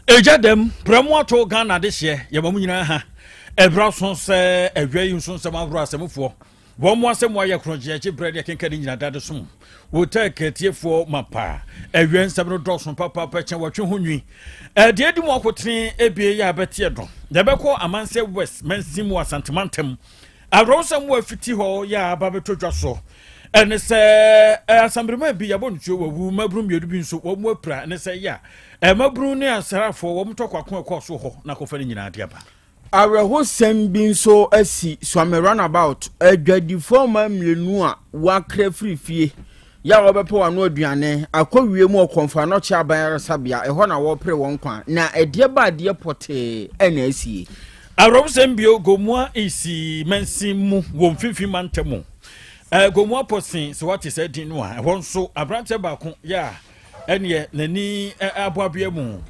Ɛgya dɛm prɛmo ato Ghana adehyeɛ yɛma mu nyinaa ha ɛberɛ so sɛ awia yi nso nsɛm ahoroɔ asɛmfoɔ wɔn mo asɛm ayɛ korɔgyeɛgye berɛ deɛ kenka ne nyina dade som wotɛ kɛtiefoɔ ma paa. Awia nsɛm no dɔɔso papaapa kyɛn wɔtwe ho nwi. Ɛdeɛ di mu akotene ebie yɛ abɛteɛ do yɛbɛkɔ Amansɛ West mansin mu, Asantemantam. Awerɛwosɛm wɔ afiti hɔ yɛ aba bɛtɔ dwa so ɛne sɛ asambrima bi yɛbɔ no tuo wawu, mmabunu mmienu bi nso wɔn mu apira. Ne sɛ yɛ a mmabunu ne asraafoɔ wɔn tɔ kwako ɛkɔɔ so hɔ na akɔfa no nyinaa de aba. Awerɛhosɛm bi nso asi Suame Roundabout. Adwadifoɔ mmaa mmienu a wɔakra firi fie yɛ a wɔbɛpɛ wɔn ano aduane akɔ wie mu ɔkɔmfo anɔkye aban ayaresabea ɛhɔ na wɔrepere wɔn kwa na ɛdeɛ ba adeɛ pɔtee ɛna asie. Awerɛhosɛm bio, Gomua Isi mansin mu wɔ Mfimfini mantam mu, Gomua Pɔsen, sɛ wate sɛ din no a, ɛhɔ nso aberanteɛ baako yɛ a ɛneɛ n'ani aboabea mu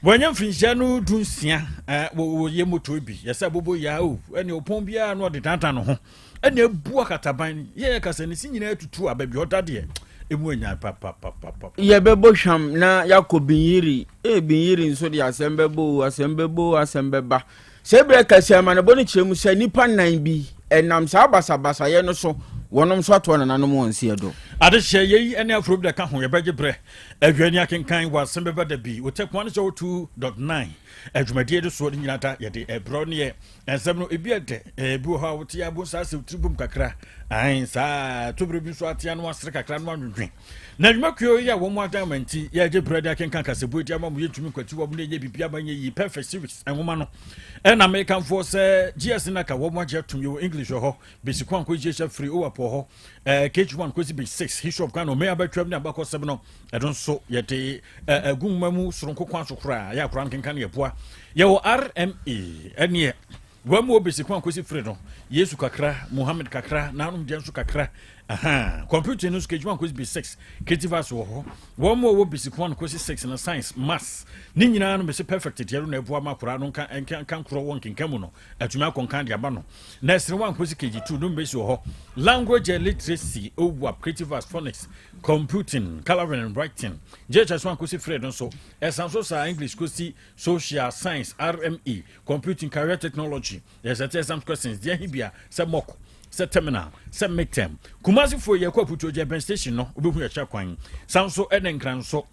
wɔnyɛ mfirinhyia no 16, wɔyɛ moto bi yɛsɛ abobo yɛ o ɛne ɔpɔn biara no ɔde dandan ne ho ɛne ebu akataban yɛyɛ kasa ne si nyinaa tutu a baabi ɔda deɛ emu anya papapapapa. Yɛbɛbɔ hwam na yɛakɔ Binyiri. Binyiri nso de asɛm bɛbɔ o, asɛm bɛbɔ o, asɛm bɛba sɛ berɛ kɛseɛ amanebɔ no kyerɛ mu sɛ nnipa nnan bi ɛnam saa basabasayɛ no so wɔnom nso atoɔ nananom wɔn nseɛ do. Adehyɛ yei ne aforo bi da ka ho yɛbɛgye berɛ awia ni akenkan wɔ asɛm bɛba da bi wotɛ kwan no sɛ 2.9 adwumadie de soɔ no nyina da yɛde ɛbrɛ ne yɛ nsɛm no ebi ɛdɛ. Ebi wɔ hɔ a wote abo saa sɛ wotiri bom kakra ae saa tobere bi nso atea no asere kakra no anwendwen na adwumakuo yi a wɔn adan ma nti yɛgye berɛ de akenkan kasɛbu adi ama mo. Yɛntumi nkwati wɔn ne ɛnyɛ biribi ama nyɛ yi. Perfect Series nwoma no ɛna mekamfoɔ sɛ GS naka wɔn agye atom. Yɛwɔ English wɔ hɔ, basic 1 kɔsi hyɛ free owap wɔ hɔ, KG1 kɔsi basic 6, history of Ghana ɔmɛ abɛtwam ne abakɔsɛm no ɛno nso yɛde agu nwoma mu soronko kwan so koraa yɛ akora nkenka no yɛboa. Yɛwɔ RMA ɛneɛ wɔn mu wɔ basic 1 kɔsi free no, Yesu kakra, Muhammad kakra, nanom deɛ nso kakra. Aha computer no nso KG1 kɔsi B6, creative arts wɔ hɔ. Wɔn mu a wɔwɔ basic 1 kɔsi 6 no, science, maths ne nyinaa no bɛsɛ perfect deɛ no na ɛboa ma akwaraa no nka nka nka nkorɔ wɔ nkenka mu no atumi akɔnkan de aba no. Na ɛsere 1 kɔsi KG2 no mbɛsi wɔ hɔ, language and literacy, owap, creative arts, phonics, computing, colouring and writing. JHS 1 kɔsi 3 no nso ɛsan so saa, English kɔsi social science, RME, computing, career technology. Yɛsɛ tɛ exam questions deɛ hi bia sɛ mock, sɛ terminal, sɛ midterm. Kumasifoɔ, yɛkɔ Aputuogya bɛn station no wobɛhu yɛkyɛ kwan. San so ɛne Nkran so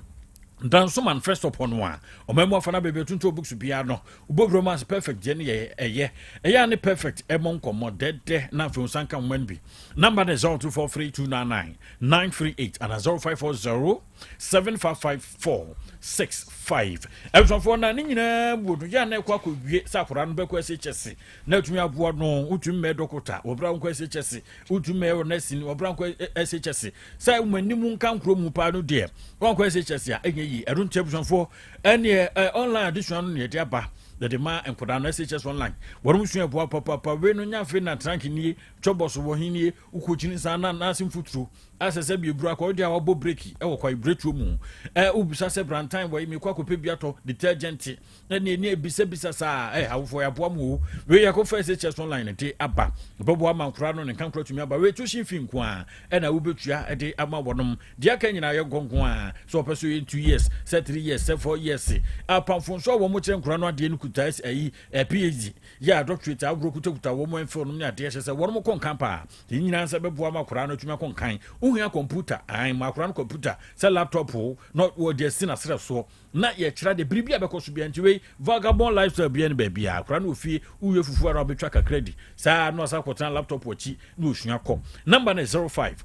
Danso man first stop hɔ no a ɔman mu afa no baabi atuntum books biara no wobɔwura mu ase. Perfect deɛ no yɛ ɛyɛ ɛyɛ a ne perfect ɛmɔ nkɔmmɔ dɛdɛ na afei nsa nka nwoma no bi. Number no 0243 299 938 ana 0540 7554 65. Abusuafoɔ, na ne nyinaa mu no yɛ a na ɛkɔ akɔwie sɛ akwadaa no bɛkɔ SHS na atumi aboa no. Wotumi mɛɛ dɔkota wɔbra nkɔ SHS, wotumi mɛɛ nursing wɔbra nkɔ SHS sɛ wɔn anim nka nkuro mu paa no deɛ wɔnkɔ SHS a ɛnyɛ yie. Ɛno nti abusuafoɔ, ɛneɛ online adesua no ne yɛde aba yɛde ma nkwadaa no. SHS online wɔn sua ɛboa papapa. Wei no nya afei na trank nie twɛbɔ so wɔ hin nie wokɔkyini saa na naase mfuturo asɛ sɛ bieburu akɔ wode a wabɔ breki ɛwɔ kwa bretuo mu. Wobisa sɛ brantan wɔ yi mekɔ akɔpɛ bi atɔ detergent ɛne ɛni ebisabisa saa. Awofoɔ, yɛaboa mu o. Wei yɛkɔfa SHS online de aba bɛboa ama nkora no ne nka nkora tumi aba. Wei tuition fee nko a ɛna wobɛtua de ama wɔnom deɛ aka nyinaa yɛ nkɔnko a sɛ ɔpɛ so yɛ 2 years, sɛ 3 years, sɛ 4 years. Apamfo nso a wɔn kyerɛ nkora no adeɛ no kuta ayi PhD yɛ a doctorate agorɔ kutakuta wɔn mfɛ nom ne adeɛ hyɛ sɛ wɔn kɔ nkan paa. Yɛn nyinaa nsa bɛboa ma akwaraa no atumi akɔ nkan. Wohia computer ahan ma akwaraa no computer sɛ laptop o na wɔde asi n'aserɛ soɔ na yɛkyerɛ de biribi a bɛkɔ so bia. Nti wei vagabond lifestyle bia no baabi a akwaraa no wɔ fie woyɛ fufuo a na wabɛtwa kakra di saa na ɔsa akɔtena laptop akyi na osua kɔ. Number no 05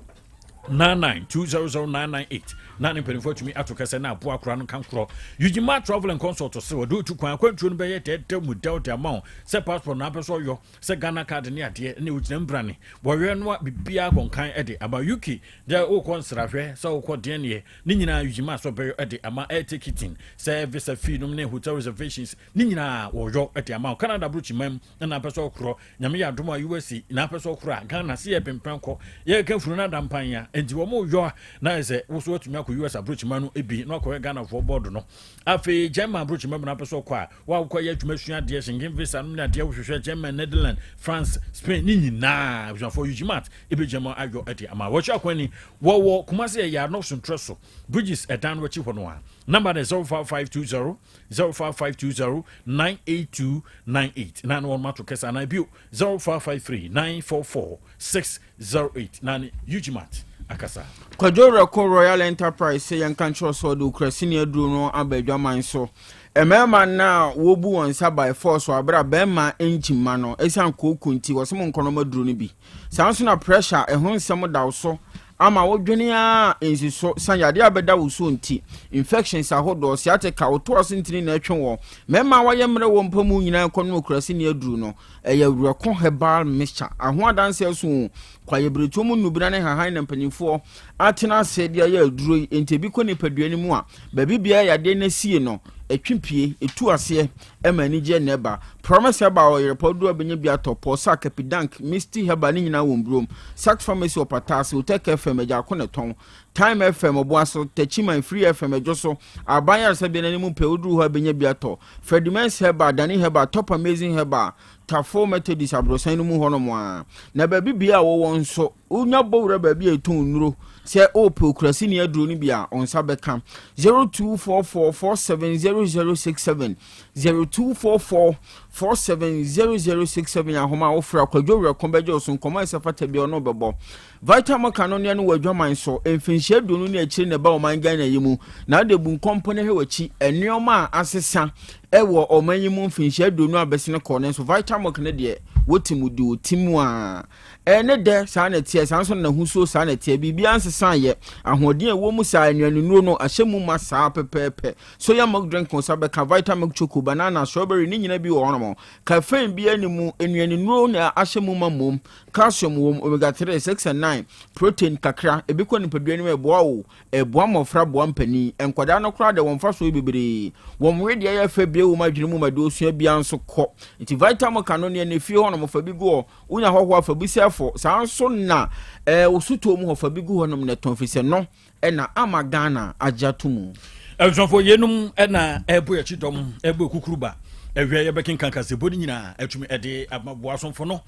99200998 na ne mpanimfoɔ atumi ato kɛsɛ na aboa akora no nkankorɔ. Eugene Travel and Consult sɛ wɔde otu kwan akwantuo no bɛyɛ dɛdɛ mu dɛw de ama wo sɛ passport na apɛ sɛ ɔyɔ sɛ Ghana card ne adeɛ ne wogyina mbrane wɔyɛ no a biribiara kɔnkan de ama. UK deɛ wokɔ nsrahwɛ sɛ wokɔ deɛ neɛ ne nyinaa Eugene sɛ ɔbɛyɔ de ama. Air ticketing sɛ visa fee nom ne hotel reservations ne nyinaa wɔyɔ de ama wo. Canada aburokyiman na apɛ sɛ ɔkorɔ, Nyame yɛ adom a USA na apɛ sɛ ɔkorɔ a, Ghana sɛ yɛ pempɛn kɔ yɛka funu no adampan a enti wɔn yɔ a na ayɛ sɛ wo so watumi akɔ US aburokyima no bi na wakɔyɛ Ghanafoɔ bɔɔdo no. Afei German aburokyima mu na apɛ sɛ ɔkɔ a wakɔ yɛ adwuma sua adeɛ, Schengen visa no ne adeɛ wohwehwɛ German, Netherland, France, Spain ne nyinaa, abusuafoɔ, Eugene ɛbɛgyina mu ayɔ de ama wɔhyɛ akwan ni. Wɔwɔ Kumase ɛyɛ anɔ so ntrɛ so Bridges ɛdan no akyi hɔ no a Number no 05520 05520 98298 na ne wɔn ato kɛse anaa bio 0553 944 608 na ne Ugimat akasa. Kwadwo Werɛko Royal Enterprise sɛ yɛnka nkyerɛ sɛ ɔde okurasini aduro no aba adwaman so. Mmarima no a wɔbu wɔn nsa by force wɔ abere a barima nkyim ma no ɛsiane kooko nti wɔsɛ mo nkɔnɔm aduro no bi. Saa nso na pressure ɛho nsɛm da wo so ama wodwene ara nsi so san yadeɛ a bɛda wo so nti, infections ahodoɔ, sciatica, wo to ase ntini na ɛtwe wɔ. Mmarima a wɔayɛ mmerɛ wɔ mpa mu nyinaa nkɔnom okurasini aduro no. Ɛyɛ Werɛko Herbal Mixture. Aho adanseɛ so o, kwaeɛbiretuo mu nnubena ne nhahan na mpanimfoɔ atena ase de ayɛ aduro yi, enti ebi kɔ nipadua no mu a, baabi biara yadeɛ no asie no, ɛtwe pue, ɛtu aseɛ, ɛma anigyeɛ na ɛba. Promise Herbal wɔ Yerepɔ aduro a bɛnya bi atɔ, Pɔsa, Kapidank, Misty Herbal ne nyinaa wɔ Mburom, Sax Pharmacy wɔ Pataase, Otec FM, Agyako na ɛtɔn, Time FM, Ɔboaso, Techiman, Free FM, Ɛdwoso, Aban Ayaresabea no anim pɛɛ, woduru hɔ a bɛnya bi atɔ. Fredimens Herbal, Dani Herbal, Top Amazing Herbal, Tafo Methodist aborosan no mu hɔnom a. Na baabi biara a wɔwɔ nso, wonya bɔ wura baabi a ɛtɔn nnuro sɛ wopɛ okurasini aduro no bi a, wo nsa bɛka. 0244470067, 0244470067 ahoma a wofrɛ a Kwadwo Werɛko bɛgye wo so nkɔmmɔ a ɛsɛ fata biara ɔne wo bɛbɔ. Vital Moka no nea no wɔ adwaman so mfinhyia 20 ne akyire na ɛba ɔman Ghana yi mu na ade bu nkɔmpɔ no hwɛ w'akyi nneɛma a asesa ɛwɔ ɔman yi mu mfinhyia 20 abɛsene kɔ no nso Vital Milk no deɛ wote mu de ɔti mu a ɛne dɛ saa na ɛteɛ saa nso na n'ahosuo saa na ɛteɛ biribiara nsesa yɛ ahoɔden a ɛwɔ mu saa nnuanennuro no ahyɛ mu ma saa pɛpɛɛpɛ soya milk drink nsa bɛka Vital Milk choco banana strawberry ne nyina bi wɔ hɔnom caffeine biara ne mu nnuanennuro na ahyɛ mu ma mmom Calcium wom, omega 3, 6 and 9, protein kakra, ebi kɔ nipadua no mu ɛboa wo, ɛboa mmɔfra, boa mpanin, nkwadaa no koraa deɛ wɔn mfasoɔ yɛ bebree. Wɔn wedeɛ yɛ fɛ bue wɔn adwene mu ma deɛ osua biara nso kɔ. Nti Vitamilk no neɛ na efie hɔ nom fa bi gu hɔ, wonya hɔhoɔ a fa bi sɛ fo, saa nso na ɛɛ wo sotɔɔ mu hɔ fa bi gu hɔ nom na tɔn firi sɛ no ɛna ama Ghana agye ato mu. Abusuafoɔ yeinom na ɛbɔ yɛkyi dɔm ɛbɔ kukuruba ɛhwɛ yɛbɛkenkan kasɛbɔ no nyinaa atumi ɛde ama boa asomfo no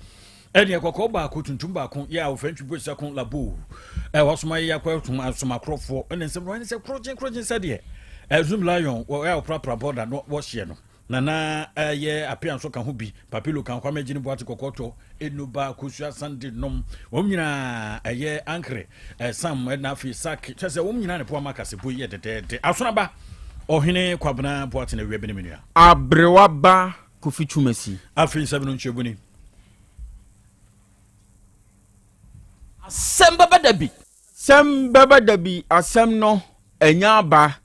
Ɛneɛ kɔkɔɔ baako tuntum baako yɛ a wɔfrɛ ntwi bɔ ko labo ɛ wɔsoma yɛ akɔ ɛsom asomakorɔfoɔ ɛne nsɛm no ɛne sɛ korɔgyen korɔgyen sɛdeɛ ɛzum lion wɔ ɛ wɔprapra bɔda no wɔhyeɛ no nana ɛyɛ apea nso ka ho bi papilo ka kwame gyene boate kɔkɔɔ tɔ enuba kosua sande nom wɔn nyinaa ɛyɛ ankere ɛsam ɛna afei sak kyɛ sɛ wɔn nyinaa ne po ama kase bo yɛ dɛdɛɛdɛ asonaba ɔhene kwabena boate na awia bene menua Aberewa ba Kofi Twumasi. Afei nsɛm no nkyerɛmu ni. Asɛm bɛba da bi. Asɛm bɛba da bi, asɛm no anya aba.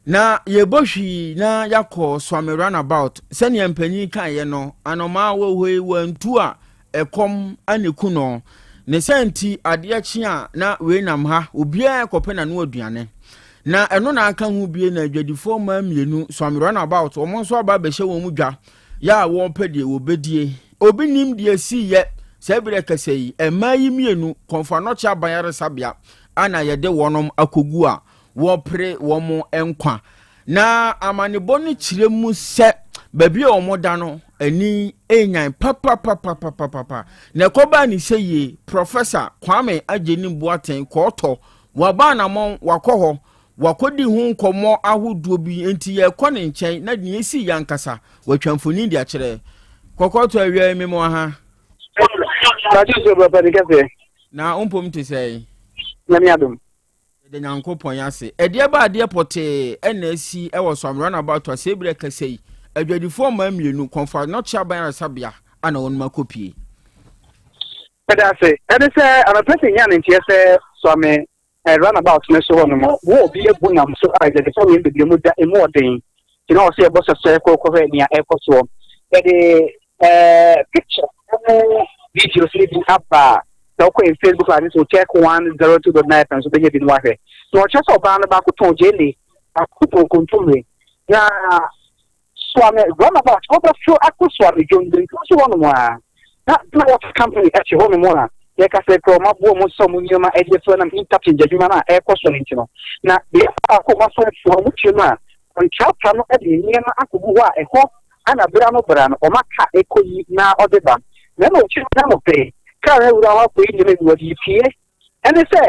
Na yɛbɔ hwii na yɛakɔ Suame runabout. Sɛnea mpanyin kaeɛ no, anomaa wɔ hɔ yi wantu a ɛkɔm na ɛku no. Ne saa nti, adeɛ kye a na wei nam ha, obiara rekɔpɛ n'ano aduane. Na ɛno na aka ho bie na adwadifoɔ mmaa mmienu, Suame runabout, wɔn nso aba abɛhyɛ wɔn dwa yɛ a wɔrepɛ deɛ wɔbɛdie. Obi nim deɛ ɛsiiɛ saa berɛ kɛsɛ yi, mmaa yi mmienu, Kɔmfo Anɔkye Aban Ayaresabea a na yɛde wɔnom akɔgu a wɔrepere wɔn nkwa. Na amanebɔ no kyerɛ mu sɛ baabi a wɔda no ani renyan papapapapapa. Na ɛkɔbaa ne sɛ yie, Prɔfɛsa Kwame Agyenim Boateng kɔɔtɔ, waba anamɔn, wakɔ hɔ, wakɔdi ho nkɔmmɔ ahodoɔ bi, enti yɛrekɔ ne nkyɛn na deɛ ɛsii yɛ ankasa, watwa mfonin de akyerɛ. Kɔkɔɔtɔ awia yi memo aha. Na wo mpom te sɛn? Nyame adom. Yɛda Nyankopɔn ase. Ɛdeɛ ba adeɛ pɔtee na asi wɔ Soam Runabout a saa berɛ kasa yi, adwadifoɔ mmaa mmienu, Kɔmfo Anɔkye Aban Ayaresabea a na wɔnom akɔpie. Meda ase. Ɛne sɛ anɔpa sɛ nyaa ne nteɛ sɛ Soame Runabout no so hɔ nom, wɔ obi abu nam so a adwadifoɔ mmienu bebree mu da emu ɔden. Nti na ɔsɛ yɛbɔ sɛsɛ kɔ kɔhwɛ nea ɛrekɔ soɔ. Yɛde Eh, picture ne videos ne bi aba a, sɛ wokɔ yɛn Facebook line so check 102.9 FM so bɛnya bi no wahwɛ. Na ɔkyerɛ sɛ ɔbaa no baako tɔn gyeene, baako tɔn kontomire. Na Suame runabout wɔbɛforo akɔ Suame dwondonto so hɔnom a, na na water company ɛte hɔnom a yɛka sɛ kura wɔn aboɔ wɔn sɛ wɔn nneɛma ɛde afura nam interchange adwuma no a ɛrekɔ so no nti no. Na beaeɛ baako a wɔasɔ afuo hɔ no, wɔkyerɛ mu a, kɔntrata no de ne nneɛma akɔgu hɔ a ɛhɔ Ana bere ano bere ano ɔma ka ekoyi na ɔde ba. Na ɛna ɔkyerɛ na no pɛ kar no awura hɔ akɔyi nneɛma bi wɔde pie. Ɛne sɛ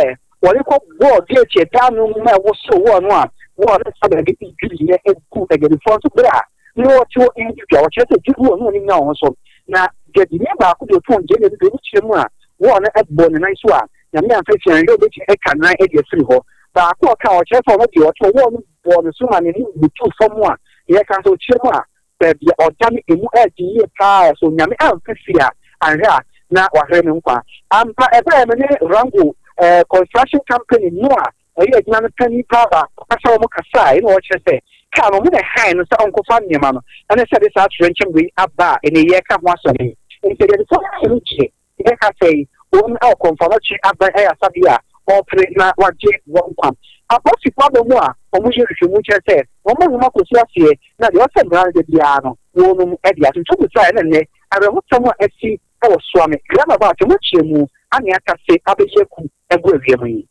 wɔde kɔ bɔɔ gate ɛda ano mu ma ɛwosow wɔɔ no a Wɔn a na baabi dwiriiɛ gu adwadifoɔ nso berɛ a na wɔte hɔ redi dwa. Wɔkyerɛ sɛ dwiri wɔn ne wɔn nyinaa wɔn ho so. Na dwadini baako deɛ ɔtɔn gyeene no deɛ ɔmu kyerɛ mu a wɔn no bɔ ne nan so a Nyame amfa fie anhwɛ ɔbɛtumi atwa nan de afiri hɔ. Baako a ɔka ɔkyerɛ sɛ ɔno deɛ ɔte hɔ wɔn no bɔɔ ne so ma n'anim butuu fam a yɛka sɛ ɔkyerɛ mu a baabi a ɔda no emu ɛɛden yie paa so Nyame amfa fie a anhwɛ a na wahwere ne nkwa. Ampa ɛbaeɛ me ne Rango eh, construction company no a ɔyɛ adwuma no panyin paa baako kasa wɔn kasae na ɔkyerɛ sɛ kaa no wɔn na ɛhan no sɛ ɔnkɔfa nneɛma no ɛne sɛ de saa atoyerɛnkyɛm wei aba a ɛnɛ yɛreka ho asɛm yi. Nti adwadifo no ani gye yɛka sɛ yi wɔn a ɔkɔmfɔnɔkye aban ayaresabea a wɔrepere na wɔagye wɔn nkwa. Apolisifo aba mu a wɔyɛ nhwehwɛmu kyerɛ sɛ wɔn nwoma kɔsi aseɛ na deɛ ɔsɛ mmara no da biara no wɔnom de ato. Nti wobisaeɛ na nnɛ awerɛhosɛm a asi wɔ Suame Roundabout mu kyerɛ mu ane akase abɛyɛ aku agu awia mu yi.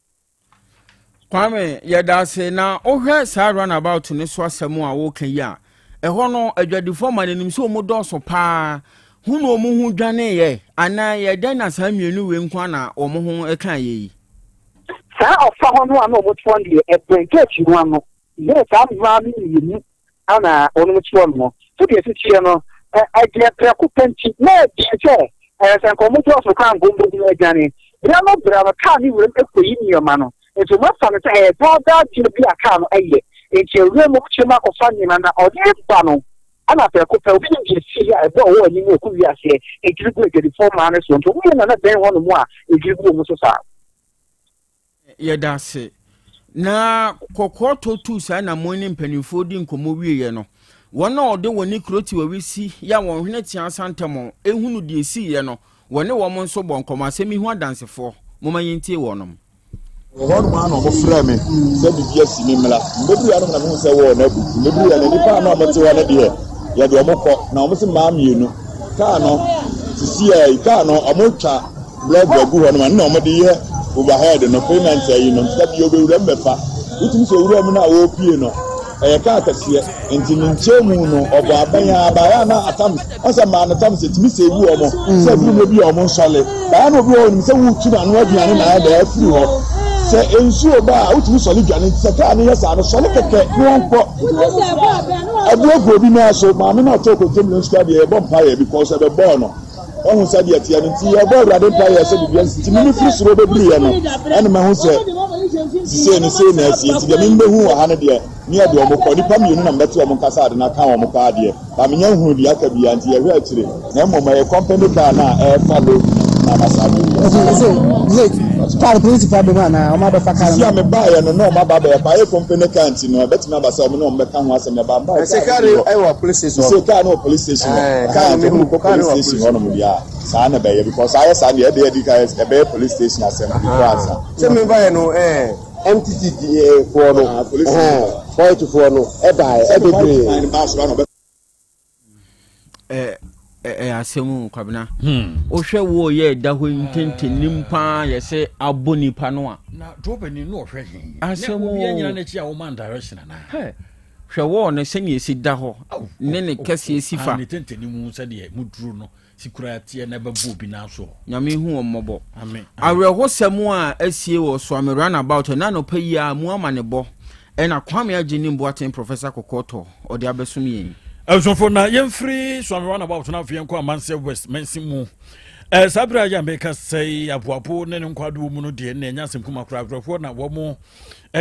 Kwame, yɛda ase. Na wohwɛ saa runabout no so asɛm a woka yi a, ɛhɔ no adwadifoɔ ma n'anim sɛ wɔn dɔɔso paa. Ho na wɔn ho dwaneeɛ anaa yɛ dɛn na saa mmienu wei nko na wɔn ho kaeɛ yi? Saa ɔfa hɔ no a na wɔtoɔ no deɛ ɛbɛn gate no ano. Yɛ saa mmaa no mmienu ana wɔnom te hɔ nom. Sɛdeɛ ɛsi teɛ no, ɛdeɛ prɛko pɛ nti, na ɛdeɛ sɛ ɛyɛ sɛ nka wɔn dɔɔso koraa nka wɔn bɛhunu adwane. Berɛ ano berɛ no, kaa no wuram kɔyi nneɛma no. Nti wɔafa no sɛ ɛyɛ daadaa deɛ bi a kaa no yɛ. Nti awuram mu kyerɛ mu akɔfa nneɛma na ɔde reba no, ana prɛko pɛ obi nim deɛ ɛsiiɛ a ɛbɔɔ wɔn anim wɔ kɔ wiaseɛ, ɛdwiri gu adwadifoɔ mmaa no soɔ. Nti wɔn mmienu na na ɛbɛn hɔ nom a ɛdwiri gu wɔn so saa. Yɛda ase. Na kɔkɔɔtɔ tuu saa anammɔn ne mpanimfoɔ di nkɔmmɔ wieeɛ no, wɔn a wɔde wɔn ne kuro Tiwawisi yɛ a wɔn hwene tea Asantɛmɔn hunu deɛ ɛsiiɛ no, wɔne wɔn nso bɔ nkɔmmɔ. Asɛm yi ho adansefoɔ, momma yɛntie wɔnom. Wɔ hɔnom ara na wɔfrɛɛ me sɛ biribi asi, memmra. Mebɛduruiɛ ara na mehuu sɛ wɔɔ no abu. Mebɛduruiɛ no, nnipa a na wɔte hɔ no deɛ, yɛde wɔn kɔ, na wɔse mmaa mmienu. Kaa no, sisiaa yi, kaa no, wɔtwa Blɔg agu hɔ nom a, nna wɔde yɛ overhead no, payment ayi no, nti da bia ɔbɛwura mu bɛfa. Wotumi sɛ owura mu no a ɔrepie no, ɛyɛ kaa kɛseɛ, nti ne nkyɛn mu no, ɔbɔ abɛn ara, baeɛ a na atams, ɔn sɛ mmaa no tams ɛtumi save wɔn, sɛ ɛduru mmerɛ bi a wɔn nsɔle, baeɛ na obi wɔ hɔ ɔnim sɛ woretu n'ano aduane na ayɛ dɛ afiri hɔ, sɛ nsuo ba a wotumi sɔle dwane, nti sɛ kaa no yɛ saa no, sɔle kɛkɛ na wɔnkɔ. Ɛboɔ gu obi nan so, maame no a ɔtɔɔ kontomire nso koraa deɛ yɛbɔ mpaeɛ because ɛbɛbɔɔ no. Wahu sɛdeɛ ɛteɛ no nti, yɛbɔ Awurade mpaeɛ sɛ biribi ansi. Nti me mefiri soro bɛduruiɛ no, ɛna mahu sɛ sisei no sei na asi. Nti deɛ memebɛhu wɔ ha no deɛ, ne yɛde wɔn kɔ. Nnipa mmienu na mebɛte wɔn nka sɛ ade no aka wɔn paa deɛ, but menya nhunuu deɛ aka biara, nti yɛhwɛ akyire. Na mmom ɛyɛ company car no a ɛrefa load no na ama saa adeɛ wei asi. Ɛsɛ late car no polisifoɔ abɛmu anaa wɔn abɛfa car no? Sisi a mebaeɛ no na wɔn aba abɛyɛ pa, ɛyɛ company car nti no ɛbɛtumi aba sɛ wɔn ne wɔn bɛka ho asɛm. Yɛba mbaeɛ Ɛsɛ car car no no bi hɔ. ɛwɔ police station hɔ. Sisi car no wɔ police station hɔ. Ɛɛ car no Ɛhɛn, nti mehu wɔn kɔ car no police wɔ station police hɔ nom deɛ a, saa na ɛbɛyɛ because ayɛ saa deɛ ɛdeɛ ɛdi kan ɛbɛyɛ police station asɛm before ansa. Sɛ mebaeɛ no ɛɛ MTC foɔ no Ah, police ɛhɛn white foɔ no ɛbaeɛ Sɛ white ɛbebree. man no baa soro a na ɔbɛ ɛyɛ asɛm o kwabena wohwɛ wo yɛ ɛda hɔ yi ntentenim paa yɛ sɛ abɔ nipa no a na drɔbani no ɔhwɛ he asɛm o obi anyina n'akyi a wɔma direction anaa hwɛ wɔɔ no sɛnea ɛsi da hɔ ne ne kɛseɛ si fa ne tentenim sɛdeɛ muduro no si koraa teɛ na ɛbɛbɔ obi nan so. Nyame hu wɔn mmɔbɔ. Awerɛhosɛm a asie wɔ Suame Runabout ɛna anɔpa yi a mu amanebɔ ɛna Kwame Agyenim Boateng Professor Kɔkɔɔtɔ ɔde abɛsom yɛn. Abusuafo na yɛmfiri Suame Runabout no afei yɛnkɔ Amanseɛ West mansin mu. Eh, saa berɛ a yɛ a meka sɛ aboabo ne ne nkwadoɔ mu no deɛ na ɛnya asɛm kuma koraa awerɛhoɔ na wɔn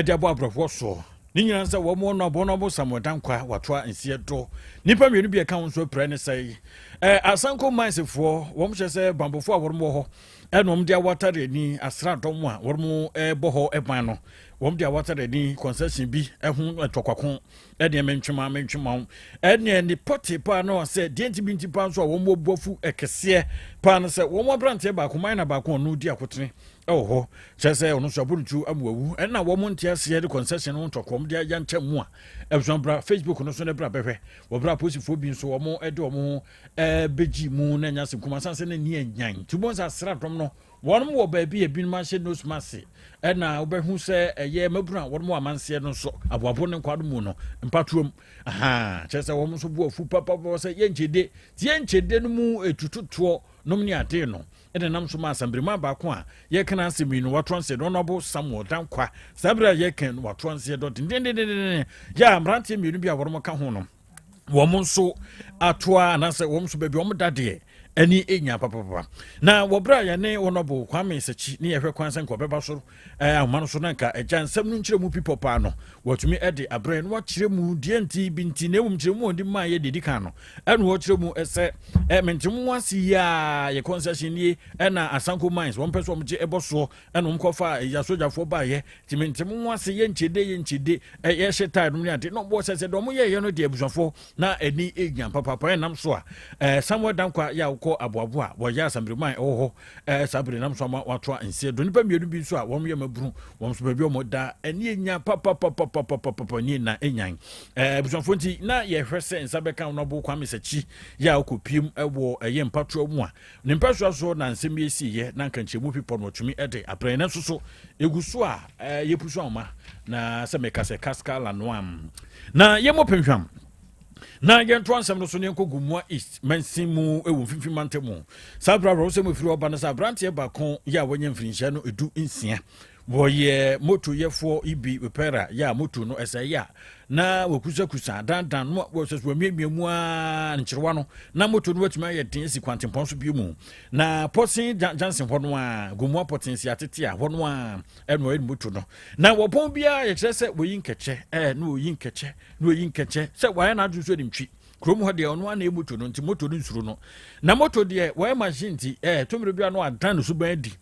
de abɔ awerɛhoɔ soɔ. Ne nyinaa sɛ wɔn ɔno aboɔ no abo Samuel Dankwa watoa nseɛ do. Nnipa mmienu bi a ɛka ho nso apira ne sɛe. Ɛ Asanko Mines foɔ wɔn hyɛ sɛ bambɔfoɔ a wɔn wɔ hɔ ɛna wɔn de awatare ani asraadɔm a wɔn ɛbɔ hɔ ban no wɔn de awatare ani concession bi ɛho ntɔkwako ɛneɛ mentwema mentwema wo ɛneɛ ne pɔte paa no sɛ deɛ nti bi nti paa nso a wɔn wɔ buafu ɛkɛseɛ paa no sɛ wɔn aberanteɛ baako mine baako ɔno di akotene ɛwɔ hɔ kyerɛ sɛ ɔno nso abɔ ne tuo ama wawu ɛna wɔn nte aseɛ de concession no ntɔkwa wɔn de ayɛ nkyɛn mu a abusua bra Facebook no so ne bra bɛhwɛ wɔ bra apolisifoɔ bi nso wɔn de wɔn ho bɛgyi mu na nya asɛm kuma asan sɛ ne ni anyan nti wɔn sɛ asra dɔm no wɔn wɔ baabi a ebinom ahyɛ nose mask ɛna wobɛhu sɛ ɛyɛ mabunu a wɔn wɔ amanseɛ no nso aboabo ne nkwado mu no mpatoam aha kyerɛ sɛ wɔn nso bo afu papapapa sɛ yɛnkyɛde tie nkyɛde no mu etututoɔ nom ne ade no. ɛna nam so ma asambirimaa baako a yɛreka n'asɛm yi no wato anseɛ no Honourable Samuel Dankwa saa berɛ a yɛreka no wato anseɛ dɔ dendendendenden yɛ a mmeranteɛ mmienu bi a wɔn ka ho no wɔn nso atoa anaasɛ wɔn nso baabi wɔn da deɛ ani nya papapapa na wɔ berɛ a yɛne Honourable Kwame Sakyi ne yɛhwɛ kwan sɛ nka ɔbɛba so ahoma no so na nka agya nsɛm no nkyerɛ mu pipɔ paa no wɔatumi de abrɛ no wakyerɛ mu deɛ nti bi nti na mmom kyerɛ mu wɔde maa yɛ deɛ di kan no ɛna wɔkyerɛ mu sɛ mente mo ase yi a yɛ concession nie ɛna Asanko mines wɔn pɛ sɛ wɔn gye ɛbɔ soɔ ɛna wɔn kɔfa ɛyɛ asogyafoɔ baayɛ nti mente mo ase yɛ nkyede yɛ nkyede ɛyɛ hyɛ tae nom ne ade na ɔbɔ sɛ sɛ deɛ wɔn yɛyɛ no deɛ abusuafoɔ na ani nya papaapa ɛnam so a Samuel Dankwa yɛ a wokɔ aboaboa wɔyɛ asambiriman ɛwɔ hɔ Saa bere nam so ama wɔatoa nseɛ do. Nnipa mmienu bi nso a wɔn yɛ mabunu, wɔn nso baabi a wɔn da ani enya papapapapapapa ni na enyan. Abusuafoɔ nti na yɛhwɛ sɛ nsa bɛka wɔn abo Kwame Sakyi yɛ a ɔkɔ piem wɔ ɛyɛ mpatoa mu a ne mpɛsoa so na nsɛm yi esi yɛ na nka nkyɛnmu pipɔ no ɔtumi de abrɛ nanso so egu so a yɛpu so ahoma na sɛ meka sɛ kaska lanoam na yɛmmɔ penhwam. Na yɛntoa nsɛm no so ne yɛnkɔ Gomoa East mansin mu wɔ mfimfini mantam mu. Saa berɛ awerɛhosɛm ɛfiri hɔ ba no sɛ aberanteɛ baako yɛ a wanya mfirinhyia no 16 wɔyɛ moto yɛfoɔ ibi repairer yɛ a moto no ɛsɛe a na wɔkusakusa dandan no wɔsɛ so wɔmiamia mu a nkyerewa no na moto no watumi ayɛ den asi kwantempɔn so bio mu na pɔsen Johnson hɔ no a Gomoa pɔten si atete a hɔ no a ɛna ɔyɛ ne moto no na wɔpɔn biara yɛkyerɛ sɛ wɔyi nkɛkyɛ ɛɛ na wɔyi nkɛkyɛ na oyi nkɛkyɛ sɛ wayɛ n'adwene so anim twi kurom hɔ deɛ ɔno ana moto no nti moto no nsuro no na moto deɛ wɔyɛ machine nti ɛɛ tomire bi ano adan ne suban adi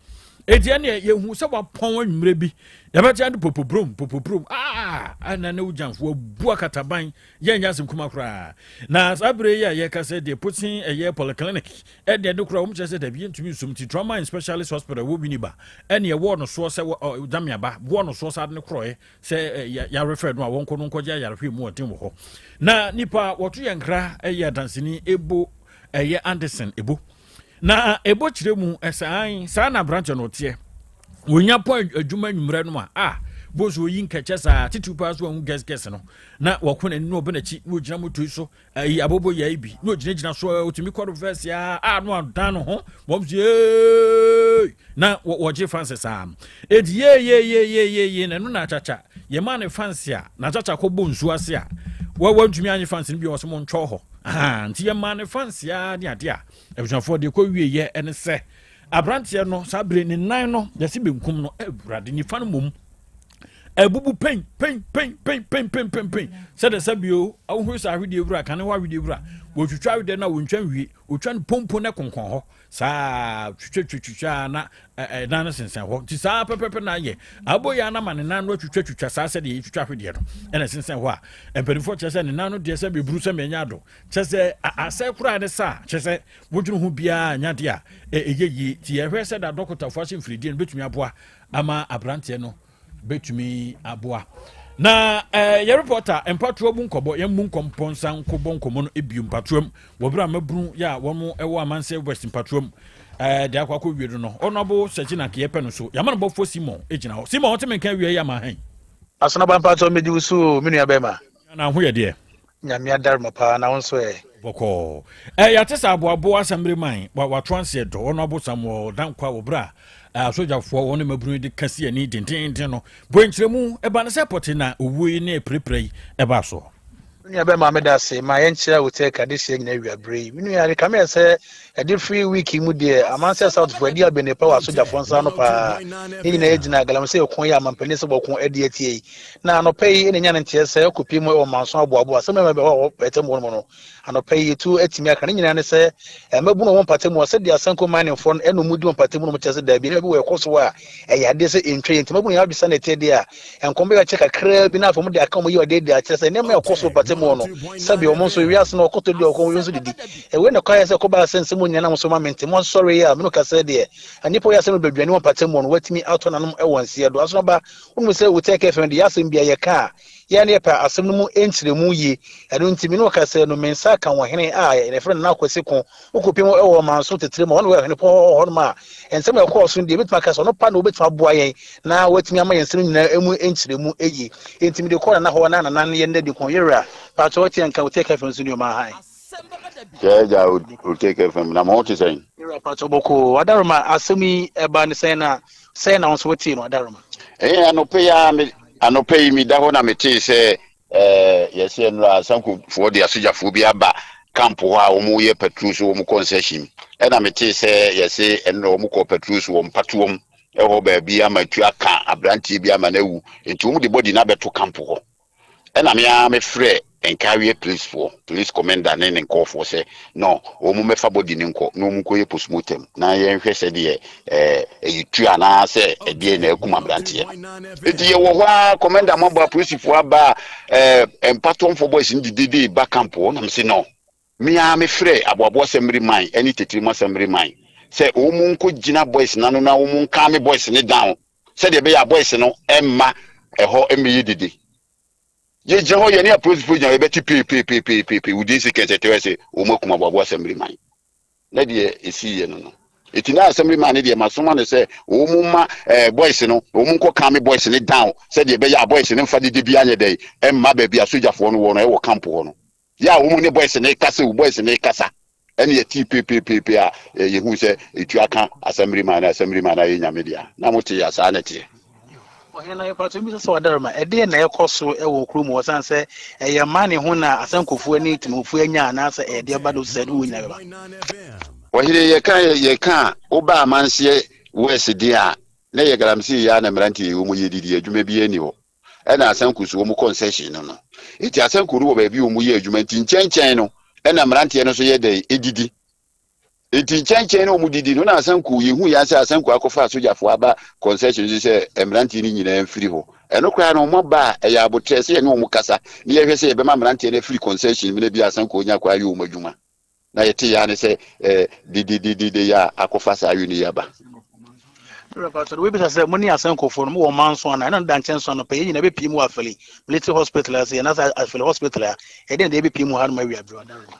eti ɛneɛ yɛhu sɛ wapɔn anwummerɛ bi yɛbɛte ade popobrom popobrom aa ɛna ne wogyanfo abu akataban yɛnyɛ asɛm kuma koraa na saa bere yi a yɛka sɛ deɛ posin ɛyɛ polyclinic ɛdeɛ de koraa wɔn kyerɛ sɛ dabi yɛntumi nsom ti trauma and specialist hospital ɛwɔ winiba ɛne ɛwɔ no soɔ sɛ damiaba wɔ no soɔ saa de ne korɔɛ sɛ yɛarefɛ no a wɔnkɔ no nkɔgye ayarehwɛ mu ɔden wɔ hɔ na nipa a wɔto yɛn nkra yɛ adanseni ebo ɛyɛ Anderson ebo na ebo kyerɛ mu ɛsɛ an saa na aberanteɛ no ɔteɛ wɔnya pɔ adwuma nwummerɛ no a a bosu oyi nkɛkyɛ saa titiriw paa so wɔn gɛsgɛs no na wɔko n'ani na ɔbɛ n'akyi na ɔgyina moto yi so Ayi abobo yɛe bi na ogyinagyina so a otumi kɔ reverse a a no adan no ho wɔn so yee na wɔgye fanse saa eti yee yee yee yee yee yee na ɛno na akyakya yɛ maa ne fanse a na akyakya kɔ bɔ nsuo ase a wɔntumi anye fanse no bi wɔn sɛ mo ntwɔ hɔ nti yɛ maa ne fanse a ne adeɛ a abusuafoɔ deɛ kɔ wie yɛ ɛne sɛ aberanteɛ no saa bere ne nan no yɛsi benkum no awurade nifa no mom abubu pɛn pɛn pɛn pɛn pɛn pɛn pɛn pɛn sɛdeɛ sɛ bio ahohoro sɛ ahwedeɛ wura kane hɔ ahwedeɛ wura wɔtwitwa ahwedeɛ no a wɔntwa nwie wɔtwa no pompo ne konkɔn hɔ saa twitwa twitwa na ɛnan no sensɛn hɔ nti saa pɛpɛpɛ na ayɛ abɔ yɛ anama ne nan no atwitwa twitwa saa sɛdeɛ yɛtwitwa ahwedeɛ no ɛna sensɛn hɔ a mpanimfoɔ kyerɛ sɛ ne nan no deɛ sɛ bɛburu sɛ mɛnya ado kyerɛ sɛ asɛ koraa ne saa kyerɛ sɛ wodwene ho biara nya deɛ a ɛyɛ yie nti yɛhwɛ sɛ da dɔkotafoɔ ahyɛ mfiridie no bɛtumi aboa ama aberanteɛ no bɛtumi aboa na eh, yɛ reporter mpatoa mu nkɔbɔ yɛn mu nkɔmpɔnsa nkɔbɔ nkɔmmɔ no ebio mpatoa mu wɔ berɛ a mabunu yɛ a wɔn ɛwɔ amansɛ west mpatoa mu eh, de akɔ akɔ wie no no ɔno sɛkyi na nkeɛ pɛ no so yɛama no bɔfoɔ simon gyina hɔ simon ɔte me nka wie yɛ ama hɛn Asonaba mpatsɔ medi wo so o me nua bɛrima. Na ho yɛ deɛ. Nyame adaroma paa na wo nso ɛ? Bɔkɔɔ. Ɛ yɛate sɛ aboaboa asɛmmere man wa wato anseɛ dɔ wɔn abosam wɔ dankwa wɔ berɛ a asogyafoɔ wɔn ne mmabunu yi de ka si ani dendeenden no. Bɔ nkyerɛmu, ɛba no sɛ pɔte na owuo yi ne apirapira yi ɛbaa soɔ. Me nua bɛma meda ase ma yɛnkyerɛ Otec adesua nyina awia berɛ yi. Me nua ɛkame yɛ sɛ ɛde firi week yi mu deɛ amansɛ South foɔ adi abɛne pa wɔ asogyafoɔ nsa ano paa. Yɛn nyinaa yɛgyina galamsey ko yi a amampanin sɛ bɔko adi atie yi. Na anɔpa yi na enya ne nteɛ sɛ ɔkɔpie mu wɔ manso aboaboa asɛm a ɛbɛhɔ wɔ mpatamu hɔ no mu no. Anɔpa yi etu atumi aka ne nyinaa ne sɛ mmabunu wɔ mpatamu hɔ sɛdeɛ Asanko miningfoɔ no ɛna wɔn di wɔ mpatamu no mu kyerɛ sɛ daabi nneɛma bi wɔ ɛkɔ so a ɛyɛ adeɛ sɛ ɛntwa yie nti mmabunu yɛn abisa na ɛteɛ deɛ a nkɔm bɛyɛ akyɛ kakraa bi na afei wɔn de aka wɔn yi ɔde adi akyerɛ sɛ nneɛma ɛkɔ so mpatamu hɔ no sɛbi wɔn nso wiase no ɔkɔtɔ di ɔkɔ wɔn nso didi ɛwei na kwan yɛ sɛ kɔba sɛ nsɛm nyinaa nam so ma mente mo nsɔre yi a mene kasa deɛ nnipa yɛ asɛm bɛdwane wɔ mpatamu hɔ no watumi atɔ nanom ɛwɔ nseɛ do asono ba Wonim sɛ Utec FM de, yɛ asɛm bi a yɛka a, yɛn a na yɛpɛ asɛm no mu nkyerɛmu yie. Ɛno nti, me ne wo kasa yi no, me nsa aka ɔhene a yɛfrɛ no Nana Kwasi Ko. Wokɔpiem wɔ Manso titire mu a, ɔno na ɔyɛ ɔhene pɔn wɔ hɔnom a, nsɛm a ɛkɔɔ so no deɛ, yɛbɛtumi aka sɛ ɔno pa na ɔbɛtumi aboa yɛn na watumi ama yɛn nsɛm no nyinaa mu nkyerɛmu yie. Enti mede kɔɔ Nana hɔ na Nana ne yɛn adi nkɔmmɔ. Yɛwura, pakyɛ wote yɛn nka, Utec FM so nneɛma hann. Kyɛ agya Utec FM, na mo ho te sɛn? Ewura pakyɛ bɔkɔɔ Adaroma asɛm yi ɛba ne sɛn na sɛn na wo nso wotee no Adaroma? Ɛyɛ anɔpa yi ara me anɔpa yi meda hɔ na metee sɛ ɛɛ yɛsɛ nnura asankofoɔ de asogyafoɔ bi aba camp hɔ a wɔyɛ patrol so wɔn concession ɛna metee sɛ yɛse nnura wɔn kɔ patrol so wɔn patoam ɛhɔ baabi ama tu aka aberanteɛ bi ama no awu nti wɔn de body no abɛto camp hɔ. Ɛna me ara me frɛ Nkawie police foɔ, police commander ne ne nkɔɔfoɔ sɛ no wɔn mmɛfa body no nkɔ na wɔn nkɔyɛ postmortem na yɛnhwɛ sɛdeɛ ɛɛ ɛyɛ tu anaa sɛ ɛdeɛ na akum aberanteɛ no. Eti yɛwɔ hɔ ara commander mo abɔ apolisifoɔ aba a ɛɛ mpatɔnfoɔ boys no de dede ba camp hɔ na me se no me ara me frɛ Aboabo assembly man ɛne Tetirimo assembly man sɛ wɔn nkɔ gyina boys no ano na wɔn nkaame boys no down sɛdeɛ ɛbɛyɛ a boys no mma ɛhɔ mmɛyɛ dede. Yɛgyina hɔ, yɛne apolisifoɔ gyina hɔ, yɛbɛte peepeepeepeepe within seconds ɛte hɔ sɛ wɔn akum aboaboa assembly man. Na deɛ ɛsiiɛ no no. Eti na assembly man no deɛ masoma no sɛ wɔn mma ɛɛ boys no, wɔn nkɔ calm boys no down sɛdeɛ ɛbɛyɛ a boys no mfa dede bi anyɛ dɛn ɛmma baabi a sogyafoɔ no wɔ no ɛwɔ camp hɔ no. Yɛ a wɔn ne boys no rekasa o, boys no rekasa ɛne yɛtee peepeepeepe a yɛhuu sɛ ɛtua ka assembly man na assembly man ayɛ nyame dea. Na mo te a saa na ɛteɛ. Ɔhene na yɛpatɔ bi sɛ sɛ ɔdarima ɛdeɛ na ɛkɔ so ɛwɔ kurom hɔ san sɛ ɛyɛ mma ne ho na asɛnkofoɔ ne temamufoɔ anya anaasɛ ɛyɛ deɛ ba do sɛ ɛde wɔn nyinaa bɛba. Ɔhene yɛka yɛka a woba amanseɛ west deɛ a na ɛyɛ galamsey yi ara na mmeranteɛ yi wɔn yɛ didi adwuma biara nni hɔ. Ɛna asanku so wɔn concession no no. Eti asanku no wɔ baabi a wɔn yɛ adwuma nti nkyɛnkyɛn no ɛna mmeranteɛ no nso yɛ dɛn edidi. Eti nkyɛnkyɛn no wɔn didi no na asanku yehu ya sɛ asanku akɔfa asogyafoɔ aba concession so sɛ mmeranteɛ no nyinaa mfiri hɔ. Ɛno koraa no wɔn aba a ɛyɛ abotrɛ sɛ yɛne wɔn kasa na yɛhwɛ sɛ yɛbɛma mmeranteɛ no afiri concession mu na bi asanku nya kɔ ayɛ wɔn adwuma. Na yɛte ya ne sɛ eh, dedededede yɛ a akɔfa saa yoni yi aba. Mewura Pastor, wei bisa sɛ mo ne asɛnkɔfoɔ no mowɔ manso anaa? Ɛna no da nkyɛn so anɔpa yɛn nyinaa bɛpie mu wɔ Afali military hospital ase anaasɛ Afali hospital a ɛdeɛn na yɛbɛpie mu ha nom awia berɛ ɔdaroma.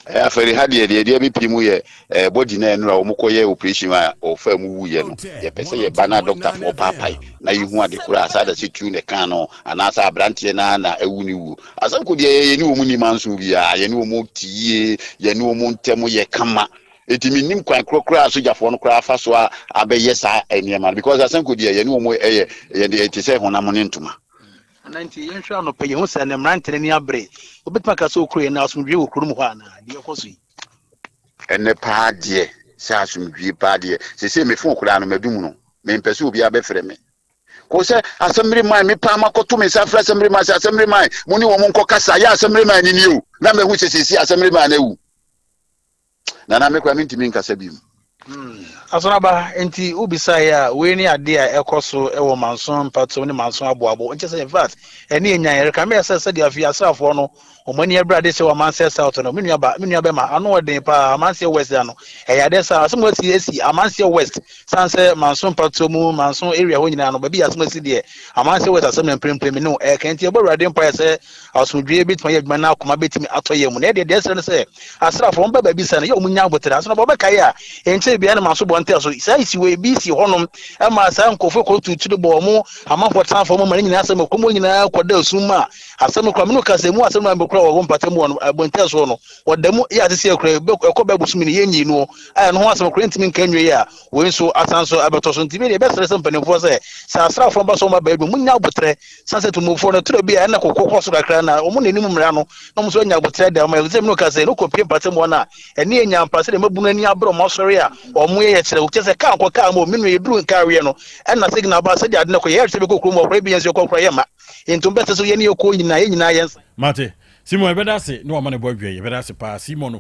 Eh, Afali ha deɛ deɛ deɛ bɛpie mu yɛ eh, body na ɛnora wɔn kɔyɛ operation a ɔfa mu wuyɛ no yɛpɛ sɛ yɛba na dɔktafoɔ paapae na yɛhu ade koraa saa da sɛ tuo na ɛka no anaasɛ aberanteɛ no na awu ne wuo Asɛm ko deɛ yɛne wɔn nni manso biara, yɛne wɔn te yie, yɛne wɔn ntam yɛ kama. Enti mennim kwan korɔ koraa a sogyafoɔ no koraa afa so a abɛyɛ saa nneɛma no because asɛm ko deɛ yɛne wɔn yɛ yɛde ɛte sɛ honam ne ntoma. Ana nti yɛnhwɛ anɔpa yɛhu sɛ ne mmerante no ani abere. Wobɛtumi aka sɛ okuro yɛn na asomdwoe wɔ kuro no mu hɔ anaa? Deɛ ɛkɔ so yi. Ɛnnɛ paa deɛ sɛ asomdwoe paa deɛ seesei me phone koraa no madum no mempɛ sɛ obiara bɛfrɛ me. Kɔ sɛ asɛmmere man, me paa makɔto me nsa afrɛ asɛmmere man sɛ asɛmmere man, mo ne wɔn nkɔ kasa, yɛ asɛmmere man ni nie o, na mahu sɛ seesei asɛmmere man no awu. Nana me koraa mentumi nkasa bio. Hmm. Asonaba, nti wobisaeɛ a wei ne adeɛ a ɛkɔ so wɔ manso mpatow ne manso aboabo nkyɛ sɛ in fact ɛne ɛnya yɛreka meyɛ sɛ sɛdeɛ afei asraafoɔ no Wɔn ani abere ade sɛ wɔ Amanseɛ South no, me nua ba, me nua bɛma, ano ɔden paa, Amanseɛ West ano. Ɛyɛ adeɛ saa, asɛm asi asi Amanseɛ West, san sɛ Manso mpatoɔ mu, Manso area hɔ nyinaa no, baabi a asɛm asi deɛ, Amanseɛ West asɛm na mprempren me ne wo ɛreka. Nti yɛbɔ Awurade mpaeɛ sɛ asomdwoeɛ bɛtumi ayɛ adwuma na akoma bɛtumi atɔ yɛn mu. Na ɛdeɛ deɛ ɛsrɛ no sɛ, asraafoɔ wɔn ba baabi saa no, yɛ wɔn nya aboterɛ. Ansa na wɔbɛkae a, ɛnkyɛre biara na Manso bɔ ntɛɛ so. Saa isi wei bi si hɔnom, ɛma saa nkurɔfoɔ kɔtu tiri bɔ wɔn amanfoɔ tanfoɔ mu ma ne nyinaa asɛm, kurom hɔ nyinaa kɔda sum mu a, Asɛm no koraa, me ne wo kasa, emu asɛm no a mekura wɔ hɔ mpata mu wɔ no, abɔnten soɔ no, wɔda mu yɛ asese akura, ɛkɔ bɛɛ bosome no, yɛnyii noɔ, a ɛno ho asɛm koraa ntumi nka nwie a, wei nso asan so abɛtɔ so. Nti me deɛ, yɛbɛsrɛ sɛ mpanimfoɔ sɛ, sɛ asraafoɔ no ba sɛ wɔn aba adwuma, monnya aboterɛ, sane sɛ tumufoɔ no, ɛtɔ bi a ɛna kɔkɔ kɔ so kakra na wɔn na anim mmara no, na wɔn nso anya aboterɛ da ama ɛfiri sɛ me ne wo kasa yi, no kɔpie mpata mu hɔ no a, ɛne yɛ nya mpa sɛdeɛ mmabunu ani abere wɔn asɔre a wɔn yɛ yɛkyerɛ, kyɛ sɛ kaa nkɔ kaa mu, me nua yɛduru nkaaweɛ no, ɛna signal ba sɛdeɛ ade no kɔ, yɛyɛ sɛ bɛkɔ kurom hɔ koraa, ebi yɛn nso yɛkɔ koraa yɛmma. Nti wɔbɛsɛ so yɛne yɛkɔ nyinaa, yɛn nyinaa yɛn nsa. Mate. Simon yɛbɛda ase ne wama ne bɔ awie yɛbɛda ase paa Simon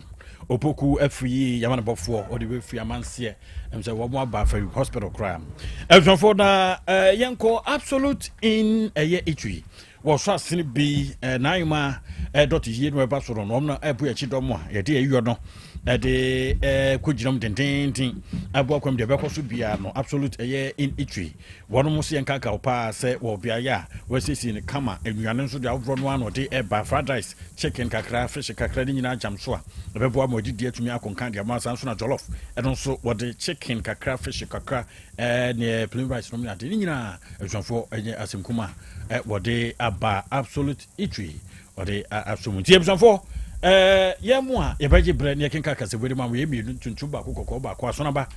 Opoku afiri yi yɛma ne bɔfoɔ ɔde bɛfiri amanseɛ ɛm sɛ wɔn aba afari hospital koraa abusuafoɔ na eh, yɛnkɔ absolute in ɛyɛ itui wɔsɔ asene bi eh, n'ayoma eh, dɔte yie no ɛba so no na wɔn na ɛbo akyi dɔm a yɛde ɛyɔ no ɛde eh, kɔgyina mu dendenden aboa kwam deɛ ɛbɛkɔ so biara no absolute ɛyɛ in itui Wɔnom nso yɛ nkankaw paa sɛ wɔ beaeɛ a wɔasiesie no kama, nnuane nso deɛ ahodoɔ no ara na wɔde reba, fried rice, chicken kakra, fish kakra ne nyinaa gyam so a ɛbɛboa ma wɔadidi atumi akɔ nkan de ama. Saa nso na jollof ɛno nso wɔde chicken kakra, fish kakra, ɛɛ plain rice nom ne ade ne nyinaa abusuafoɔ ɛnyɛ asɛm kuma a wɔde aba Absolute Eatery wɔde aso mu. Nti abusuafoɔ Yɛn mu a yɛbɛgye berɛ ne yɛkenka kasɛbue de ma mo yɛ mmienu, tuntum baako, kɔkɔɔ baako, Asonaba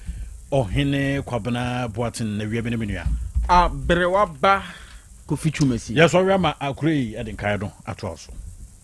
Ɔhene Kwabena Boaten na wia me ne me nua. Aberewa ba Kofi Twumasi. Yɛsɔre ama akuro yi de nkaeɛ no atoa so.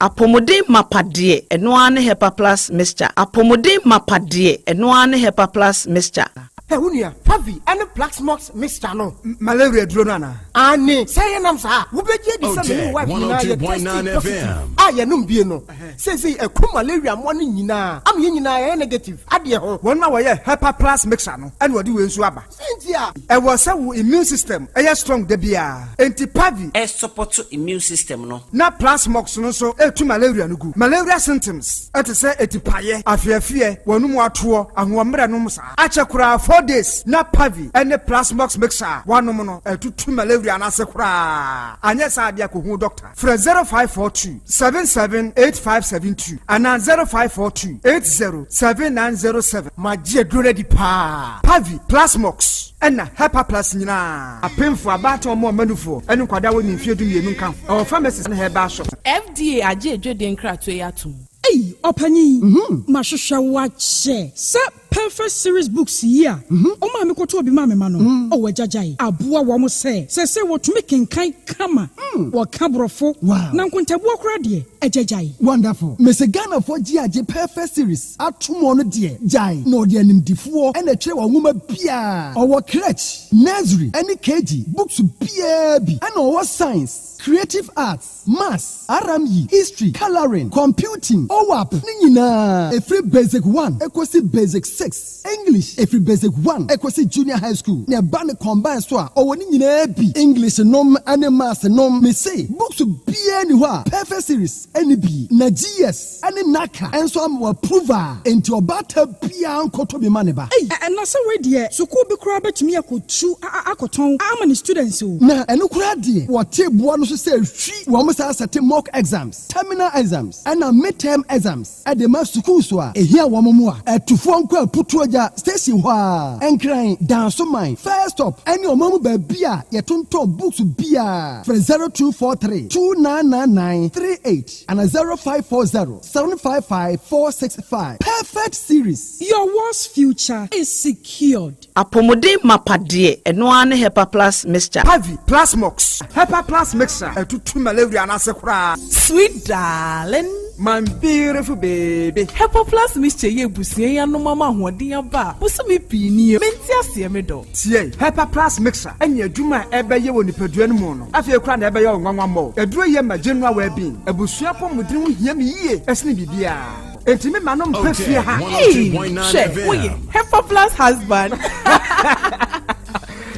Apɔmuden mapa deɛ, ɛno ara ne Hepa Plus Mixture. Apɔmuden mapa deɛ, ɛno ara ne Hepa Plus Mixture. Hɛ, wo nua, Pavi ne Plaxmox mixture no, malaria aduro no anaa? Aane, sɛ yɛnam saa a, wobɛgye adi sɛ me ne wo wife nyinaa yɛ tested positive a yɛnom bie no. Seesei ɛku malaria mmoa no nyinaa ama yɛn nyinaa yɛayɛ negative adeɛ ho. Wɔn a wɔyɛ Hepa Plus mixture no na wɔde wei nso aba. Sɛn nti a? Ɛwɔ sɛ wo immune system yɛ strong da biara, enti Pavi. Ɛsupɔto immune system no. Na Plasmox no nso tu malaria no gu. Malaria symptoms te sɛ atipaeɛ, afeafeɛ, w'anum atoɔ, ahoɔmmerɛ nom saa. Akyɛ koraa 4 days na Pavi ne Plasmox mixture a woanom no atutu malaria no ase koraa. Anyɛ saa deɛ a kɔhu doctor. Frɛ 0542 77 8572 anaa 0542 80 7907. Magye aduro no adi paa. Pavi, Plasmox, ɛna Hepa Plus nyinaa. Apemfo, abaatan, wɔn a wɔma nufoɔ, ne nkwadaa a wɔnni mfeɛ 12 nka ho. Ɛwɔ pharmacies ne herbal shops. FDA agye adwadie nkratoɔ yi atom. Ei ɔpanyin, mahwehwɛ wo akyɛ. Sɛ Perfect Series Books yi a ɔmaa me kɔtɔɔ bi maa me ma no, oh agyagyae, aboa wɔn sɛ seesei wɔtumi kenkan kama, wɔka Borɔfo, na nkontabuo koraa deɛ, agyagyae. Wonderful. Mese Ghanafoɔ gye agye Perfect Series ato mu ɔno deɛ gyae na ɔde animdifoɔ na ɛtwerɛ wɔn nwoma biara. Ɔwɔ crèche, nursery ɛne KG books biara bi ɛna ɔwɔ science, creative arts, maths, RME, history, colouring, computing, OWAP ne nyinaa ɛfiri basic one ɛkɔsi basic six, English ɛfiri basic one ɛkɔsi junior high school na ɛba ne combine so a ɔwɔ ne nyinaa bi, English nom ɛne maths nom. Mese books biara ni hɔ a Perfect Series ɛne bi na GS ɛne NaCCA ɛnso ama wɔ approve a enti ɔbaata biara nkɔtɔ bi ma ne ba. Ei, na sɛ wei deɛ, sukuu bi koraa bɛtumi akɔtu akɔtɔn ama ne students o. Na ɛno koraa deɛ, wɔte boɔ no so sɛ hwi. Wɔn saa sɛte mock exams, terminal exams ɛna midterm exams ɛde ma sukuu so a ehia wɔn mu a ɛtufoɔ nkɔ Aputuogya station hɔ a Nkran, Dansoman first stop ɛne ɔman mu baabi a yɛtontɔn books biara. Frɛ 0243 2999 38 ana 0540 755 465. Perfect Series. Your world's future is secured. Apɔmuden mapa deɛ, ɛno ara ne Hepa Plus Mixture. Pavi, Plasmox, Hepa Plus mixture ɛtutu malaria no ase koraa. Sweet darling. My beautiful baby. Hepa Plus Mixture yɛ abusua yi anom ama ahoɔden aba a bosome pii nie. Mente aseɛ, me dɔ. Tie, Hepa Plus mixture ɛnyɛ adwuma a ɛbɛyɛ wɔ nipadua no mu no afei koraa na ɛbɛyɛ wo nwanwa mmɔ. Aduro yɛ ma general well-being. Abusua apɔmuden ho hia me yie ɛsene biribiara. Enti me ma no mpɛ fie ha. Hey, hwɛ, woyɛ Hepa Plus husband.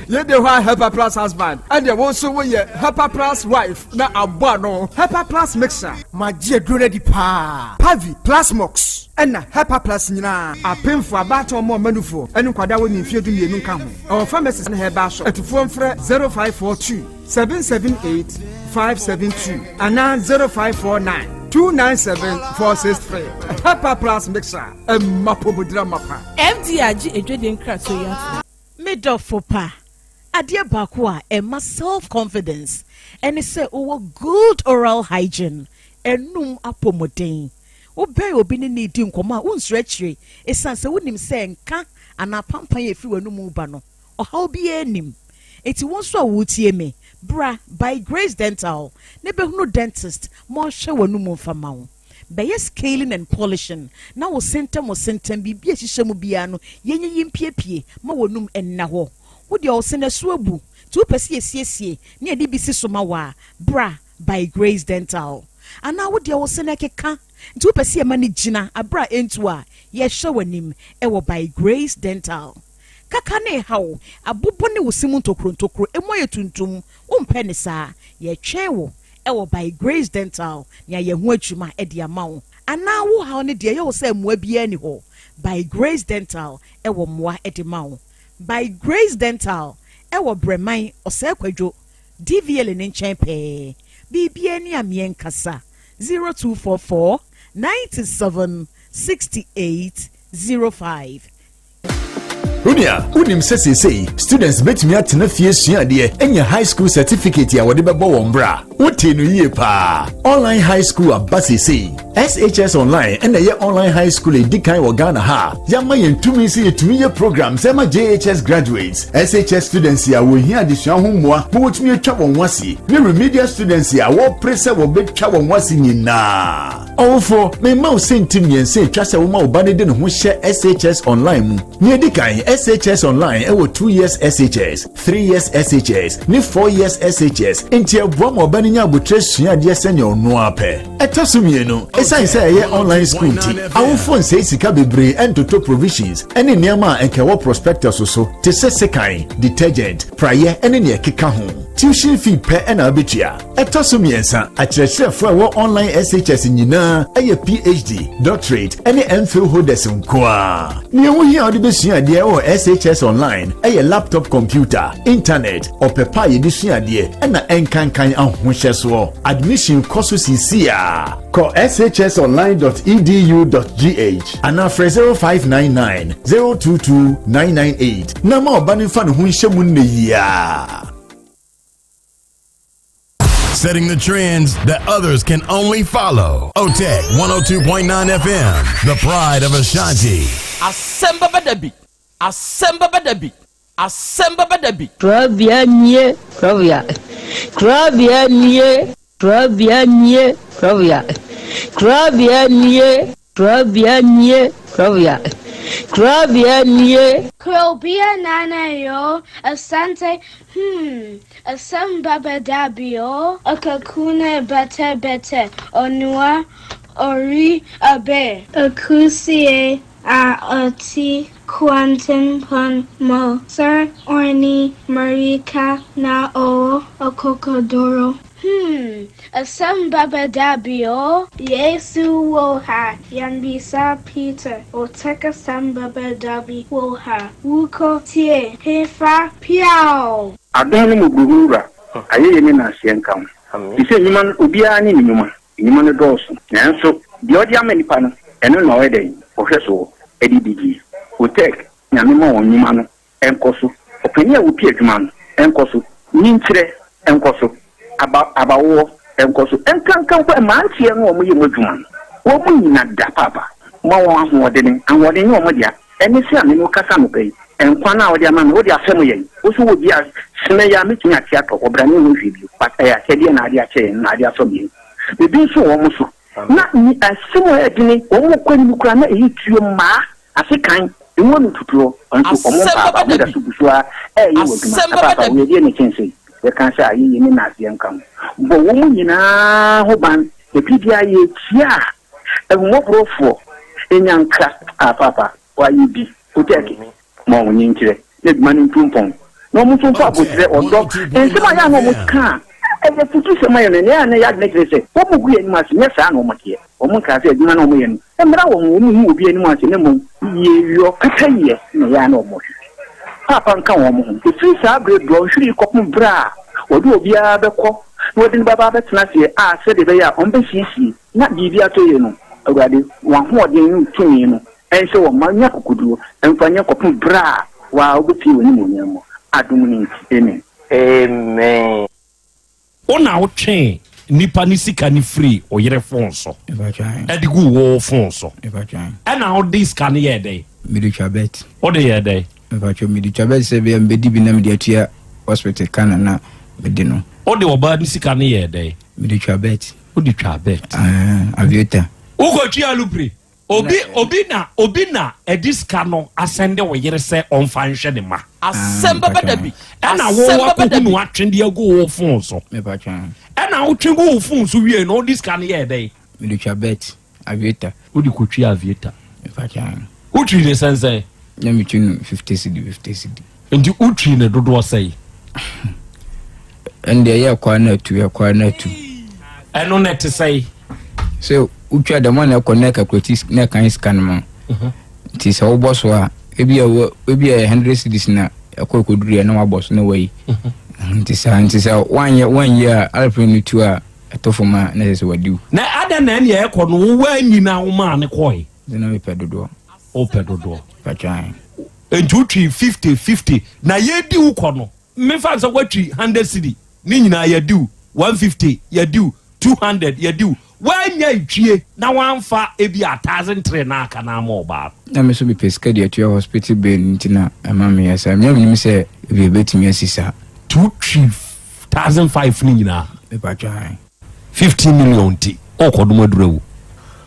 Yɛde hɔ a Hepa Plus husband ɛdeɛ wo nso woyɛ Hepa Plus wife na abɔ ano. Hepa Plus mixture. Magye aduro no adi paa. Pavi, Plasmox, ɛna Hepa Plus nyinaa. Apemfo, abaatan, wɔn a wɔma nufoɔ, ɛne nkwadaa a wɔnni mfeɛ 12 nka ho. Ɛwɔ pharmacies ne herbal shop. Atufoɔ mfrɛ 0542 778 572 anaa 0549 297 463. Hepa Plus mixture, ɛmma pomodira mapa. FDA agye adwadie nkratoɔ yi atom. Me dɔfo pa, adeɛ baako a ɛma self confidence ɛne sɛ wowɔ good oral hygiene, ɛnum apɔmuden. Wobɛn obi ne ne di nkɔmmɔ a wonsuro akyire, ɛsiane sɛ wonim sɛ nka anaa pampan a ɛfiri w'anum ba no, ɔhaw biara nim. Enti wo nso a wotie me, bra By Grace Dental ne bɛhunu dentist ma ɔnhwɛ w'anum mfa ma wo. Bɛyɛ scaling and polishing na wo sentɛm wo sentɛm biribi a ɛhyehyɛ mu biara no yɛnyiyi mpiepie ma w'anum nna hɔ. Wo deɛ ɔse no ɛso abu nti wopɛ sɛ yɛsiesie ne yɛde bi si so ma wo a, bra By Grace Dental. Anaa wo deɛ wo se no ɛkeka nti wopɛ sɛ yɛma no gyina aberɛ a ɛntu a, yɛhwɛ w'anim ɛwɔ By Grace Dental. Kaka ne haw, abobɔ ne wo se mu ntokuro ntokuro, emu ayɛ tuntum, wompɛ ne saa, yɛtwɛn wo ɛwɔ By Grace Dental nea yɛn ho adwuma de ama wo. Anaa wo haw no deɛ ɛyɛ wo sɛ mmoa biara ni hɔ, By Grace Dental ɛwɔ mmoa de ma wo. By Grace Dental ɛwɔ Brɛman Ɔsɛe Kwadwo DVLA ne nkyɛn pɛɛ. Biribiara ni a meɛ nkasa 0244 97 68 05. Onua, wonim sɛ seesei students bɛtumi atena fie sua adeɛ anya high school certificate a wɔde bɛbɔ wɔn bra? Wotee no yie paa. Online high school aba seesei. SHS Online na ɛyɛ online high school a ɛdi kan wɔ Ghana ha a yɛama yɛn tumi sɛ yɛtumi yɛ programs ɛma JHS graduates, SHS students a wɔhia adesua ho mmoa ma wɔtumi atwa wɔn ho ase, ne remedial students a wɔrepere sɛ wɔbɛtwa wɔn ho ase nyinaa. Ɔwofoɔ, mema wo sɛnti mmiɛnsa a ɛtwa sɛ woma wo ba no de ne ho hyɛ SHS Online mu. Nea ɛdi kan, SHS Online wɔ 2 years SHS, 3 years SHS, ne 4 years SHS, enti ɛboa ma ɔba no nya aboterɛ sua adeɛ sɛnea ɔno ara pɛ. Ɛtɔ so mmienu, esiane sɛ ɛyɛ online school nti, awofo nsɛe sika bebree ntotɔ provisions ne nneɛma a anka ɛwɔ prospectus so te sɛ sekan, detergent, praeɛ ne nea ɛkeka ho. Tuition fee pɛ na wubetua. Ɛtɔ so mmiɛnsa, akyerɛkyerɛfo a ɛwɔ online SHS nyinaa yɛ PhD, doctorate, ne MPhil holders nko ara. Nea ɛho hia a wode besua adeɛ wɔ SHS online yɛ laptop computer, internet, ɔpɛ pa a yɛde sua adeɛ ɛna ɛnkankan ahohyɛsoɔ. Admission kɔ so seesei a. Kɔ shsonline.edu.gh anaa frɛ 0599 022 998 na ma ɔba no mfa ne ho nhyɛ mu nnɛ yi ara. Setting the trends that others can only follow. OTEC 102.9 FM, the pride of Ashanti. Asɛm bɛba da bi, asɛm bɛba da bi, asɛm bɛba da bi. Korabea nie, korabea, korabea nie, korabea nie, korabea, korabea nie, korabea nie, korabea, korabea nie. Krobea nana yo, Asante hmm, asɛm bɛba da bi o. Akakune bɛtɛ bɛtɛ, onua ori abe. Akusie a ɔte kwantempɔn mu sɛ ɔne mmirika na ɔwɔ akokoduru. Hmm, asɛm bɛba da bi o. Yesu wɔ ha, yɛmmisa Peter, ɔtɛk asɛm bɛba da bi wɔ ha, wokɔ tie, hefa, piaw! Adom ne mmɔborɔhunu Wura, ayɛyie ne naaseɛ nka wo. Te sɛ nnwuma no, obiara ne ne nnwuma. Nnwuma no dɔɔso, nanso deɛ ɔde ama nnipa no, ɛno na ɔyɛ dɛn? Ɔhwɛ soɔ de di. Otec, Nyame ma wɔn nnwuma no nkɔ so. Ɔpanin a ɔpi adwuma no nkɔ so. Nyinkyerɛ nkɔ so. Aba, abawoɔ nkɔ so. Nkanka mpo mmeranteɛ no a wɔyɛ mu adwuma no, wɔn nyina da paapa. Ma wɔn ahoɔdene. Ahoɔden nyɛ wɔn dea. Ɛne sɛ a me ne wo kasa anɔpa yi, nkwa no a wode ama me, wode afɛm yɛn. Wo nso wɔ bi a, sene yi a mɛtumi ate atɔ hɔ, bra menhu hwee bio. But ɛyɛ akyɛdeɛ na ade akyɛ yɛn, na ade asɔ yɛn. Biribi nso wɔ wɔn so. Na ni asɛm a ɛyɛ dene, wɔn rekɔ anim koraa na ɛyɛ tuo mmaa, ase kan, emu ano tutuo, nso wɔn Asɛm mpaaba, bɛba wɔn da da bi. so gu so ara ɛreyɛ wɔn adwuma. Asɛm bɛba Paapa, da bi. wɔyɛ deɛ na ɛkyɛn sei. Yɛka sɛ ayeyie ne nnaseɛ nka ho. Bɔ wɔn nyinaa ho ban, na biribiara yɛretia a, Ahummɔborɔfoɔ nya nkra a paapa wayɛ bi Otɛɛke ma wɔn nkyerɛ na adwuma no ntu mpɔn na wɔn nso mfa aboterɛ ɔdɔ nsɛm a yɛ a na wɔn ka a ɛyɛ afutusɛm ayɛ no ɛnɛ a na yɛ adwene kyerɛ sɛ wɔn gu yɛn anim ase nyɛ saa na wɔn teɛ wɔn nkaa sɛ adwuma na wɔn yɛ no mmra wɔn wɔn nhu obi anim ase na mmom yieyɔ pɛpɛyɛ na ɛyɛ a na wɔn hwehwɛ paapa nka wɔn ho ɛfiri saa berɛ dɔnhwere yi kɔpem berɛ a wɔde obiara bɛkɔ na wɔde no bɛba abɛtena aseɛ a sɛdeɛ ɛbɛyɛ a wɔn bɛsiesie Na biribi atɔ yie no, Awurade, w'ahoɔden ne wo tumi no nhyɛ wɔn ma nya akokoduo mfa nyɛ kɔpem berɛ a wo ara wobɛpue w'animuonyam mu, adom no nti, amen. Amen. Wo na wotwee nipa ne sika no firii wo yere fon so de guu wo fon so. Ɛna wode sika no yɛɛ dɛn? Mede twa bet. Wode yɛɛ dɛn? Mpakyɛw mede twa bet sɛ bia mebɛdi bi na mede atua hospital ka na na mede no. Wode ɔbaa no sika no yɛɛ dɛn? Mede twa bet. Wode twaa bet. Ah, aviator. Wokɔtwi alupre. Obi obi na obi na ɛde sika no asɛnde wo yere sɛ ɔmfa nhwɛ ne ma. Asɛm bɛba da bi. Ɛna wo Asɛm bɛba da wakɔhu bi. no atwe de agu wo fon so. Ɛna wotwe gu wo fon so wie no wode sika no yɛɛ dɛn? Mede twa bet. Aviator. Wode kɔtwi aviator. Wotwi ne sɛnsɛn? Na metwi no 50 cedi 50 cedi. Nti wotwi ne dodoɔ sɛn? Ɛnde ɛyɛ ɛkɔ a na atu ɛkɔ a na atu. Ɛno na ɛte sɛn? Sɛ wotwa dɛm a na ɛkɔ na ɛkakulati na ɛkan sika no ma. Mhm. Nti sɛ wobɔ so a ebi a ebi a 100 cedis na ɛkɔ ɛkɔduru yɛ na wabɔ so na wayi. Mhm. Nti saa nti sɛ wanyɛ wanyɛ a alpine no tu a Ɛtɔ fam a, na ɛsɛ sɛ wadi wo. Na adɛn na ɛnea ɛkɔ no wo woanyi na womaa no kɔe? Sɛ na mepɛ dodoɔ. Wopɛ dodoɔ. Patwan. Nti wotwi 50 50 na yɛdi wo kɔ no mefa sɛ woatwi 100 cedi ne nyinaa yɛdi wo. 150 yɛdi wo, 200 yɛdi wo. Woannya ntwie na woamfa ebi a 1003 na aka na ama ɔbaa no. Na me nso mepɛ sika de atua hospital bill nti na ɛma meyɛ saa. Menya menim sɛ ebi ebetumi asi saa. Nti wotwi 1005 no nyinaa? Mepatwa ae. 15 million nti wokɔdom aduru awu?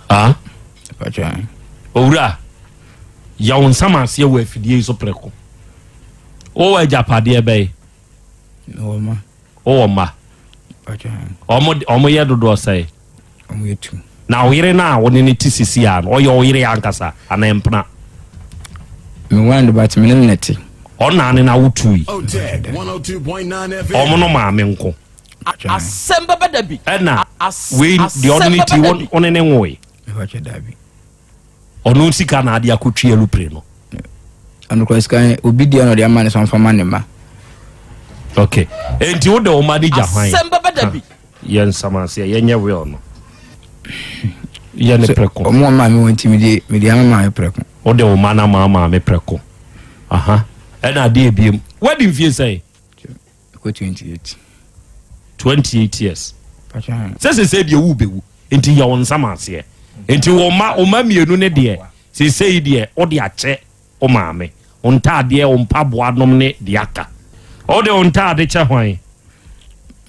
Ah? Mepatwa ae. Owura, yɛ wo nsam aseɛ wɔ afidie yi so prɛko. Wowɔ agyapadeɛ bɛn? Mewɔ mma. Wowɔ mma? Ɔmo ɔmo yɛ dodoɔ sɛn? Ɔmo yɛ tu. Na wo yere no a wo ne no te sisi a no, ɔyɛ wo yere ankasa anaa mpena? Me wa no but me ne no na ɛte. Ɔna ne na wo tu yi. Ɔmo no maame nko. Asɛm bɛba da bi. Ɛna wei deɛ ɔne ne ti wo ne ne nwoe. Ɔno sika na ade akɔtwi alupre no. Ɔno kura sika obi deɛ na ɔde ama ne sɛ ɔmfa ma ne mma. Ok, enti wode wo mma de gya hwan? Asɛm bɛba da bi. Yɛ nsɛm aseɛ, yɛnyɛ will no. Yɛ ne prɛko. Ɔmo wɔn maame wɔn ti mede mede ama maame prɛko. Wode wo mma no ama maame prɛko. Aha, ɛna adeɛ ebiem. Wadi mfie sɛn? Ɛkɔ 28. 28 years. Sɛ sese deɛ wo bɛwu nti yɛ wo nsam aseɛ nti wo mma wo mma mmienu ne deɛ sesei deɛ wode akyɛ wo maame wo ntaadeɛ wo mpaboa nom ne deɛ aka wode wo ntaade kyɛ hwan?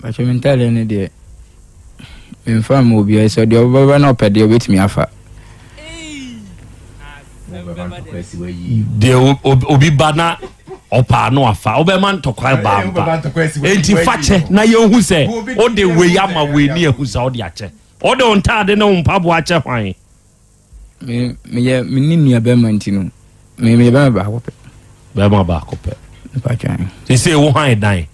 Pakyɛ me ntaadeɛ ne deɛ memfa mma obiara sɛ deɛ ɔbɛba na ɔpɛ deɛ ɔbɛtumi afa. Deɛ obi ba na ɔpaa no afa wobɛma ntɔkwa ba mpa enti fa kyɛ na yɛhu sɛ wode wei ama wei ne yɛhu sɛ wode akyɛ wode wo ntaade ne wo mpaboa akyɛ hwan? Meyɛ me ne nua bɛrima nti no meyɛ bɛrima baako pɛ. Bɛrima baako pɛ. Sɛ wo hwan dan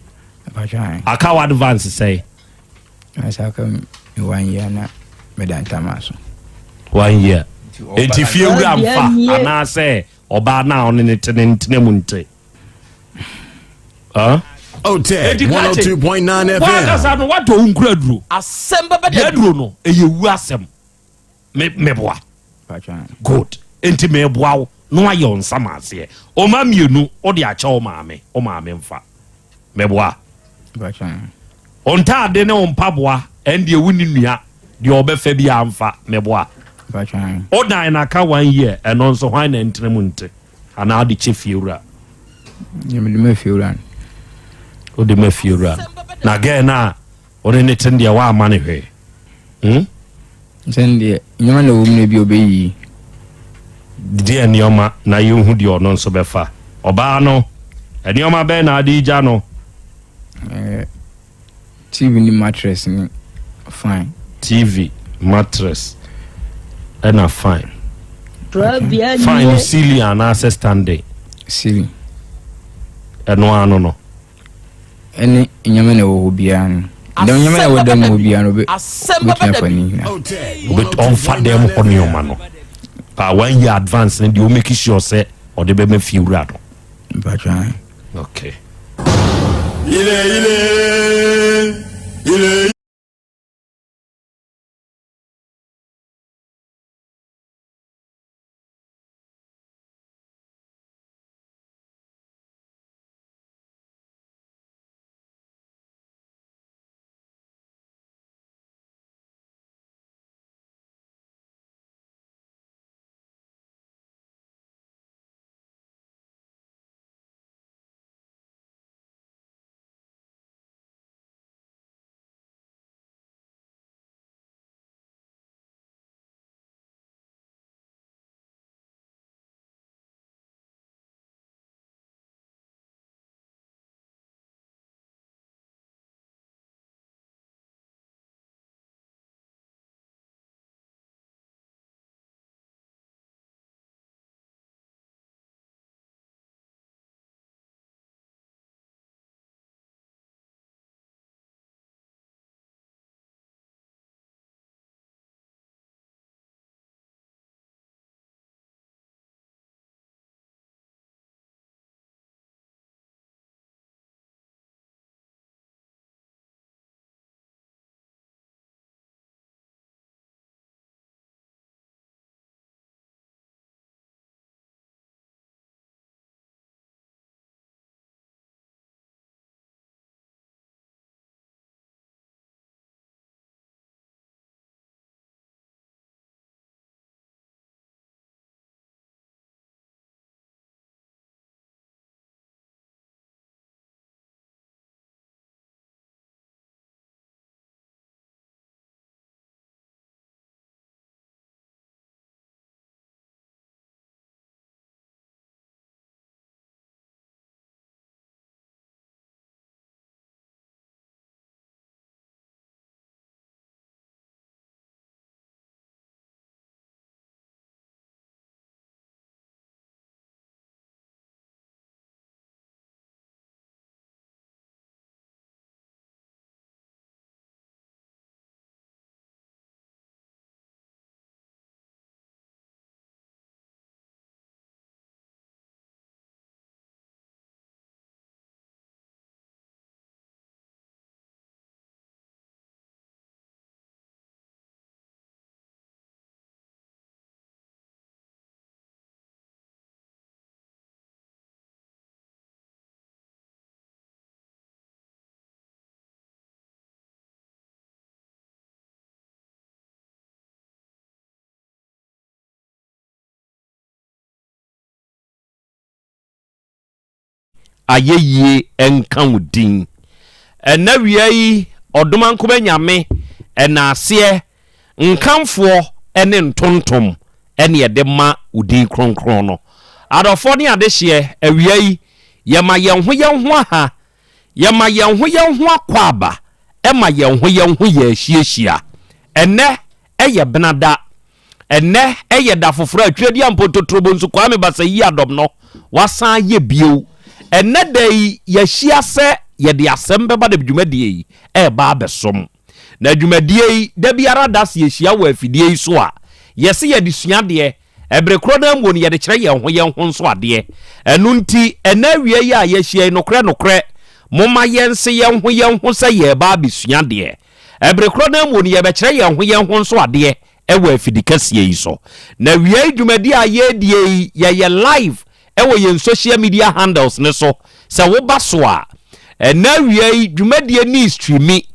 aka wo advance sɛe? Asa aka me one year na meda ntama so. One year. Enti fie wura mfa anaasɛ ɔbaa no a ɔne ne te ne ntena mu nte. Huh? Otec Enti krakye, 102.9 FM. wankasa no watɔ wo nkura aduro. Asɛm bɛba Deɛ da bi. aduro no ɛyɛ wu asɛm. Me meboa. Good. Enti meboa wo na wayɛ wo nsa ma aseɛ. Ɔma mmienu wode akyɛ wo maame, wo maame mfa. Meboa. Wo ntaade ne wo mpaboa ɛndeɛ wo ni nua deɛ ɔbɛfa bi amfa. Meboa. Wo dan na aka one year ɛno nso hwan na ɛntena mu nte anaa wode kyɛ fiewura? Mede ma fiewura no. Wode ma fiewura no. Na gɛɛ no a wone ne te deɛ woamma no hwee. Hmm? Sɛn deɛ nneɛma na ɛwɔ mu na ebi ɔbɛyiyi. Deɛ nneɛma na yɛnhu deɛ ɔno nso bɛfa. Ɔbaa no, nneɛma bɛn na ade gya no? Eh, TV ne mattress ne fine. TV, mattress ɛna fine. Fine no ceiling anaasɛ standing? Ceiling. Ɛno ano no. Ɛne nneɛma na ɛwɔ hɔ biara no. Dɛm nneɛma na ɛwɔ dɛm hɔ biara no obetumi afa ne nyinaa. Ɔnfa dɛm hɔ nneɛma no. Pa one year advance ne deɛ o make sure sɛ ɔde bɛma fie wura no. Mpatwa. Okay. Ile ile ile. Ayɛyie nka wo din. Ɛnnɛ awia yi, Ɔdomankoma Nyame, ɛnaaseɛ, nkamfoɔ ne ntontom ne yɛde ma wo din kronkron no. Adɔfoɔ ne adehyeɛ, awia yi, yɛma yɛn ho yɛn ho aha, yɛma yɛn ho yɛn ho akwaaba, ɛma yɛn ho yɛn ho yɛahyiahyia. Ɛnnɛ yɛ Benada, Ɛnnɛ yɛ da foforɔ a Tweaduaa Mpontotorobonsu Kwame Basayi Adɔm no wasan ayɛ bio. Ɛnnɛ da yi yɛahyia sɛ yɛde asɛm bɛba na dwumadie yi reba abɛsom. Na dwumadie yi da biara da sɛ yɛhyia wɔ afidie yi so a, yɛse yɛde sua adeɛ, ɛbere korɔ no ara mu no yɛde kyerɛ yɛn ho yɛn ho nso adeɛ. Ɛno nti ɛnnɛ awia yi a yɛahyia yi nokorɛ nokorɛ momma yɛnse yɛn ho yɛn ho sɛ yɛreba abɛsua adeɛ. Ɛbere korɔ no ara mu no yɛbɛkyerɛ yɛn ho yɛn ho nso adeɛ wɔ afidi kɛseɛ yi so. Na wiei dwumadie a yɛredie yi, yɛyɛ live wɔ yɛn social media handles no so. Sɛ woba so a, ɛnnɛ awia yi dwumadie no restreami,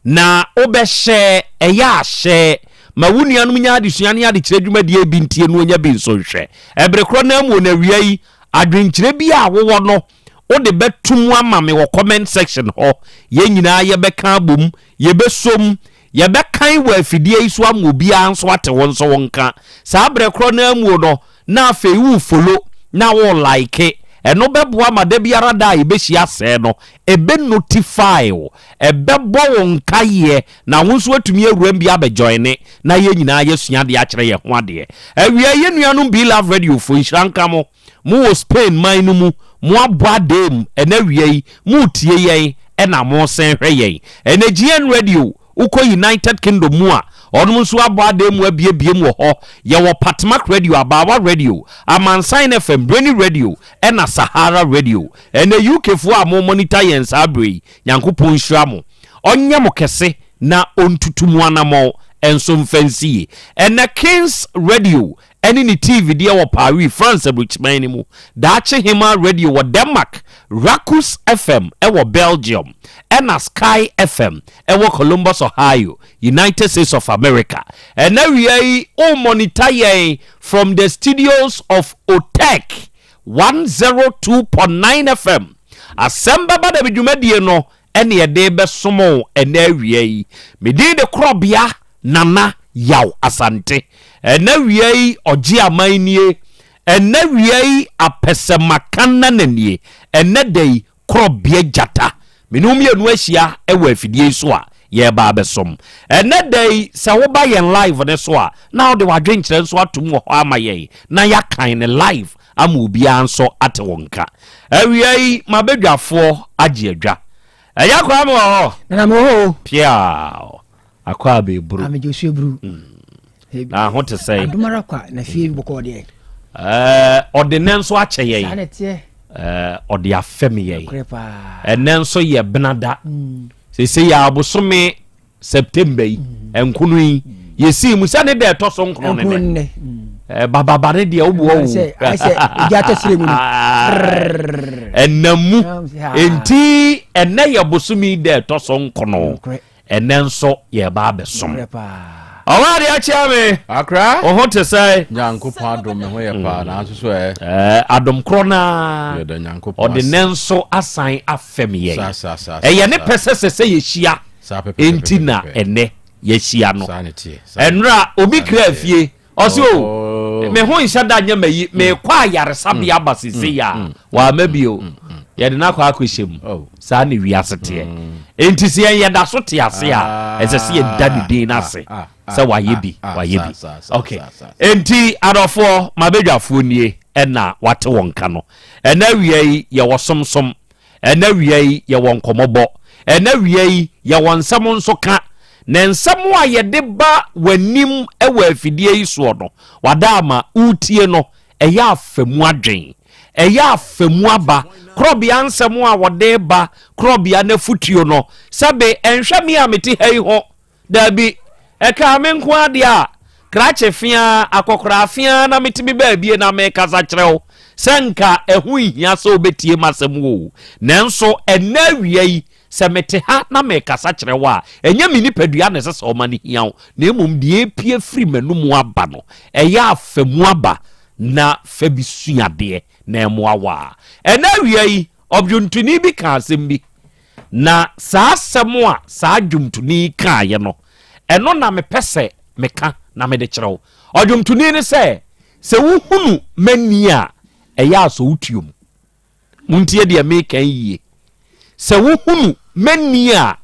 na wobɛhyɛ, ɛyɛ a hyɛ ma wo nuanom nya adesua ne adekyerɛ dwumadie bi ntie na wɔnya bi nso nhwɛ. Ɛbere korɔ no ara mu no awia yi, adwenkyerɛ bi a wowɔ no, wode bɛto mu ama me wɔ comment section hɔ. Yɛn nyinaa yɛbɛka abom, yɛbɛsom, Yɛbɛkan wɔ afidie yi so ama obiara nso ate wo nso wo nka. Saa berɛ korɔ no ara mu no, na afei wo follow na wo like. Ɛno bɛboa ma da biara da a yɛbɛhyia sɛɛ no, ɛbɛ notify wo, ɛbɛbɔ wo nkaeɛ na wo nso atumi awuram bi abɛ joine na yɛn nyinaa yɛasua adeɛ akyerɛ yɛn ho adeɛ. Awia yi yɛn nuanom Be Love Radio foɔ nhyira nka mo. Mo wɔ Spain man no mu, mo abɔ adaa mu ɛnɛ awia yi, mo retie yɛn ɛna mo resan hwɛ yɛn. Ɛnɛ GN Radio, wo kɔ United Kingdom mu a, ɔnom nso abɔ adaa mu abiebiem wɔ hɔ. Yɛwɔ Patmak Radio, Abaawa Radio, Amansan FM, Brainy Radio, ɛna Sahara Radio. Ɛnɛ UK foɔ a mo monitor yɛn saa berɛ yi, Nyankopɔn nhyira mo. Ɔnyɛ mo kɛse na ɔntutu mo anamɔn nso mfa nsi yie. Ɛnɛ Kings Radio ɛne ne TV deɛ wɔ Paris, France aburokyiman no mu, Daakye Hemaa Radio wɔ Denmark, Rakus FM wɔ Belgium, ɛna Sky FM wɔ Columbus, Ohio, United States of America. Ɛna awia yi, wo monitor yɛn from the studios of OTEC 102.9 FM. Asɛm bɛba da bi dwumadie no ɛne yɛde rebɛsom wo ɛnnɛ awia yi. Me din de Korɔbea Nana Yaw Asante. Ɛnnɛ awia yi ɔgye aman nie. Ɛnnɛ awia yi apɛsɛmaka nana nie. Ɛnnɛ da yi Korɔbea Gyata. Me ne wo mmienu ahyia wɔ afidie yi so a yɛreba abɛsom. Ɛnnɛ da yi sɛ woba yɛn live no so a na wode w'adwenkyerɛ nso atom wɔ hɔ ama yɛn na yɛakan no live ama obiara nso ate wo nka. Awia yi, m'abadwafoɔ agye adwa. Agya Kwame wɔ hɔ? Nana mewɔ hɔ o. Piaw! Akɔ abɛburu. Amegye osuo buru. Na ho te sɛn? Adom ara kwa na fie bɔkɔɔ deɛ. Ɛɛ, ɔde nɛ nso akyɛ yɛn. Saa na ɛteɛ. Ɛɛ, ɔde afɛm yɛn. Nokorɛ paa. Ɛnɛ nso yɛ benada. Seesei yɛ abosome September yi nkono yi yɛsii mu sɛ ne da ɛtɔ so nkono ne nɛ eh, bababa ne deɛ woboa wo ɛnam mu enti ɛnɛ yɛ bosome da ɛtɔ so nkono ɛnɛ nso yɛba abɛsom ɔwɔ adeɛ akyea me akra wo ho te sɛ nyankopɔn adom me ho yɛ paa nanso so ɛ eh, adom korɔ naa yɛda nyankopɔn ɔde ne nso asan afɛm yɛn ɛyɛ ne pɛ sɛ sɛ sɛ yɛhyia Enti na ɛnnɛ yɛahyia no. Ɛnora obi kra fie, ɔse o, oh, me ho nhyɛ da nyɛ mayi, mm. mekɔ ayaresabea mm. aba sese yɛ a, mm. wama bio. Yɛde no akɔ akɔhyɛ mu. Oh. Saa ne wiase teɛ. Enti sɛ yɛn yɛda so te ase a, ah. ɛsɛ sɛ yɛda ne din no ase ah, ah, sɛ wayɛ bi, wayɛ bi. Okay. Enti adɔfoɔ, mabadwafoɔ nie ɛna wate wɔn ka no. Ɛna awia yi yɛwɔ somsom. Ɛnnɛ awia yi, yɛwɔ nkɔmmɔbɔ. Ɛnnɛ awia yi, yɛwɔ nsɛm nso ka. Na nsɛm a yɛde ba w'anim wɔ afidie yi soɔ no, wada ama woretie no, ɛyɛ afa mu adwen. Ɛyɛ afa mu aba. Korɔbea nsɛm a wɔde ba, korɔbea no afutuo no, sɛbe ɛnhwɛ me a mete ha yi ho. Dabi, ɛkaa me nko ara deɛ a, krakye feaa, akɔkoraa feaa na metumi baabie na merekasa kyerɛ wo, sɛ nka ɛho nhia sɛ wobɛtie m'asɛm oo. Nanso ɛnnɛ awia yi, sɛ mete ha na merekasa kyerɛ wo a, ɛnyɛ me nipadua na ɛsɛ sɛ ɔma no hia wo, na mmom deɛ ɛrepue firi m'anomu aba no, ɛyɛ a fa mu aba na fa bi sua adeɛ na ɛmmoa wo a. Ɛnnɛ awia yi, Ɔdwontoni bi kaa asɛm bi, na saa asɛm a saa dwomtoni yi kaeɛ no, ɛno na mepɛ sɛ meka na mede kyerɛ wo. Ɔdwomtoni no sɛ, Sɛ wohunu m'ani a, ɛyɛ a sɔ wo tuom. Montie deɛ meka yi yie. Sɛ wohunu m'ani a,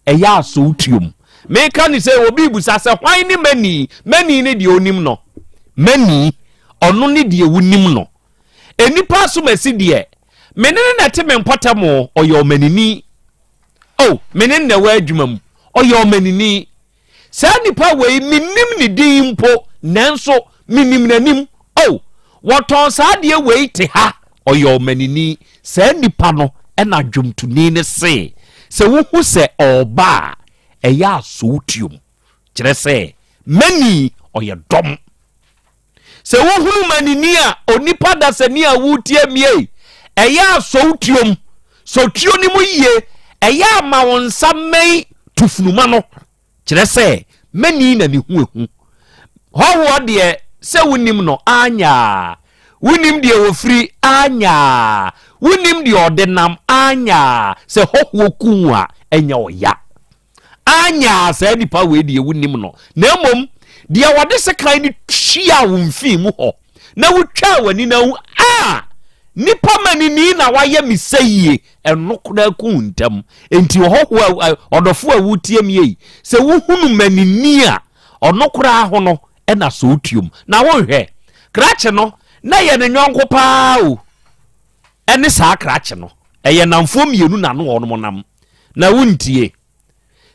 ɛyɛ a sɔ wo tuom. Meka ne sɛ obi rebisa sɛ hwan ne m'ani? M'ani ne deɛ onim no. M'ani, ɔno ne deɛ wonim no. Nnipa asomasi deɛ, me ne no na ɛte me mpɔtam o, ɔyɛ ɔmanini. O, me ne no na ɛwɔ adwuma mu, ɔyɛ ɔmanini. Saa nipa wei, mennim ne din mpo, nanso menim n'anim. O, wɔtɔn saa adeɛ wei te ha, ɔyɛ ɔmanini. Saa nipa no na dwomtoni no se, sɛ wohu sɛ ɔreba a, ɛyɛ a sɔ wo tuom. Kyerɛ sɛ, mani, ɔyɛ dɔm. Sɛ wohunu manini a, onipa dasani a woretie me ei, ɛyɛ a sɔ wo tuom, sɔ tuo no mu yie, ɛyɛ a ma wo nsa mmɛn tufunuma no, kyerɛ sɛ mani na ne ho ehu. Hɔhoɔ deɛ sɛ wonim no anyaa, wonim deɛ wɔfiri anyaa, wonim deɛ ɔde nam anyaa, sɛ hɔhoɔ ku a ɛnyɛ ɔya. Anyɛ a saa nipa wei deɛ wonim no, na mmom deɛ wɔde sekan no tuaa wo mfii mu hɔ na wotwaa w'ani na wu a, nipa manini na wayɛ me sɛ yie, ɛno koraa ku wo ntam. Enti ɔhɔhoɔ a, ɔdɔfoɔ a wotie me yi, sɛ wohunu manini a, ɔno koraa ho no ɛna sɛ wotuom. Na wonhwɛ, krakye no, na ɛyɛ ne yɔnko paa o. Ɛne saa krakye no, ɛyɛ nnamfoɔ mmienu na no wɔnom nam. Na wontie.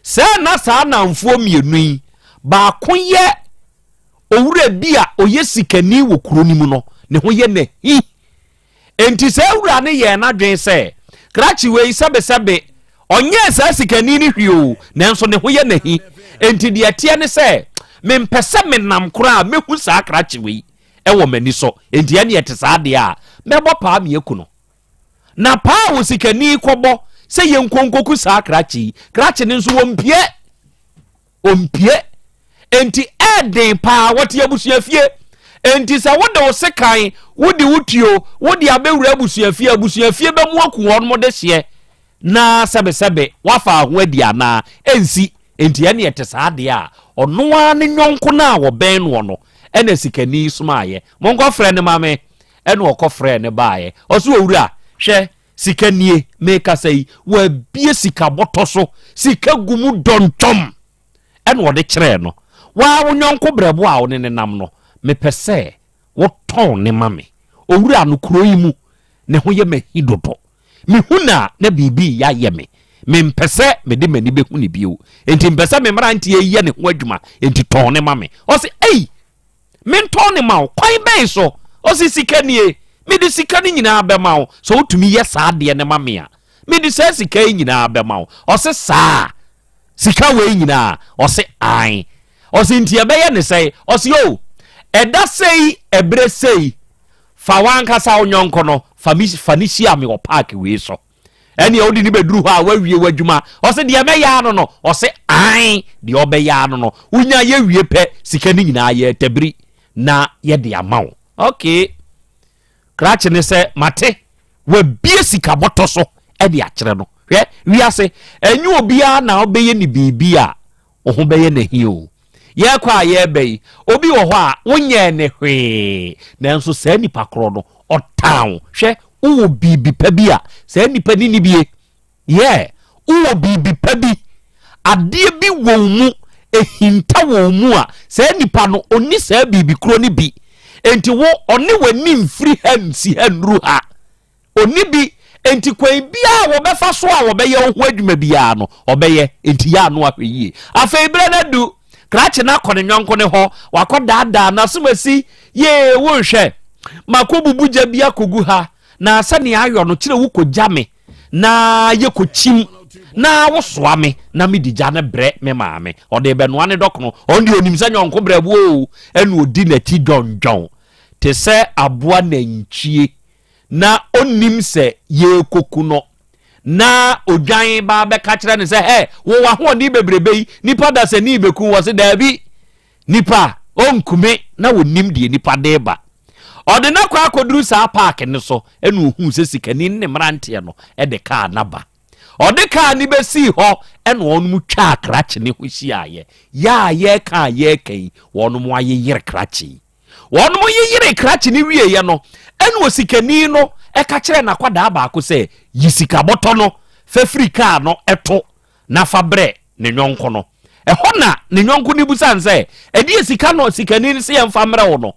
Sɛ na saa nnamfoɔ mmienu yi, baako yɛ owura bi a ɔyɛ sikani wɔ kuro no mu no, ne ho yɛ n'ahi. Enti saa wura no yɛɛ n'adwene sɛ, krakye wei sɛbesɛbe, ɔnyɛɛ saa sikani no hwee o, nanso ne ho yɛ n'ahi. Enti deɛ ɛteɛ ne sɛ, mempɛ sɛ menam koraa mɛhu saa krakye wei wɔ m'ani so. Enti ɛnneɛ ɛte saa deɛ a, mɛbɔ paa meaku no. Na paa a osikani kɔbɔ sɛ yɛnkɔ nkɔku saa krakye yi, krakye no nso wɔmpie. Ɔmpie. Enti ɛɛden paa, wɔte abusuafie. Enti sɛ wode wo sekan, wode wo tuo, wode abɛwura abusuafie, abusuafie bɛmu aku wɔn de hyeɛ na sɛbesɛbe wafa ho adi anaa? Ɛnsi. Enti ɛne ɛte saa deɛ a, ɔno ara ne yɔnko no a wɔbɛn noɔ no ɛna sikani somaeɛ. Monkɔfrɛ no ma me. Ɛna ɔkɔfrɛɛ no baeɛ. Ɔse, Owura, hwɛ, sika nie, merekasa yi, wɔabue sika bɔtɔ so, sika gu mu dɔntɔm. Ɛna ɔde kyerɛɛ no. Wo ara wo yɔnko berɛbo a wo ne no nam no, mepɛ sɛ wotɔn no ma me. Owura no, kuro yi mu, ne ho yɛ me ahi dodo. Mehu no a, na biribi reyɛ ayɛ me. Mempɛ sɛ mede m'ani bɛhu no bio. Enti mepɛ sɛ me mmeranteɛ yi yɛ ne ho adwuma, enti tɔn no ma me. Ɔse, Ei! Mentɔn no ma wo. Kwan bɛn so? Ɔse, Sika nie. Mede sika no nyinaa bɛma wo. Sɛ wotumi yɛ saa adeɛ no ma me a, mede saa sika yi nyinaa bɛma wo. Ɔse, Saa? Sika wei nyinaa? Ɔse, Aane. Ɔse, Nti ɛbɛyɛ ne sɛn? Ɔse, O, ɛda sei, ɛberɛ sei, fa w'ankasa wo yɔnko no, fa me, fa no hyia me wɔ park wei so. Ɛnneɛ wode no bɛduru hɔ a, woawie w'adwuma. Ɔse, deɛ mɛyɛ ano no? Ɔse, ae, deɛ ɔbɛyɛ ano no. Wonya yɛ wie pɛ, sika no nyinaa yɛretabiri na yɛde ama wo. Okay. Krakye ne sɛ, mate, wabie sika bɔtɔ so de akyerɛ no. Hwɛ, wiase, ɛnyɛ obiara na wobɛyɛ ne biribi a wo ho bɛyɛ no ahi o. Yɛrekɔ a yɛreba yi, obi wɔ hɔ a wonyɛɛ ne hwee, nanso saa nipa korɔ no, ɔtan wo. Hwɛ, wowɔ biribi pa bi a saa nipa no nni bie. Yeah, wowɔ biribi pa bi, adeɛ bi wɔ wo mu, ɛhinta wɔ wo mu a saa nipa no, ɔnni saa biribi korɔ no bi. Enti wo, ɔne w'ani mfiri ha nsi ha nnuru ha. Ɔnni bi, enti kwan biara a wɔbɛfa so a wɔbɛyɛ wo ho adwuma biara no, ɔbɛyɛ. Enti yɛ ano ahwɛ yie. Afei berɛ no adu, krakye no akɔ ne yɔnko no hɔ, wakɔdaadaa no, asomasi, yee, wonhwɛ, makɔbubu gya bi akɔgu ha, na sɛnea ayɔ no, kyerɛ wokɔgya me na yɛkɔkyim na wosoa me na mede gya no brɛ me maame. Ɔde rebɛnoa ne dɔkono. Ɔno deɛ ɔnim sɛ yɔnko brɛboɔ o, ɛna ɔdi n'akyi dwɔndwɔn te sɛ aboa nantwie. na ɔnnim sɛ yɛrekɔku no, na odwan ba bɛka kyerɛ no sɛ, hɛ, wo w'ahoɔden bebrebe yi, nipa dasani bɛku wɔ se daabi, nipa ɔnkume na wɔnim deɛ nipa de ba. Ɔde no akɔ akɔduru saa paake no so ɛna ohuu sɛ sikani ne ne mmeranteɛ no de kaa no aba. Ɔde kaa no bɛsii hɔ ɛna wɔnom twaa krakye no ho hyiaeɛ. Yɛ a yɛreka a yɛreka yi, wɔnom ayeyere krakye yi. Wɔnom yeyeree krakye no wieeɛ no, ɛna osikani no ka kyerɛɛ n'akwadaa baako sɛ, Yi sika bɔtɔ no fa firi kaa no to na fa brɛ ne yɔnko no. Ɛhɔ na ne yɔnko no bisa no sɛ, Ɛdeɛn sika na osikani no se yɛmfa mmrɛ wo no?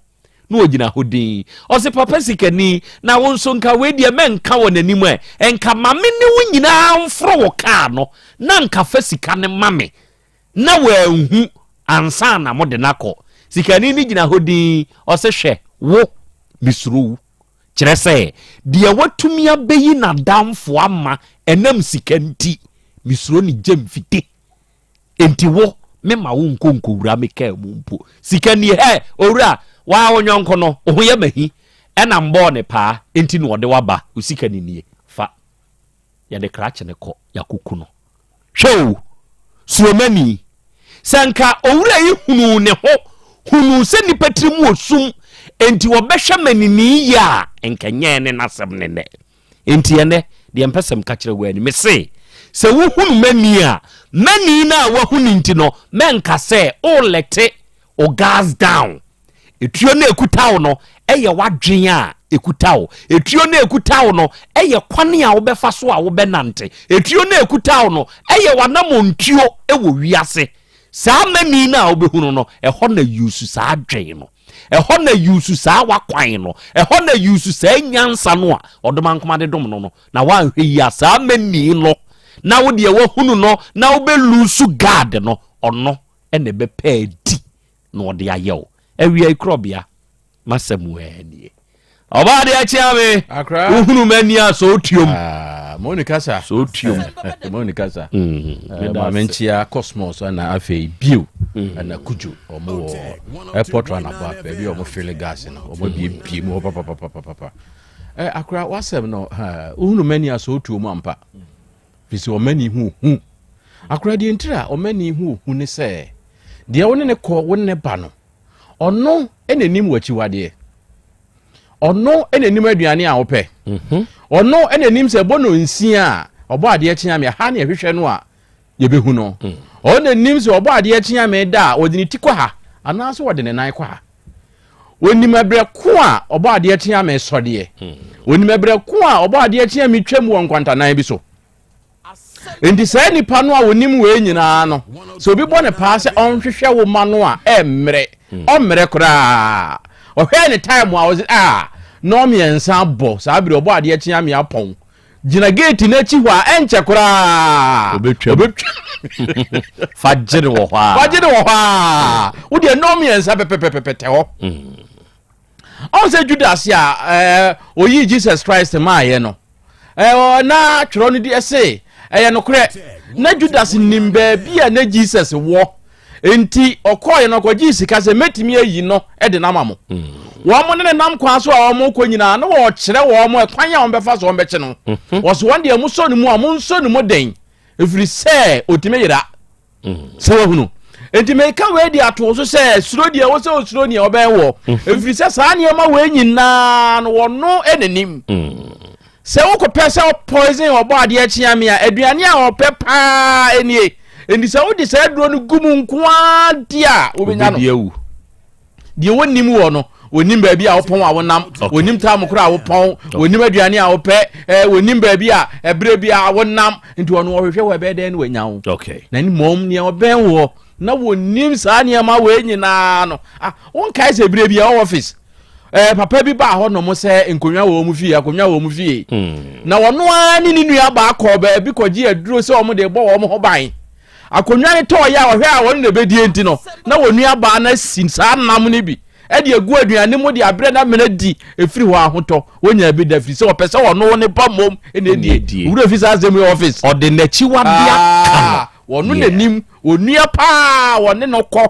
Na ɔgyina hɔ dinn. Ɔse, Papa sikani, na wo nso nka wei deɛ mɛnka wɔ n'anim ɛ. Nka ma me ne wo nyinaa mforo wo kaa no na nka fa sika no ma me na wanhu ansa na mode no akɔ. Sikani no gyina hɔ dinn, ɔse, Hwɛ, wo, mesuro wo. Kyerɛ sɛ, deɛ watumi abɛyi n'adamfo ama ɛnam sika nti, mesuro ne gyamfite. Enti wo, memma wo nkɔ nkɔwura me kaa mu mpo. Sika nie, hɛ, owura, waa wo yɔnko no, wo ho yɛ m'ahi, ɛna mbɔɔ ne paa, enti na ɔde wo aba, wo sika no nie, fa. Yɛde krakye no kɔ, yɛakɔku no. Hwɛ o, suromani, sɛ anka owura yi hunuu ne ho, hunuu sɛ nnipa tirim wɔ sum, enti wɔbɛhwɛ manini yie a, nka nyɛ ɛne n'asɛm ne nnɛ. Enti ɛnnɛ, deɛ mpɛ sɛ meka kyerɛ wo ara ni, mese, sɛ wohunu m'ani a, m'ani no a woahu no nti no, mɛnka sɛ wolɛte wo gas down. Etuo no a ɛkuta wo no yɛ w'adwene a ɛkuta wo. Etuo no a ɛkuta wo no yɛ kwan a wobɛfa so a wobɛnante. Etuo no a ɛkuta wo no yɛ w'anammɔntuo wɔ wiase. Saa mani no a wobɛhunu no, ɛhɔ na yusu saa adwene no. Ɛhɔ na yusu saa w'akwan no. Ɛhɔ na yusu saa nyansa no a ɔdomankoma de dom no no. Na woanhwɛ yie a, saa mani no na wo deɛ woahunu no na wobɛlusu guard no, ɔno na ɛbɛpɛ adi na ɔde ayɛ wo. Awia yi korɔbea, m'asɛm aa nie. Ɔbaa deɛ kyea me, wohunu m'ani a sɛ otuom. Ah, mo ni kasa. Sɛ otuom. Mo ni kasa. Mm, eh, Maame nkyia Cosmos na afei Biu mm. na Kujo ɔmo wɔ airport runabout baabi a ɔmo fili gas no ɔmo abie bie mu hɔ papapapapa. Eh, akora wasɛm no, wohunu m'ani a sɛ otuom ampa. Firi sɛ ɔmani ho hu. Akora deɛ ntiri a ɔmani ho hu ne sɛ, deɛ wo ne ne kɔ, wo ne ne ba no, ɔno na nim w'akyiwadeɛ. Ɔno na nim aduane a wopɛ. Mhm. Ɔno na nim sɛ ɛbɔ no nsia a, ɔbɔ adeɛ kyea me, ɛha ne ɛhwehwɛ no a, yɛbɛhu no. Mm. Ɔno na nim sɛ ɔbɔ adeɛ kyea me da a, ɔde ne ti kɔ ha, anaasɛ ɔde ne nan kɔ ha. Onim ɛberɛ ko a ɔbɔ adeɛ kyea me sɔdeɛ. Onim ɛberɛ ko a ɔbɔ adeɛ kyea me twam wɔ nkwantanan bi so. Enti saa nipa no a onim wei nyinaa no, sɛ obi bɔ ne paa sɛ ɔnhwehwɛ wo ma no a, ɛmmerɛ. Ɔmmerɛ koraa. Ɔhwɛɛ ne time a ɔse ah, nnɔnmiɛnsa abɔ, saa bere ɔbɔ adeɛ kyea me apɔn. Gyina gate no akyi hɔ a, ɛnkyɛ koraa. Obetwam. Obetwam. Fa gye no wɔ hɔ a. Fa gye no wɔ hɔ a. Wo deɛ nnɔn mmiɛnsa pɛpɛpɛpɛ tɛ hɔ. Mm. Ɔn sɛ Judas a ɛɛ oyii Jesus Christ maayɛ no, ɛɛ na twerɛ no di ɛse ɛyɛ nokorɛ na Judas nim baabi a na Jesus wɔ. Enti ɔkɔeɛ no ɔkɔgyee sika sɛ mɛtumi ayi no de no ama mo. Wɔn ne ne nam kwan so a wɔrekɔ nyinaa na wɔrekyerɛ wɔn ɛkwan a wɔbɛfa so wɔbɛkye no. Mhm. Wɔso wɔn deɛ mosɔ ne mu a monsɔ ne mu den ɛfiri sɛ ɔtumi yera. Mm. Sɛ wahunu. Enti meka wei de ato so sɛ suro deɛ wɔ sɛ osuro nea ɔbɛn wɔ mhm. ɛfiri sɛ saa nneɛma wei nyinaa no wɔno n'anim. Mm. Sɛ wokɔpɛ sɛ wo poison ɔbɔ adeɛ kyea me a, aduane a ɔpɛ paa nie. Enti sɛ wode saa aduro no gu mu nko ara di a, wobɛnya no. awu. Deɛ wɔnnim wɔ no, wɔnim baabi a wopɔn a wonam, wɔnim tam koraa a wopɔn, wɔnim aduane a wopɛ, eh, wɔnim baabi a ɛberɛ bi a wonam. Nti ɔno ɔhwehwɛ wɔ ɛbɛyɛ dɛn na wanya wo. Okay. Na mmom nea ɔbɛn wɔ na wɔnim saa nneɛma wei nyinaa no. Ah, wonkae sɛ berɛ bi a ɔwɔ office Eh, papa bi baa hɔ nom sɛ nkonnwa wɔ wɔn fie, akonnwa wɔ wɔn fie. Hmm. Na ɔno ara ne ne nua baa kɔɔ baabi kɔgye aduro sɛ wɔn de bɔ wɔn ho ban. Akonnwa no tɔɔ yɛ a ɔhwɛ a wɔn na ebedie nti no, na wɔn nua baa no asi saa nam no bi ɛde agu aduane mu de abrɛ na amena di efiri hɔ ahotɔ wonya bi da firi sɛ ɔpɛ sɛ ɔno ne ba mmom na edie. Wura fi saa asɛm yi ɔfis. Ɔde n'akyiwade aka no. Ah, wɔn n'anim onua paa wɔne no kɔ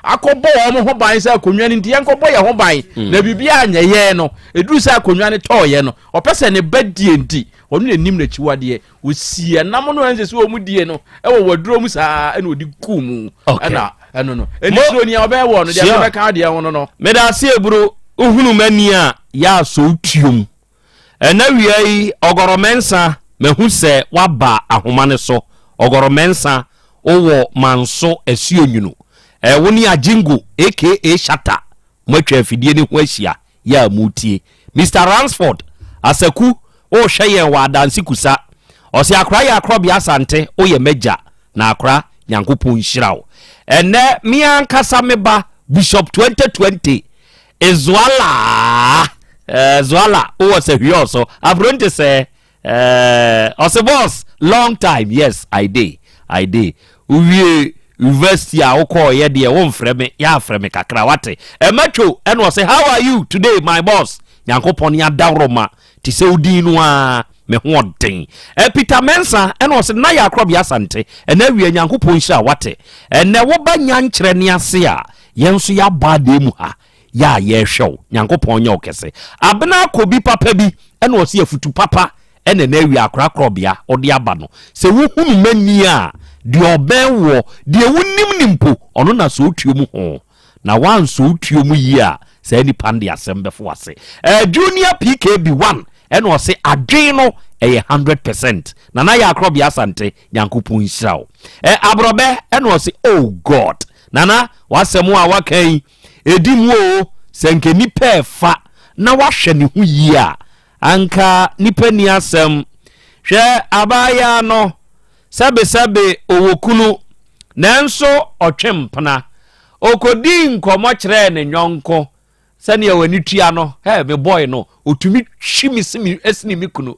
akɔbɔ wɔn ho ban sɛ akonnwa no nti yɛnkɔbɔ yɛn ho ban mm. na biribi anyɛ yɛn no ɛduru sɛ akonnwa no tɔɔyɛ no ɔpɛ sɛ ne ba die nti ɔno na nim n'akyiwadeɛ ɔsi ɛnam no ɛnsɛ sɛ wɔn die no ɛwɔ waduro mu saa ɛna ɔde guu mu ɛna ɛno no ɛni suro ni a ɔbɛyɛ wɔ no deɛ ɔbɛka adeɛ ho no no. meda ase eburu. Wohunu m'ani a, yɛ a sɔ wo tuom. Ɛna wia yi, Ɔgɔrɔ Mɛnsa, mahu sɛ woaba ahoma no so. Ɔgɔrɔ Mɛnsa, wowɔ Manso Asuonwunu. Ɛɛ, wo ne Agyingo aka Shatta, moatwa afidie no ho ahyia, yɛ a moretie. Mister Ransford, Asaku, worehwɛ yɛn wɔ Adanse Kusa. Ɔse Akora yɛ Akorɔbea Asante, woyɛ m'agya. Na Akora, Nyankopɔn nhyira wo. Ɛnnɛ, me ankasa me ba, Bishop 2020, Ezuala eh, Zuala wowɔ sɛ hwiɔ so abronte sɛ eh, ɔse boss long time yes I dey I dey wowie university a wokɔɔyɛ deɛ womfrɛ me yɛafrɛ me kakra wate ɛma two ɛna ɔse how are you today my boss nyankopɔn ne adaworoma te sɛ wodin no a me ho ɔden eh, Peter Mensa ɛna ɔse na yɛ akorɔbea asante ɛna awia nyankopɔn nhyira wate ɛnɛ woba nyankyerɛ ne ase a Yɛn nso yɛabɔ adeɛ mu ha yɛ a yɛrehwɛ wo. Nyankopɔn nyɛ wo kɛse. Abena akɔ bi papa bi ɛna ɔse afutu papa ɛna ɛna awia akora korɔbea ɔde aba no. Sɛ wohunu m'ani a, deɛ ɔbɛn woɔ, deɛ wonim no mpo, ɔno na sɛ ɔtuo mu ho. Na woansɔ wo tuo mu yie a, saa nipa no de asɛm bɛfo w'ase. Eh, Junior PKB one ɛna ɔse adwen no ɛyɛ 100%. Nana yɛ akorɔbea Asante, Nyankopɔn nhyira wo. Eh, Aborɔbɛ ɛna ɔse oh God. Nana, w'asɛm a waka yi, ɛdi mu oo, sɛ nka nipa ɛfa na wahwɛ ne ho yie a, anka nipa nni asɛm. Hwɛ abaayaa no, sɛbesɛbe ɔwɔ kunu, nanso ɔtwe mpena. Ɔkɔdii nkɔmmɔ kyerɛɛ ne yɔnko Sɛnea w'ani tua no, hey, me boy no, otumi twi me sene me kunu.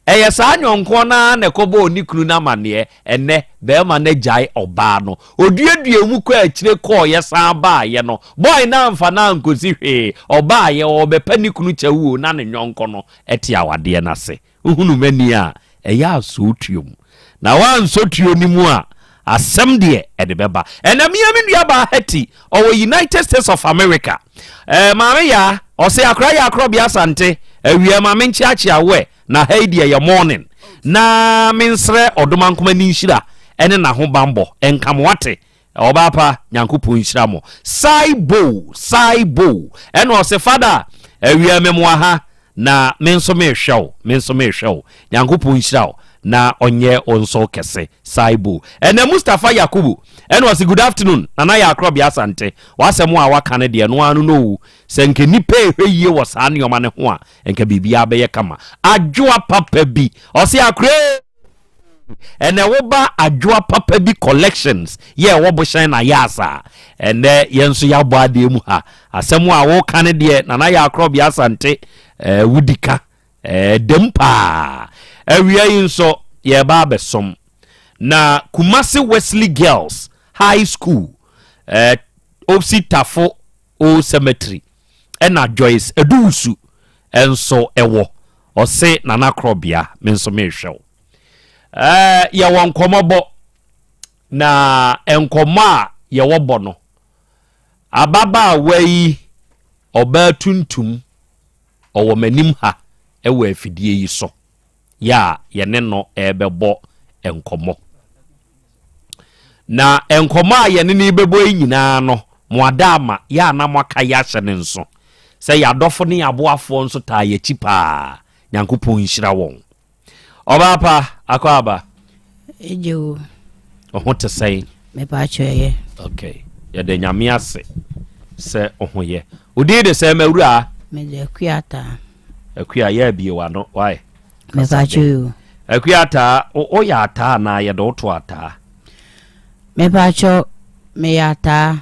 Ɛyɛ saa nyɔnkoɔ no ara na ɛkɔbɔɔ ne kunu no amanneɛ. Ɛnnɛ, barima no agyae ɔbaa no. Oduaduaa mu kɔɔ akyire kɔeɛ san baeɛ no, boy no amfa no ankɔsi hwee. Ɔbaeɛ, ɔrebɛpa ne kunu kyɛw o, na ne yɔnko no te awadeɛ no ase. Wohunu m'ani a, ɛyɛ a sɔ wo tuo mu. Na woansɔ tuo no mu a, asɛm deɛ ɛde bɛba. Ɛnɛ me ara me nuabaa Hetty, ɔwɔ United States of America. Eh, Maame Yaa, ɔse akora yɛ akorɔbea Asante, awia ma menkyeakyea wo ɛ, na ha yi deɛ yɛ morning. Na mensrɛ Ɔdomankoma ne nhyira ne n'ahobanbɔ nka mo, wate? Ɔbaa pa, Nyankopɔn nhyira mo. Saibo, Saibo, ɛna ɔse, Fada, awia me moa ha, na me nso mehwɛ wo, me nso mehwɛ wo. Nyankopɔn nhyira wo, na ɔnyɛ wo nso kɛse. Saibo. Ɛnɛ Mustapha Yakubu, ɛna ɔse, Good afternoon, Nana Yaakrɔbea Asante. W'asɛm a waka no deɛ, ɛno ara no no o. Sɛ nka nnipa rehwɛ yie wɔ saa nneɛma no ho a, nka biribiara bɛyɛ kama. Adwoa papa bi, ɔse, Akoree! Ɛnɛ woba adwoa papa bi collections yɛ ɛwɔ bohyɛn na yɛ asa. Ɛnɛ yɛn nso yɛabɔ adeɛ mu ha. Asɛm a woka no deɛ Nana yɛ akorɔbea Asante eh, wodi ka eh, dɛm paa. Awia yi nso yɛreba abɛsom na Kumasi Wesley Girls High School eh, Opsi Tafo Old Cemetery ɛna Joyce Aduwusu nso ɛwɔ. Ɔse Nana Korɔbea me nso mehwɛ wo. Ɛɛ yɛwɔ nkɔmmɔ bɔ na nkɔmmɔ a yɛwɔ bɔ no ababaawa yi ɔbaa tuntum ɔwɔ m'anim ha ɛwɔ afidie yi so yɛ a yɛne no ɛrebɛbɔ nkɔmmɔ. Na nkɔmmɔ a yɛne no rebɛbɔ yi nyinaa no, mo ada ama yɛ a na moaka yi ahyɛ no nso sɛ yɛn adɔfo ne yɛn aboafoɔ nso taa yɛn akyi paa. Nyankopɔn nhyira wɔn. Ɔbaa pa, akɔ aba. Egye o. Ɔho te sɛn? Mepaakyɛ ɛyɛ. Okay. Yɛda Nyame ase sɛ ɔho yɛ. Wo din de sɛn m'awuraa? Mede Akua Ataa. Akua, yɛ abie w'ano, why? Mepaakyɛ o. Akua Ataa, woyɛ ataa anaa yɛde wo to ataa? Mepaakyɛ meyɛ ataa.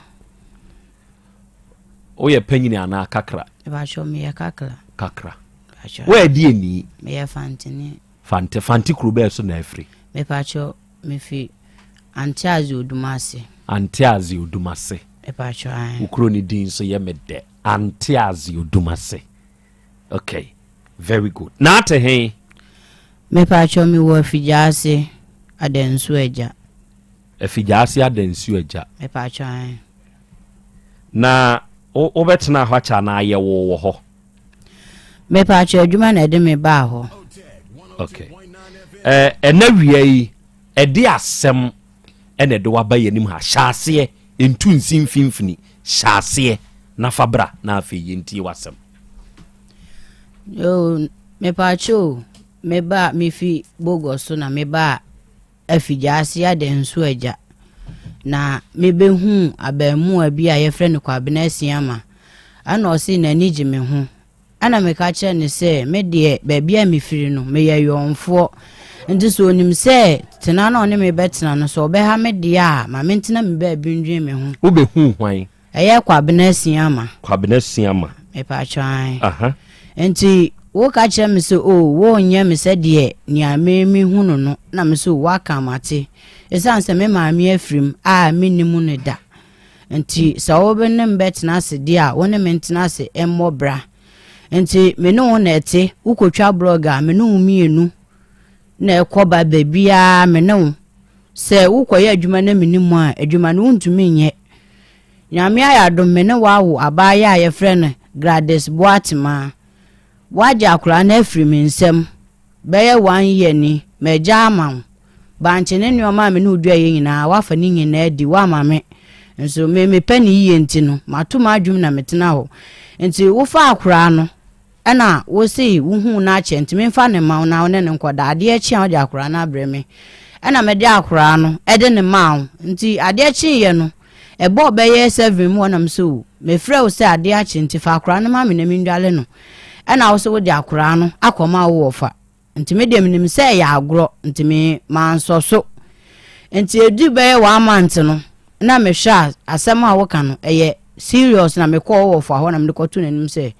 Woyɛ panyini anaa kakra? Mepaakyɛ meyɛ kakra. Kakra. Woyɛ deɛ ni? Meyɛ fantini. Fante, fante kuro bɛɛ so na afiri? Mepaakyɛ mefi Ante Adze Odumase. Ante Adze Odumase. Mepaakyɛ ae. Wo kuro ne din nso yɛ me dɛ. Ante Adze Odumase. Okay, very good. Na ate he? Mepaakyɛ mewɔ Afigyaase Adansuo Agya. Afigyaase Adansuo Agya. Mepaakyɛ ae. Na wobɛtena hɔ akyɛ anaa yɛwoo wɔ hɔ? Mepaakyɛ adwuma na ɛde me baa hɔ. Okay. Ɛnɛ wia yi ɛde asɛm ɛna ɛde waba yɛn anim ha. Hyɛ aseɛ ntu nsi mfimfini. Hyɛ aseɛ na fa bra na afei yɛntie w'asɛm. Yoo, mepaakyɛw o, mebaa mefi Bogor so na mebaa Afigyaase Adansu Agya, na mebehuu abaamuwa bi a yɛfrɛ no Kwabena Asiamah, ɛna ɔse n'ani gye me ho. Ɛna meka kyerɛɛ no sɛ me deɛ baabi a mefiri no meyɛ yɔnfoɔ, nti sɛ ɔnim sɛ tena na ɔne me bɛtena no sɛ ɔbɛha me deɛ a ma mentena me baabi ndwen me ho. Wobɛhuu hwan? Ɛyɛ Kwabena Asiamah. Kwabena Asiamah. Mepatwɔ ae. Aha. Nti woka kyerɛ me sɛ o wonyɛ me sɛdeɛ nea me mehu no no na me sɛ o woaka mate. Ɛsiane sɛ me maame afirim a mennim no da. Nti sɛ wo ne me bɛtena ase deɛ a wo ne me ntena ase mmɔ bra. Nti me ne wo na ɛte, wokɔtwa blɔg a me ne wo mmienu na ɛkɔ ba baabiara me ne wo. Sɛ wokɔyɛ adwuma na menni mu a, adwuma no wontumi nyɛ. Nyame ayɛ adom me ne wo awo abaayewa a yɛfrɛ no Gladys Boatemaa. Woagye akwadaa no afiri me nsam bɛyɛ one year ni, magya ama wo. Bankye ne nneɛma a me ne wo duaeɛ nyinaa, woafa ne nyinaa adi, woama me. Nso me mepɛ no yie nti no, mato m'adwene na metena hɔ. Nti wofaa akwadaa no, Ɛna wo se wo huu no akyɛ nti memfa no mma wo na wo ne no nkɔda, adeɛ kye a wode akoraa no abrɛ me. Ɛna mede akoraa no de no maa wo. Nti adeɛ kyeeɛ no, ɛbɔɔ bɛyɛ seven mu hɔ na mese o, mefrɛ wo sɛ adeɛ akye nti fa akoraa no ma me na mendwale no. Ɛna wo se wode akoraa no akɔma wo wɔfa. Nti me deɛ menim sɛ ɛyɛ agorɔ nti me mansɔ so. Nti ɛduru bɛyɛ one month no na mehwɛ a asɛm a woka no ɛyɛ serious na mekɔɔ wo wɔfa hɔ na mede kɔto n'anim sɛ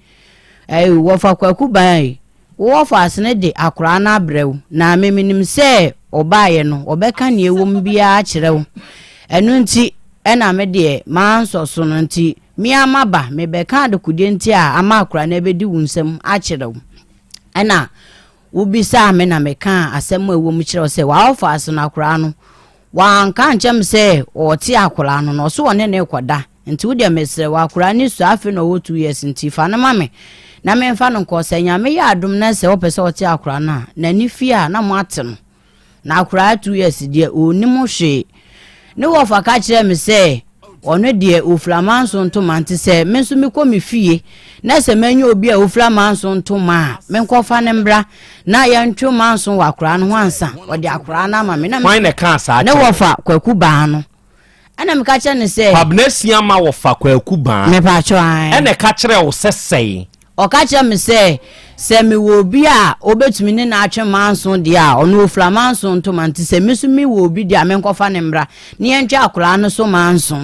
ɛyi wɔfa kwaku ban yi wo wɔfa asene de akoraa no abrɛ wo na me menim sɛ ɔbaeɛ no ɔbɛka nea ɛwɔ mu biara akyerɛ wo ɛno nti ɛna me deɛ mansɔ so no nti me ara maba mebɛka adekodeɛ nti a ama akoraa no abɛdi wo nsam akyerɛ wo. Ɛnna wobisaa me na mekaa asɛm a ɛwɔ mu kyerɛɛ wo sɛ, w'awofo no akwadaa no, wanka ankyerɛ me sɛ ɔte akwadaa no, na ɔso ɔne no rekɔda. Nti wo deɛ mesrɛ wo, akwadaa no sua, afei na ɔwɔ 2 years nti fa no ma me na memfa no nkɔ. Sɛ Nyame yɛ adom na sɛ wopɛ sɛ ɔte akwadaa no a, n'ani fie a na moate no. Na akwadaa 2 years deɛ ɔnnim hwee. Ne wɔfa ka kyerɛɛ me sɛ ɔno deɛ ɔfira manso ntoma nti sɛ me nso mekɔ me fie na sɛ manya obi a ɔfira manso ntoma a menkɔfa no mbra na yɛntwe manso wɔ akwadaa no ho ansa ɔde akwadaa no ama me. Na Hwan na ɛkaa saa ne kyerɛ wo? wɔfa Kwaku Baa no. Ɛna meka kyerɛ no sɛ. Kwabena Asiamah wɔfa Kwaku Baa. Mepatwɔ ae. Ɛna ɛka kyerɛɛ wo sɛ sɛn? Ɔka kyerɛɛ me sɛ, sɛ mewɔ obi a obetumi ne no atwe manso deɛ a, ɔno ofura manso ntoma nti sɛ me nso mewɔ obi deɛ a menkɔfa no mmra na yɛntwe akwadaa no so manso.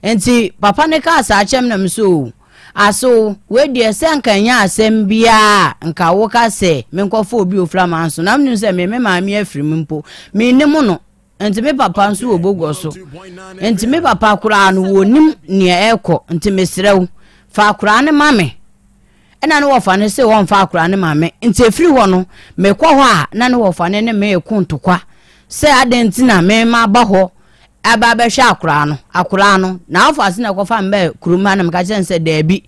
Nti papa no kaa saa kyerɛ me na me sɛ oo, aso wei deɛ sɛ nka ɛnyɛ asɛm biara a nka woka sɛ menkɔfa obi a ofura manso na menim sɛ me me maame afiri mu mpo mennim no. Nti me papa nso wɔ Bogor so. Nti me papa koraa no wɔnim nea ɛrekɔ. Nti mesrɛ wo, fa akoraa no ma me. Ɛna ne wɔfa no se wɔmfa akoraa no ma me. Nti ɛfiri hɔ no, mekɔ hɔ a na ne wɔfa no ne me reko ntokwa sɛ adɛn nti na me maba hɔ aba abɛhwɛ akoraa no. Akoraa no, n'awofa se na ɛkɔfa me baa kurom ha na meka kyerɛ no sɛ daabi.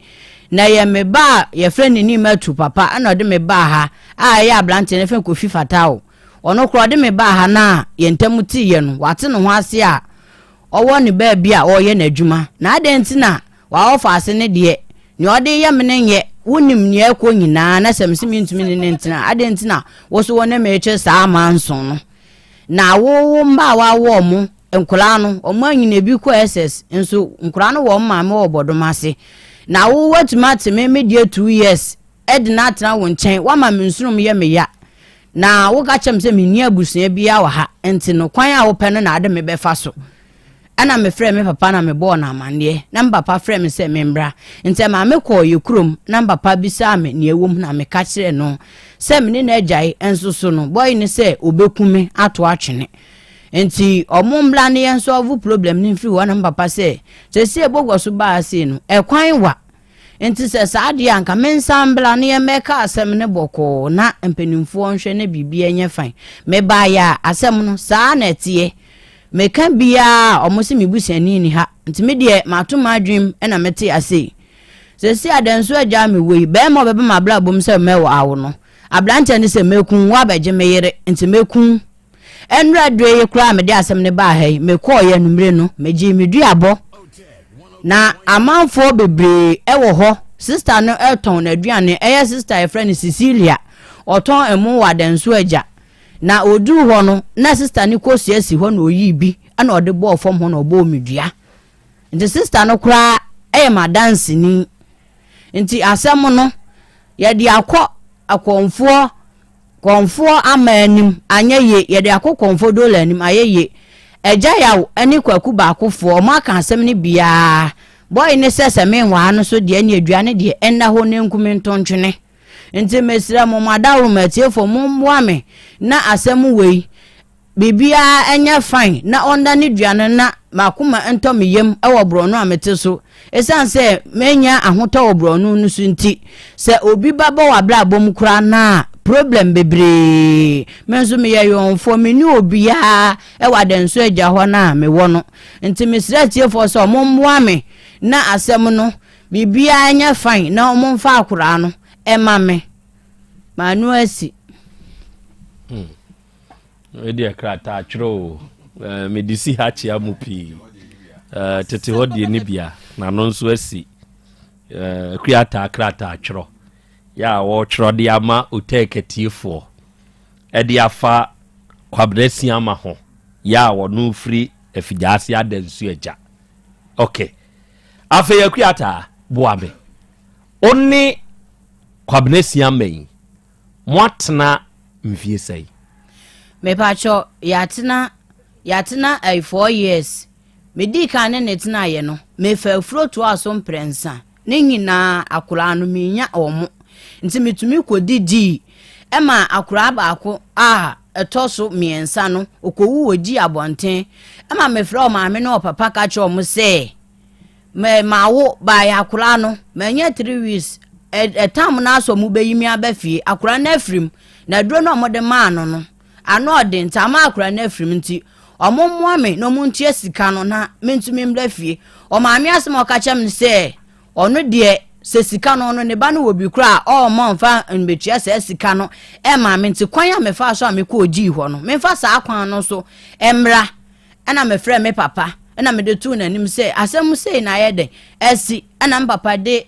Na ɛyɛ me ba a yɛfrɛ no Nimatu papa ɛna ɔde me baa ha a ɛyɛ aberanteɛ no yɛfrɛ no Kofi Fatao. Ɔno koraa ɔde me baa ha no a yɛn ntam teeɛ no, wate ne ho ase a ɔwɔ ne baabi a ɔreyɛ n'adwuma. Na adɛn nti na w'awɔfaase no deɛ, nea ɔde reyɛ me no nyɛ? Wonim nea ɛrekɔ nyinaa, na sɛ mese mentumi ne no ntena a, adɛn nti na wo nso wo ne me retwe saa amanson no? Na wo wo mma a woawo wɔn, nkwadaa no, wɔn anyini, ebi kɔ SS, nso nkwadaa no wɔ wɔn maame wɔ bɔdɔm ase. Na wo woatumi ate me me deɛ 2 years de no atena wo nkyɛn, woama me nsonom yɛ me ya, na woka kyerɛ me sɛ menni abusua biara wɔ ha, nti no kwan a wopɛ no na ade me bɛfa so. Ɛna mefrɛɛ me papa na mebɔɔ no amanneɛ, na me papa frɛɛ me sɛ memmra. Nti ɛmaa mekɔɔ yɛ kurom, na me papa bisaa me nea ɛwɔ mu na meka kyerɛɛ no sɛ me ne no agyae, nso so no bɔe ne sɛ ɔbɛku me ato atwene. Nti ɔmo mmra na yɛn solve problem no mfiri hɔ. Na me papa sɛ, seesei Bogor so baa ha sei no, ɛkwan wa. Nti sɛ saa deɛ a anka mensan mbra na yɛmmɛka asɛm no bɔkɔɔ na mpanimfoɔ nhwɛ na biribiara nyɛ fine. Mebaeɛ a asɛm no saa na ɛteɛ. Meka biara a wɔn se me busuani nni ha. Nti me deɛ mato m'adwenem na mete ase yi. Seesei a Danso agyaa me wɔ yi, barima a ɔbɛba m'abrabɔ mu sɛ mɛwo no, aberanteɛ no sɛ mɛku wo abɛgye me yere, nti mɛku wo. Ɛnnora due yi koraa a mede asɛm no baa ha yi, mekɔɔeɛ anumere no, megyee me duabɔ. Na amanfoɔ bebree wɔ hɔ. Sista no tɔn n'aduane, ɛyɛ sista a yɛfrɛ no Cecilia, ɔtɔn ɛmo wɔ Adansuo Agya. Na ɔduruu hɔ no, na sista no kosua si hɔ na ɔyii bi na ɔde bɔɔ fam hɔ na ɔbɔɔ me dua. Nti sista no koraa yɛ m'adanseni. Nti asɛm no, yɛde akɔ akɔmfoɔ kɔmfoɔ ama anim, anyɛ ye, yɛde akɔ kɔmfoɔ Dola anim, ayɛ ye. Agya Yaw ne Kwaku Baakofoɔ, wɔn aka asɛm no biara. Bɔe ne sɛ sɛ menwaa no so deɛ, ɛne aduane deɛ, ɛnna hɔ na ɛnku me nto ntwene. Nti mesrɛ mo, mo adaworoma atiefoɔ, mommoa me na asɛm wei, biribiara nyɛ fine na ɔnnane dua no na m'akoma ntɔ me yam wɔ borɔno a mete so. Ɛsiane sɛ mannya ahotɔ wɔ borɔno no so nti, sɛ obi ba bɔ w'abrabɔ mu koraa no a, problem bebree. Me nso meyɛ yɔnfoɔ, menni obiara wɔ Adansu Agya hɔ no a mewɔ no. Nti mesrɛ atiefoɔ sɛ wɔmmoa me na asɛm no, biribiara nyɛ fine na wɔmfa akoraa no mma me. M'ano asi. Hmm. Wei deɛ krataa twerɛ o. Eh, mede si ha kyea mu pii. Eh, tete hɔ deɛ ne bia, na no nso asi. Eh, krataa krataa twerɛ. Yɛ a wɔtwerɛ de ama Otɛk atiefoɔ. Ɛde afa Kwabena Siama ho. Yɛ a wɔno firi Afigyaase Adansu Agya. Ok. Afei Akuataa, boa me. Wo ne Kwabena Siama yi, moatena mfie sɛn? Mepakyɛ yɛatena yɛatena ɛyi four years. Medii kan ne ne tenaeɛ no, mefa afuro toaa so mprɛnsa. Ne nyinaa akoraa no menya wɔn. Nti metumi kɔdidii ɛma akoraa baako a ɛtɔ so mmiɛnsa no, ɔkɔwu wɔ gyii abɔnten. Ɛma mefrɛ ɔmaame ne ɔpapa ka kyerɛ wɔn sɛ, Me mawo baeɛ akoraa no manya three weeks ɛtam no asɔ ɔmo bɛyi me aba fie akoraa no afirim na aduro no ɔmo de maa no no ano ɔden nti ama akoraa no afirim nti ɔmo mmoa me na ɔmo ntua sika no na mentumi mbra fie ɔmaame asɛm a ɔka kyerɛ me sɛ ɔno deɛ sɛ sika no ɔno ne ba no wɔ bi koraa a ɔmma ɔmfa mbetua saa sika no ɛma me nti kwan a mefaa so a mekɔɔ gyii hɔ no memfa saa kwan no so mmra Ɛnna mefrɛɛ me papa na mede too n'anim sɛ asɛm sei na ayɛ dɛn asi. Ɛnna me papa de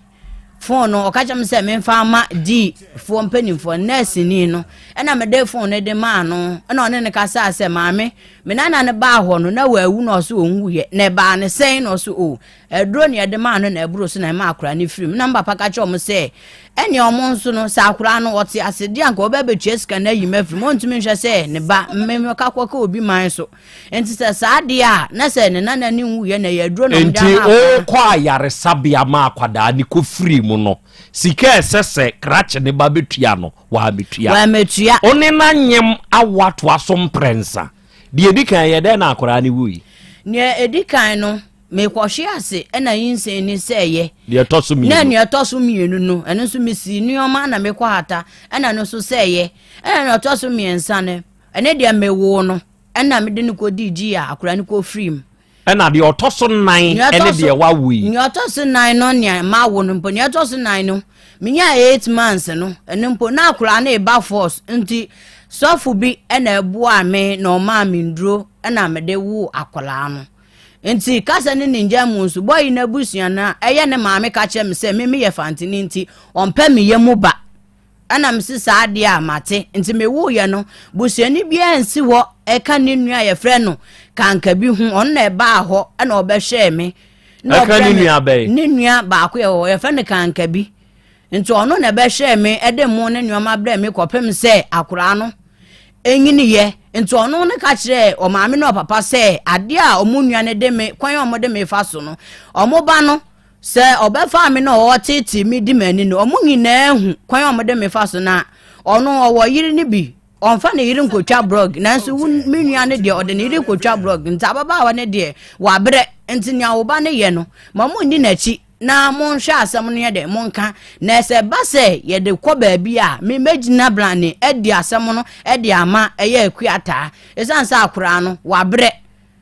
fon no ɔka kyerɛ me sɛ memfa ama dii foɔ mpanimfoɔ nɛɛseni no. Ɛnna mede fon no de maa no ɛnna ɔne no kasaa sɛ maame me nana no baa hɔ no na wawu na ɔso ɔnwuiɛ na ɛbaa ne sɛn na ɔso o aduro na yɛde maa no na ɛboro so na ɛma akwadaa no firi mu. Na me papa ka kyerɛ wɔn sɛ ɛnneɛ wɔn nso no sɛ akwadaa no ɔte ase deɛ anka ɔbɛbɛtua sika no ayi me afiri mu ɔntumi nhwɛ sɛ ne ba mmɛka kɔka obi man so. Nti sɛ saa deɛ a, na sɛ ne nana ne nwuiɛ na ɛyɛ aduro na ɔmde Nti ama akwadaa no. wokɔ ayaresabea ma akwadaa no kɔfirii mu no, sika a ɛsɛ sɛ krakye ne ba bɛtua no, wammɛtua. Wammɛtua. Wo ne no anyem awo atoa so mprɛnsa. Deɛ ɛdi kan, ɛyɛ dɛn na akwadaa no wui? Nea ɛdi kan no, mekɔhwe ase na nyinsɛn ni sɛ ɛyɛ. Deɛ ɛtɔ so mmienu. Na nea ɛtɔ so mmienu no, ɛno nso mesii nneɛma na mekɔ hata, ɛna ɛno nso sɛ ɛyɛ. Ɛna nea ɛtɔ so mmiɛnsa no, ɛne deɛ mewoo no. Ɛna mede no kɔdii gyi a akwadaa no kɔfirii mu. Ɛna deɛ ɔtɔ so nan ɛne deɛ wawo yi. Nea ɔtɔ so nan no nea mawo no mpo nea ɔtɔ so nan no menya eight months no ɛno mpo na akwadaa no reba force nti sɔfo bi ɛna ɛboaa me na ɔmaa me nduro ɛna mede woo akwadaa no nti kasa ne ne ngya mu nso bɔyi n'abusua no a ɛyɛ ne maame ka kyerɛ me sɛ me meyɛ fantini nti ɔmpɛ me yɛ mu ba. Ɛna mese saa adeɛ a mate nti mewuiɛ no busuani biara nsi hɔ ɛka ne nua a yɛfrɛ no kankabi ho ɔno na ɛbaa hɔ ɛna ɔbɛhwɛɛ me na ɛka ne nua bɛn ne nua baako yɛ hɔ yɛfrɛ no kankabi nti ɔno na ɛbɛhwɛɛ me ɛde mo ne nneɛma brɛ me kɔpem sɛ akoraa no ɛnyiniyɛ nti ɔno ne ka kyerɛɛ ɔmaame ne ɔpapa sɛ adeɛ a ɔmo nua no de me kwan a ɔmo de me fa so no ɔmo ba no Sɛ ɔbɛfaa me na ɔreteetee me di m'ani no, wɔn nyinaa hu kwan a wɔde me fa so na ɔno ɔwɔ yere no bi ɔmfa ne yere nkotwa brɔg nanso wo me nua no deɛ ɔde ne yere kotwa brɔg nti ababaawa no deɛ wabrɛ nti nea wo ba no yɛ no ma mo nni n'akyi na monhwɛ asɛm no yɛ dɛ monka na sɛ ɛba sɛ yɛde kɔ baabi a me mɛgyina brane adi asɛm no de ama ɛyɛ akuataa ɛsiane sɛ akoraa no wabrɛ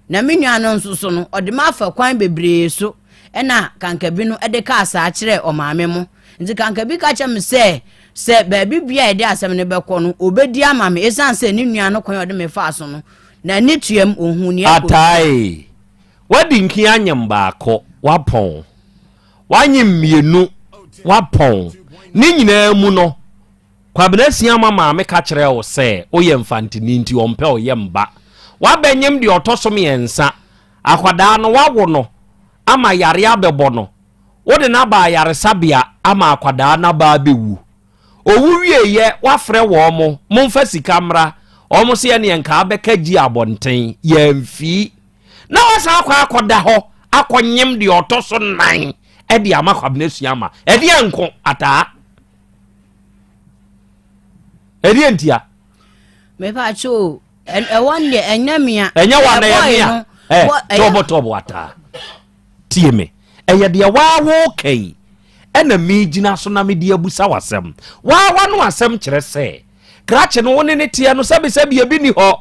Na me nua no nso so no, ɔde me afa kwan bebree so ɛna kankabi no de kaa saa kyerɛɛ ɔmaame mo. Nti kankabi ka kyerɛ me sɛ, sɛ baabi bia yɛde asɛm no bɛkɔ no, ɔbɛdi ama me ɛsiane sɛ ne nua no kwan a ɔde me faa so no, n'ani tuam, ɔhuu nea ɛkɔ so. Atae, Woadi nkin anyem baako, woapɔn. Woanyem mmienu. Wapɔn. Ne nyinaa mu no, Kwabena Asiamah maame ka kyerɛɛ wo sɛ woyɛ Mfantini nti ɔmpɛ ɔyɛ mba. Wabɛnyem deɛ ɔtɔ so mmiɛnsa. Akwadaa no, woawo no ama yareɛ abɛbɔ no. Wode no aba ayaresabea ama akwadaa no aba abɛwu. Owu wieeɛ, woafrɛ wɔn, momfa sika mmra. Wɔn se ɛneɛ nka abɛka gyi abɔnten. Yɛamfii. Na wasan akɔ akɔda hɔ akɔnyem deɛ ɔtɔ so nan de ama Kwabena Suama. Ɛdeɛ nko ataa. Ɛdeɛ ntia. Mepa kyo, ɛwɔ deɛ ɛnyɛ mea. Ɛnyɛ wa na ɛyɛ mea. Ɛ tɔbɔ tɔbɔ ataa. Tie me. Ɛyɛ deɛ waa wo ka yi ɛna megyina so na mede abusa w'asɛm. Waa w'ano asɛm kyerɛ sɛ krakye no wo ne ne teɛ no sɛbisɛbi ebi ni hɔ.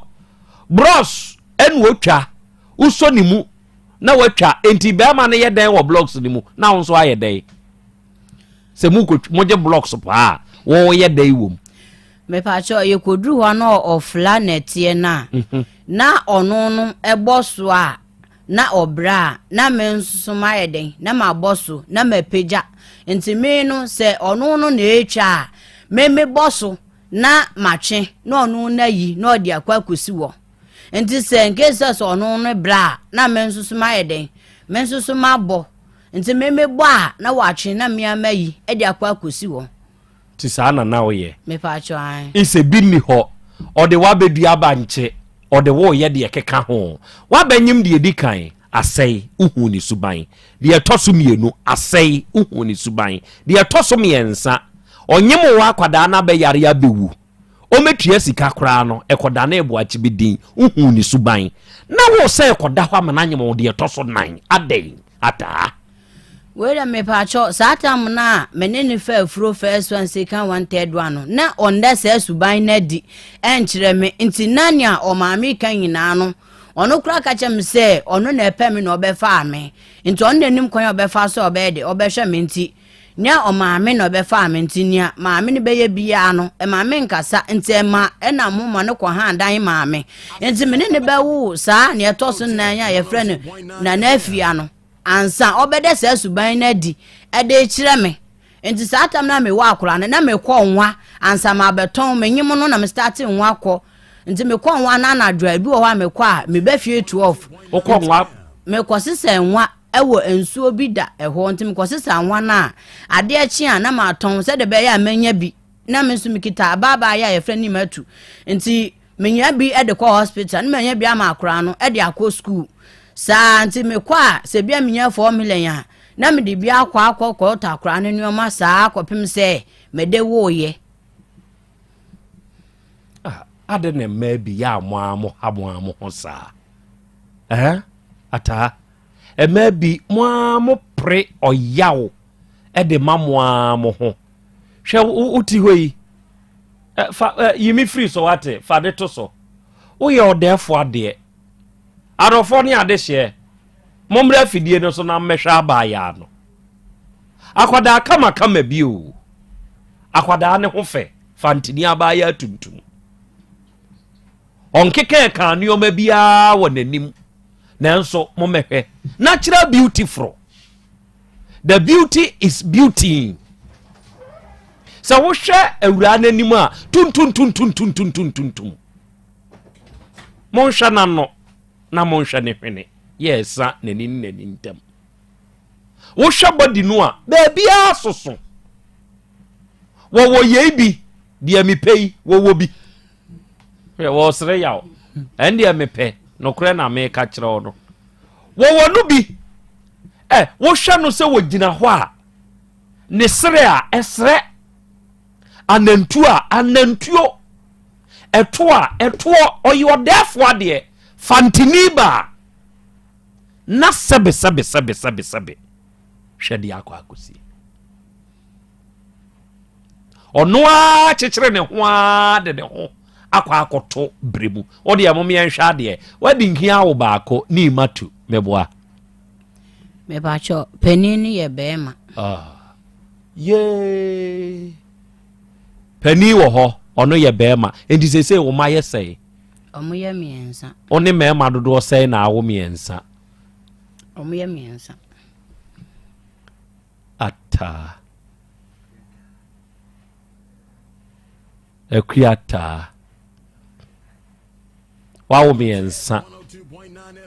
Bros ɛna otwa, wosɔ ne mu na watwa enti bɛrima no yɛ dɛn wɔ blocks no mu na wo nso ayɛ dɛn? Sɛ mokɔ mogye blocks paa a wɔyɛ dɛn wɔ mu? Mepakyɛ yɛkɔduru hɔ na ɔfla nɛteɛ no a mhm. na ɔno no ɛbɔ so a na ɔbrɛ a na me nso so mayɛ dɛn na mabɔ so na mapagya nti me no sɛ ɔno no na ɛretwa a me mebɔ so na matwe na ɔno no ayi na ɔde akɔ akɔsi wɔ nti sɛ nke sɛ sɛ ɔno no brɛ a na me nso so mayɛ dɛn me nso so mabɔ nti me mebɔ a na watwe na me ama yi de akɔ akɔsi wɔ Nti saa na na woyɛ? Mepatwɔ ae. Sɛ bi nni hɔ, ɔde wo abɛdua bankye, ɔde wo reyɛ deɛ ɛkeka ho. Woabɛnyem deɛ ɛdi kan, asɛe, wohuu ne suban. Deɛ ɛtɔ so mmienu, asɛe, wohuu ne suban. Deɛ ɛtɔ so mmiɛnsa, ɔnyem wo akwadaa no abɛyare abɛwu. Ɔmmɛtua sika koraa no, ɛkɔdanee boakye bi din, wohuu ne suban. Na wo sɛ ɛkɔda hɔ ama no anyem wo deɛ ɛtɔ so nan, adɛn? Ataa. Wei dɛ mepaakyɛw, saa tam no a me ne no faa afuro first one, second one, third one no, na ɔnda saa suban no adi ɛnkyerɛ me, nti na nea ɔmaame ka nyinaa no, ɔno koraa ka kyerɛ me sɛ ɔno na ɛpɛ me na ɔbɛfaa me, nti ɔno na nim kwan a ɔbɛfa so a ɔbɛyɛ de ɔbɛhwɛ me nti nea ɔmaame na ɔbɛfaa me nti nea maame no bɛyɛ biara no ɛma me nkasa nti ɛma ɛna mo ma no kɔ han dan maame nti me ne ne bɛwo saa nea ɛtɔ so nnan a yɛfrɛ no Nana Afia no. ansa ɔbɛda saa suban no adi de rekyerɛ me. Nti saa tam no a mewɔ akora no, na mekɔ nwa ansa mabɛtɔn, menyem no na me starte nwa kɔ. Nti mekɔ nwa no anadwo a, ebi wɔ hɔ a mekɔ a, meba fie 12. Wokɔ nwa? Mekɔ sesa nwa wɔ nsuo bi da ɛhɔ, nti mekɔ sesa nwa no a, adeɛ kye a na matɔn sɛdeɛ ɛbɛyɛ a mɛnya bi. Na me nso mekita ababaa yi a yɛfrɛ no Nimatu. Nti Menya bi de kɔ hospital na manya bi ama akwadaa no de akɔ school. Saa nti mekɔ a sɛ bia menya 4 million a na mede bi akɔ akɔ kɔtɔ akwadaa no nneɛma saa kɔpem sɛ mede woeɛ. Ah, ade na mmaa bi yɛ a mo ara mo ha mo ara mo ho saa. Eh? Ataa. Mmaa bi mo ara mo pere ɔyaw de ma mo ara mo ho. Hwɛ wo ti hɔ yi. Fa yi me firi so wate, fa de to so. Woyɛ ɔdɛɛfo adeɛ. Adɔfoɔ ne adehyeɛ, mommrɛ afidie no so na mmɛhwɛ abaayaa no. Akwadaa kamakama bi o. Akwadaa ne ho fɛ, fantini abaayaa tuntum. Ɔnkeka nneɛma biara wɔ n'anim. Nanso mommɛhwɛ. Natural beautiful. The beauty is beauty. Sɛ wohwɛ awuraa n'anim a tuntuntuntuntuntuntuntum. Monhwɛ n'ano na monhwɛ ne hwene yɛ ɛsa n'ani ne n'ani ntam. Wohwɛ body no a baabiara soso. Wɔwɔ yei bi deɛ mepɛ yi wɔwɔ bi. Hwɛ wɔresere yaw. Ɛn deɛ mepɛ nokorɛ na meka kyerɛ wo no. Wɔwɔ no bi. Ɛ wohwɛ no sɛ wɔgyina hɔ a ne sere a ɛserɛ anantuo a anantuo ɛto a ɛtoɔ ɔyɛ ɔdɛɛfoɔ adeɛ fantini baa na sɛbe sɛbe sɛbe sɛbe sɛbe hwɛ deɛ akɔ akɔsie ɔno ara kyekyere ne ho ara de ne ho akɔ akɔto bere mu wodeɛ mom yɛnhwɛ adeɛ wadi nhia wo baako ne ima tu meboa Mepakyɛ panin no yɛ bɛrima. Ah. Yee. Panin wɔ hɔ, ɔno yɛ bɛrima. Enti seesei wo mma yɛ sɛn? Ɔmo yɛ mmiɛnsa. Wo ne mmarima dodoɔ sɛn na awo mmiɛnsa? Ɔmo yɛ mmiɛnsa. Ataa. Akuataa. Wawo mmiɛnsa.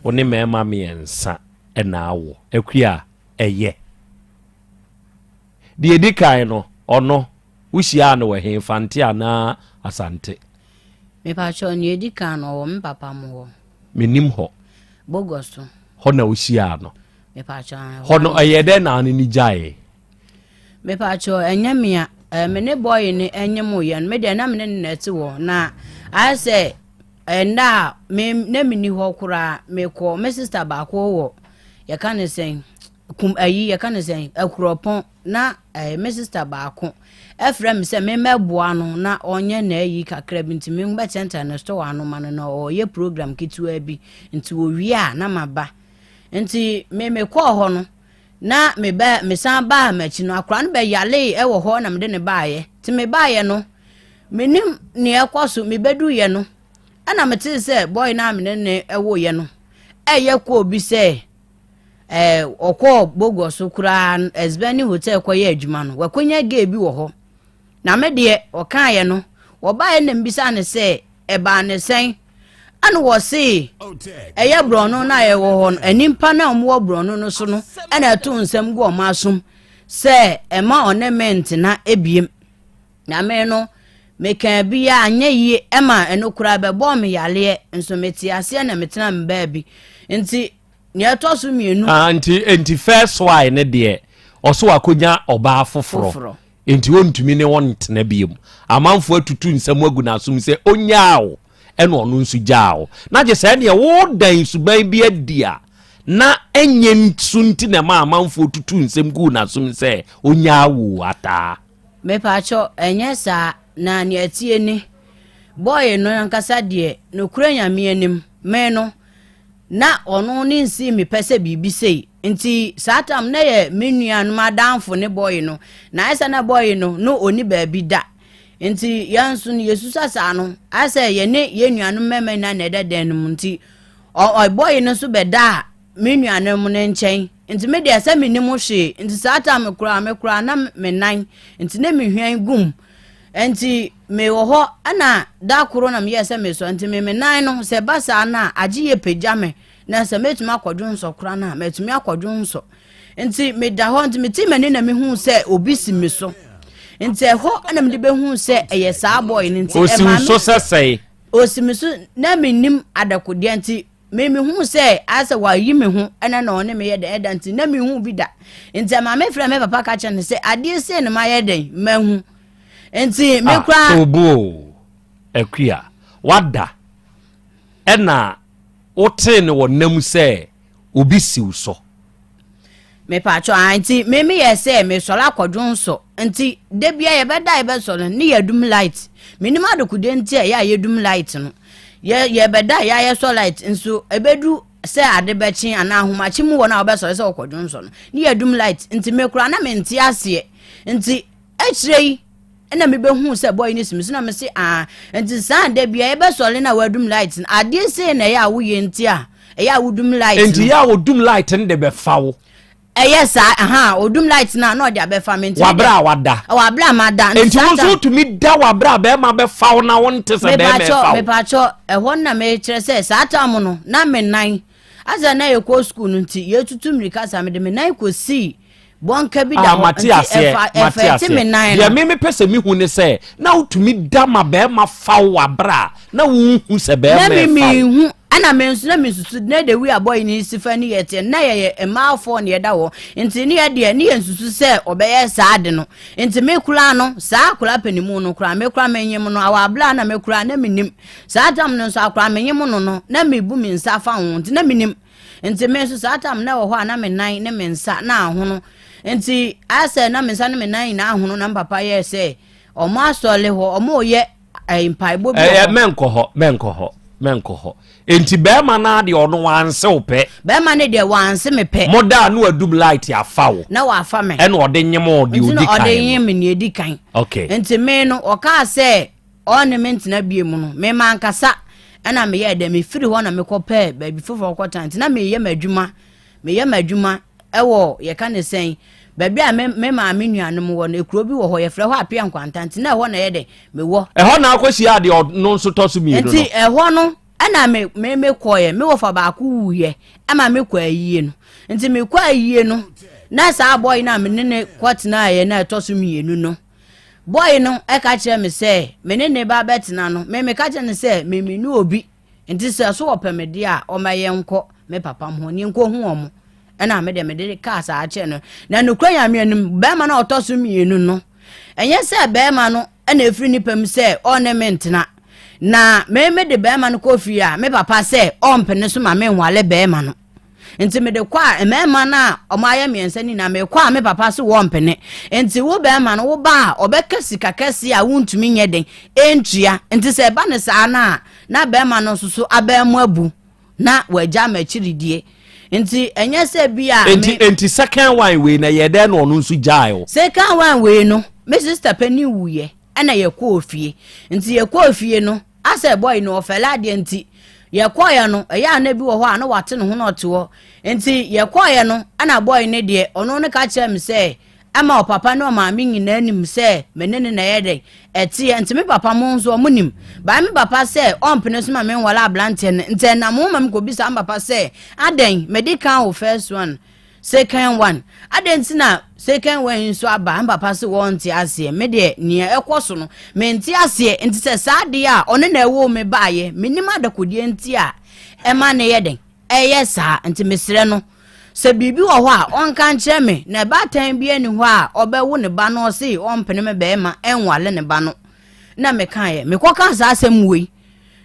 Wo ne mmarima mmiɛnsa na awo. Akua, ɛyɛ. Deɛ ɛdi kan no, ɔno, wohyiaa no wɔ he, Fante anaa Asante? Mepakyɛw, nea edi kan no, ɔwɔ me papa mo hɔ. Menim hɔ. Bogoso. Hɔ na wohyiaa no. Mepakyɛw, ɛhɔ Hɔ no, ɛyɛ dɛn na ɔne no gyaee? Mepakyɛw, ɛnyɛ mea. Eh, me ne bɔyi no ɛnyem yɛ no, me deɛ na me ne no na ɛte hɔ. Na ayɛ sɛ ɛnna a me na menni hɔ koraa, mekɔ me sista baako wɔ yɛka ne sɛn kum ayi yɛka ne sɛn akuropɔn na eh, me sista baako ɛfrɛ me sɛ memmɛboa no na ɔnyɛ n'ayi kakra bi nti mebɛkyɛnkyɛn ne store ano ma no na ɔyɛ program ketewa bi nti owie a na maba nti me mekɔɔ hɔ no na me ba mesan baa m'akyi no akora no bɛyalee wɔ hɔ na mede ne baeɛ nti mebaeɛ no menim nea ɛkɔ so mebɛduiɛ no ɛna metee sɛ bɔe no a mene ne ɛwoeɛ no ɛyɛ kɔɔ bi sɛ ɛɛ ɔkɔɔ bogɔ so koraa ɛsbɛne hotel kɔyɛ adwuma no wakɔnya gay bi wɔ hɔ Na me deɛ, wɔkaeɛ no, wɔbaeɛ na mebisa no sɛ, ɛbaa ne sɛn? Ɛna wɔsee, ɛyɛ borɔno no a ɛwɔ hɔ no, nnipa no a wɔwɔ borɔno no so no ɛna ɛto nsɛm gu wɔn asom sɛ ɛma ɔne me ntena ebiem. Na me no, mekaa bi a anyɛ yie ɛma ɛno koraa bɛbɔɔ me yareɛ, nso mete aseɛ na metena me baabi. Nti, nea ɛtɔ so mmienu. Ah, nti, nti first why ne deɛ, ɔso wakɔnya ɔbaa foforɔ. Enti ɔntumi ne wɔn ntena bio. Amanfoɔ atutu nsɛm agu n'asom sɛ ɔnnyaa wo, ɛna ɔno nso gyaa wo. Na gye sɛ ɛneɛ wodan suban bi adi a na ɛnyɛ su nti na ɛma amanfoɔ tutu nsɛm guu n'asom sɛ ɔnnyaa wo ataa. Mepaakyɛw, ɛnyɛ saa, na nea ɛteɛ ni, boy no ankasa deɛ, nokorɛ Nyame anim, me no, na ɔno ne nsii me pɛ sɛ biribi sei nti saa tam na yɛ me nuanom adamfo ne bɔyi no na ayɛ sɛ na bɔyi no no ɔni baabi da nti yɛn nso no yɛsusa saa no ayɛ sɛ yɛne yɛn nuanom mmarima nyinaa na ɛda dan no mu nti ɔbɔyi no nso bɛdaa me nuanom no nkyɛn nti me deɛ sɛ menim hwee nti saa tam koraa me koraa na me nan nti ne mehwɛn gum Nti mewɔ hɔ ɛna da koro na meyɛɛ sɛ mesɔ nti me me nan no sɛ ɛba saa no a agye yɛ pagya me na sɛ mɛtumi akɔdwo nsɔ koraa no a mɛtumi akɔdwo nsɔ nti meda hɔ nti mete m'ani na mehu sɛ obi si me so nti ɛhɔ ɛna mede bɛhu sɛ ɛyɛ saa bɔɔy no nti ɛma me so sɛ sɛe osi me so na menim adakodeɛ nti Me mehuu sɛ ayɛ sɛ wayi me ho ɛna na ɔne me yɛ dɛn ɛda nti na mehu bi da nti ɛma me frɛ me papa ka kyerɛ no sɛ adeɛ sei na mayɛ dɛn mahu nti me ah, koraa. Tobo akua wada ɛna wotee no wɔ nam sɛ obi siw so. Mepatwɔ ah nti me me yɛ sɛ mesɔre akɔdwo nsɔ nti da bia yɛbɛda yɛbɛsɔ no ne yɛdum light menim adekodeɛ nti a ɛyɛ a yɛdum light no yɛ yɛbɛda yɛ a yɛsɔ light nso ɛbɛdu sɛ ade bɛkye anaa ahomakye mu wɔ no a wɔbɛsɔre sɛ wɔkɔdwo nsɔ no ne yɛdum light nti me koraa na mente aseɛ nti akyire yi ɛna mebɛhuu sɛ bɔyi no si me so na mese aa nti saa da bia yɛbɛsɔre no a wɔadum light no adeɛ sei na ɛyɛ a woyɛ nti a ɛyɛ a wodum light no nti yɛ a wodum light no de bɛfa wo ɛyɛ saa aha odum light no a na ɔde abɛfa me nti wabrɛ a wada wabrɛ a mada nti wo nso wotumi da wabrɛ a bɛrima bɛfa wo na wonte sɛ bɛrima ɛfa wo mepakyɛ ɛhɔ na mekyerɛ sɛ saa tam no na me nan asɛ na yɛkɔ sukuu no nti yɛtutu mmirika saa mede me nan kɔsii bɔnka bi da ah, hɔ mate nti aseɛ ɛfa mate ɛfɛte aseɛ me nan deɛ no me mepɛ sɛ mehu ne sɛ na wotumi da ma bɛrima fa wo wabrɛ a na wonhu sɛ na bɛrima me ɛfa wo mehu ɛna me nso na mesusu na de wi abɔ yi ne si fa ne yɛ teɛ na yɛyɛ mmaafoɔ ne yɛda hɔ nti ne yɛ deɛ ne yɛ nsusu sɛ ɔbɛyɛ saa de no nti me koraa no saa akora panimu no koraa me koraa menyem no awɔ abla na me koraa na menim saa tam no nso akora menyem no no na mebu me nsa fa ho nti na menim Nti me nso saa tam na ɛwɔ hɔ a na me nan ne me nsa na ahono. Nti ayɛ sɛ na me nsa ne me nan nyinaa ahono na me papa yɛɛ sɛ ɔmo asɔre hɔ ɔmo yɛ eh, mpaebɔ bi wɔ Ɛyɛ hɔ. mɛnkɔ hɔ mɛnkɔ hɔ mɛnkɔ hɔ. Enti bɛrima no ara deɛ ɔno wanse wo pɛ. Bɛrima no deɛ wanse me pɛ. Mo da a na wadum light afa wo. Na wafa me. Ɛna ɔde nyem wo deɛ Nti na odi kan ɔde no. nyem me nea edi kan. Okay. Nti me no ɔkaa sɛ Ɔne me ntena bio mu no, me mankasa ɛna meyɛɛ dɛ mefiri hɔ na mekɔpɛɛ baabi foforɔ kɔtena nti na meyɛ m'adwuma meyɛ m'adwuma ɛwɔ yɛka ne sɛn Baabi a me me maame nuanom wɔ no, ekuro bi wɔ hɔ, yɛfrɛ hɔ Apea Nkwanta, nti na ɛhɔ na ɛyɛ dɛ mewɔ. Ɛhɔ na akɔhyia deɛ ɔno nso tɔ so mmienu no. Nti ɛhɔ no ɛna me me me kɔɛ, me wɔfa baako wuiɛ, ɛma me kɔ ayie no. Nti me kɔ ayie no, na saa bɔyi no a me ne ne kɔtenaeɛ na ɛtɔ so mmienu no, bɔyi no ɛka kyerɛ me sɛ me ne ne ba bɛtena no, me meka kyerɛ no sɛ me me ne obi. Nti sɛ so wɔpɛ me deɛ a, ɔma yɛnkɔ me papa ho ne yɛnkɔhu wɔn. Ɛna me deɛ mede kaa saa kyerɛ no. Na nokorɛ Nyame anim, bɛrima no a ɔtɔ so mmienu no, ɛnyɛ sɛ bɛrima no ɛna ɛfiri ne pɛ mu sɛ ɔne me ntena. Na me mede bɛrima no kɔ fie a, me papa sɛ ɔmpene so ma menwale bɛrima no. Nti mede kɔ a, mmarima no a wɔayɛ mmiɛnsa no nyinaa, mekɔ a me papa so wɔmpene. Nti wo bɛrima no, woba a, ɔbɛka sika kɛseɛ a wontumi nyɛ den ntua. Nti sɛ ɛba no saa no a, na bɛrima no nso so abɛn mu abu na wagya m'akyiridie. Nti ɛnyɛ sɛ bi a. Nti nti second one wei na yɛ dɛn na ɔno nso gyae o. Second one wei no, me sister panin wuiɛ ɛna yɛkɔɔ fie. Nti yɛkɔɔ fie no, Asɛ boy no ɔfɛle adeɛ nti yɛkɔeɛ no ɛyɛ a na bi wɔ hɔ a na wate ne ho na ɔte hɔ nti yɛkɔeɛ no ɛna boy no deɛ ɔno no ka kyerɛ me sɛ ɛma ɔpapa ne ɔmaame nyinaa nim sɛ me ne ne na ɛyɛ dɛn ɛteɛ nti me papa mo nso ɔmo nim baa me papa sɛ ɔmpene so ma me nwale abranteɛ no nti ɛnam ho ma me kɔbisa me papa sɛ adɛn mede kan wo first one Second one, adɛn nti na second one yi nso aba? Me papa se wɔnte aseɛ. Me deɛ nea ɛkɔ so no, mente aseɛ. Nti sɛ saa adeɛ a ɔno na ɛwoo me baayɛ, mennim adakodeɛ nti a ɛma no yɛ dɛn? Ɛyɛ saa. Nti mesrɛ no, sɛ biribi wɔ hɔ a ɔnka nkyerɛ me. Na baatan biara nni hɔ a ɔbɛwo ne ba no ɔse ɔmpene me bɛrima ɛnwale ne ba no. Na mekaeɛ, mekɔkaa saa asɛm wei.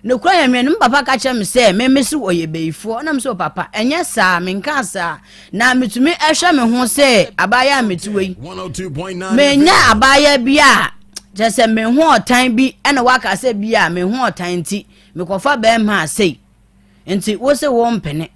Nokorɛ Nyame no, me papa ka kyerɛ me sɛ me mese ɔyɛ bayifoɔ, na mese papa ɛnyɛ saa, menkaa saa, na metumi hwɛ me ho sɛ abaayewa a mete wɔ yi, menyɛ abaayewa bi a kyerɛ sɛ me ho ɔtan bi ɛna waka sɛ bi a me ho ɔtan nti mekɔfa bɛrima a sei nti wo se wo mpene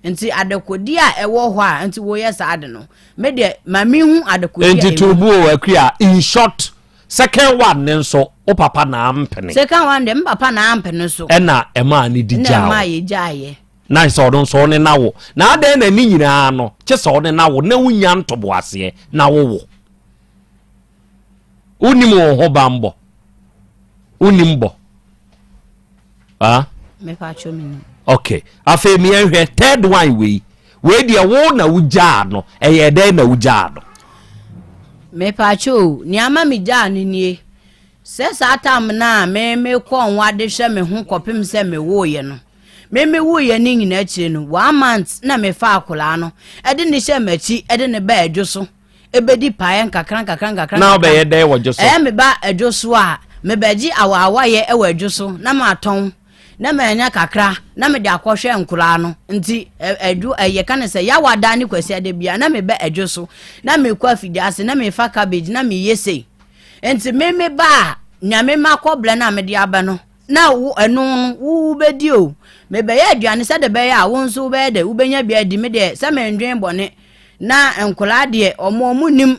nti adekodeɛ a ɛwɔ hɔ a nti woyɛ saa ade no me deɛ ma mehu adekodeɛ a nti ɛwɔ turubu o akua in short Second one ne nso wo papa na ampene. Second one deɛ me papa na ampene so. Ɛna ɛmaa ne di gyaa wo. Ɛna ɛmaa yɛ gyaa yɛ. Na sɛ ɔno nso ɔne na wo. Na adɛn na ne nyinaa no kye sɛ ɔne na wo na wonya ntoboaseɛ na wowo. Wonim wo ho banbɔ. Wonim bɔ. Ah? Mepa kyɛw menim. Okay. Afei meɛnhwɛ third one wei. Wei deɛ wo na wogyaa no. Ɛyɛ dɛn na wogyaa no? Mepa kyɛw, nea ama megyaa no nie. Sɛ saa tam no a me mekɔɔ nwa de hwɛ me ho kɔpem sɛ mewoeɛ no. Me mewuiɛ no nyinaa akyire no, one month na mefaa akwadaa no de no hyɛɛ m'akyi de no baa adwo so. Ebedi paeɛ nkakra nkakra nkakra. Na wobɛyɛ dɛn wɔ dwo so? Ɛyɛ meba adwo so a, mebɛgye awaawayɛ wɔ adwo so na matɔn na manya kakra na mede akɔhwɛ nkoraa no. Nti adwo yɛka no sɛ Yawada ne Kwasiada biara na meba adwo so na mekɔ afidie ase na mefa cabbage na meyɛ sei. Nti me meba a, nea me makɔbrɛ no a mede aba no na wo ɛno no wo wobɛdi o. Mebɛyɛ aduane sɛdeɛ ɛbɛyɛ a wo nso wobɛyɛ dɛ wobɛnya bi adi. Me deɛ sɛ mendwen bɔne Na nkwadaa deɛ, wɔn wɔn nnim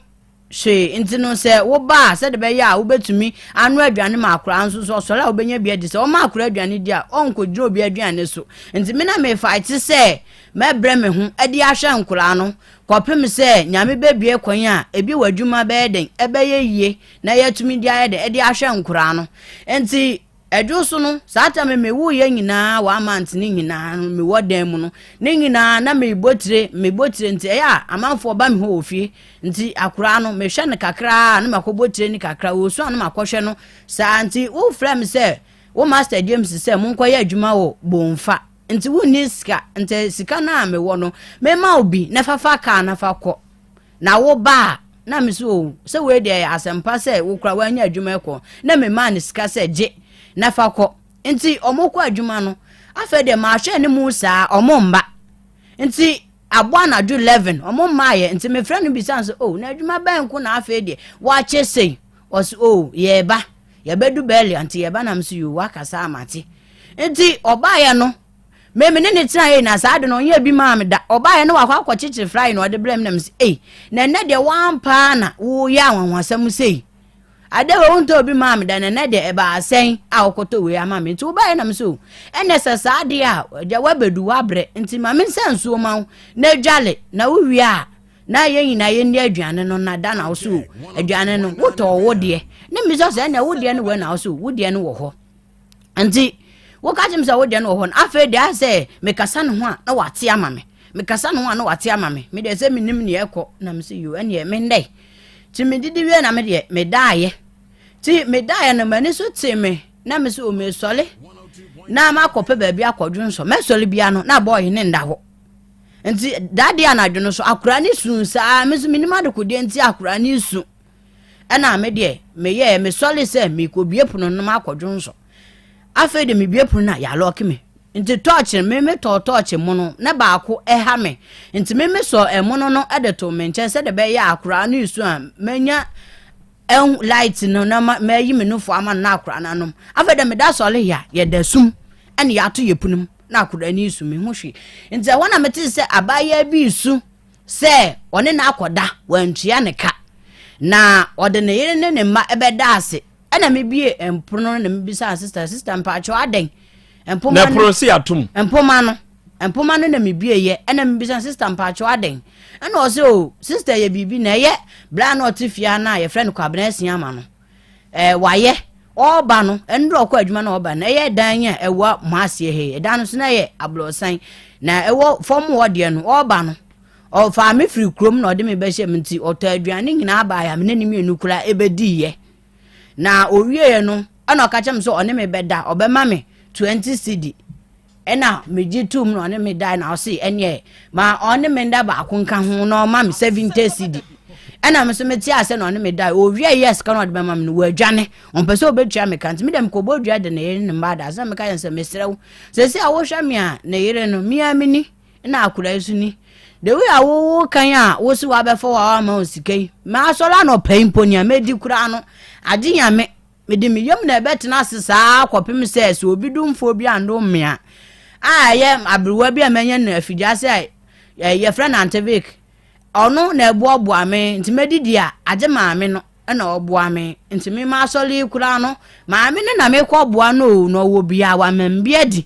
hwee nti no sɛ woba a sɛde bɛyɛ a wobɛtumi anoa aduane ma akwadaa nso so ɔsɔre a wobɛnya bi adi sɛ wɔma akwadaa aduane di a ɔnkɔgyina obi aduane so nti me na mefaete sɛ mɛbrɛ me ho de ahwɛ nkwadaa no kɔpem sɛ nyame bɛbue kwan a ebi wɔ adwuma bɛyɛ den ɛbɛyɛ yie na yɛatumi de ayɛ den de ahwɛ nkwadaa no nti Ɛdwo so no, saa tam me wuiɛ nyinaa one month ne nyinaa no mewɔ dan mu no ne nyinaa na mebɔ tire mebɔ tire nti ɛyɛ a amanfoɔ ba me hɔ wɔ fie nti akoraa no mehwɛ no kakraa na makɔbɔ tire no kakra wɔsu a na makɔhwɛ no saa nti wofrɛ me sɛ wo master James sɛ monkɔyɛ adwuma wɔ Bomfa nti wonni sika nti sika no a mewɔ no mema wo bi na fafa kaa na fa kɔ Na wo ba a, na me so o, sɛ wei deɛ ɛyɛ asɛmpa sɛ wo koraa woanya adwuma kɔ, na me maa no sika sɛ gye na fa kɔ. Nti ɔmo kɔ adwuma no, afei deɛ mahwɛ ne mu saa, ɔmo mma. Nti abɔ anadwo 11, ɔmo mmaayɛ, nti mefrɛ no bisa no sɛ, o, na adwuma bɛn nko na afei deɛ wakyɛ sei? Ɔse, o, yɛɛba, yɛbɛdu Bɛlia, nti yɛɛba na me so yoo, wakasa a mate. Nti ɔbaeɛ no, Me me ne ne tenaeɛ na saa ade no ɔnyɛɛ bi maa me da. Ɔbaeɛ na wakɔ akɔkyekyere fry na ɔde brɛ me na mese ei na ɛnɛ deɛ woampa na woyɛ anwanwasɛm sei. Ade wei wontɔ obi maa me da na ɛnɛ deɛ ɛbaa sɛn a wokɔtɔ wei ama me nti wobaeɛ na mese o ɛnɛ sɛ saa adeɛ a agya woabɛdu woabrɛ nti ma me nsa nsuo ma wo na dwale na wowie a. na yɛn nyinaa yɛnni aduane no na da na wo so aduane no wotɔɔ wo deɛ ne mmisa sɛ ɛnna wo deɛ no wɔ na wo so wo deɛ no wɔ hɔ nti woka kyerɛ me sɛ wo deɛ no wɔ hɔ no afei deɛ ayɛ sɛ mekasa ne ho a na wate ama me mekasa ne ho a na wate ama me me deɛ sɛ menim neɛ ɛkɔ na me sɛ yo ɛneɛ mendɛe nti medidi wie na me deɛ medaeɛ nti medaeɛ no m'ani so tee me na me sɛ o mesɔre na makɔpɛ baabi akɔdwo nsɔ mɛsɔre bia no na bɔɔye ne nda hɔ nti dadeɛ anadwo no so akora ne su saa me nso menim adekodeɛ nti akora ne su ɛna me deɛ meyɛɛ mesɔre sɛ mekɔbie pono no makɔdwo nsɔ afei de mebie pono no a yɛalɔke me nti tɔɔkye me metɔɔ tɔɔkye mono na baako ɛha me nti me mesɔ ɛmono no de to me nkyɛn sɛdeɛ bɛyɛ akora ne su a manya ɛhu light no na ma mayi me nufo ama no na akora no anom afei dɛ meda sɔre yɛ a yɛda sum ɛne yɛato yɛ pono mu na akora no resu mehu hwee nti ɛhɔ na mete sɛ abaayewa bi resu sɛ ɔne no akɔda wantua ne ka na ɔde ne yere ne ne mma ɛbɛda ase ɛna mebie mpono no na mebisa sista sista mpaakyɛw adɛn mpoma na pono si atom mpoma no Mpoma no na mebieeɛ ɛna mebisa no sister mpaakyew adɛn ɛna ɔsɛ o sister yɛ biribi na ɛyɛ bla na ɔte fie no a yɛfrɛ no Kwabena Asiama no ɛɛ wayɛ ɔreba no ɛno dɛ ɔkɔ adwuma na ɔba no ɛyɛ dan a ɛwɔ mo aseɛ he ɛdan no so na ɛyɛ aborɔsan na ɛwɔ fam hɔ deɛ no ɔreba no ɔfaa me firi kurom na ɔde me bɛhyɛ mu nti ɔtɔ aduane nyinaa baeɛ a me ne ne mmienu koraa ɛbɛdiiɛ na ɔwieɛ no ɛna ɔka kyerɛ me sɛ ɔne me bɛda ɔbɛma me 20 cedi Ɛna megye toom na ɔne me dae na ɔse ɛneɛ ma ɔne me nda baako nka ho na ɔma me 70 cedi ɛna me so mete ase na ɔne me dae owia yɛ sika na ɔde bɛma me no wɔadwane ɔmpɛ sɛ ɔbɛtua me ka nti me dɛ mekɔbɔ dua de ne yere ne mma ada sɛ meka yɛn sɛ mesrɛ wo sɛsi a wohwɛ me a ne yere no mea me ni na akora yi so ni the way a wowo kan a wo se wabɛfa wa ama wo sika yi maasɔre anɔpa yi mpo nea mɛdi koraa no agye nyame Mede me yam na ɛbɛtena ase saa ara kɔpem sɛ sɛ obi domfoɔ bi andom me a, a ɛyɛ aberewa bi a manya no afidie ase a yɛfrɛ no Auntie Vic, ɔno na ɛboaboa me, nti mɛdidi a, agye maame no na ɔboa me, nti me m'asɔre yi koraa no, maame no na mekɔboa no o, na ɔwɔ bi a wama me bi adi,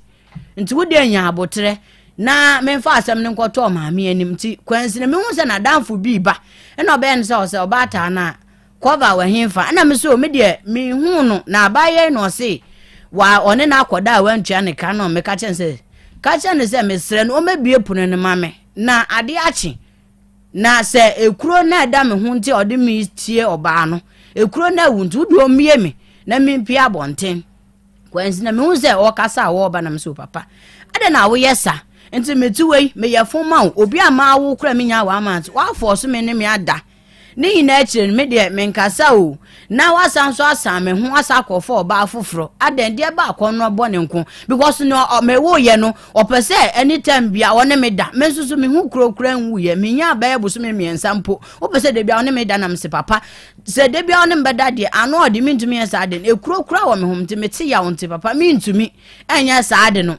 nti wo deɛ nya aboterɛ na memfa asɛm no nkɔtɔ maame anim, nti kwansini mehu sɛ n'adamfo bi ba, ɛna ɔbɛyɛ no sɛ ɔsɛ ɔbaataa no a, Kɔva wɔ henfa? Ɛna me so me deɛ menhuu no na abaayɛ na ɔse wa ɔne no akɔda a wantua ne ka no meka kyerɛ no sɛ ka kyerɛ no sɛ mesrɛ no ɔmmɛbue pono no ma me na adeɛ akye na sɛ ekuro na ɛda me ho nti a ɔde me tie ɔbaa no ekuro na awu nti wode ɔmmie me na mempie abɔnten kwansi na mehu sɛ ɔkasa a wɔreba na me so papa adɛn na woyɛ sa nti mete wei meyɛ fo ma wo obi a maa wo kora menya wɔ ama nti woafɔɔ so me ne me ada Ne nyinaa akyire no, me deɛ menkasa o, na wasan nso asan me ho asa akɔfa ɔbaa foforɔ. Adɛn, deɛ ba akɔnnɔ bɔne nko. Because no, mewoeɛ no, ɔpɛ sɛ anytime bia ɔne me da. Me nso so me ho kuro kura nwuiɛ. Menyaa bɛyɛ bosome mmiɛnsa mpo. Wopɛ sɛ da bia ɔne me da na mese papa. Sɛ da bia ɔne me bɛda deɛ, ano ɔde mentumi nyɛ saa de no. Ekuro kura wɔ me ho nti mete yaw nti papa mentumi nyɛ saa de no.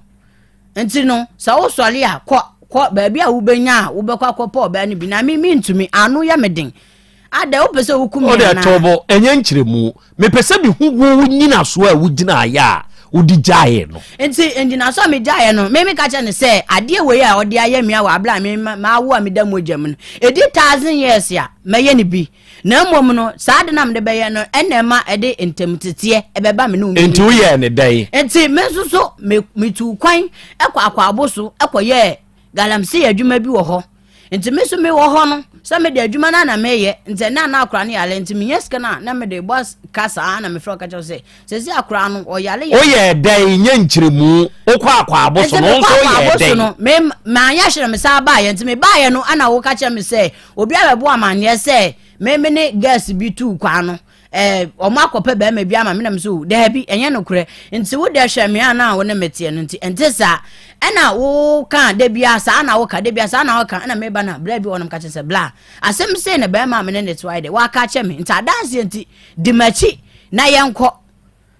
Nti no, sɛ wosɔre a, kɔ, kɔ baabi a wobɛnya a wobɛkɔ akɔpɛ ɔbaa no bi. Na me, mentumi. Ano yɛ me den. Adɛn, wopɛ sɛ woku me Wode anaa? ɛtɔ bɔ, ɛnyɛ nkyerɛmu. Mepɛ sɛ mehu wo nnyinasoɔ a wogyinaeɛ a wode gyaeɛ no. Nti nnyinasoɔ a megyaeɛ no, me meka kyerɛ no sɛ, adeɛ wei a ɔde ayɛ me a wɔ aberɛ a me, mawo a meda mogya mu no, ɛdi thousand years a, mɛyɛ no bi. Na mmom no, saa ade no a mede bɛyɛ no, ɛna ɛma ɛde ntamteteɛ ɛbɛba me ne wo mmienu. Enti woyɛɛ ne dɛn? Enti me nso so me metuu kwan kɔ akwaabo so kɔyɛɛ galamsey adwuma bi wɔ hɔ. Nti me nso mewɔ hɔ no, sɛ mede adwuma no a na meyɛ, nti ɛnna na akora no yare, nti menya sika no a na mede bɔ ka saa na mefrɛ ɔka kyerɛ sɛ, sɛsi akora no ɔyare yɛ. Woyɛɛ dɛn nyɛ nkyerɛmu? Wokɔ akwaabo so no, wo nso woyɛɛ dɛn? No, me manyɛ hwee na mesan baeɛ, nti mebaeɛ no ana woka kyerɛ me sɛ Obi abɛbɔ amanneɛ sɛ me me ne girls bi tuu kwan no, eh, wɔn akɔpɛ bɛrima bi ama me na me so daabi, ɛnyɛ nokorɛ. Nti wo deɛ hwɛ me a na wo ne me teɛ no nti ɛnte saa. Ɛna wo ka da bia saa na wo ka, da bia saa na wo ka, ɛna meba na bla bi wɔ nom ka kyerɛ sɛ bla. Asɛm sei na bɛrima a me ne ne te wayɛ dɛ, waka akyɛ me. Nti adanseɛ nti, di m'akyi na yɛnkɔ.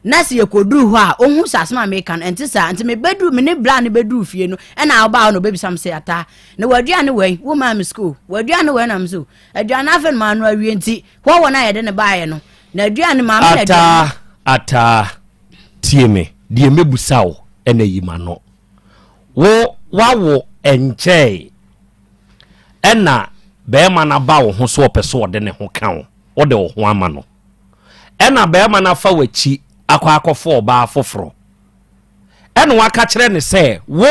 Na sɛ yɛkɔduru hɔ a, ɔhu sɛ asɛm a meka no, ɛnte saa. Nti mebɛduru, me ne bra no bɛduru fie no, ɛna ɔbaa hɔ na ɔbɛbisa me sɛ, Ataa, na w'aduane wɔ he? Womaa me sukuu, w'aduane wɔ he? Na me so, aduane afei na maano awie nti, hɔ wɔ no a yɛde no baeɛ no, na aduane maame na aduane. Ataa, Ataa, tie me, deɛ mɛbusa wo ɛna yi m'ano. Wo, woawo ɛnkyɛe, ɛna. Bɛrima no aba wo ho so ɔpɛ sɛ ɔde ne ho ka wo, wode wo ho ama no. Ɛna bɛrima no afa w'akyi akɔ akɔfa ɔbaa foforɔ. Ɛna waka kyerɛ ne sɛ, wo,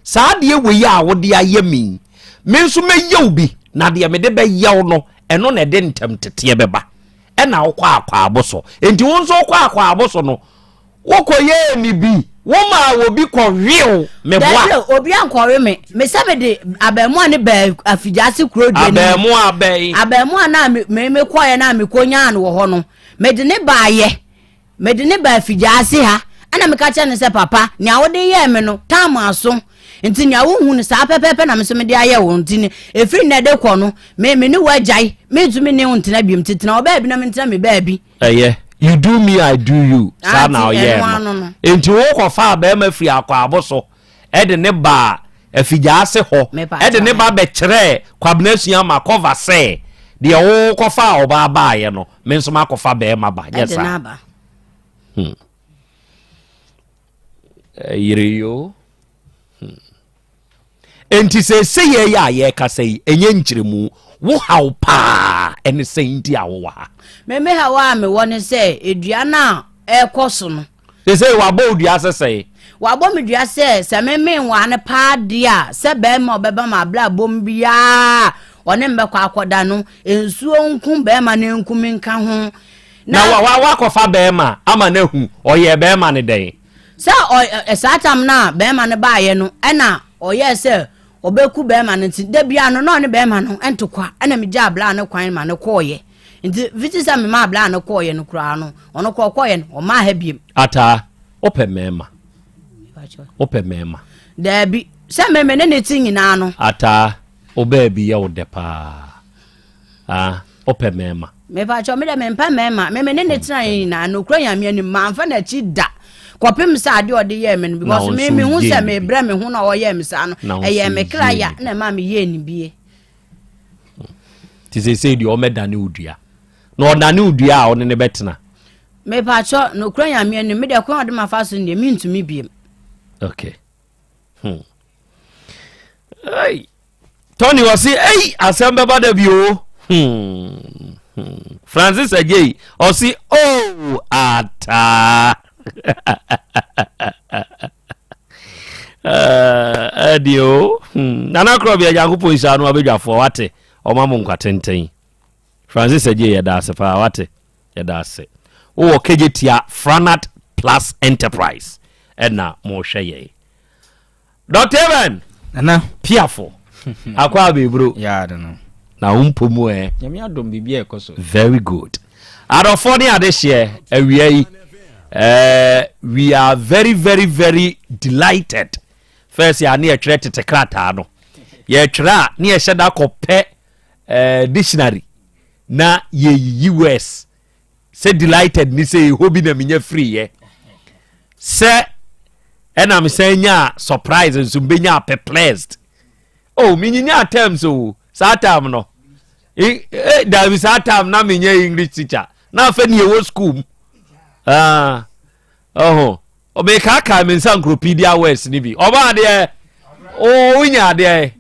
saa adeɛ wei a wode ayɛ me yi, me nso mɛyɛ wo bi, na deɛ mede bɛyɛ wo no, ɛno na ɛde ntɛmteteɛ bɛba. Ɛna wokɔ akwaabo so. Enti wo nso wokɔ akwaabo so no, Wokɔyɛɛ ne bi? Womaa obi kɔhwee wo? Meboa. Dabi o, obi ankɔwe me. Me sɛ mede abarimaa no baa Afigyaase kuro dwa no mu. Abarimaa bɛn? Abarimaa no a me me mekɔeɛ no a mekɔnyaa no wɔ hɔ no, mede ne baeɛ. Mede ne baa Afigyaase ha. Ɛna meka kyerɛɛ no sɛ, Papa, nea wode yɛɛ me no, tam aso. Nti nea wohu no, saa pɛpɛɛpɛ na me nso mede ayɛ wo. Nti no, ɛfiri nnɛ de kɔ no, me me ne wo agyae. Mentumi ne wo ntena bio. Nti tena wo baabi na mentena me baabi. Ɛyɛ you do me I do you saa na ɔyɛɛ no. Nti wokɔfaa bɛrima firi akwaabo so ɛde ne baa afigyaase hɔ ɛde ne ba bɛkyerɛɛ Kwabena Sua ma kɔva sɛ deɛ wokɔfaa ɔbaa baayɛ no me nso makɔfa bɛrima ba nyɛ saa. Hmm. Yere yoo. Hmm. Enti seesei yɛ a yɛrekasa yi, ɛnyɛ nkyerɛmu. Wo haw paa ɛne sɛn nti a wowɔ ha? Me me haw a mewɔ ne sɛ dua no a ɛrekɔ so no. Seesei wabɔ wo dua sɛ sɛn? Wabɔ me dua sɛ sɛ me menwaa no paa deɛ a, sɛ barima a ɔbɛba m'abrabɔ mu biara a ɔne me bɛkɔ akɔda no, nsuo nku barima no nku me nka ho. Na wakɔfa barima ama no ahu, ɔyɛɛ barima no dɛn? Sɛ ɔ ɛ saa tam no a bɛrima no baeɛ no ɛna ɔyɛɛ sɛ ɔbɛku bɛrima no nti da biara no na ɔne bɛrima no ntokwa ɛna megyaa bla no kwan ma no kɔɔyɛ nti fiti sɛ memaa bla no kɔɔyɛ no koraa no ɔno kɔ ɔkɔɔyɛ no ɔmaa ha biem. Ataa, wopɛ mmarima? Wopɛ mmarima? Daabi, sɛ me me ne ne te nyinaa no. Ataa, wo baabi yɛ wo dɛ paa. Ah, wopɛ mmarima? Mepakyɛw, me deɛ mempɛ mmarima. Me me ne ne tena yɛ nyinaa, nokura Nyame anim, mamfa n'akyi da. Kɔpem sɛ adeɛ ɔde yɛɛ me no, because me mehu sɛ mebrɛ me ho na ɔyɛɛ me saa no, ɛyɛ me kra ya na ɛma me yɛɛ ne bie. Ti seesei deɛ ɔmɛdane wo dua. Na ɔdane wo dua a ɔne ne bɛtena. Mepakyɛw, nokura Nyame anim, me deɛ kwan a ɔde mafa so no deɛ, mentumi biem. Okay. Hmm. Hey. Tony ɔse ei asɛm bɛba da bi o. Hmm. Hmm. Francis Agyei ɔse oh ataa. Ɛdeɛ o. Hmm. Nana Korɔbea Nyankopɔn nhyira no abadwafoɔ wate ɔma mo nkwa tenten. Francis Agyei yɛda ase paa wate yɛda ase. Wowɔ Kejetia Franat Plus Enterprise ɛna mohwɛ yɛn. Dr. Eben. Nana. Piafo. Akɔ abebro. Yeah, I don't know. Na wo mpo mu ɛ. Nyame adom biribi a ɛkɔ so. Very good. Adɔfoɔ ne adehyeɛ awia yi. Uh, we are very very very delighted. First yɛ ne yɛtwerɛ tete krataa no. Yɛtwerɛ a ne yɛhyɛ da kɔpɛ uh, dictionary na yɛyiyi words. Sɛ delighted ni sɛ ɛhɔ bi na menya firiiɛ sɛ ɛna mesan nyaa surprise nso mbɛnya perplexed oh menyinyaa terms o saa time no eh, eh, dabi saa time na menyɛ english teacher na afɛ ne ɛwɔ school mu ah, ɔho Ɔbɛkaakae me nsankuropedia words no bi. Ɔba adeɛ. Oh, wonya adeɛ.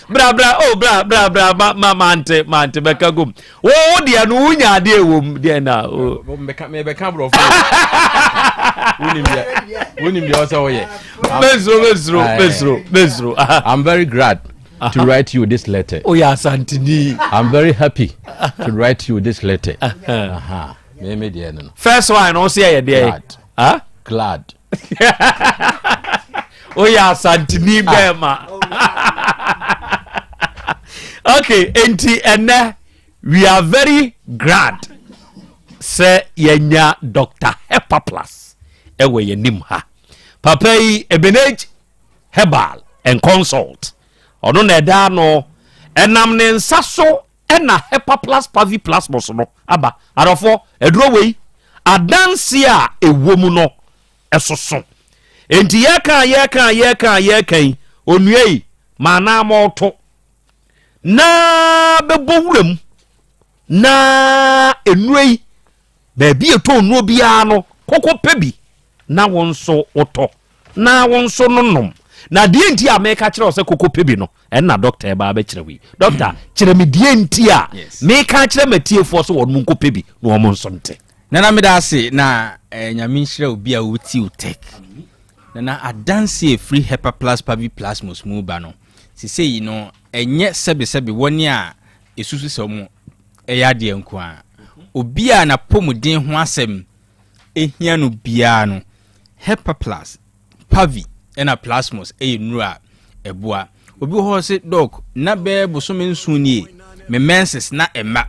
Bra bra oh bra bra bra ma ma mante mante bɛka gom. Wo wo deɛ no wonya adeɛ wɔ mu deɛ na. Oh. Mebɛka mebɛka borɔfo. Wonim deɛ wonim deɛ ɔsɛ woyɛ. Mensuro mensuro mensuro mensuro. I'm very glad. to write you this letter. Oh, yeah, Santini. I'm very happy to write you this letter. Uh-huh. Me me deɛ no. First one, no see ya deɛ. Glad. Huh? Glad. Oh, yeah, Santini ah. bɛɛma. Okay, enti ɛnɛ we are very glad sɛ yɛnya Dr. Hepaplas ɛwɔ yɛn nim ha. Papa yi Ebenezer Herbal and Consult. Ɔno na ɛda ano. Ɛnam ne nsa so ɛna Hepaplas Paviplasmos no aba. Adɔfoɔ, aduro wei, adanseɛ a ɛwɔ mu no ɛsoso. Enti yɛka a yɛka a yɛka a yɛka yi, onua yi, ma anaa mɔɔto na bɛbɔ wura mu na nnuro yi, baabi ɛtɔ nnuro biara no, kɔkɔ pɛ bi na wo nso wotɔ. Na wo nso no nom. Na deɛ nti a meka kyerɛ wo sɛ koko pɛ bi no, ɛnna dɔkta ɛba abɛkyerɛ wo yi. Dɔkta, kyerɛ me deɛ nti a meka kyerɛ m'atiefoɔ sɛ wɔn nkɔpɛ bi na wɔn nso nte. Nana meda ase na eh, Nyame nhyira obi a wotie wo tech. Nana adanse a ɛfiri Hepaplus Paviplasmos mu ba no, sesei no ɛnyɛ sɛbesɛbe wɔne a ɛsusu sɛ wɔn ɛyɛ adeɛ nko ara. Obi a n'apɔmuden ho asɛm ɛhia no biara no, Hepaplus Pavi na Plasmos yɛ nnuru a ɛboa. Obi wɔ hɔ ɔse, Dɔk, na bɛyɛ bosome nson nie, me menses na ɛmma.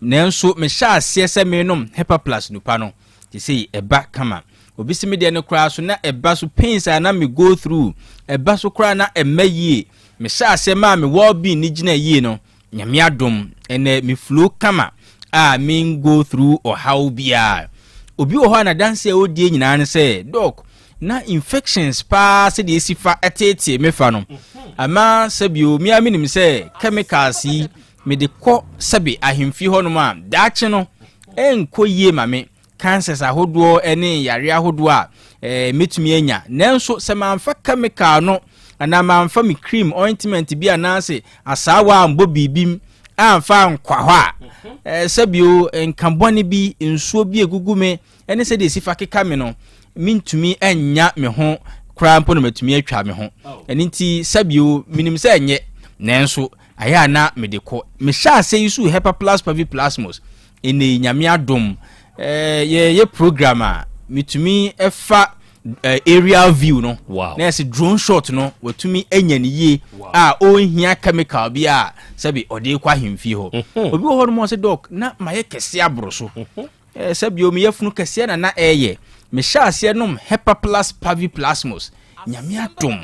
Nanso mehyɛɛ aseɛ sɛ merenom Hepaplus nupa no, seesei ɛba kama. Obi se me deɛ no koraa so na ɛba so pains a na me go through, ɛba so koraa na ɛmma yie. Mehyɛɛ aseɛ maa me well being no gyinaa yie no, Nyame adom ɛnɛ me flow kama a me go through ɔhaw biara. Obi wɔ hɔ a n'adanse a ɔdie nyinaa ne sɛ doc na infections paa sɛdeɛ esi fa ɛteetee me fa no ama sɛbio me a menim sɛ chemicals yi mede kɔ sɛbe ahemfie hɔnom a daakye no ɛnkɔ yie ma me cancers ahodoɔ ne yareɛ ahodoɔ a eh, mɛtumi anya. Nanso sɛ mamfa chemical no anaa mamfa me cream ointment bi anaase asaawa ambɔ biribi m amfa ankwa hɔ a eh, sɛbio nka bɔne bi nsuo bi egugu me ɛne sɛdeɛ ɛsi fa keka me no mentumi anya me ho koraa mpo na matumi atwa me ho. Ɛno nti sɛbio menim sɛ ɛnyɛ nanso ayɛ a na mede kɔ. Mehyɛ ase yi so Hepaplus paviplasmos Ɛnɛ yi Nyame adom eh, yɛyɛ program a metumi fa eh, aerial view no wow. na yɛsɛ drone shot no watumi anya ne yie wow. a ɔnhia chemical bi a sɛbi ɔde kɔ ahemfie hɔ mm-hmm. obi wɔ hɔ nom ɔsɛ dɔk na mayɛ kɛseɛ aboro so mm-hmm. eh, sɛbi o meyɛ funu kɛseɛ na na ɛyɛ mehyɛ aseɛ nom hepaplas paviplasmos Nyame adom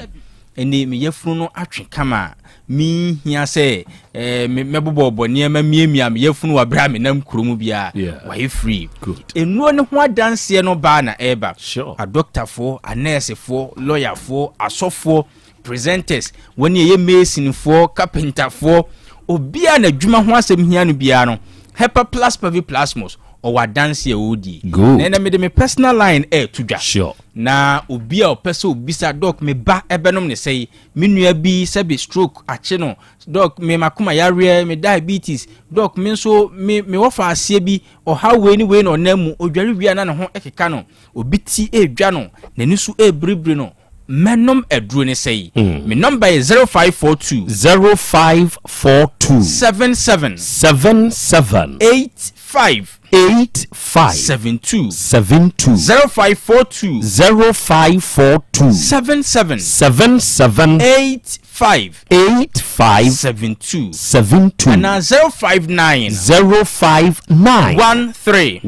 ɛne me yafunu no atwe kama a menhia sɛ eh, mɛbobɔbɔ nneɛma miamia me yafunu wɔ berɛ a menam kuro mu biara wayɛ free. Nnuro no ho adanseɛ no baa na ɛreba. Adɔktafoɔ, anɛɛsefoɔ, lɔyafoɔ, asɔfoɔ, presenters, wɔn a ɛyɛ masonfoɔ, kapentafoɔ, obiara n'adwuma ho asɛm hia no biara no, Hepaplus paviplasmus ɔwɔ adanseɛ a ɔredie. Na ɛnɛ mede me personal line ɛreto dwa. Sure. Na obi a ɔpɛ sɛ obisa, Dɔk, me ba ɛbɛnom ne sɛe? Me nua bi sɛbe stroke akye no. Dɔk, me makoma yareɛ, me diabetes. Dɔk, me nso me me wɔfa aseɛ bi, ɔhaw wei ne wei na ɔnam mu. Odware wie a na ne ho keka no. Obi ti redwa no, n'ani so rebiribiri no. Mɛnom aduro ne sɛe? Me nɔmba yɛ 0542. 0542. 77. 77. 85. 85. 72. 72. 0542. 0542. 77. 77. 85. 85. 72. 72. Anaa 059. 059. 13.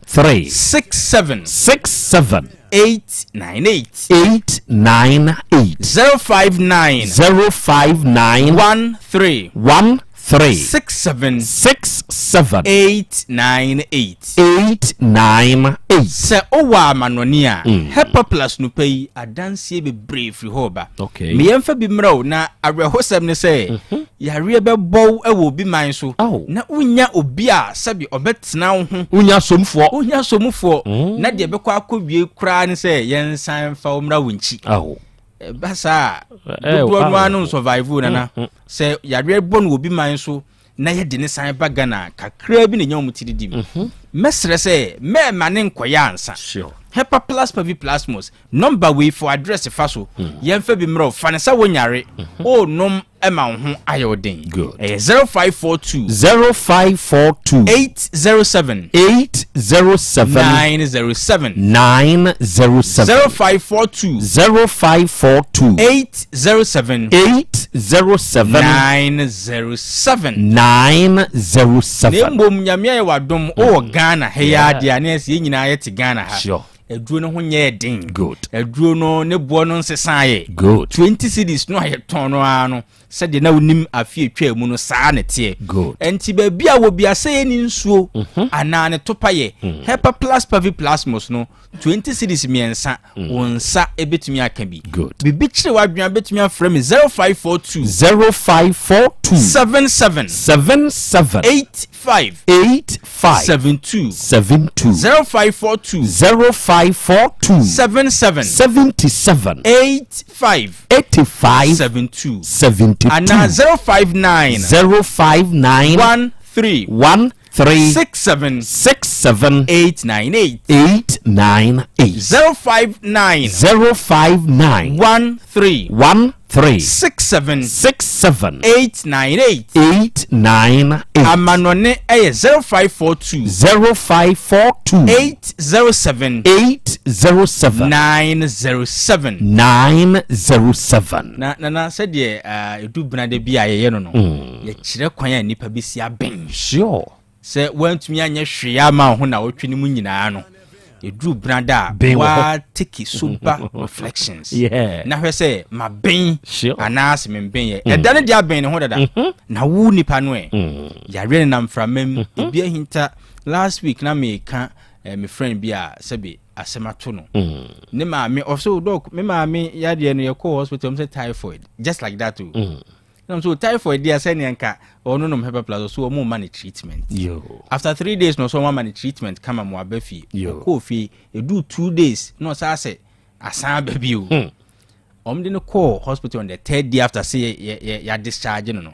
13. 67. 67. 898. 898. 059. 059. 13. 13. 67. 67. 898. 898. Sɛ wowɔ amanɔne a, Hepaplus nnupa yi adanseɛ bebree firi hɔ reba. Okay. Me yɛmfa bi mmrɛ wo, na awerɛhosɛm ne sɛ, yareɛ bɛbɔ wo wɔ obi man so, na wonnya obi a sɛbe ɔbɛtena wo ho. Wonnya somfoɔ. Wonnya somfoɔ. Na deɛ ɛbɛkɔ akɔwie koraa ne sɛ yɛnsan mfa wo mmra wo nkyi. Ɛba saa a, dodoɔ no ara no nsurvive nana. Sɛ yareɛ bɔ no wɔ obi man so na yɛde ne san ba Ghana a, kakraa bi na ɛnya wɔn ti didi mu. Mɛsrɛ sɛ mɛɛma ne nkɔyɛ ansa. Hepaplus paviplasmus, nɔmba wei fo address fa so, yɛmfa bi mmerɛ wo, fa no sɛ wonyare, worenom ma wo ho ayɛ wo den. Ɛyɛ 0542. 0542. 807. 807. 907. 907. 0542. 0542. 807. 807. 907. 907. Na mmom Nyame ayɛ w'adom wowɔ Ghana ha yi ara deɛ a na ɛsɛ yɛn nyinaa yɛte Ghana ha. Sure. Aduro no ho nyɛɛ den. Good. Aduro no ne boɔ no nsesaeɛ. Good. 20 cedis no a yɛtɔn no ara no. Sɛdeɛ na wonim afe a ɛtwaa mu no, saa na ɛteɛ. Ɛnti baabi a wɔ biara, sɛ yɛnni nsuo mhm. anaa ne topa yɛ mm. Hepaplus paviplasmus no 20 cedis mmiɛnsa mm. wo nsa ɛbɛtumi aka bi. Biribi kyerɛ w'adwene bɛtumi afrɛ me 0542 0542 77 77 85 85 72 72 0542 0542 77 77 85 85 72 72 anaa 059 059 13 13 67 67 898 898 059 059 13 13 67 67 898 898 Amanɔne yɛ 0542 0542 807 807 907 907. Na nana sɛdeɛ ɛdu benada bi a yɛyɛ no no mm. yɛkyerɛ kwan a nnipa bɛsi abɛn. Sure. Sɛ woantumi anyɛ hwee ama wo ho na wotwe no mu nyinaa no ɛduru benada a woateki sober reflections yeah. na hwɛ sɛ mabɛn sure. anaasɛ membɛn yɛ mm. ɛda no deɛ abɛn ne ho dada mm -hmm. na wo nipa no ɛ mm. yareɛ no nam mframa mu mm -hmm. ebi ahinta last week na meka eh, me friend bi a sɛbe asɛm ato no mm. ne maame ɔsɛ dɔk me maame yadeɛ no yɛkɔɔ hospital m sɛ typhoid just like that o mm. Nam so typhoid deɛ sɛnea nka ɔno nom hepa plus ɔso ɔmo ma no treatment. Yo. After three days na ɔso ɔmo ama no treatment kama mo aba fie. Ɔkɔɔ fie edu 2 days na ɔsan sɛ asan aba bio. Ɔmo de no kɔɔ hospital on the third day after sɛ yɛ yɛ yɛ discharge no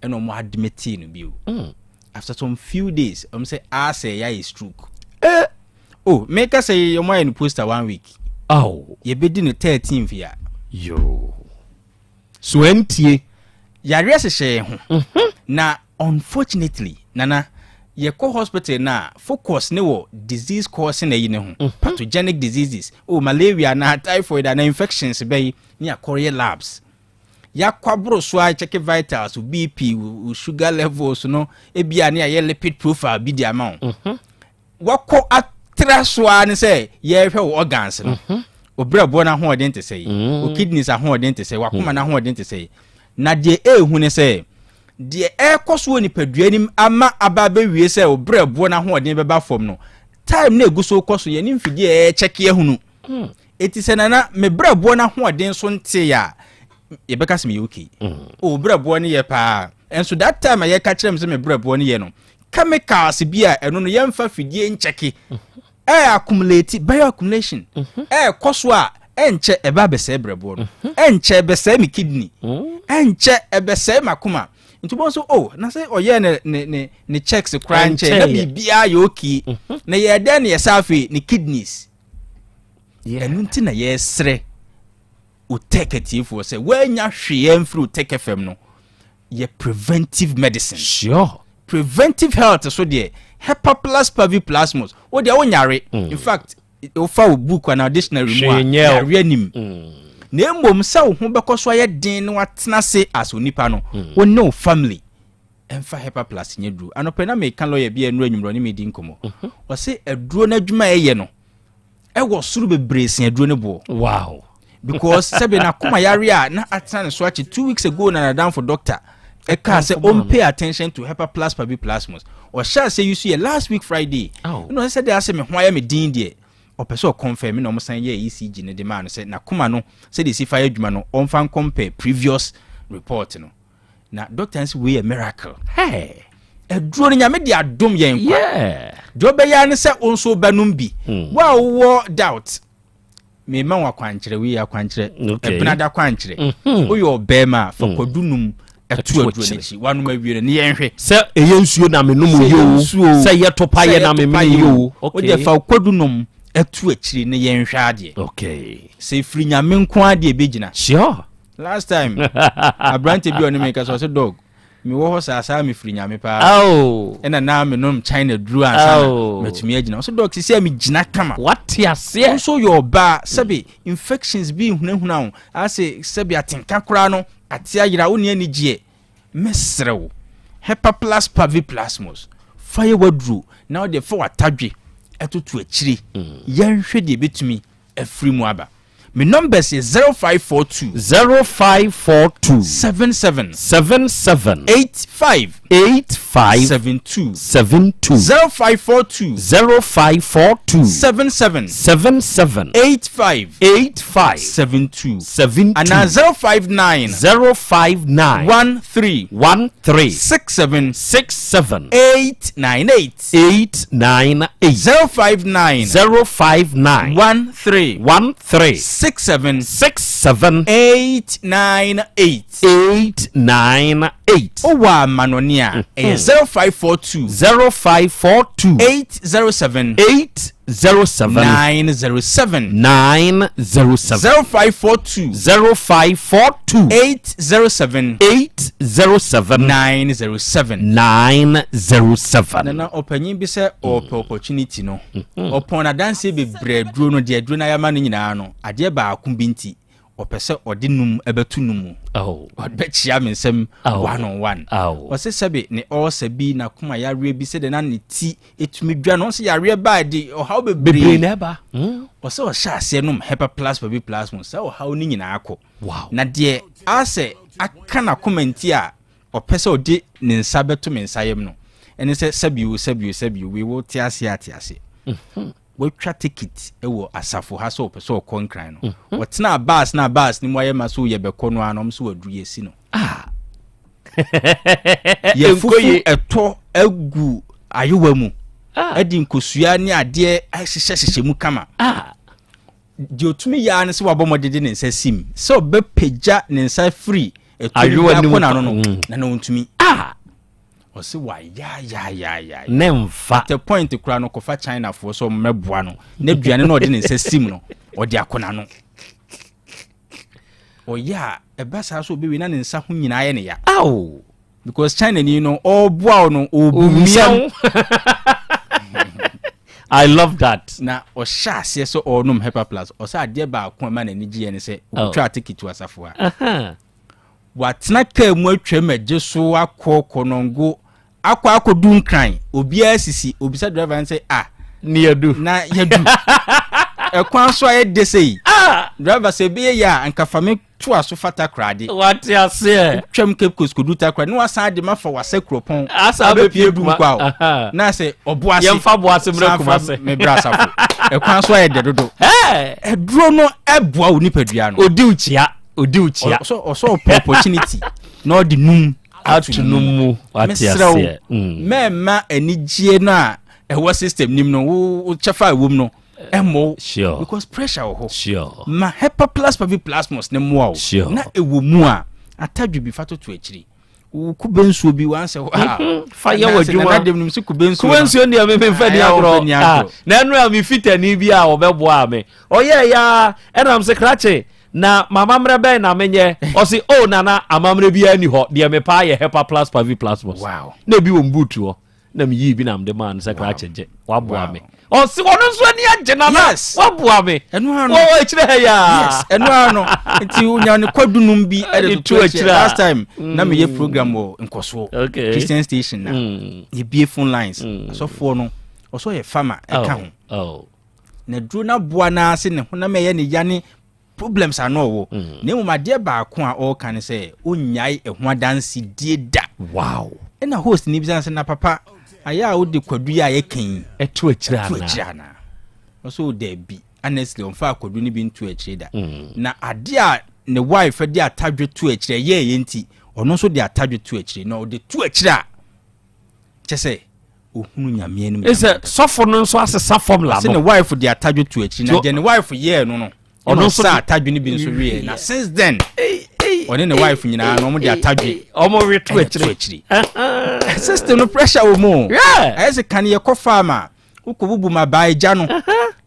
ɛna ɔmo admit no bio. After some few days ɔmo sɛ asɛ yɛ ayɛ stroke. Eh. Oh, meka sɛ ɔmo ayɛ no poster one week. Oh. Yɛbɛdi no 13th ya. Yo. So ɛntie. Yareɛ hyehyɛ yɛn ho. Na unfortunately, Nana, yɛkɔ hospital no a, focus ne wɔ disease causing ayi ne ho. Pathogenic diseases. Oh, malaria na typhoid na infections bɛyi ne akɔrɔyɛ labs. Yɛakɔ aboro so a check vitals, BP, wo sugar levels no, ebia ne ayɛ lipid profile bi de ama wo. Wakɔ atra so ara ne sɛ yɛrehwɛ wo organs no. Obrɛboɔ no ahoɔden te sɛ yi, wo kidneys ahoɔden te sɛ, wakoma no ahoɔden te sɛ yi. Na deɛ ɛrehu ne sɛ, deɛ ɛrekɔ so wɔ nipadua nim ama aba abɛwie sɛ obrɛboɔ no ahoɔden bɛba fam no, time na egu so kɔ so yɛne mfidie a ɛrekyɛke ahunu. Eti sɛ nana me brɛboɔ no ahoɔden so nte a, yɛbɛka sɛ meyɛ okay. O brɛboɔ no yɛ paa. Nso that time a yɛka kyerɛ me sɛ me brɛboɔ no yɛ no, chemicals bi a ɛno no yɛmfa fidie nkyɛke ɛyɛ accumulate, bioaccumulation ɛɛkɔ so a ɛnkyɛ ɛbɛ abɛsɛe brɛboɔ no, ɛnkyɛ ɛbɛsɛe me kidney, ɛnkyɛ ɛbɛsɛe m'akoma. Nti wɔn nso, oh, na sɛ ɔyɛ ne checks koraa nkyɛn na biribiara yɛ okay, na yɛ dɛn na yɛsɛ afei ne kidneys. Ɛno nti na yɛsrɛ Otec atiefoɔ sɛ wɔanya hwee amfiri Otec FM no, yɛ preventive medicine. Preventive health so deɛ, Hepaplus paviplasmus wo deɛ wonyare. In fact, wofa wo book anaa dictionary mu a, yare anim. Na mmom sɛ wo ho bɛkɔ so ayɛ den na watena ase as onipa no, wo ne wo family ɛmfa Hepaplus nyɛ duro. Anɔpɛ na meka lawyer bi a ɛnura anwummerɛ ne medi nkɔmmɔ, ɔse aduro no adwuma a ɛyɛ no ɛwɔ soro bebree sen aduro no boɔ. Because sɛbi n'akoma yare a na atena ne so akyi 2 weeks ago na nadamfo doctor ɛka sɛ ɔn pay attention to Hepaplus paviplasmus. Ɔhyɛ ase yi so yɛ last week Friday ɛna ɔsɛ sɛ de asɛ me ho ayɛ me din deɛ ɔpɛ sɛ ɔconfirm na ɔmo san yɛ ECG no de maa no sɛ n'akoma no sɛdeɛ esi fa yɛ adwuma no, ɔmfa ncompare previous report no, na doctor nso wei yɛ miracle. Hey. Aduro no, Nyame de adom yɛn kwa. Deɛ ɔbɛyɛ ne sɛ wo nso wobɛnom bi. Wo a wowɔ doubt, mema wo akwankyerɛ, wei yɛ akwankyerɛ. Ɛbenada kwankyerɛ. Woyɛ ɔbɛrima a, fa kwadu num ɛto aduro n'akyi, wanom awie no ne yɛnhwɛ. Sɛ ɛyɛ nsuo na menom Sɛ yi ɛyɛ o, nsuo o, sɛ ɛyɛ topa sɛ yɛ ɛyɛ na topa memene yɛ yi o, o. Wode fa kwadu nom ɛto akyiri ne yɛnhwɛ adeɛ. Sɛ ɛfiri Nyame nko adeɛ ɛbɛgyina. Last time aberante bi a ɔne me kasa, ɔsɛ, "Dog, mewɔ hɔ saa saa, mefiri Nyame paa." Ɛna na menom China duru ansa na matumi agyina. Ɔsɛ, "Dog, sisi a megyina kama." Wate aseɛ. Wo nso yɛ ɔbaa, sɛbe infections bi hunahuna wo ase, sɛbe atenka koraa no ate ayera wo ne ani gyeɛ, mɛserɛ wo, Hepaplus paviplasmus fa yɛ waduro na wode fa w'atadwe ɛtoto akyire. Yɛnhwɛ deɛ ɛbɛtumi afiri mu aba. Me numbers yɛ 0542. 0542. 77. 77. 85. 85. 72. 72. 0542. 0542. 77. 77. 85. 85. 72. 72. Anaa 059. 059. 13. 13. 67. 67. 898. 898. 059. 059. 13. 13. 67. 67. 898. 898. Wowɔ amanɔne a, ɛyɛ 0542. 0542. 807. 807. 907. 907. 0542. 0542. 807. 807. 907. 907. Nana ɔpanyin bi sɛ ɔpɛ opportunity no. Ɔpɔn adanseɛ bebree aduro no deɛ aduro no ayɛ ama no nyinaa no adeɛ baako bi nti ɔpɛ sɛ ɔde num ɛbɛto no mu. Ɔbɛkyia me nsam one on one. Ɔsɛ sɛbe ne ɔɔsa bi n'akoma yareɛ bi sɛdeɛ na ne ti etumi dwa no ɔsɛ yareɛ baa de ɔhaw bebree. Bebree na ɛba. Ɔsɛ ɔhyɛ aseɛ nom Hepa Plus Pabi Plus mu sɛ ɔhaw no nyinaa kɔ. Wow. Na deɛ asɛ aka n'akoma nti a ɔpɛ sɛ ɔde ne nsa bɛto me nsa yam no ɛne sɛ sɛbio sɛbio sɛbio wei wo te aseɛ ate aseɛ. Watwa ticket wɔ asafo ha sɛ ɔpɛ sɛ ɔkɔ Nkran no. Ɔtenaa bus na bus no mu ayɛ ma sɛ yɛbɛkɔ no ara no ɔmo sɛ waduru yɛsi no. Yɛfufu ɛtɔ agu ayowa mu. Ɛde nkosua ne adeɛ ahyehyɛ hyehyɛ mu kama. Deɛ ɔtumi yɛ ara ne sɛ wabɔ mmɔden de ne nsa sim sɛ ɔbɛpagya ne nsa firi ɛtɔ no mu akɔ n'ano no na na ɔntumi. Ɔse wayaayaayaayaa. Ne nfa. At a point koraa no kɔfa China foɔ sɛ ɔmo mɛboa no na aduane no ɔde ne nsa sim no ɔde akɔ n'ano. Ɔyɛ a ɛba saa so ɔbɛwie na ne nsa ho nyinaa yɛ ne ya. Aw. Because China ni no ɔboa wo no ɔbu miam. I love that. Na ɔhyɛ aseɛ sɛ ɔrenom Hepa Plus ɔsɛ adeɛ baako a ɛma n'ani gyeɛ ne sɛ ɔkɔtwaa ticket wɔ asafo a. Watena kaa mu atwam agye so akɔ Konongo akɔ akɔdu Nkran. Obiara sisi, obisa driver no sɛ, ah, ne yɛdu. Na yɛdu. Ɛkwan so ayɛ de sei. Ah! Driver sɛ ɛbɛyɛ yɛ a, anka fa me toa so fa Takoradi. Wate aseɛ. Twam Cape Coast kɔdu Takoradi na wasan de ma fa wasa kuropɔn. Asa abɛpie du nkwa o. Na sɛ ɔbo ase. Yɛmfa bo ase mmerɛ Kumase. Me bra asafo. Ɛkwan so ayɛ dɛ dodo. Ɛduro no ɛboa wo nipadua no. Odi wo kyia. odi wo kyia. Ɔsɔ ɔsɔ ɔpɛ opportunity na ɔde num ato no mu wate aseɛ. Mm. Mɛɛma anigyeɛ no a ɛwɔ system nim no wo kyɛfa a ɛwɔ mu no ɛmmɔ wo. Sure. Because pressure wɔ hɔ. Sure. Ma Hepa Plus Pavi Plasmos ne mmoa wo. Sure. Na ɛwɔ mu a atadwe bi fa toto akyiri. Wo kube nsuo bi wansɛ hɔ a. Mhm. Fa yɛ w'adwuma. Nana dem nim sɛ kube nsuo. Kube nsuo deɛ me memfa ni agorɔ. Ah, na ɛno a me fitani bi a ɔbɛboa me. Ɔyɛɛ ya ɛnam sɛ krakye Na m'amammerɛ bɛn na menyɛ? Ɔse, Oh Nana, amammerɛ biara nni hɔ, deɛ mepɛ ara yɛ Hepa Plus Pavi Plasmos. Wow. Na ebi wɔ me boot hɔ, na meyii bi na mede maa no sɛ krakye gye, waboa me. Ɔse ɔno nso ani agye Nana, Yes. waboa me. Ɛno ara no. Wɔ akyire ha yi ara. Yes, ɛno ara no. Nti wonya no kwadunum bi Ɛde ɛde to to akyire akyire. a. Last time na meyɛ program wɔ Nkɔsoɔ Okay. Christian station na yɛbie phone lines. Asɔfoɔ no, ɔsɛ ɔyɛ farmer ɛka ho. Oh. Na duro no aboa no ara se ne honam ɛyɛ ne ya ne problems a na ɔwɔ. Mm. Na mmom adeɛ baako a ɔreka ne sɛ ɔnnyae ɛho adanse die da. Wow. Ɛna host no bisa no sɛ na papa ayɛ a wode kwadu yi a yɛka yi ɛto akyire ɛto anaa? akyire anaa? Ɔsɛ o daabi. Honestly ɔmfaa kwadu no bi nto akyire da. Mm. Na adeɛ a ne wife de atadwe to akyire ɛyɛɛyɛ nti ɔno nso de atadwe to akyire na ɔde to akyire a kyɛ sɛ ohunu Nyame anim. Sɛ sɔfo no nso asesa formula no. Ɔsɛ ne wife de atadwe to akyiri na deɛ ne wife yɛɛ no no. Ɔno nso sa atadwe no bi nso wieɛ na since then ɔne ne wife nyinaa no ɔmo de atadwe ɔmo we to akyiri. System no pressure wɔ mu. Ɛyɛ sɛ kan yɛ kɔ farm a wokɔ bubu ma baa agya no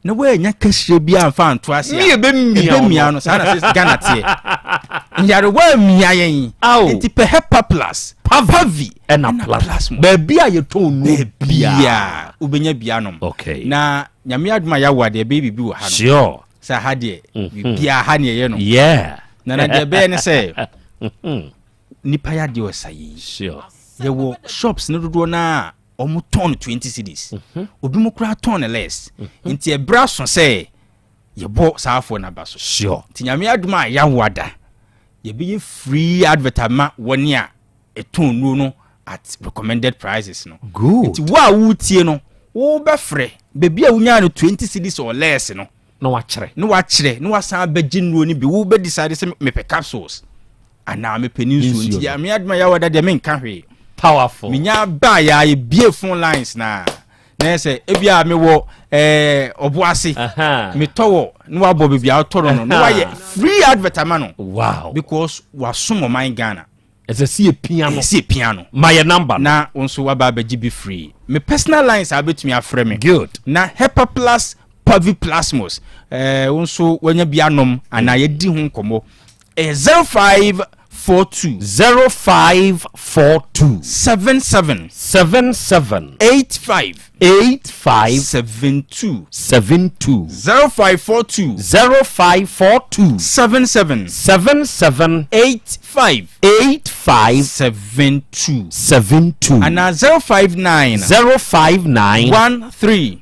na woanya kahyire bi amfa anto ase a ɛbɛmia no saa na sɛ Ghana teɛ nyarewa amia yɛn nti pɛ Hepa Plus Pavi ɛna plus baabi a yɛtɔn nnuro biaa wobɛnya bi anom okay. na nyame adom a yɛawo adeɛ ɛbɛyɛ biribi wɔ ha no sure. sɛ ha deɛ biribiaa ha ne ɛyɛ no yeah. na na deɛ ɛbɛyɛ ne sɛ nipa yɛ adeɛ ɔsa yi sure. yɛwɔ shops no dodoɔ no a wɔn tɔn no 20 cedis mhm. obi mu koraa tɔn no less mhm. nti ɛbrɛ aso sɛ Yɛbɔ saa afoɔ no aba so. Sure. Nti Nyame adom a yɛawo ada, yɛbɛyɛ free advert ama wɔne a ɛtɔn nnuro no at recommended prices no. Good. Nti wo a woretie no, wobɛfrɛ baabi a wonyaa no 20 cedis or less no. Na wakyerɛ. Na wakyerɛ, na wasan abɛgye nnuro no bi. Wobɛ decide sɛ mepɛ capsules anaa mepɛ ne nsuo. Nti Nyame adom a yɛawo ada deɛ menka hwee. Powerful. Menya baa yɛ a yɛbie phone lines na na yɛ sɛ ebi a mewɔ ɛɛ ɔbo ase metɔ wɔ na wabɔ baabi a ɔtɔ no no na wayɛ free advert ama no. Wow. Because wasom ɔman Ghana. Ɛsɛ sɛ yɛpia no. Ɛsɛ sɛ yɛpia no. Ma yɛ number no. Na wo nso waba abɛgye bi free. Me personal lines a wobɛtumi afrɛ me. Good. Na Hepaplus Paviplasmus ɛɛ wo nso wanya bi anom anaa yɛdi ho nkɔmmɔ. Ɛyɛ 0542. 0542. 77. 77. 85. 85. 72. 72. 0542. 0542. 77. 77. 85. 85. 72. 72. Anaa 059. 059. 13.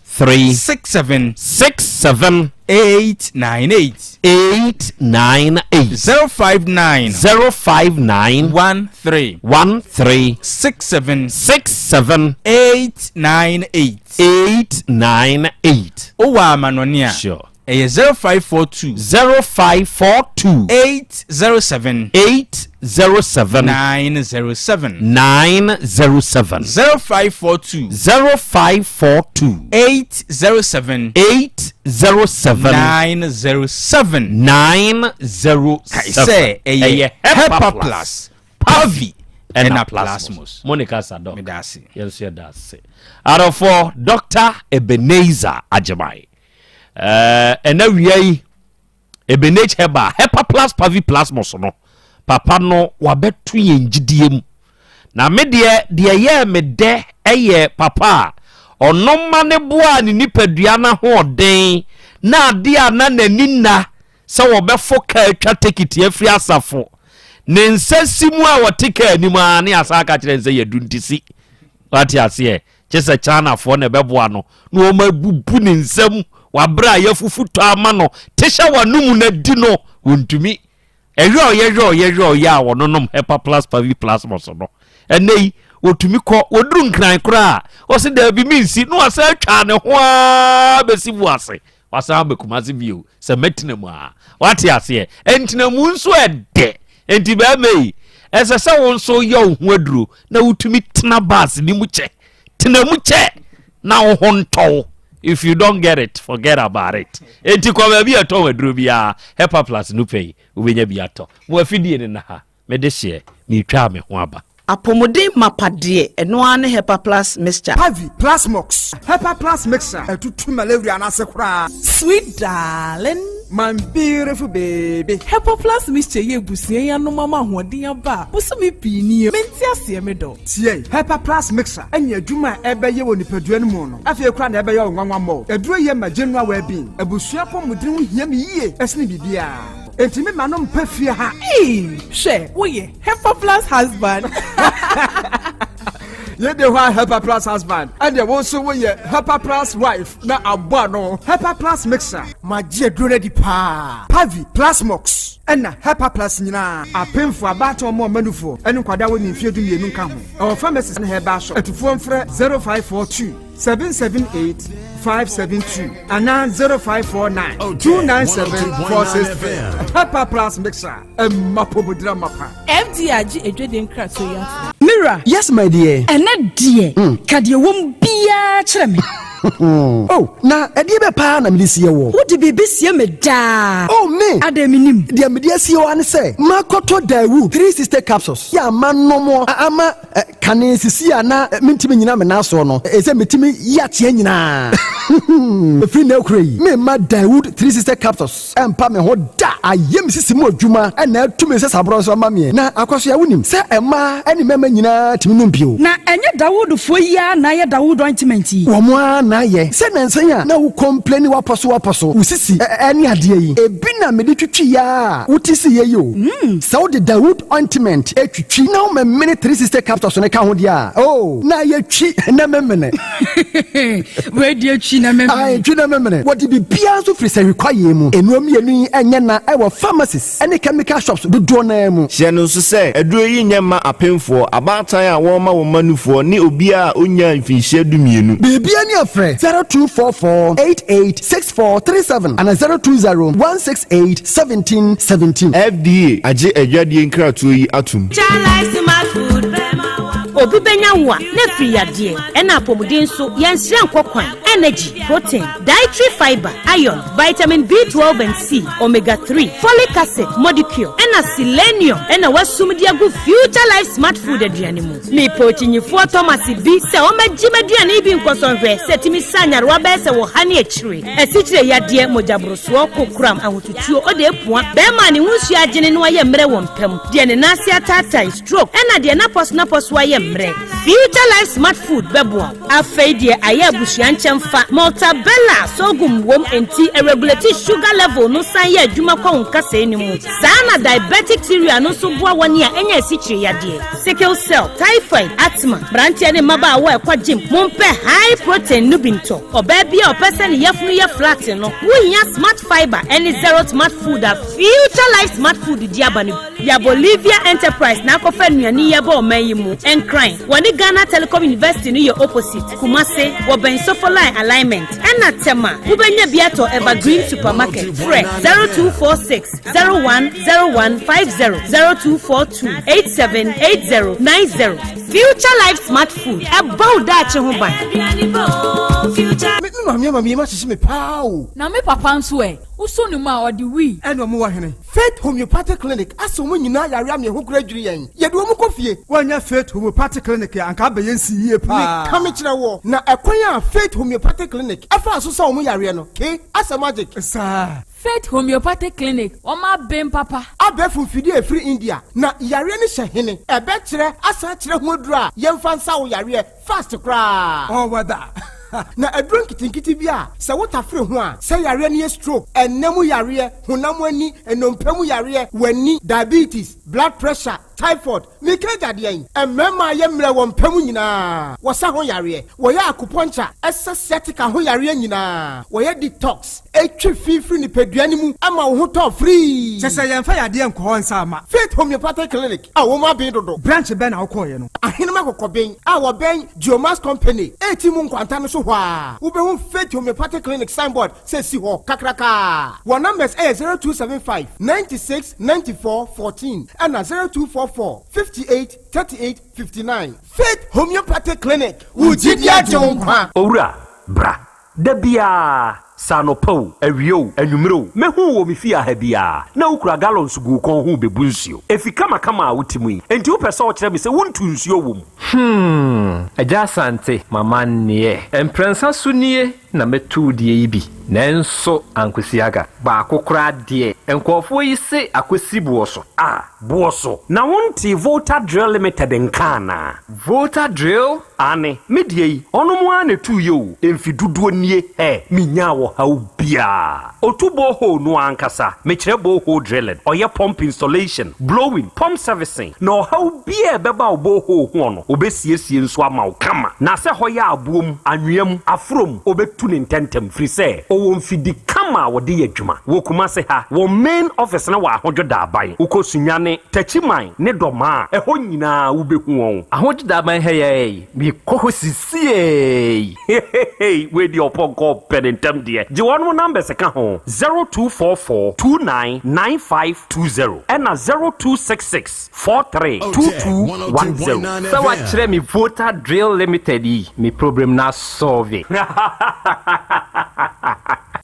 13. 67. 67. 898. 898. 059. 059. 13. 13. 67. 67. 898. 898. Wowɔ amanɔne a. Sure. Ɛyɛ 0542. 0542. 807. 807. 907. 907. 0542. 0542. 807. 807. 907. 907. Kae sɛ ɛyɛ Hepa Plus, Pavi ɛna Plasmos. Monica Sadok. Meda ase. Yɛn nso yɛda ase. Adɔfoɔ, Dr. Ebenezer Agyemang. Ɛna wia yi, Ebenage Herbal, Hepa Plus Pavi Plasmos no, papa no wabɛto yɛn gyidie mu. Na me deɛ, deɛ ɛyɛɛ me dɛ yɛ papa a ɔno ma ne boaa ne nipadua no ahoɔden na adeɛ a na n'ani nna sɛ wɔbɛfo kaa atwa tekiti afiri asafo ne nsa si mu a wɔte kaa anim ara ne asan aka kyerɛ no sɛ yɛadu nti si. Wate aseɛ? Kye sɛ Chinafoɔ na ɛbɛboa no na wɔn abubu ne nsam wɔ aberɛ a yɛafufu tɔ ama no te hyɛ w'anomu na di no, wɔntumi. Ɛyɔɔyɛ yɔɔyɛ yɔɔyɛ a wɔnonom Hepa Plus Pavi Plasmos no, ɛnnɛ yi wɔtumi kɔ, wɔduru Nkran koraa a, wɔse daabi mensi, na wasan atwa ne ho ara bɛsi mu ase, wasan aba Kumasi bio, sɛ mɛtena mu a. Wate aseɛ? Ntenamu nso ɛdɛ. Enti bɛrima yi, ɛsɛ sɛ wo nso yɛ wo ho aduro na wotumi tena bus no mu kyɛ. Tena mu kyɛ na wo ho ntɔ wo. If you don't get it, forget about it. Enti kɔ baabi a ɛtɔn aduro biara, Hepa Plus no pɛ yi, wobɛnya bi atɔ. Mo afidie no na ha, mede hyeɛ, meretwa me ho aba. Apɔmuden mapa deɛ, ɛno ara ne Hepa Plus mixture. Pavi, Plasmox, Hepa Plus mixture, ɛtutu malaria no ase koraa. Sweet darling. My beautiful baby. Hepa Plus mixture yi abusua yi anom ama ahoɔden aba a bosome pii nie. Mente aseɛ me dɔ. Tie, Hepa Plus mixture ɛne adwuma a ɛbɛyɛ wɔ nipadua no mu no, afei koraa na ɛbɛyɛ wo nwanwa mmɔ. Aduro yi ma general well-being. Abusua apɔmuden ho hia me yie ɛsene biribiara. Enti me ma no mpa fie ha. Eii, hwɛ, woyɛ Hepa Plus husband. Yei de hɔ a Hepa Plus husband, ɛdeɛ wo nso woyɛ Hepa Plus wife na abɔ ano. Hepa Plus mixer. Magye aduro no adi paa. Pavi, Plasmox, ɛna Hepa Plus nyinaa. Apemfoɔ, abaatan, wɔn a wɔma nufoɔ, ɛne nkwadaa a wɔnni mfeɛ 12 nka ho. Ɛwɔ pharmacies ne herbal shop. Atufoɔ mfrɛ 0542 778 572 anaa 0549 297 463. Hepa Plus mixer, ɛma pomodira mapa. FDA agye adwadie nkratoɔ yi atom. Me wura. Yes my dear. Ɛnɛ deɛ, ka deɛ ɛwɔ mu biara kyerɛ me. Oh, na ɛdeɛ bɛ paa na mede sie woɔ? Wode biribi sie me daa. Oh, me! Adɛn mennim? Deɛ mede asie wo ara ne sɛ, makɔtɔ Daewoo 360 capsules yɛ a manom a ama kane sisi a na mentumi nnyina me nan soɔ no, ɛsɛ metumi yi ateɛ nyinaa. Ɛfiri nnɛ rekora yi, meremma Daewoo 360 capsules Ɛmpa me ho da. Ayɛ me sisi mu adwuma na atu me nsasaborɔ nso ama meɛ. Na Akwasoa, wonim sɛ mmaa ne mmarima nyinaa tumi nom bio. Na ɛnyɛ Dawoodfoɔ yi ara na ayɛ Dawood ointment yi? Wɔn ara na ayɛ. Sɛ nnansa yi a na wo complaini wapɔ so wapɔ so, wo sisi ne adeɛ yi, ebi na mede twitwiiɛ ara a wote siiɛ yi o. Sɛ wode Dawood ointment twitwi na womemene 360 capsules no ka ho deɛ a, oh, na ayɛ twi na memene. Wei deɛ twi. Twi na memene. Ae, twi na memene. Wɔde biribiara nso firi sɛhwi kwaeɛ mu. Nnuro mmienu yi nyɛ na ɛwɔ pharmacies ne chemical shops dodoɔ no ara mu. Hyɛ no nso sɛ, aduro yi nyɛ mma apemfoɔ, abaatan a wɔrema wɔn mma nufoɔ ne obiara a ɔnnyaa mfinhyia dumienu. Biribiara ni a frɛ 0244 88 6437 anaa 020 168 1717. FDA agye adwadie nkratoɔ yi atom. Obi bɛnya wo a, na afiri yadeɛ, ɛna apɔmuden nso, yɛnsrɛ nkɔ kwan, energy, protein, dietary fibre, iron, vitamin B12 and C, omega 3, folic acid, modicure, ɛna selenium ɛna wasum de agu Future Life Smart Food aduane mu. Mepɛ okyinyifoɔ Thomas bi sɛ ɔmmɛgye m'aduane yi bi nkɔsɔ nhwɛ sɛ ɛtumi sa nyarewa bɛyɛ sɛ wɔ ha ne akyire, asikyire yadeɛ, mogyaborosoɔ, kokoram, ahotutuo, ɔde apua, bɛrima a ne ho nsuo agyene na wayɛ mmerɛ wɔ mpa mu, deɛ ne nan ase ataatae, stroke, ɛna deɛ n'apɔso n'apɔso ayɛ mmerɛ. Future Life Smart Food bɛboa wo. Afei deɛ ayɛ abusua nkyɛn fa Maltabella sorghum wom nti ɛregulate sugar level no san yɛ adwuma kɔ wo nkasɛɛ no mu. Saa na diabetic cereal no nso boa wɔn a ɛnyɛ asikyire yadeɛ, sickle cell, typhoid, asthma, mmeranteɛ ne mmabaawa a ɛkɔ gym, mompɛ high protein no bi ntɔ. Ɔbaa bi a ɔpɛ sɛ ne yafunu yɛ flat no, wohia Smart Fibre ɛne Zero Smart Food a Future Life Smart Food di aba no. Yɛ Bolivia Enterprise na akɔfa nnuane yi ɛbɔ ɔman yi mu. Nkran, wɔne Ghana Telecom University no yɛ opposite. Kumase, wɔbɛn Sofoline alignment. Ɛna Tema, wobɛnya bi atɔ Evergreen Supermarket. Frɛ 0246 010150, 0242 878090. Future Life Smart Food, ɛbɔ wo daakye ho ban. Me maame ama mi ma hyehyɛ me paa o. Na me papa nso ɛ, wosɔ ne mu a ɔde wii. Ɛna ɔmo wɔ hene? Faith Homeopathic Clinic asɛ ɔmo nyinaa yare ama ɛho kora dwiri yɛn. Yɛde ɔmo kɔ fie. Woanya Faith Homeopathic Clinic a, anka abɛyɛ nsi yie paa. Meka me kyerɛ wɔ na ɛkwan a Faith Homeopathic Clinic ɛfaa so sɛ ɔmo yareɛ no ke asɛ magic. Saa. Faith Homeopathic Clinic, wɔn aben papa. Abɛɛfo mfidie a ɛfiri India na yareɛ no hyɛ hene. Ɛbɛkyerɛ asan kyerɛ ho aduro a yɛmfa nsa wo yareɛ fast koraa. Ɔwɔ da. Na aduro nketenkete bi a sɛ wotafere ho a, sɛ yareɛ no yɛ stroke, ɛnam yareɛ, honam ani, nnompe mu yareɛ, w'ani, diabetes, blood pressure, typhoid, meka agyadeɛ yi, mmarima a yɛ mmerɛ wɔ mpa mu nyinaa, wɔsa ho yareɛ, wɔyɛ acupuncture, ɛsɛ sciatica ho yareɛ nyinaa, wɔyɛ detox, etwi fifiri nipadua no mu ama wo ho tɔ free. Kyɛ sɛ yɛmfa yadeɛ nkɔ hɔ nsa ama. Faith Homeopathic Clinic a wɔn aben dodo. Branch bɛn na wokɔɔyɛ no? Ahenema Kɔkɔben a wɔbɛn Geomas Company eti mu nkwanta no so hɔ a, wobɛhu Faith Homeopathic Clinic signboard sɛ si hɔ kakraka. Wɔn numbers ɛyɛ 0275 96 94 14 ɛna 0244 58 38 59. Faith Homeopathic Clinic, wo gyidi agye wo nkwa. Owura, bra. Da biara, sɛ anɔpa o, awia o, anwummerɛ o, mɛhu wɔ me fie aha biara na wokura gallons gu wo kɔn ho bɛbu nsuo. Efi kamakama a wote mu yi, enti wopɛ sɛ ɔkyerɛ me sɛ wontu nsuo wɔ mu? Agya Asante, mama nneɛ. Mprɛnsa so nie na mɛtu deɛ yi bi. Nanso ankosi aga. Baako koraa deɛ, nkurɔfoɔ yi se akɔsi boɔ so. A, boɔ so. Na wonte Volta Drill Limited nka anaa? Volta Drill? Ane, me deɛ yi, ɔno mo ara na ɛtuu yɛ o. Mfi dodoɔ nie, ɛ, menyaa ɔhaw biara. Otu borehole no ankasa, mekyerɛ borehole drilling, ɔyɛ pump installation, blowing, pump servicing, na ɔhaw biara ɛbɛba wo borehole ho no, obɛsiesie nso ama wo kama. Na sɛ hɔ yɛ aboɔ mu, anwea mu, aforo mu, obɛtu ne ntɛntɛm, firi sɛ ɔwɔ mfidi kama a wɔde yɛ adwuma. Wɔ Kumase ha, wɔn main office no wɔ Ahodwo Daaban. Wokɔ Sunyani, Takyiman ne Dɔmaa, ɛhɔ nyinaa wobɛhu wɔn. Ahodwo Daaban ha yɛ, mekɔ hɔ sisiei. Hehehe, wei deɛ ɔpɔnkɔ pɛ ne ntɛm deɛ. Gye wɔn numbers ka ho: 0244 299520 ɛna 0266 432210. Sɛ wakyerɛ me Volta Drill Limited yi, me problem na solve.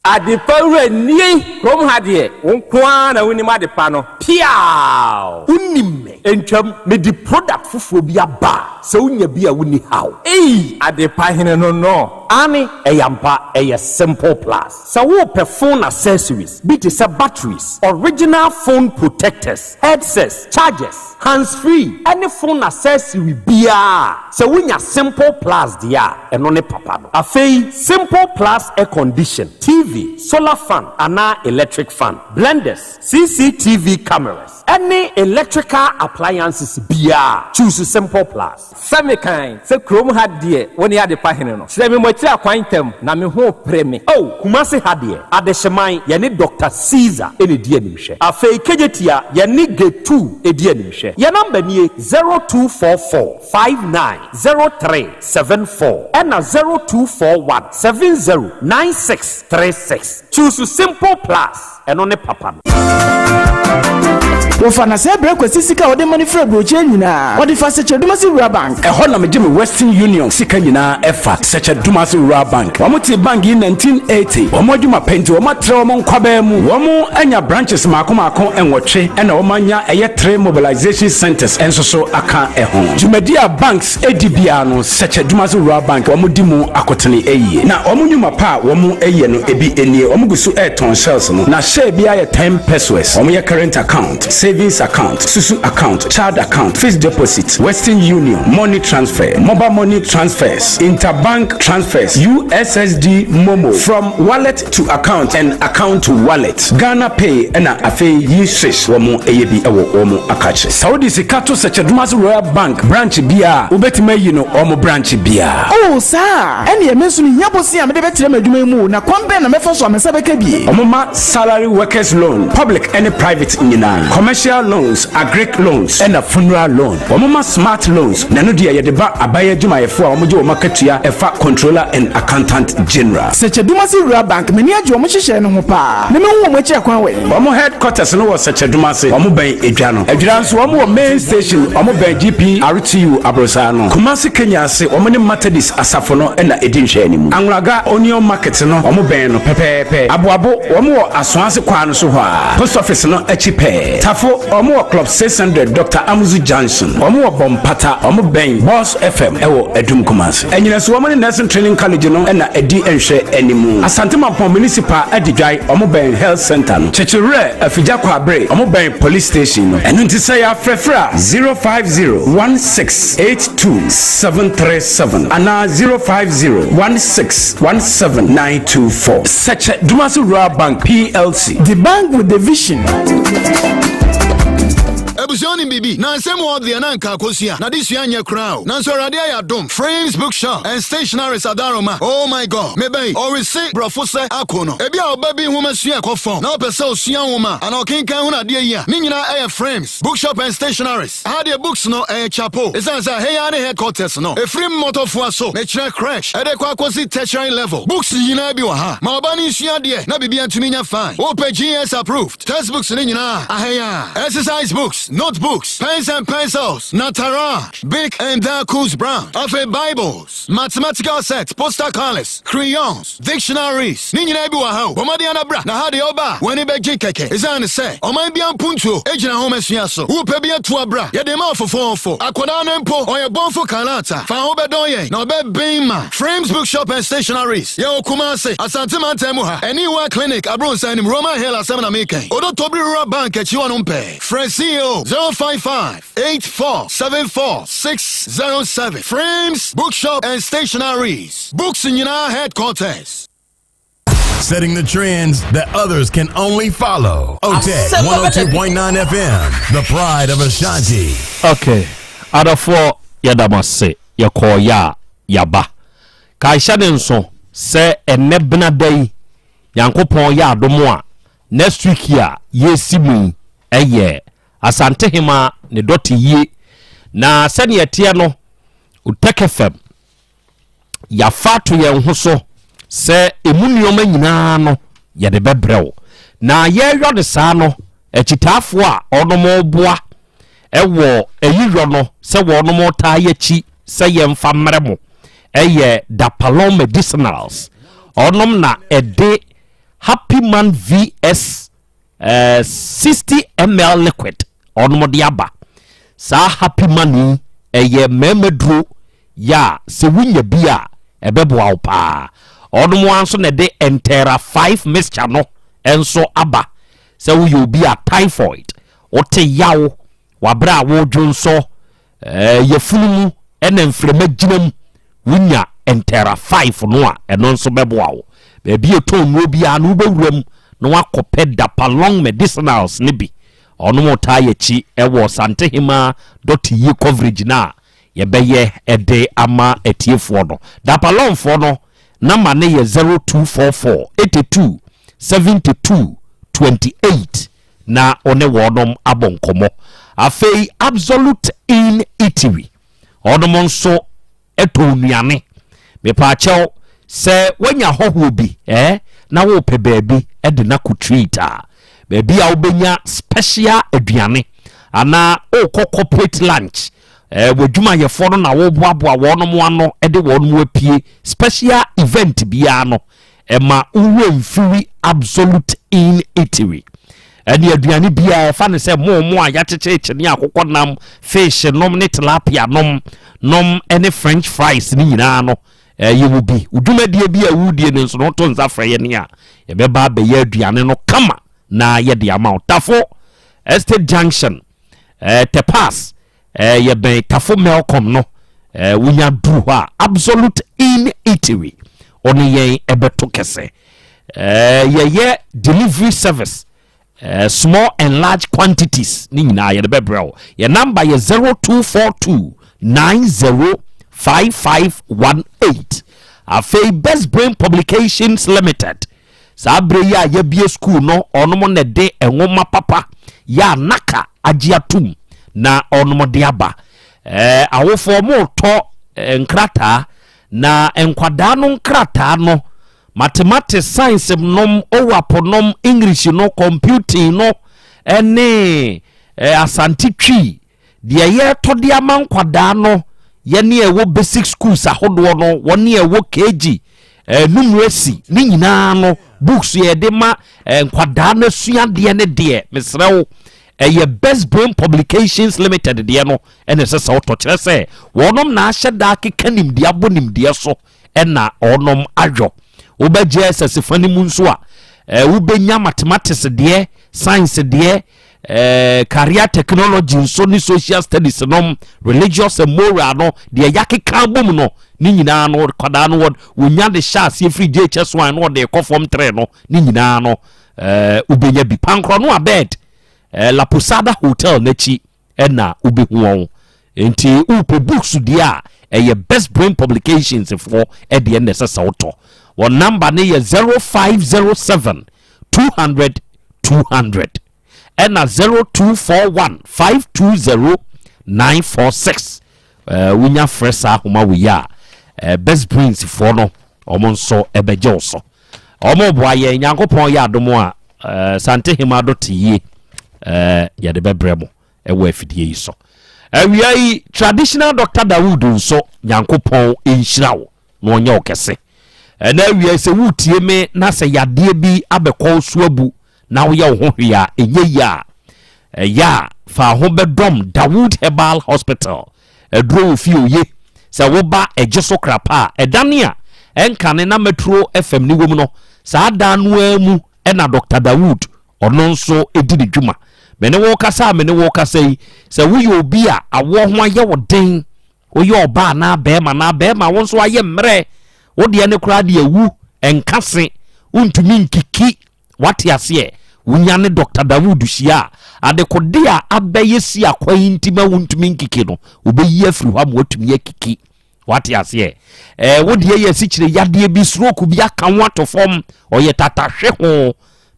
Adepa wura nie, kurom ha deɛ wo nko ara na wonim adepa no. Piaw! Wonim me. Ntwam, mede product foforɔ bi aba a sɛ wonya bi a wonni haw. Ei, adepa hene no. Ane, ɛyɛ ampa, ɛyɛ Simple Plus. Sɛ wopɛ phone accessories bi te sɛ batteries, original phone protectors, headsets, chargers, hands free ɛne phone accessory biara, sɛ wonya Simple Plus deɛ a, ɛno ne papa no. Afei Simple Plus air condition, TV. TV, solar fan anaa electric fan, blenders, CCTV cameras, ɛne electrical appliances biara, choose Simple Plus. Sɛ mekan sɛ kurom ha deɛ wo ne adepa hene no, kyerɛ me mo akyiri akwan ntɛm, na me ho repere me. Oh, Kumasi ha deɛ, Adehyeman, yɛne Doctor Caesar na ɛdi animhwɛ. Afei Kejetia, yɛne Getu di animhwɛ. Yɛn number nie, 0244 59 0374 ɛna 0241 70 9636. Choose Simple Plus, ɛno ne papa no. Wɔfa na sɛ berɛ Kwasi sika a ɔde ma no firi aburokyire nyinaa, ɔde fa Sɛkyɛ-Dumasi Rural Bank. Ɛhɔ na megye me Western Union sika nyinaa ɛfa, Sɛkyɛ-Dumasi Rural Bank. Wɔn tee bank yi 1980. Wɔn adwuma pɛ nti wɔn atrɛ wɔn nkwabaa mu. Wɔn anya branches maako maako nwɔtwe ɛna wɔn anya ɛyɛ three mobilization centers nso so aka ɛho. Dwumadi a banks di biara no, Sɛkyɛ-Dumasi Rural Bank wɔn di mu akotene yie. Na wɔn nnwuma pa a wɔn yɛ no ebi nie, wɔn gu so retɔn shells no, na share biara yɛ ten pesewas. Wɔn yɛ current account, savings account, susu account, child account, fixed deposit, Western Union, money transfer, mobile money transfers, interbank transfers, USSD MoMo, from wallet to account and account to wallet, Ghana Pay ɛna afei yi swish wɔn yɛ bi wɔ wɔn akakye. Sɛ wode sika to Sɛkyɛ-Dumasi Royal Bank branch biara a, wobɛtumi ayi no wɔn branch biara. Oh, saa a? Ɛnneɛ me nso mehia bosea a mede bɛtrɛ m'adwuma yi mu o, na kwan bɛn na mɛfa so a me nsa bɛka bi? Wɔma salary workers loan, public ne private nyinaa, commercial loans, agric loans, ɛna funeral loan. Wɔma smart loans, na ɛno deɛ yɛde ba aban adwumayɛfoɔ a wɔgye wɔn akatua ɛfa Controller and Accountant General. Sɛkyɛ-Dumasi Rural Bank, m'ani agye wɔn nhyehyɛe no ho paa, na mehu wɔn akyi akwan wɔ he? Wɔn headquarters no wɔ Sɛkyɛ-Dumase, wɔn bɛn Edwa no. Adwira nso wɔn wɔ main station, wɔn bɛn GPRTU aborosaa no. Kumasi Kenya ase, wɔn ne Methodist asafo no na ɛdi nhwɛanimu. Anwraga Onion Market no, wɔn bɛn no pɛpɛɛpɛ. Aboabo, wɔn wɔ Asoase kwan no so hɔ ara, Post Office no akyi pɛɛ. Tafo, wɔn wɔ Club 600, Doctor Amuzu Junction. Wɔn wɔ Bompata, wɔn bɛn Boss FM wɔ Adum Kumasi. Anyinaso, wɔn ne Nursing Training College no na ɛdi nhwɛanimu. Asante Mampong Municipal Adidwae, wɔn bɛn Health Centre no. Kyekyewerɛ, Afigya Kwaabere, wɔn bɛn Police Station no. Ɛno nti sɛ yɛafrɛfrɛ a, 050 16 82 737 anaa 050 16 17 924. Sɛkyɛ Dumasi Rural Bank PLC. The bank with the vision. Abusua wonim biribi? Na nsɛm wɔ hɔ deɛ na anka akosua na adesua nyɛ koraa o. Nanso Awurade ayɛ adom. Frames Bookshop and Stationaries Adaroma Oh my God! Me ba yi, ɔrese borɔfo sɛ ako no. Ebia ɔba bi nhomasua ɛkɔ fam na ɔpɛ sɛ osua nwoma anaa ɔkenkan hunu adeɛ yi a, ne nyinaa ɛyɛ Frames Bookshop and Stationaries. Aha deɛ books no ɛyɛ chapo. Esiane sɛ ɛha yi ara ne headquarters no, ɛfiri mmɔtɔfoa so, mekyerɛ crèche, ɛde kɔ akɔsi tertiary level, books nyinaa bi wɔ ha. Ma ɔba no nsua adeɛ na biribiara ntumi nyɛ fine. Wopɛ GS approved textbooks no nyinaa a, aha yi ara. Exercise books, notebooks, pens and pencils, Nataraj, Bic and Darkus Brown, afei Bibles, mathematical sets, poster colours, crayons, dictionaries, ne nyinaa bi wɔ ha o. Bɔ mmɔden ara bra, na ha deɛ woba a, w'ani bɛgye kɛkɛ. Esiane sɛ ɔman biara mpuntuo gyina nhomasua so, wopɛ bi atu a bra, yɛde ma ɔfofoofo. Akwadaa no mpo, ɔyɛ bɔnfo kalata, fa ho bɛdɔn yɛn na ɔbɛben ma. Frames Bookshop and Stationaries, yɛwɔ Kumasi, Asante Mantam mu ha, Aniwa Clinic, Abronssan anim, Roman Hill asɛm na meka yi, Odotobiri Rural Bank akyi hɔnom pɛɛ. Frɛ CEO 055 8474 607. Frames Bookshop and Stationaries, books nyinaa headquarters. Setting the trends that others can only follow. OTEC 102.9 FM, the pride of Ashanti. Okay, adɔfoɔ yɛda mo ase yɛkɔɔ yɛ a yɛaba. Kae hyɛ ne nso sɛ ɛnɛ benada yi Nyankopɔn yɛ adom a next week a yɛresi mu yi ɛyɛ Asantehema ne dɔte yie na sɛdeɛ ɛteɛ no Otec FM yɛafa ato yɛn ho so sɛ ɛmu nneɛma nyinaa no yɛde bɛbrɛ wo na yɛyɔ no saa no akyitaafoɔ a ɔnom boa ɛwɔ ayiyɔ no sɛ wɔnom taa yɛkyi sɛ yɛmfa mmerɛ mo ɛyɛ Dapalon Medicinals ɔnom na ɛde Happy Man VS eh, 60 ml liquid ɔnom de aba saa happy money ɛyɛ mmarima duro yɛ a sɛ wonya bi a ɛbɛboa wo paa ɔnom ara nso na ɛde entera 5 mixture no nso aba sɛ woyɛ obi a typhoid wote yaw wabrɛ a wodwo nsɔ eh, yafunu mu ɛna mframa gyina mu wonya entera 5 no a ɛno nso bɛboa wo. Baabi a ɛtɔn nnuro biara no wobɛwura mu na wakɔpɛ Dapalong Medicinals no bi. Ɔnom taa yɛkyi wɔ Santehema dɔte yie coverage no a yɛbɛyɛ de ama atiefoɔ no. Dapalongfoɔ no number no yɛ 0244 82 72 28 na ɔne wɔnom abɔ nkɔmmɔ. Afei Absolute Inn Eatery, ɔnom nso tɔn nnuane. Mepaakyɛw, sɛ woanya hɔhoɔ bi eh, na wopɛ baabi de no akɔ treat a, baabi a wobɛnya special aduane anaa wokɔ corporate lunch, eh, w'adwumayɛfoɔ no na woboaboa wɔnom ano de wɔnom apue special event biara no, ɛma wowura mfiri Absolute Inn Eatery. Ɛne aduane biara ɛfa ne sɛ mo mo a yɛakyekyere ne akokɔ nam, fish nom ne tilapia nom nom ne french fries ne nyinaa no, yɛwɔ bi. Wo dwumadie bi a wodie no nso no, woto nsa frɛ yɛn a, yɛbɛba abɛyɛ aduane no kama na yɛde ama wo. Tafo Estate Junction, Tepas, yɛbɛn Tafo Melcom no, wonya duru hɔ a, Absolute Inn Eatery ɔne yɛn ɛbɛto kɛsɛ. Yɛyɛ delivery service, small and large quantities ne nyinaa yɛde bɛbrɛ wo. Yɛ number yɛ 0242 905518. Afei Best Brain Publications Limited, saa berɛ yi a yɛabie school no, ɔnom na de nwoma papa yɛ a naka agye atom na ɔnom de aba. Awofoɔ motɔ nkrataa na nkwadaa no nkrataa no, mathematics, science nom, OWAP nom, English no, computing no, ɛne Asante Twi deɛ yɛtɔ de ama nkwadaa no, yɛne ɛwɔ basic schools ahodoɔ no, wɔne ɛwɔ KG, numeracy ne nyinaa no, books yɛde ma nkwadaa no asuadeɛ ne deɛ, mesrɛ wo, ɛyɛ Best Brain Publications Limited deɛ no ɛna ɛsɛ sɛ wotɔ. Kyerɛ sɛ wɔnom na ahyɛ daa keka nimdeɛ abɔ nimdeɛ so ɛna ɔnom adwɔ. Wobɛgye ɛsɛsefa no mu nso a, wobɛnya mathematics deɛ, science deɛ, career technology nso ne social studies nom, religious and moral no deɛ yɛakeka bom no ne nyinaa no, kwadaa no wɔnya de hyɛ aseɛ firi JHS 1 na ɔde kɔ form 3 no ne nyinaa no, wobɛnya bi. Pankorɔ no abed La Posada Hotel n'akyi ɛna wobɛhu wɔn. Nti wopɛ books deɛ a, ɛyɛ Best Brain Publications foɔ ɛdeɛ na ɛsɛ sɛ wotɔ. Wɔn number ne yɛ 0507 200 200 ɛna 0241 520 946. Wonya frɛ saa ahoma wɔ yi a, Best Brains foɔ no ɔmo nso ɛbɛgye wo so. Ɔmo boa yɛn. Nyankopɔn yɛ adom a, Sante Hema do te yie, yɛde bɛbrɛ mo ɛwɔ afidie yi so awia yi. Traditional Doctor Dawood nso, Nyankopɔn nhyira wo na ɔnyɛ wo kɛse. Ɛna awia sɛ wotie me na sɛ yadeɛ bi abɛkɔ so abu na woyɛ wo ho hwee a ɛnyɛ yie a, ɛyɛ a fa ho bɛdɔm Dawood Herbal Hospital. Aduro wɔ fie oye sɛ woba ɛgye so krapa a ɛdane a ɛnkane na Metro FM ne wom no, saa dan no ara mu ɛna Dr Dawood ɔno nso di ne dwuma. Me ne wo kasa a me ne wo kasa yi, sɛ woyɛ obi a awoɔ ho ayɛ wo den, woyɛ ɔbaa anaa bɛrima, anaa bɛrima wo nso ayɛ mmerɛ, wo deɛ ne koraa deɛ awu ɛnka se wontumi nkiki, wate aseɛ, wonya ne Dr Dawood hyia a, adekode a abɛyɛ si akwa yi nti ma wontumi nkiki no, wobɛyi afiri hɔ ama watumi akiki, wate aseɛ. Wo deɛ yɛ asikyire yadeɛ bi, stroke bi aka ho ato fam, ɔyɛ tatahwe ho,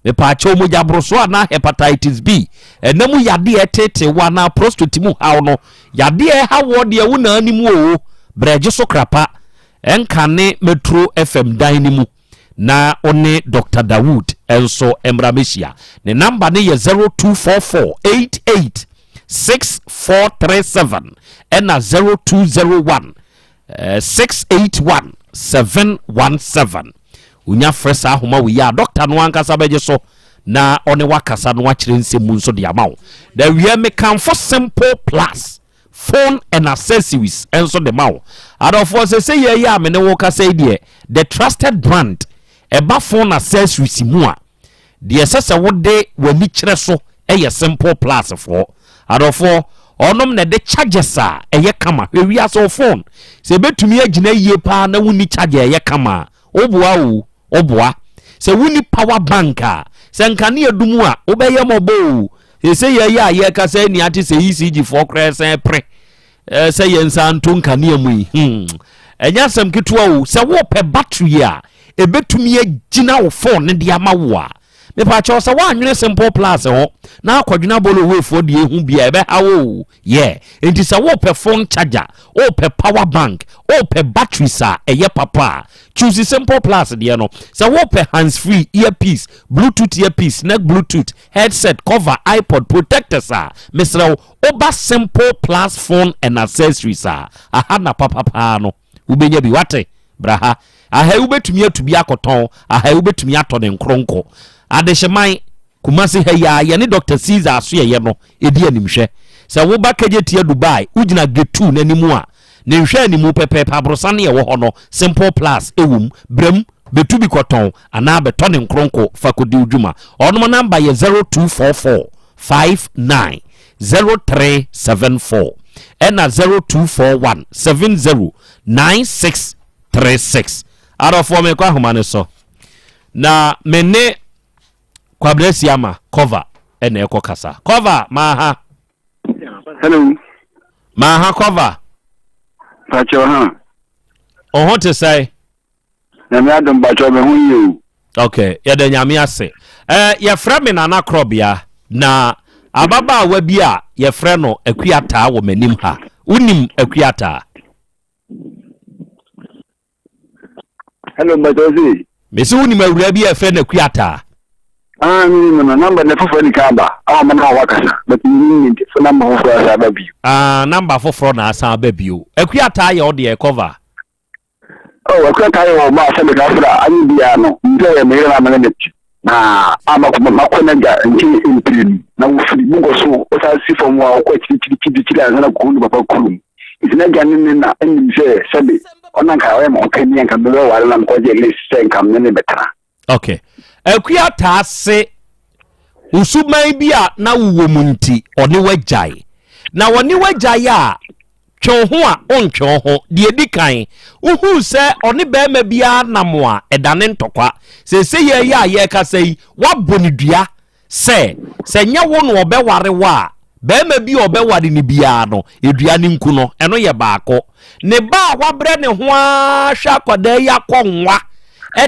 mepaakyɛw, mogya boroso anaa hepatitis B, ɛna mu yadeɛ ɛtete wo anaa prostate mu haw no, yadeɛ ɛha wɔ deɛ wo naa anim o, brɛgye so krapa ɛnka ne Metro FM dan no mu na ɔne Dr Dawood nso mmra mɛhyia. Ne number ne yɛ 0244 88 6437 ɛna 0201 681 717. Wonya frɛ saa ahoma wei a, dɔkta no ankasa bɛgye so na ɔne wakasa no akyerɛ nsɛm mu nso de ama wo. Na wie, mekamfo Simple Plus Phone and Accessories nso de ma wo. Adɔfoɔ, sɛ sɛ yɛyɛ a me ne wo kasa yi deɛ, the trusted brand ɛba phone accessories mu a, deɛ ɛsɛ sɛ wode w'ani kyerɛ so ɛyɛ Simple Plus foɔ. Adɔfoɔ, ɔnom na ɛde chargers a ɛyɛ kama. Hwɛ, wiase wo phone sɛ ɛbɛtumi agyina yie paa na wonni charger ɛyɛ kama a, woboa o. Woboa. Sɛ wonni power bank a, sɛ nkanea dum a, wobɛyɛ mmɔbɔ o. Seesei yɛyɛ a yɛkasa yi nea ate sɛ ECG foɔ koraa ɛsan pere eh, sɛ yɛn nsa nto nkanea mu yi. Hmm. Ɛnyɛ asɛm ketewa o. Sɛ wopɛ battery a ɛbɛtumi agyina wo phone no de ama wo a, mepaakyɛw sɛ woanwene Simple Plus ho na akɔdwene abɔlɔwefoɔ deɛ ehu bi a ɛbɛha wo o. Yeah. Enti sɛ wopɛ phone charger, wopɛ power bank, wopɛ batteries a ɛyɛ papa a, choose Simple Plus deɛ no. Sɛ wopɛ hands free, earpiece, Bluetooth earpiece, neck Bluetooth, headset, cover, iPod, protectors a, mesrɛ wo, woba Simple Plus phone and accessories a, aha na papapaa no wobɛnya bi. Wate? Bra ha. Aha yi wobɛtumi atu bi akɔtɔn, aha yi wobɛtumi atɔ ne nkronkɔ. Adehyeman, Kumasi ha yi ara, yɛne Doctor Caesar Asoɛeɛ no di animhwɛ. Sɛ woba Kejetia Dubai, wogyina Gate 2 no anim a, ne nhwɛanimu pɛpɛɛpɛ aborosan no a ɛwɔ hɔ no, Simple Plus wɔ mu. Bra mu, bɛtu bi kɔtɔn anaa bɛtɔ ne nkronko fa kɔdi wo dwuma. Wɔnom namba yɛ 0244 59 0374 ɛna 0241 70 9636. Adɔfoɔ mekɔ ahoma no so na me ne Kwabena Asiama cover ɛna ɛkɔ kasa. Cover maaha. Hello. Maaha cover. Pakyɛ ha. Ɔho te sɛn? Nyame adom pakyɛ me ho yie o. Okay, yɛda Nyame ase. Eh, yɛfrɛ me Nana Korɔbea na ababaawa bi a yɛfrɛ no Akuataa wɔ m'anim ha. Wonim Akuataa? Hello, mpakyɛ ɔse. Mese wonim awuraa bi a yɛfrɛ no Akuataa? Ah, menim no no, number no foforɔ ne ka aba, ama ma na wakasa, but menim ne nti, fo number foforɔ asan aba bio. Ah, number foforɔ na asan aba bio. Akuataa yɛ wo deɛ cover. Oh, Akuataa yɛ ɔba a sɛ meka frɛ a, anyɛ biara no, nim sɛ ɔyɛ me yere na me ne no te. Na a makɔ makɔ n'agya nkyɛn mprenu, na wofiri mu kɔ so, wosan si fam a wokɔ akyirikyirikyirikyiri ansa na kɔhu ne papa kurom. Nti n'agya ne ne na nim sɛ sɛbe ɔno anka ɔyɛ me hokani anka mebɛware na mekɔgye list sɛ nka me ne bɛtena. Ok. Akua taa se wo suban bi a na wowɔ mu nti ɔne wo agyae. Na ɔne wo agyae a, twe wo ho a wontwe wo ho. Deɛ ɛdi kan, wohuu sɛ ɔne barima biara nam a, ɛdane ntɔkwa. Seesei yɛn yi a yɛrekasa yi, woabɔ no dua sɛ, sɛ nyɛ wo na ɔbɛware wo a, barima bi a ɔbɛware no biara no, dua no nku no. Ɛno yɛ baako. Ne ba a wabrɛ ne ho ara hwɛ akwadaa yi akɔnwa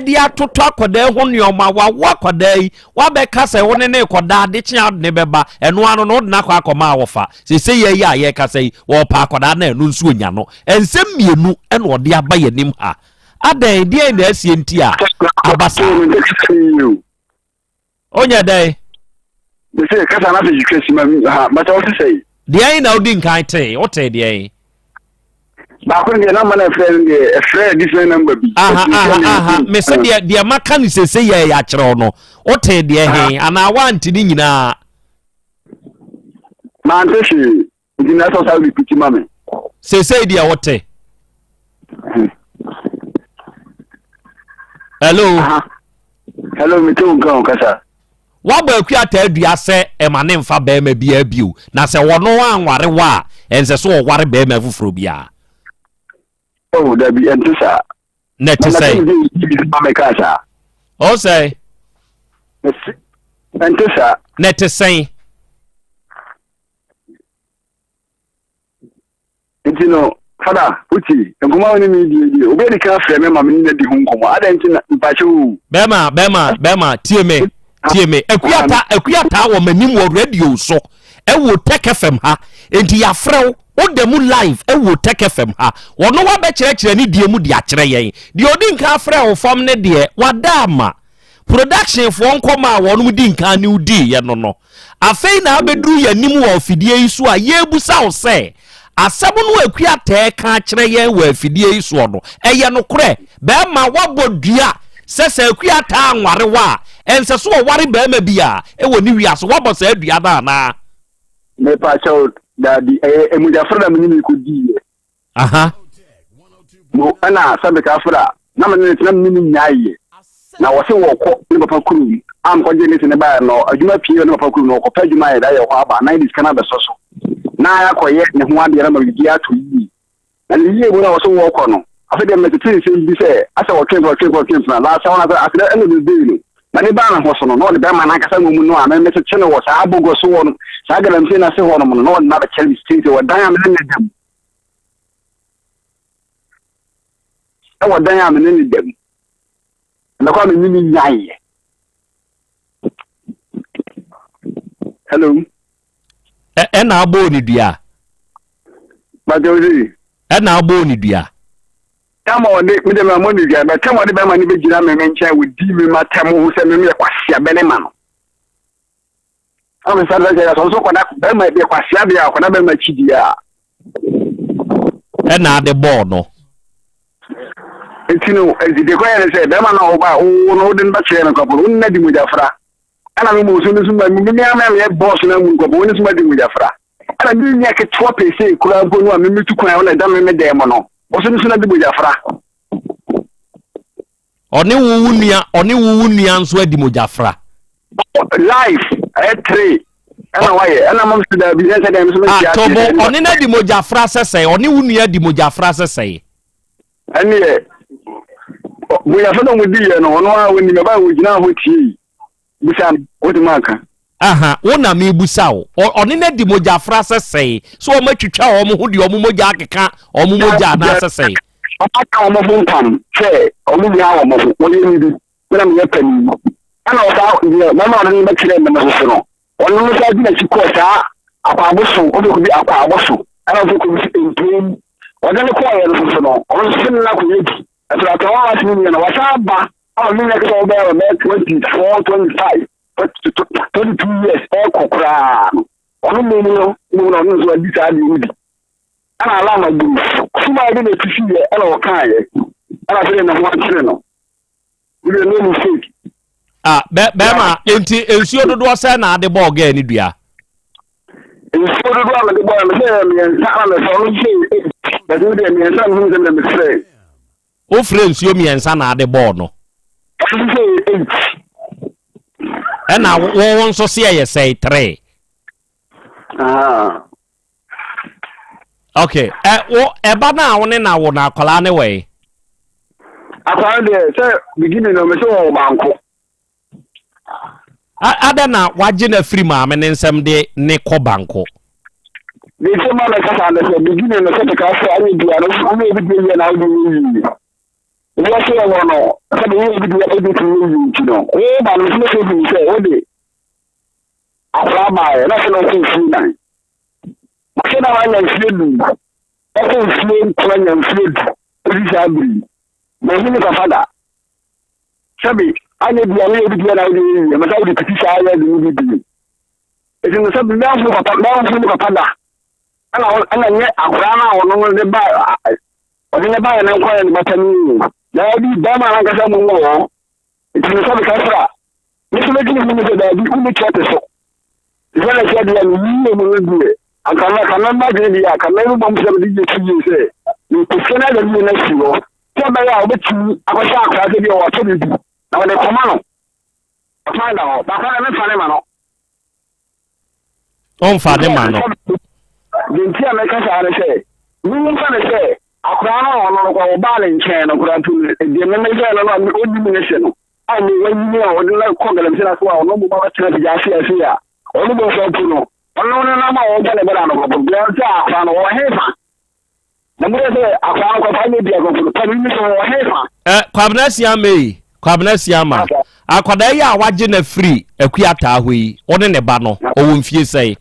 de atotɔ akwadaa yi ho nneɛma, wawo akwadaa yi, wabɛka sɛ wo ne ne rekɔda, adekye a wode ne bɛba, ɛno ano no wode no akɔ akɔma awɔfa. Seesei yɛ yi a yɛrekasa yi, wɔrepɛ akwadaa no a ɛno nso ɔnya no. Nsɛm mmienu na ɔde aba yɛn anim ha. Adɛn, deɛn na asie nti a aba saa? Onyɛ dɛn? Mese kasa na afei twitwa si ma ha bàtà ɔsi sɛyi. Deɛn na wodi nkan tee? Wotee deɛn? Baako no deɛ namba na ɛfrɛ no deɛ ɛfrɛ different number bi. Aha aha aha mese deɛ deɛ maka no sese yɛ yɛ akyerɛw no wotee deɛ he anaa woante ne nyinaa? Mante hwee. Nti na ɛsɛ ɔsan repeat ma me. Seesei deɛ wote. Hello. Hello, mete wo nka o kasa. Wabɔ akua taa dua sɛ ɛma ne nfa bɛrima biara bio na sɛ wɔno anware wo a ɛnsɛ sɛ ɔware bɛrima foforɔ biara. Oh, dabi ɛnte saa. Na ɛte sɛn? O sɛ. Ɛnte saa. Na ɛte sɛn? Nti no, fada, wotie, nkɔmmɔ a wo ne me die die, obi adi kan afrɛ me ma me ne no adi ho nkɔmmɔ. Adɛn nti na mpakyɛ o? Bɛrima, bɛrima, bɛrima, tie me, tie me. Akuata, akuata wɔ m'anim wɔ radio so, ɛwɔ Tech FM ha. Nti yɛafrɛ wo, woda mu live ɛwɔ Tech FM ha. Wɔno wabɛkyerɛkyerɛ ne die mu de akyerɛ yɛn. Deɛ ɔdi nkan afrɛ wo fam ne deɛ, wada ama. Production foɔ nkɔmmɔ a wɔnom di nkan ne wo diiɛ no no, Afei na abɛduru yɛn anim wɔ afidie yi so a yɛrebisa wo sɛ, asɛm no a Akua Tɛɛ ka akyerɛ yɛn wɔ afidie yi soɔ no, ɛyɛ nokorɛ? Bɛrima, woabɔ dua sɛ sɛ Akua Taa anware wo a, ɛnsɛ sɛ ɔware barima bi a ɛwɔ ne wiase. Woabɔ saa dua no anaa? Mepa kyɛw, daabi. Ɛyɛ mmogyafra na me ne no kɔdiiɛ. Aha. Mo ɛna sɛ meka afra na me ne no tena me ne no nyaeɛ. Na wɔse wɔkɔ ne papa kurom a mekɔgye ne se ne baeɛ no adwuma pie wɔ ne papa kurom na wɔkɔpɛ adwuma ayɛ de ayɛ hɔ aba na yɛde sika no abɛsɔ so na yɛakɔyɛ ne ho adeɛ na ma biribiara atɔ yie. Na ne yie mu na wɔse wɔkɔ no. Afei deɛ metete nsɛm bi sɛ asɛ wɔtwe mpena wɔtwe mpena wɔtwe mpena last wɔn asɛ asɛ ɛna bebree no na ne baa ne ho so no na ɔde bɛrima no ankasa mmom no a memetete no wɔ saa abogɔ so wɔ no saa galamsey no ase hɔ nom no na ɔde no abɛkyerɛ me sisi wɔ dan a me ne ne da mu ɛwɔ dan a me ne ne da mu ɛnakɔ a me ne ne nyaeɛ. Hello. Ɛna abɔɔ ne dua. Bàtɛ Ɛna abɔɔ ne dua. Tɛm a ɔde me dɛm amɔ ne dua bɛ tɛm a ɔde bɛrima no bɛgyina me me nkyɛn wɔdi me ma tɛm ho sɛ me meyɛ kwasia bɛ ne ma no. Ɛna me sáré sɛ sɛ ɔnso kɔda bɛrima bi kwasia deɛ a ɔkɔda bɛrima akyi deɛ a. Ɛna ade bɔɔ no. Nti no nti deɛ kɔyɛ ne sɛ bɛrima no a ɔba wo no wode no bɛkyerɛ no kɔpɔ wo ne no adi mogyafra. Ɛna me mu nso no nso ma me me ama meyɛ bɔɔso no amu nkɔpɔ wo ne nso ma di mogyafra. Ɛna me nua ketewa pɛsɛ koraa mpo no a me metu kwan na ɛda me me dan mu no, ɔso no so na de mogyafra. Ɔne wo wo nua, ɔne wo wo nua nso adi mogyafra. Life ɛyɛ tre ɛna wayɛ ɛna mom sɛ daabi ɛsɛ dɛm so mɛnti aseɛ. Tobo ɔne no adi mogyafra sɛ sɛe, ɔne wo nua adi mogyafra sɛ sɛe. Ɛneɛ mogyafra na ɔmo di yɛ no ɔno a ɔnim ɛbaa ɔgyina hɔ tie Bisa no, wotumi aka. Aha, wo na mebusa wo. Ɔne no adi mogyafra sɛ sɛe? So wɔn atwitwa wɔn ho de wɔn mogya akeka wɔn mogya anaasɛ sɛe? Wɔaka wɔn ho ntam sɛ wɔn nyinaa wɔn ho, wɔyɛ me bi, me na meyɛ panin. Ɛna ɔsaa deɛ mɛma ɔne no bɛkyerɛɛ me no nso no, ɔno no saa di n'akyi kɔɔ saa akwaabo so, ɔsɛ kɔbi akwaabo so, ɛna ɔsɛ kɔbi so mpem. Ɔde no kɔɔeɛ no nso no, ɔno nso ne no akɔyɛ bi. Ɛsɛ atɔn a wɔasene nua no, wasan aba Ama me nua kɛsɛ ɔbɛyɛ ɔbɛyɛ 24, 25, 22 years ɛkɔ koraa no. Ɔno mmom no, mmom na ɔno nso adi saa adeɛ no bi. Ɛna alarm agu no. Suma bi na ɛsisi yɛ ɛna ɔkaeɛ. Ɛna sɛdeɛ ne ho akyere no. Wode no mistake. Ah, bɛ bɛrima nti nsuo dodoɔ sɛ na ade bɔɔ gɛɛ ne dua. Nsuo dodoɔ a mede bɔɔ no sɛ mmiɛnsa na mesɛ ɔno sɛ eight. Bɛsɛ deɛ mmiɛnsa na mehu sɛ mesrɛ. Wofrɛ nsuo mmiɛnsa na ade bɔɔ no. Ɛna wo wo nso se ɛyɛ sɛe tre. Okay, ɛ wo ɛba no a wo ne na wo no akwadaa ne wɔ yi. Akwadaa deɛ sɛ beginning no mese wɔ baako. Adɛn na wagye no afiri maame ne nsam de ne kɔ banko? Deɛ nti ma mɛka saa ne sɛ beginning no sɛ meka sɛ anyɛ bia no woyɛ obi deɛ yie na wode yɛ yie. Wiase yɛ wɔ no sɛ de woyɛ obi deɛ wode tumi yɛ yie nti no wo ba no nso mɛsɛ hu sɛ wode akwadaa baeɛ na sɛ na ɔkɔ mfie nan. Sɛ na wanya mfie du ɔkɔ mfie nkora nya mfie du ɛsi saa bere yi. Mahu ne papa da. Sɛbi, anyɛ bia woyɛ obi deɛ na wode yɛ yie, mɛsa wode piti saa yɛ de ne bi bio. Eti no sɛbi mɛnho papa mɛnho ne papa da. Ɛna ɛna nyɛ akwadaa no a ɔno no de ba ɔde ne ba yɛ ne nkɔ yɛ ne bata ne yie. Daabi bɛrima no ankasa mu wɔ hɔ. Eti no sɛbi kafra. Me nso mɛdi ne ho ne sɛ daabi wonni kyerɛ te so. Sɛ na sɛ deɛ me yie mu no deɛ anka mɛ ka mɛ mma dwene deɛ a ka mɛ bɔ mu sɛ mede yɛ ti yie sɛ mepɛ sɛ na yɛ yie no asi hɔ. Sɛ ɛbɛyɛ a wobɛtumi akɔhyɛ akwadaa sɛ bi a wɔatɔ biribi na wɔde kɔma no, ɔkwan da hɔ. Baako na memfa ne ma no. Ɔmfa ne ma no. Deɛ nti a mɛka saa ne sɛ, memfa ne sɛ akwadaa no a ɔno no kora wɔbaa ne nkyɛn no koraa mpo no, deɛ meme sɛ no no a ɔnnim ne hye no, a ne wanyini a ɔde no kɔ galamsey no ase a ɔno mmom abɛtena apagya ase ase a ɔno mmom sɛ mpo no, ɔno ne nam a ɔbɔ ne bɛda no kɔpɔ deɛ sɛ akwadaa no wɔ hefa Na mo yɛ sɛ akwadaa no kɔfa nyɛ biako mpo no, panin no sɛ ɔwɔ hefa? Ɛ Kwabena Asiamah ei, Kwabena Asiamah, akwadaa yi a wagye no afiri Akuataa hɔ yi, wo ne ne ba no, ɔwɔ mfie sɛn?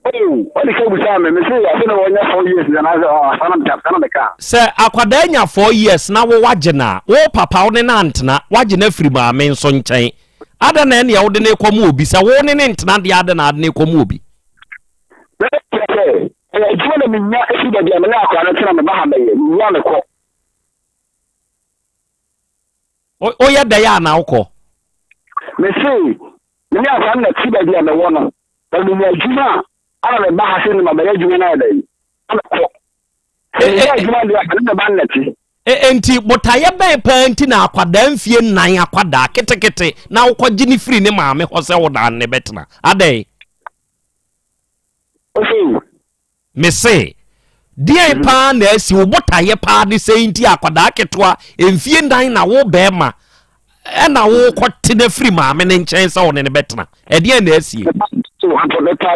Oh, ɔde ka busaa me, me se afei na wɔnya four years na anaasɛ ɔ saa na meka, saa na meka. Sɛ akwadaa nya 4 years na wo wagye no a, wo papa wo ne no antena, wagye no afiri maame nso nkyɛn. Adɛn na ɛneɛ wode no rekɔma obi? Sɛ wo ne no ntena deɛ adɛn na ade no rekɔma obi? Kyerɛ sɛ, ɛyɛ adwuma na menya firi baabi a me ne akwadaa no tena meba ha bɛyɛ, mewie a mekɔ. Woyɛ dɛn a na wokɔ? Mese, me ne akwadaa no na te baabi a mewɔ no, na menya adwuma a, ana meba ha sɛ nnɛ mabɛyɛ adwuma no ayɛ dɛn, na mekɔ. Sɛ menya adwuma deɛ a, me ne me ba no na te. Enti botaeɛ bɛn paa nti na akwadaa mfie nnan akwadaa ketekete na wokɔgye no firi ne maame hɔ sɛ wo na ne bɛtena? Adɛn? Ose. Mese, Deɛn paa na asi wo botaeɛ paa ne sɛi nti akwadaa ketewa mfie nnan na wo bɛrima ɛna wokɔ te no afiri maame no nkyɛn sɛ wo ne no bɛtena ɛdeɛn na asie? Mepa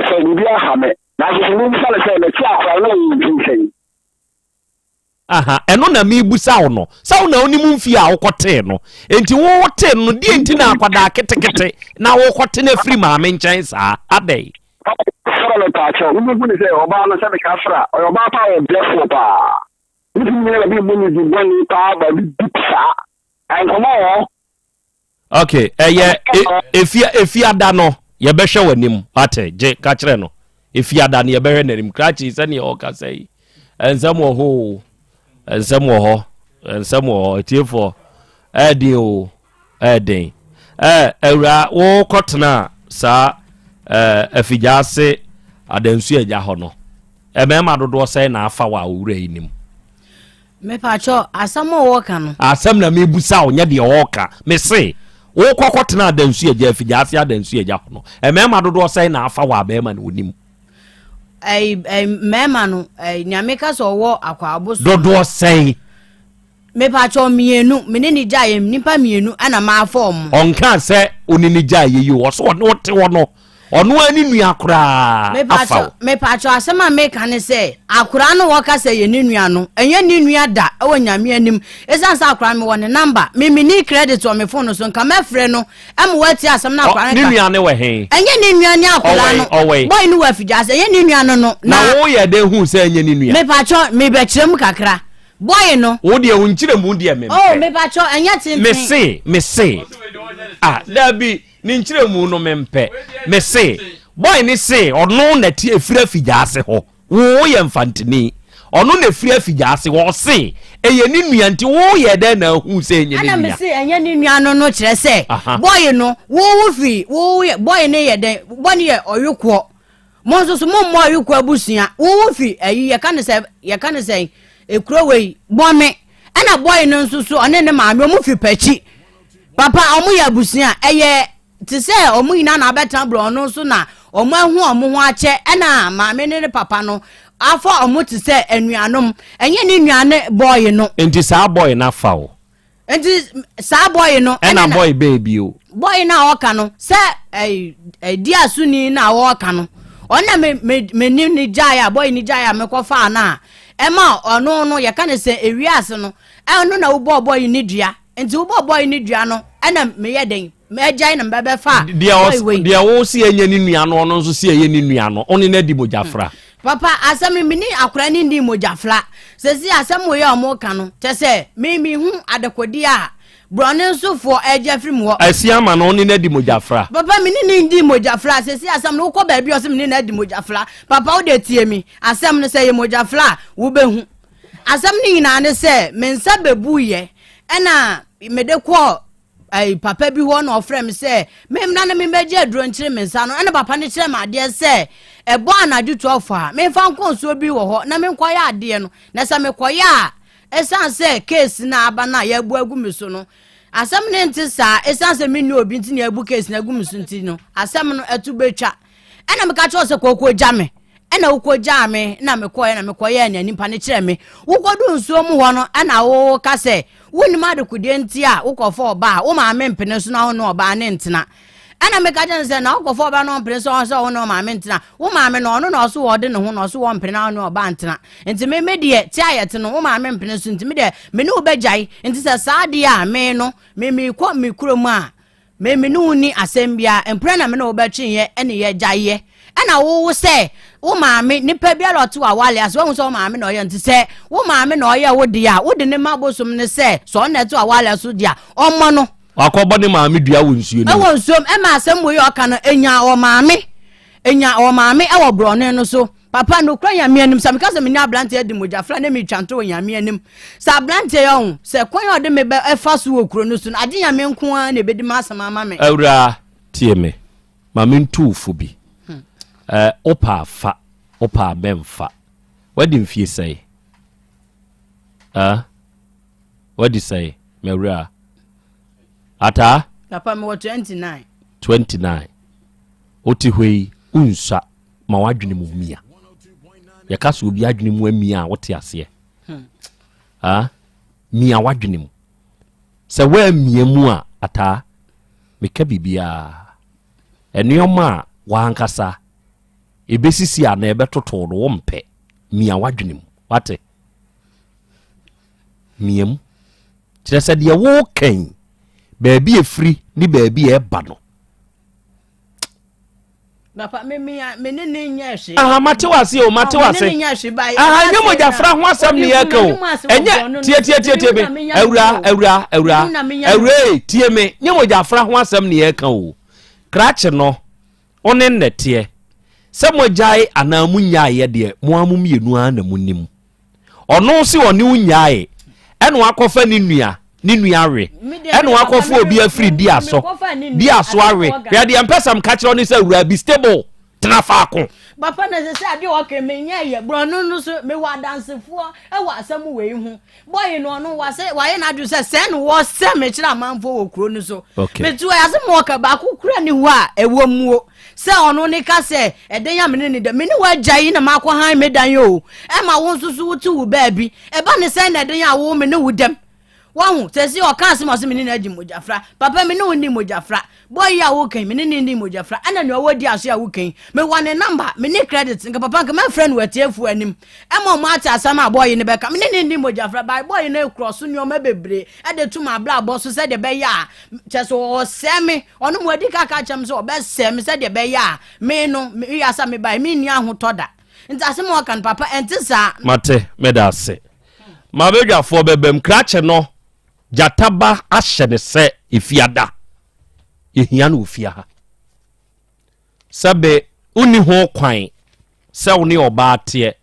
sɛ biribi aha me nanso sɛ mebisa no sɛ mete akwadaa no wɔ mfie sɛn? Aha, ɛno na mebusa wo no sɛ wo na wonim mfie a wokɔtee no nti wotee no no deɛ nti na akwadaa ketekete na wokɔte no afiri maame nkyɛn saa adɛn? Sɔrɔ me paakyɛw, wo hu ne sɛ ɔbaa no sɛ meka fra, ɔyɛ ɔbaa paa ɔyɛ brɛfoɔ paa. Ne tumi nyɛ baabi mmɔ ne di bɔne paa baabi deep saa. Nkɔmɔ wɔ hɔ. Ok, ɛyɛ efia efiada no yɛbɛhwɛ w'anim ate gye ka kyerɛ no efiada no yɛbɛhwɛ n'anim krakye sɛnea ɔkasa yi nsɛm wɔ hɔ o nsɛm wɔ hɔ nsɛm wɔ hɔ atiefoɔ ɛɛden o ɛɛden ɛɛ awura wokɔtena saa ɛɛ afigya ase adansu agya hɔ no mmarima dodoɔ sɛn na afa wɔ a owura yi nim. Mepakyɛw, asɛm a wɔka no. Asɛm na mebusa wo, nyɛ deɛ ɔreka. Mese, wokɔ kɔtena adansu agya, afigya ase adansu agya hɔ no, mmarima dodoɔ sɛn na afa wɔ a barima no onim? Ɛyi, ɛyi, mmarima no, ɛyi, nea meka sɛ ɔwɔ akwaabo so. Dodoɔ sɛn? Mepakyɛw, mmienu, me ne ne gyaeɛ, nnipa mmienu ɛna mafa wɔn. Ɔnkaa sɛ wo ne ne gyaeɛ yi o, ɔse ɔne wo te hɔ no, Ɔno ara ne nua koraa afa wo. Mepatwɔ asɛm a meka ne sɛ akoraa no wɔka sɛ yɛ ne nua no ɛnyɛ ne nua da ɛwɔ nyame anim ɛsiane sɛ akoraa no mewɔ ne number me menni credit wɔ me phone no so nka mɛfrɛ no ɛma watie asɛm no akoraa no ka. Ne nua ne wɔ he? Ɛnyɛ ne nua ne akoraa no. Ɔwɛn. Boy no wɔ afigya ase ɛnyɛ ne nua no no. Na woyɛ dɛn hu sɛ ɛnyɛ ne nua? Mepatwɔ mebɛkyerɛ mu kakra boy no. Wo deɛ wo nkyerɛmu deɛ mempɛ. Oh mepatwɔ ɛnyɛ tenten. Mese mese ah dabi. Ne nkyerɛmu no mempɛ. Mese, boy no se ɔno na te efiri afigyaase hɔ. Wo woyɛ Mfantini. Ɔno na efiri afigyaase hɔ. Ɔse ɛyɛ ne nua nti wo yɛɛ dɛn na ahuu sɛ ɛnyɛ ne Ɛna nua? mese ɛnyɛ ne nua no no kyerɛ sɛ Aha. boy no wo wo firi wo yɛ boy no yɛ dɛn boy no yɛ ɔyokoɔ mo nso so mo mmɔ ɔyokoɔ abusua wo wo firi ayi yɛka ne sɛ yɛka ne sɛn ekuro wei bɔme ɛna boy no nso so ɔne ne maame ɔmo firi pɛkyi Papa, wɔn yɛ abusua a, ɛyɛ te sɛ wɔn nyinaa na abɛtena borɔno so na wɔn ahu wɔn ho akyɛ ɛna maame ne ne papa no afa wɔn te sɛ anuanom. Ɛnyɛ ne nua ne bɔɔye no. Nti saa bɔɔye no afa wo? Nti saa bɔɔye no. Ɛna bɔɔye bɛɛ bio? Bɔɔye no a ɔka no sɛ ɛɛ ɛdi asoni no a ɔka no ɔna me me me ne ne gyae a bɔɔye ne gyae a mekɔfaa no a ɛma ɔno no yɛka ne sɛ ewiase no ɛno na wobɔɔ bɔɔye ne dua. Nti wobɔɔ bɔɔl no dua no ɛna meyɛ dɛn mɛgyae na mebɛbɛfa bɔɔl wei. Deɛ wo si ɛnyɛ ne nua no ɔno nso si ɛyɛ ne nua no ɔne no adi mogyafra. Papa asɛm no mene akora no nni mogyafra sɛsi asɛm wei a ɔmo ka no kyɛ sɛ me mehu adekodeɛ a borɔne nsofoɔ ɛgye afiri mu hɔ. Asi ama no ɔne no adi mogyafra. Papa mene ne ndi mogyafra sɛsi asɛm no wokɔ baabi ɔsɛ mene no adi mogyafra papa wode tie mi asɛm no sɛ yɛ mogyafra a wobɛhu. Asɛm no nyinaa ne sɛ me nsa bɛbuiɛ ɛna mede kɔɔ ɛyi papa bi hɔ na ɔfrɛ me sɛ memmra na memmɛgye aduro nkyere me nsa no ɛna papa no kyerɛ me adeɛ sɛ ɛbɔ anadwo 12 a memfa nkɔ nsuo bi wɔ hɔ na menkɔyɛ adeɛ no na sɛ mekɔyɛ a ɛsiane sɛ keesi no aba no a yɛabu agu me so no asɛm no nte saa ɛsiane sɛ menni obi nti na yɛabu keesi no agu me so nti no asɛm no ɛto bɛtwa ɛna meka kyerɛ sɛ kɔkɔ gya me ɛna wokɔgyaa me na mekɔɛ na mekɔyɛɛ nea nipa no kyerɛ me wokɔdu nsuo mu hɔ no ɛna woka sɛ wonim adekodeɛ nti a wokɔfa ɔbaa wo maame mpene so na wo ne ɔbaa ne ntena ɛna meka kyerɛ no sɛ na wokɔfa ɔbaa no ɔmpene so sɛ wo ne ɔmaame ntena wo maame no ɔno na ɔso wɔ ɔde ne ho na ɔso wɔ mpene na wo ne ɔbaa ntena nti me me deɛ te a yɛte no wo maame mpene so nti me deɛ me ne wo bɛgyae nti sɛ saa deɛ a me no me mekɔ me kurom a Me me ne wo nni asɛm biara, mprɛ na me ne wo bɛtweeɛ ne yɛgyaeɛ. Ɛna wo wo sɛ wo maame, nipa biara ɔte w'awale ase, wahu sɛ wo maame na ɔyɛ nti sɛ wo maame na ɔyɛ wo deɛ a, wode ne ma bosom ne sɛ sɛ ɔno na ɛte w'awale so deɛ a, ɔmmɔ no. Wakɔbɔ ne maame dua wɔ nsuo no mu. Ɛwɔ nsuo mu, ɛma asɛm wei a ɔka no, ɛnya ɔmaame, ɛnya ɔmaame ɛwɔ borɔno no so. Papa, nokorɛ Nyame anim, sɛ meka sɛ mene aberanteɛ adi mogyafra na meretwa nto wɔ Nyame anim, sɛ aberanteɛ yi ɔho, sɛ kwan a ɔde me bɛ ɛfa so wɔ kuro no so no, agye Nyame nko ara na ɛbɛdi m'asɛm ama me. Awuraa, tie me, ma mentu wo fo bi. Eh, wopɛ a fa, wopɛ a mɛmfa. Woadi mfie sɛe? Eh, woadi sɛe, m'awuraa? Ataa? Papa, mewɔ 29. 29. Wote hɔ yi, wonsua. Ma w'adwene mu mia. Yɛka sɛ obi adwene mu amia a wote aseɛ. Ah, mia w'adwene mu. Sɛ woammia mu a, ataa, meka biribiara. Nneɛma a w'ankasa ɛbɛsisi anaa ɛbɛtoto no wompɛ. Mia w'adwene mu. Wate? Mia mu. Kyerɛ sɛ deɛ woka yi, baabi ɛfiri ne baabi a ɛba no. Papa me me me ne ne nyɛ hwee. Aha mate wase o mate wase. Me ne ne nyɛ hwee ba. Aha nyɛ mogyafra ho asɛm ne yɛka o. Ɛnyɛ tie tie tie tie me. Awura awura awura awura tie me nyɛ mogyafra ho asɛm ne yɛka o. Krakye no wo ne nnɛteɛ sɛ mogyae anaa monyaeɛ deɛ mo ara mo mmienu ara na monim. Ɔno se ɔne wo nyae ɛna wakɔfa ne nua ne nua awe ɛna wakɔfa obi afiri di aso di aso awe. Hwɛ deɛ mpɛ sɛ mka kyerɛ wo ne sɛ awura be stable tena faako. Papa na sɛ sɛ adeɛ ɔka menyɛ yɛ borɔno no so mewɔ adansefoɔ ɛwɔ asɛm wei ho. Bɔyi no ɔno wasɛ wayɛ n'adwene sɛ sɛ no wɔsɛ mekyerɛ amanfoɔ wɔ kuro no so. Okay. Metu ase mu ɔka baako kura ne hɔ a ɛwɔ muo sɛ ɔno ne ka sɛ ɛdɛn a mene ne da mene wagya yi na makɔ han me dan o ɛma wo nso so wote wo baabi ɛba ne sɛn na ɛdɛn a wo me ne wo dɛm wahu sɛ sɛ ɔka asɛm ɔsɛ mene no adi mogyafra papa mene wo ni mogyafra Boy yi a woka yi, me ne no nni mogyafra, ɛna nea ɔwɔ di aso a woka yi, mewɔ ne number, me ne credit, nka papa nka mɛfrɛ no wɔ atiefoɔ anim, ɛma ɔmo ate asɛm a boy yi no bɛka, me ne no nni mogyafra, by boy yi no ekorɔ so nneɛma bebree ɛde to m'abrabɔ so sɛdeɛ ɛbɛyɛ a, kyɛ sɛ ɔsɛe me, ɔno mo adi ka ka kyerɛ me sɛ ɔbɛsɛe me sɛdeɛ ɛbɛyɛ a, me no, me wiase a mebaeɛ, menni ahotɔ da. Nti asɛm a ɔka no papa, ɛnte saa. Mate, meda ase. M'abadwafoɔ bɛbam, krakye no Gyata ba ahyɛ no sɛ efiada. Yɛhia no wɔ fie ha. Sɛbe wonni ho kwan sɛ wo ne ɔbaa teɛ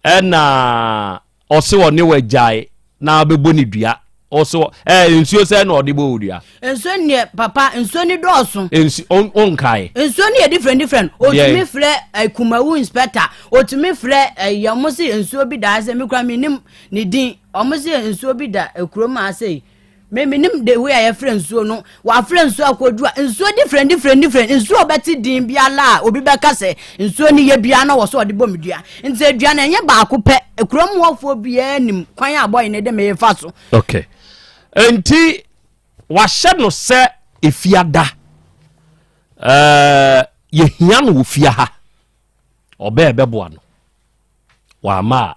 ɛna ɔse ɔne wo agyae na wobɛbɔ ne dua. Ɔse ɛɛ nsuo sɛ na ɔde bɔ wo dua. Nsuo neɛ papa nsuo ni dɔɔso. Nsu onkae. Nsuo ni yɛ different different. Otumi frɛ eh, Kumawu inspector. Otumi frɛ eh, yɛ ɔmo se nsuo bi da sɛ mi kura mi nim ne din. Ɔmo se nsuo bi da kurom ha sei. Me menim the way a yɛfrɛ nsuo no. Wafrɛ nsuo akɔdu a nsuo different different different. Nsuo a ɔbɛte din biara a obi bɛka sɛ nsuo no yɛ biara na wɔ so ɔde bɔ me dua. Nti dua no ɛnyɛ baako pɛ. Kurom hɔfoɔ biara nim kwan a bɔyi no de me fa so. Okay. Nti wahyɛ no sɛ efiada. Ɛɛ yɛhia no wɔ fie ha. Ɔbɛɛ bɛboa no. Wamma a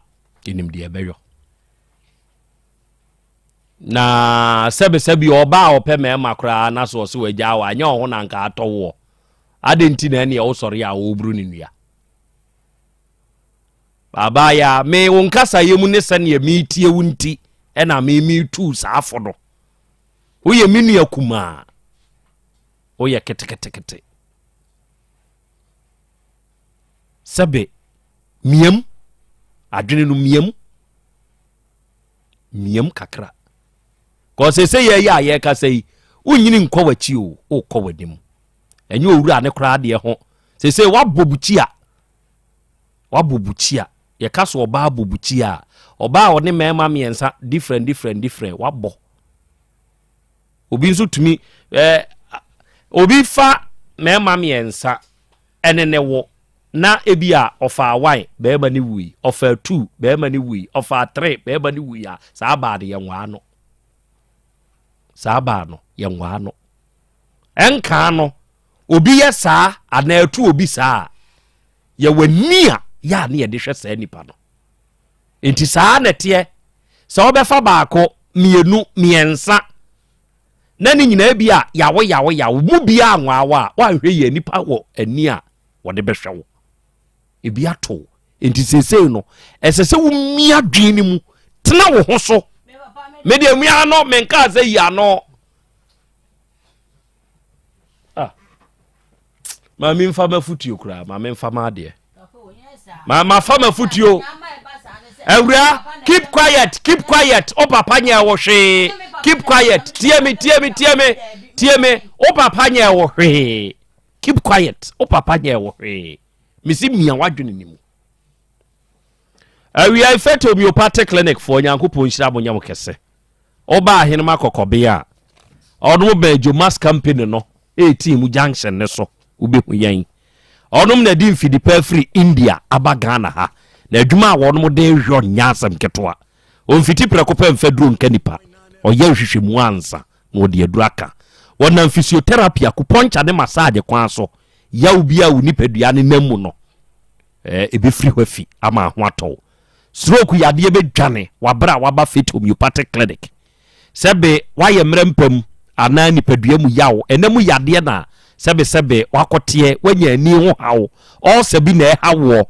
yɛnim deɛ ɛbɛyɔ. Na sɛbesɛbe ɔbaa a ɔpɛ mmarima koraa na so ɔse wagyaa wɔ anyɛ ɔho na anka atɔ woɔ. Adɛn nti na ɛneɛ wosɔre a wɔreburu ne nnua? Abaayaa, me wo nkasayɛ mu ne sɛdeɛ meretie wo nti ɛna me meretu saa fo no. Woyɛ me nua kumaa. Woyɛ keteketekete. Sɛbe miam adwene no miam miam kakra kɔsɛ sɛ yɛyɛ a yɛkasa yi wonyini nkɔ w'akyi o wokɔ w'anim ɛnyɛ owura ne koraa deɛ ho sɛ sɛ woabɔ bukyi a wabɔ bukyi a yɛka so ɔbaa bɔ bukyi a ɔbaa a ɔne mmarima mmiɛnsa different different different wabɔ obi nso tumi ɛɛ obi fa mmarima mmiɛnsa ɛne ne wo na ebia ɔfaa one barima no wui, ɔfaa two barima no wui, ɔfaa three barima no wui a, saa baa no yɛnwaa no. Saa baa no yɛnwaa no. Ɛnkaa no, obi yɛ saa anaa ɛtu obi saa a, yɛwɔ ani a yɛ a ne yɛde hwɛ saa nipa no. Nti saa na ɛteɛ. Sɛ wobɛfa baako, mmienu, mmiɛnsa na ne nyinaa bi a yawo yawo yawo mu biara nwaawa a woanhwɛ yie nipa wɔ ani a wɔde bɛhwɛ wo ebi ato wo nti seesei no ɛsɛ sɛ womia dwen no mu tena wo ho so medeɛ mia ano menkaa sɛ yi ano ah. Maame nfa m'afutuo koraa maame nfa m'adeɛ ma mafa m'afutuo awura keep quiet keep quiet o papa nyɛ wo hwee keep quiet tie me tie me tie me tie me o papa nyɛ wo hwee keep quiet o papa nyɛ wo hwee mesi mia wadwene ne mu awia ifete homeopathic clinic foɔ nyankopɔn nhyira mo nyɛ mo kɛse ɔba ahenema kɔkɔben a ɔno bɛn jomas company no 18 mu junction ne so wobɛhu yɛn. Ɔnom na ɛde mfidi pa firi India aba Ghana ha. Na adwuma a wɔnom de hwɛ nyɛ asɛm ketewa. Ɔmfiti prɛko pɛ mfa duro nka nipa. Ɔyɛ nhwehwɛmu ansa na ɔde aduro aka. Wɔnam physiotherapy, acupuncture ne massage kwan so. Yaw bi a wo nipadua ne nam mu no, ɛbɛfiri hɔ afi ama ho atɔ. Stroke yadeɛ bɛdwane waberɛ a waba Fit Homeopathic Clinic. Sɛbe wayɛ mmerɛ mpam anaa nipadua mu yaw, ɛna mu yadeɛ na sɛbe wakɔteɛ, wanya ani ho haw, ɔɔsɛ bi na ɛha woɔ,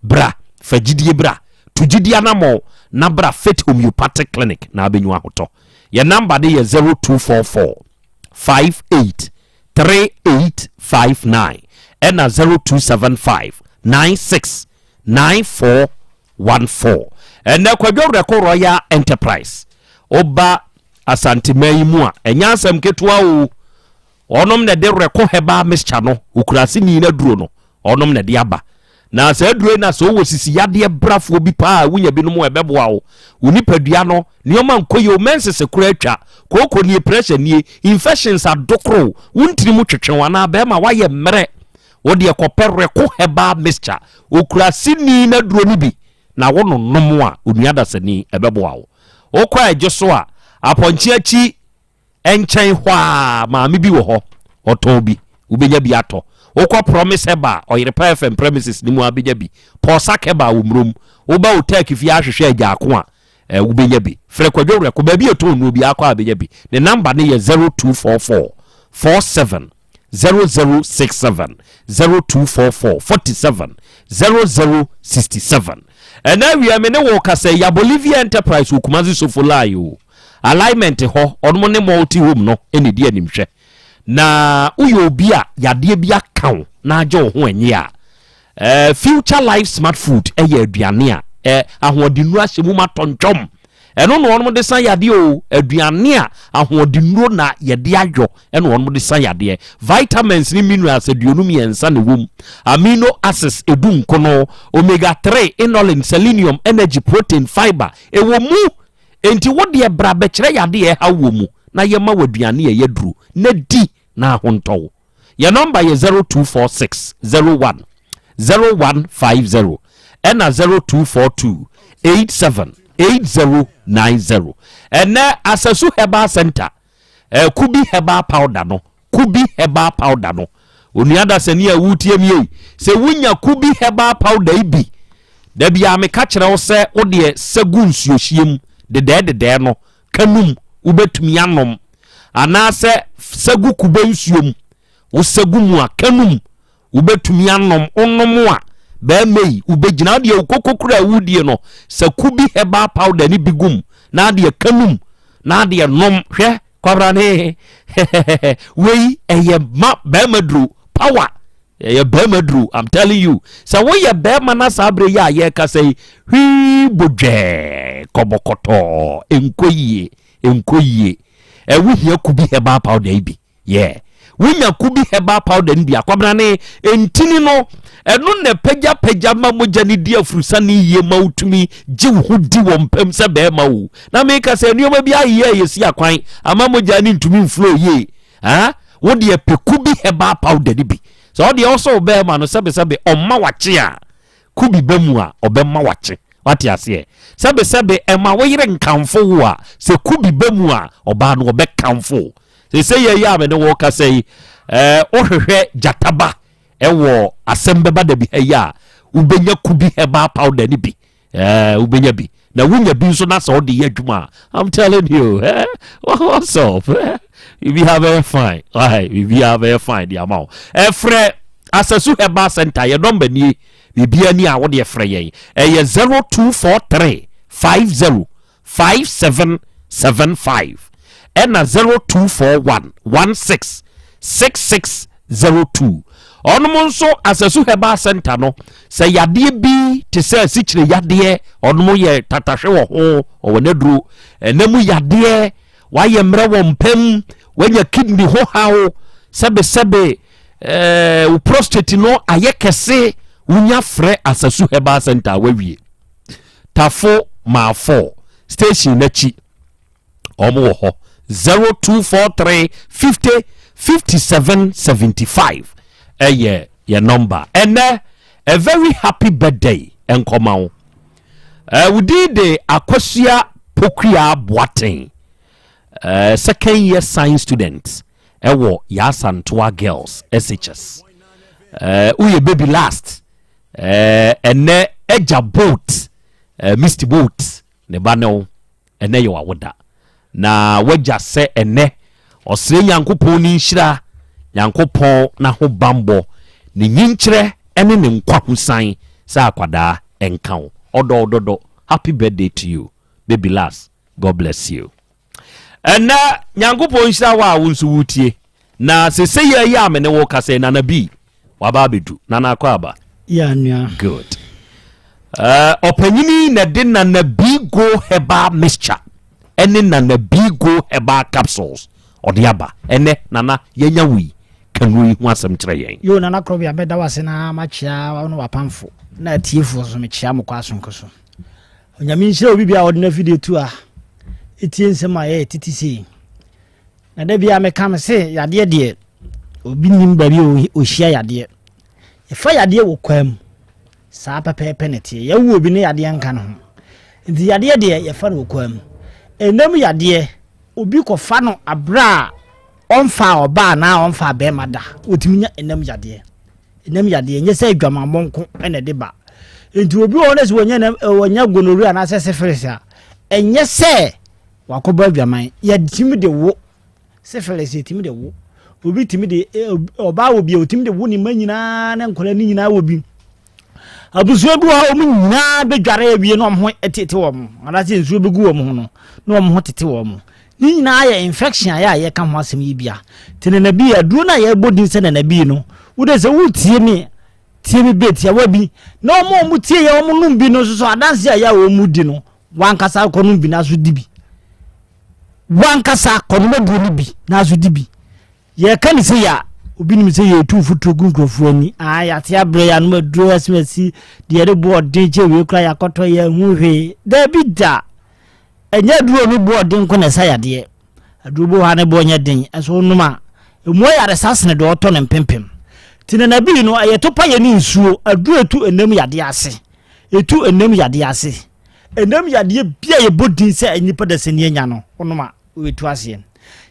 bra fa gyidie, bra to gyidie anammɔ na bra Fit Homeopathic Clinic na abɛnyu ahotɔ. Yɛ number de yɛ 0244 58 3859 ɛna 0275 96 9414. Ɛnɛ Kwadwo Werɛko Royal Enterprise, woba Asantema yi mu a, ɛnyɛ asɛm ketewa o. Ɔnom na ɛde Rɛko Herbal Mixture no, okurase ni na duro no, ɔnom na ɛde aba. Na saa duro yi na sɛ wowɔ sisi yadeɛ brafoɔ bi paa, wonya binom a ɛbɛboa wo. Wo nipadua no nneɛma nkɔ yie, wo menses kora atwa, kooko nie, pressure nie, infections adokoro wo ntiri mu twetwe wo, anaa bɛrima wayɛ mmerɛ, wo deɛ kɔpɛ Rɛko Herbal Mixture, okurase ni na duro no bi na wo nonom a, onua dasani, ɛbɛboa wo. Wokɔ a ɛgye so a, apɔnkye akyi nkyɛn hɔ a, maame bi wɔ hɔ ɔtɔn bi, wobɛnya bi atɔ. Wokɔ Promise Herbal, Ɔyerepa FM premises ne mu a, bɛnya bi. Pɔsak Herbal wɔ Murom. Woba Otek fie ahwehwɛ agyaako a, wobɛnya bi. Frɛ Kwadwo Werɛko baabi a ɛtɔn nnuo bi akɔ a, bɛnya bi. Ne number ne yɛ 0244 47 0067, 0244 47 0067. Ɛna awia me ne wo kasa ya, Bolivia Enterprise wɔ Kumasi Sofoline o, alignment hɔ, ɔnom ne Multi Home no ɛna ɛdi animhwɛ. Na woyɛ obi a yadeɛ bi aka wo na agye wo ho ɛnyɛ a, Future Life Smart Food ɛyɛ aduane a ahoɔdennuro ahyɛ mu ma tɔntwɔm. Ɛno na wɔn de san yadeɛ o. Aduane a ahoɔdennuro na yɛde ayɔ ɛna wɔn de san yadeɛ. Vitamins ne minerals 23 na ɛwɔ mu, amino acids 19, omega 3, inulin, selenium, energy, protein, fibre ɛwɔ mu. Enti wo deɛ bra bɛkyerɛ yadeɛ ɛha wɔ mu na yɛma wɔ aduane a ɛyɛ duro na di na ahontɔw. Yɛ number yɛ 0246 01 0150 ɛna 0242 87 8090. Ɛnɛ Asasu Herbal Center, Kubi Herbal Powder no, Kubi Herbal Powder no, onua dasani a wotie mi yi, sɛ wonya Kubi Herbal Powder yi bi, dabi a meka kyerɛ wo sɛ wodeɛ sɛ gu nsuohyie mu dedɛɛ dedɛɛ no kanum, wobɛtumi anom, anaasɛ sɛ gu kube nsuo mu, wosɛ gu mu a kanum, wobɛtumi anom. Wonom a, bɛrima yi, wobɛgyina deɛ wo koko kura a wodie no, sɛ Kubi Herbal Powder ne bi gum na adeɛ kanum na adeɛ nom. Hwɛ kwabrane wei, ɛyɛ ma bɛrima duro power, ɛyɛ bɛrima duro. I'm telling you, sɛ woyɛ bɛrima na saa berɛ yi a yɛrekasa yi, hwii bodwɛɛ kɔbɔkɔtɔɔ, nkɔ yie, nkɔ yie, ɛwo hia Kubi Herbal Powder yi bi. Yeah, wonya Kubi Herbal Powder no bi akwabena ne ntini no, ɛno na pagyapagya ma mogya no di afurusa ne yie ma wotumi gye wo ho di wɔ mpam sɛ bɛrima wo. Na meka sɛ nneɛma bi ayeyɛ a yɛsi akwan ama mogya no ntumi mflow yie. Ah, wo deɛ pɛ Kubi Herbal Powder no bi. Sɛ ɔdeɛ ɔsɛ wo bɛrima no, sɛbesɛbe ɔmma wakye a, kubi ba mu a, ɔbɛma wakye. Wate aseɛ? Sɛbesɛbe ɛma wo yere nkamfo wo a, sɛ kubi ba mu a, ɔbaa no ɔbɛkamfo wo. Sɛ yɛ yi a me ne wo kasa yi, wohwehwɛ gyataba ɛwɔ asɛm bɛba da bi ha yi a, wobɛnya Kubi Herbal Powder no bi. Wobɛnya bi na wonya bi nso na sɛ wode yɛ adwuma a, I'm telling you, what's up, biribiara bɛyɛ fine. Biribiara bɛyɛ fine de ama wo. Ɛfrɛ Asasu Herbal Center, yɛ number nie. Biribiara ni a wode ɛfrɛ yɛn, ɛyɛ 0243 50 5775 ɛna 0241 16 6602. Ɔnom nso Asasu Herbal Center no, sɛ yadeɛ bi te sɛ asikyire yadeɛ, ɔnom yɛ tatahwe wɔ ho, ɔwɔ n'aduro. Ɛna mu yadeɛ, wayɛ mmerɛ wɔ mpam, wanya kidney ho haw, sɛbesɛbe wo prostate no ayɛ kɛse, wonya frɛ Asasu Herbal Center a, wawie. Tafo Maafo station n'akyi wɔn wɔ hɔ. 0243 50 57 75 ɛyɛ. yɛ nɔmba. Ɛnɛ, a very happy birthday nkɔma wo. Wo din de Akosua Pokuaa Boateng, second year science student ɛwɔ Yaasantoa Girls SHS. Woyɛ baby last. Ɛnɛ agya boat, Misty boat, ne ba ne wo. Ɛnɛ yɛ w'awoda na w'agya sɛ ɛnɛ ɔsrɛ Nyankopɔn ne nhyira, Nyankopɔn n'ahobanbɔ, ne nyinkyerɛ ɛne ne nkwahosan sɛ akwadaa ɛnka wo. Ɔdɔ wo dodo. Happy birthday to you baby last. God bless you. Ɛnɛ Nyankopɔn nhyira wo a wo nso wotie. Na sesei yi a me ne wo kasa yi Nana B waba abɛdu. Nana akɔ aba? Yeah nua. Good. Eh, ɔpanyini na ɛde Nana B Go Herbal Mixture ɛne Nana B Go Herbal Capsules ɔde aba. Ɛnɛ Nana yɛnya wo yi, ka nnuro yi ho asɛm kyerɛ yɛn. Yo Nana Krobea mɛda wo ase na makyea wo ne w'apamfo na atiefoɔ nso mekyea mo kɔ asonko so. Onyame nhyira obi biara a ɔde n'afidie to a ɛtie nsɛm a ɛyɛ titi sei. Na da biara meka me se yadeɛ deɛ obi nim baabi a ɔhyia yadeɛ. Yɛfa yadeɛ wɔ kwaa mu. Saa pɛpɛɛpɛ na ɛteɛ. Yɛwo obi ne yadeɛ nka ne ho. Nti yadeɛ deɛ yɛfa no wɔ kwaa mu. Ɛnam yadeɛ obi kɔfa no aberɛ a ɔmfaa ɔbaa anaa ɔmfaa bɛrima da, ɔtumi nya ɛnam yadeɛ. Ɛnam yadeɛ nyɛ sɛ adwamammɔ nko na ɛde ba. Nti obi wɔ hɔ no sɛ wɔnya gonorrhea anaasɛ syphilis a, ɛnyɛ sɛ Wakɔbɔ adwaman. Yɛtumi de wo. Syphilis yɛtumi de wo. Obi tumi de e, ɔbaa wɔ bi a otumi de wo ne mma nyinaa ne nkwadaa ne nyinaa wɔ bi. Abusua bi wɔ hɔ a wɔn nyinaa bɛdware awie na wɔn ho tete wɔn anaasɛ nsuo bɛgu wɔn ho no na wɔn ho tete wɔn. Ne nyinaa yɛ infection a yɛ a yɛka ho asɛm yi bia. Nti nanabi aduro no a yɛbɔ din sɛ nanabi no wode sɛ wotie me tie me bɛ tiawa bi na wɔn a wɔtie yɛ wɔn nom bi no nso so adanse a yɛ a wɔn di no W'ankasa kɔnom bi na so di bi. W'ankasa kɔnom aduro no bi na so di bi. Yɛka ne sɛ yɛ a, obi nim sɛ yɛtu mfuturo gu nkurɔfoɔ ani. Ah, yɛate abrɛ yɛanom aduro asimasi deɛ yɛde bɔ ɔden kyɛ wei koraa yɛakɔtɔ yɛnhu hwee. Daabi da. Ɛnyɛ aduro no bɔ ɔden nko na ɛsa yadeɛ. Aduro bi wɔ hɔ a ne boɔ nyɛ den, nso wonom a, ɛmu ayaresa sene deɛ ɔtɔ no mpempem. Nti nanabii no, ɛyɛ topa yɛ ne nsuo, aduro ɛtu ɛnam yadeɛ ase. Ɛtu ɛnam yadeɛ ase. Ɛnam yadeɛ bi a yɛbɔ din sɛ nnipa dasani anya no, wonom a, wobɛtu aseɛ.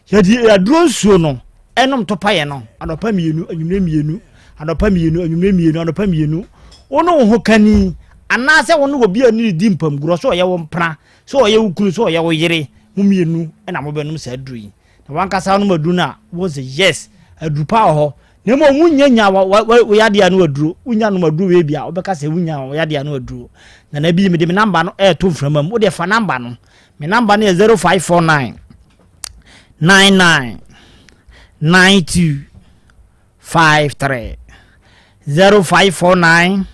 Yɛde aduro nsuo no ɛnom topaeɛ no anɔpa mmienu, anwummerɛ mmienu, anɔpa mmienu, anwummerɛ mmienu, anɔpa mmienu. Wo ne wo ho kani anaasɛ wo ne obi a ne ne di mpamgorɔ sɛ ɔyɛ wo mpena, sɛ ɔyɛ wo kunu, sɛ ɔyɛ wo yere, mo mmienu na mobɛnom saa aduro yi. Na wankasa wonom aduro no a, wobɛhu sɛ yes, aduru pa wɔ hɔ. Na mmom wonnya nya wo yadeɛ ano aduro. Wonya nom aduro wei bi a, wobɛka sɛ wonya wo yadeɛ ano aduro. Nana bi, mede me namba no ɛreto mframa mu. Wodeɛ fa namba no. Me namba no yɛ 0549 99 92 53 0549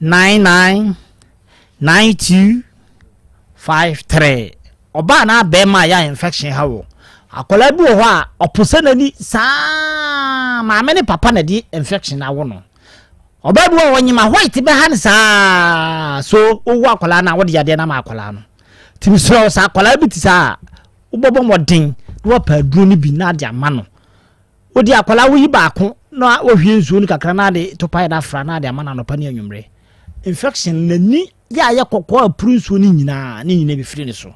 99 92 53 Ɔbaa anaa bɛɛma a yɛ a infection ha wɔ. Akwadaa bi wɔ hɔ a ɔpo sɛ n'ani saa maame ne papa na ɛde infection awo no. Ɔbaa bi wɔ hɔ ɔnyima white bɛha no saa so wowo akwadaa no a wode yadeɛ no ama akwadaa no. Nti mesrɛ wo sɛ akwadaa bi te saa a wobɛbɔ mmɔden na wapɛ aduro no bi na ade ama no. Wode akwadaa woyi baako na wohwie nsuo no kakra na ade topae no afra na ade ama no anɔpa ne anwummerɛ. Infection n'ani yɛ a yɛ kɔkɔɔ a puru nsuo no nyinaa ne nyinaa bɛfiri ne so.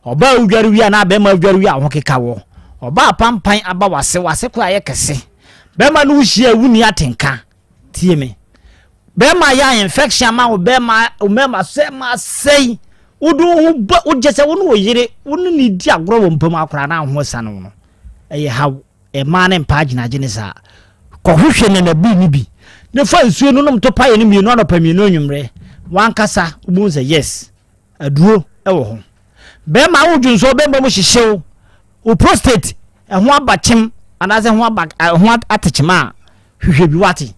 Ɔbaa a wodware wie anaa bɛrima a wodware wie a wo ho keka wɔ. Ɔbaa a pampan aba w'ase, w'ase koraa yɛ kɛse. Bɛrima no wohyia a wonni atenka. Tie me. Bɛrima yɛ a infection ama wo bɛrima wo mɛrima sɛ ma asɛe. Wode wo ho bɔ wogye sɛ wo ne wo yere wo ne ne di agorɔ wɔ mpa mu akora na ho asiane wo no. Ɛyɛ haw. Mmaa no mpa agyinagye ne saa. Kɔhwehwɛ nanabii no bi na fa nsuo no nom to paeɛ no mmienu anɔpa mmienu anwummerɛ. Wankasa wobɛhu sɛ yes, aduro wɔ hɔ. Bɛrima wodwo nso bɛrima mu hyehye wo, wo prostate ɛho aba kyem anaasɛ ɛho aba ɛho ate kyem a, hwehwɛ bi wate.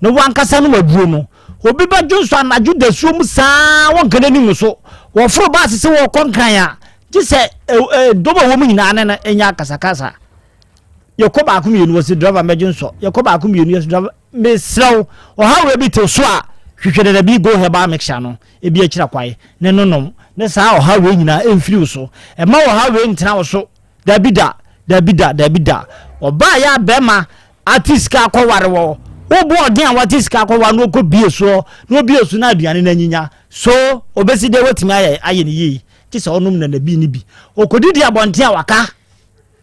Na wankasa nom aduro no. Obi bɛdwo nso anadwo dasuo mu saa wɔnka n'anim so. Wɔforo baase sɛ wɔkɔ nkran a, gye sɛ dɔm a wɔn nyinaa ne no nya akasakasa. Yɛkɔ baako mmienu wɔsi driver mɛgye nsɔ. Yɛkɔ baako mmienu yɛsi driver mesrɛ wo ɔhaw wei bi te so a hwehwɛ dada bi go herbal mixture no ebi akyira kwae ne no nom ne saa ɔhaw wei nyinaa ɛmfiri wo so. Ɛma ɔhaw wei ntena wo so dabi da dabi da dabi da. Ɔbaa yɛ a bɛrima ate sika akɔware wɔ. Wobɔ ɔden a wate sika akɔwa na ɔkɔ bie soɔ na ɔbie so na aduane no anyinya. So ɔbɛsi dɛ watumi ayɛ ayɛ no yie? Gye sɛ ɔnom nanabi no bi. Ɔkɔdidi abɔnten a waka.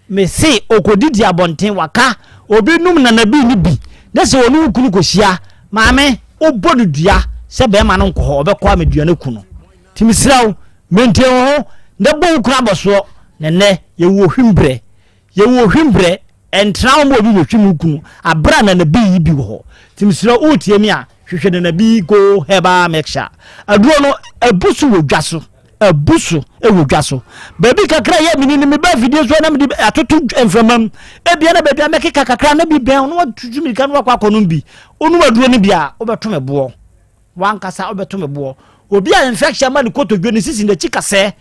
Mese ɔkɔdidi abɔnten waka. Obi nom nanabi no bi na sɛ ɔne wo kunu kɔhyia, maame wobɔ no dua sɛ bɛrima no nkɔ hɔ, ɔbɛkɔ ama dua no aku no. Nti mesrɛ wo, maintain wo ho na bɔ wo kunu abɔsoɔ. Na nnɛ yɛwɔ ohwim berɛ. Yɛwɔ ohwim berɛ. Ɛntena hɔ ma obi bɛhwim wo kunu aberɛ a nanabi yi bi wɔ hɔ. Nti mesrɛ wo, woretie me a, hwehwɛ nanabi go herbal mixture. Aduro no abu so wɔ dwa so. Abu so wɔ dwa so. Baabi kakra yɛ mini no meba afidie so na mede atoto mframa mu. Ebia na baabi a mɛkeka kakra na bi bɛn na watutu mirika na wakɔ akɔnom bi. Wonom aduro no bi a, wobɛto me boɔ. Wankasa wobɛto me boɔ. Obi a infection ma ne kotodwe, ne sisi, n'akyi kasɛɛ,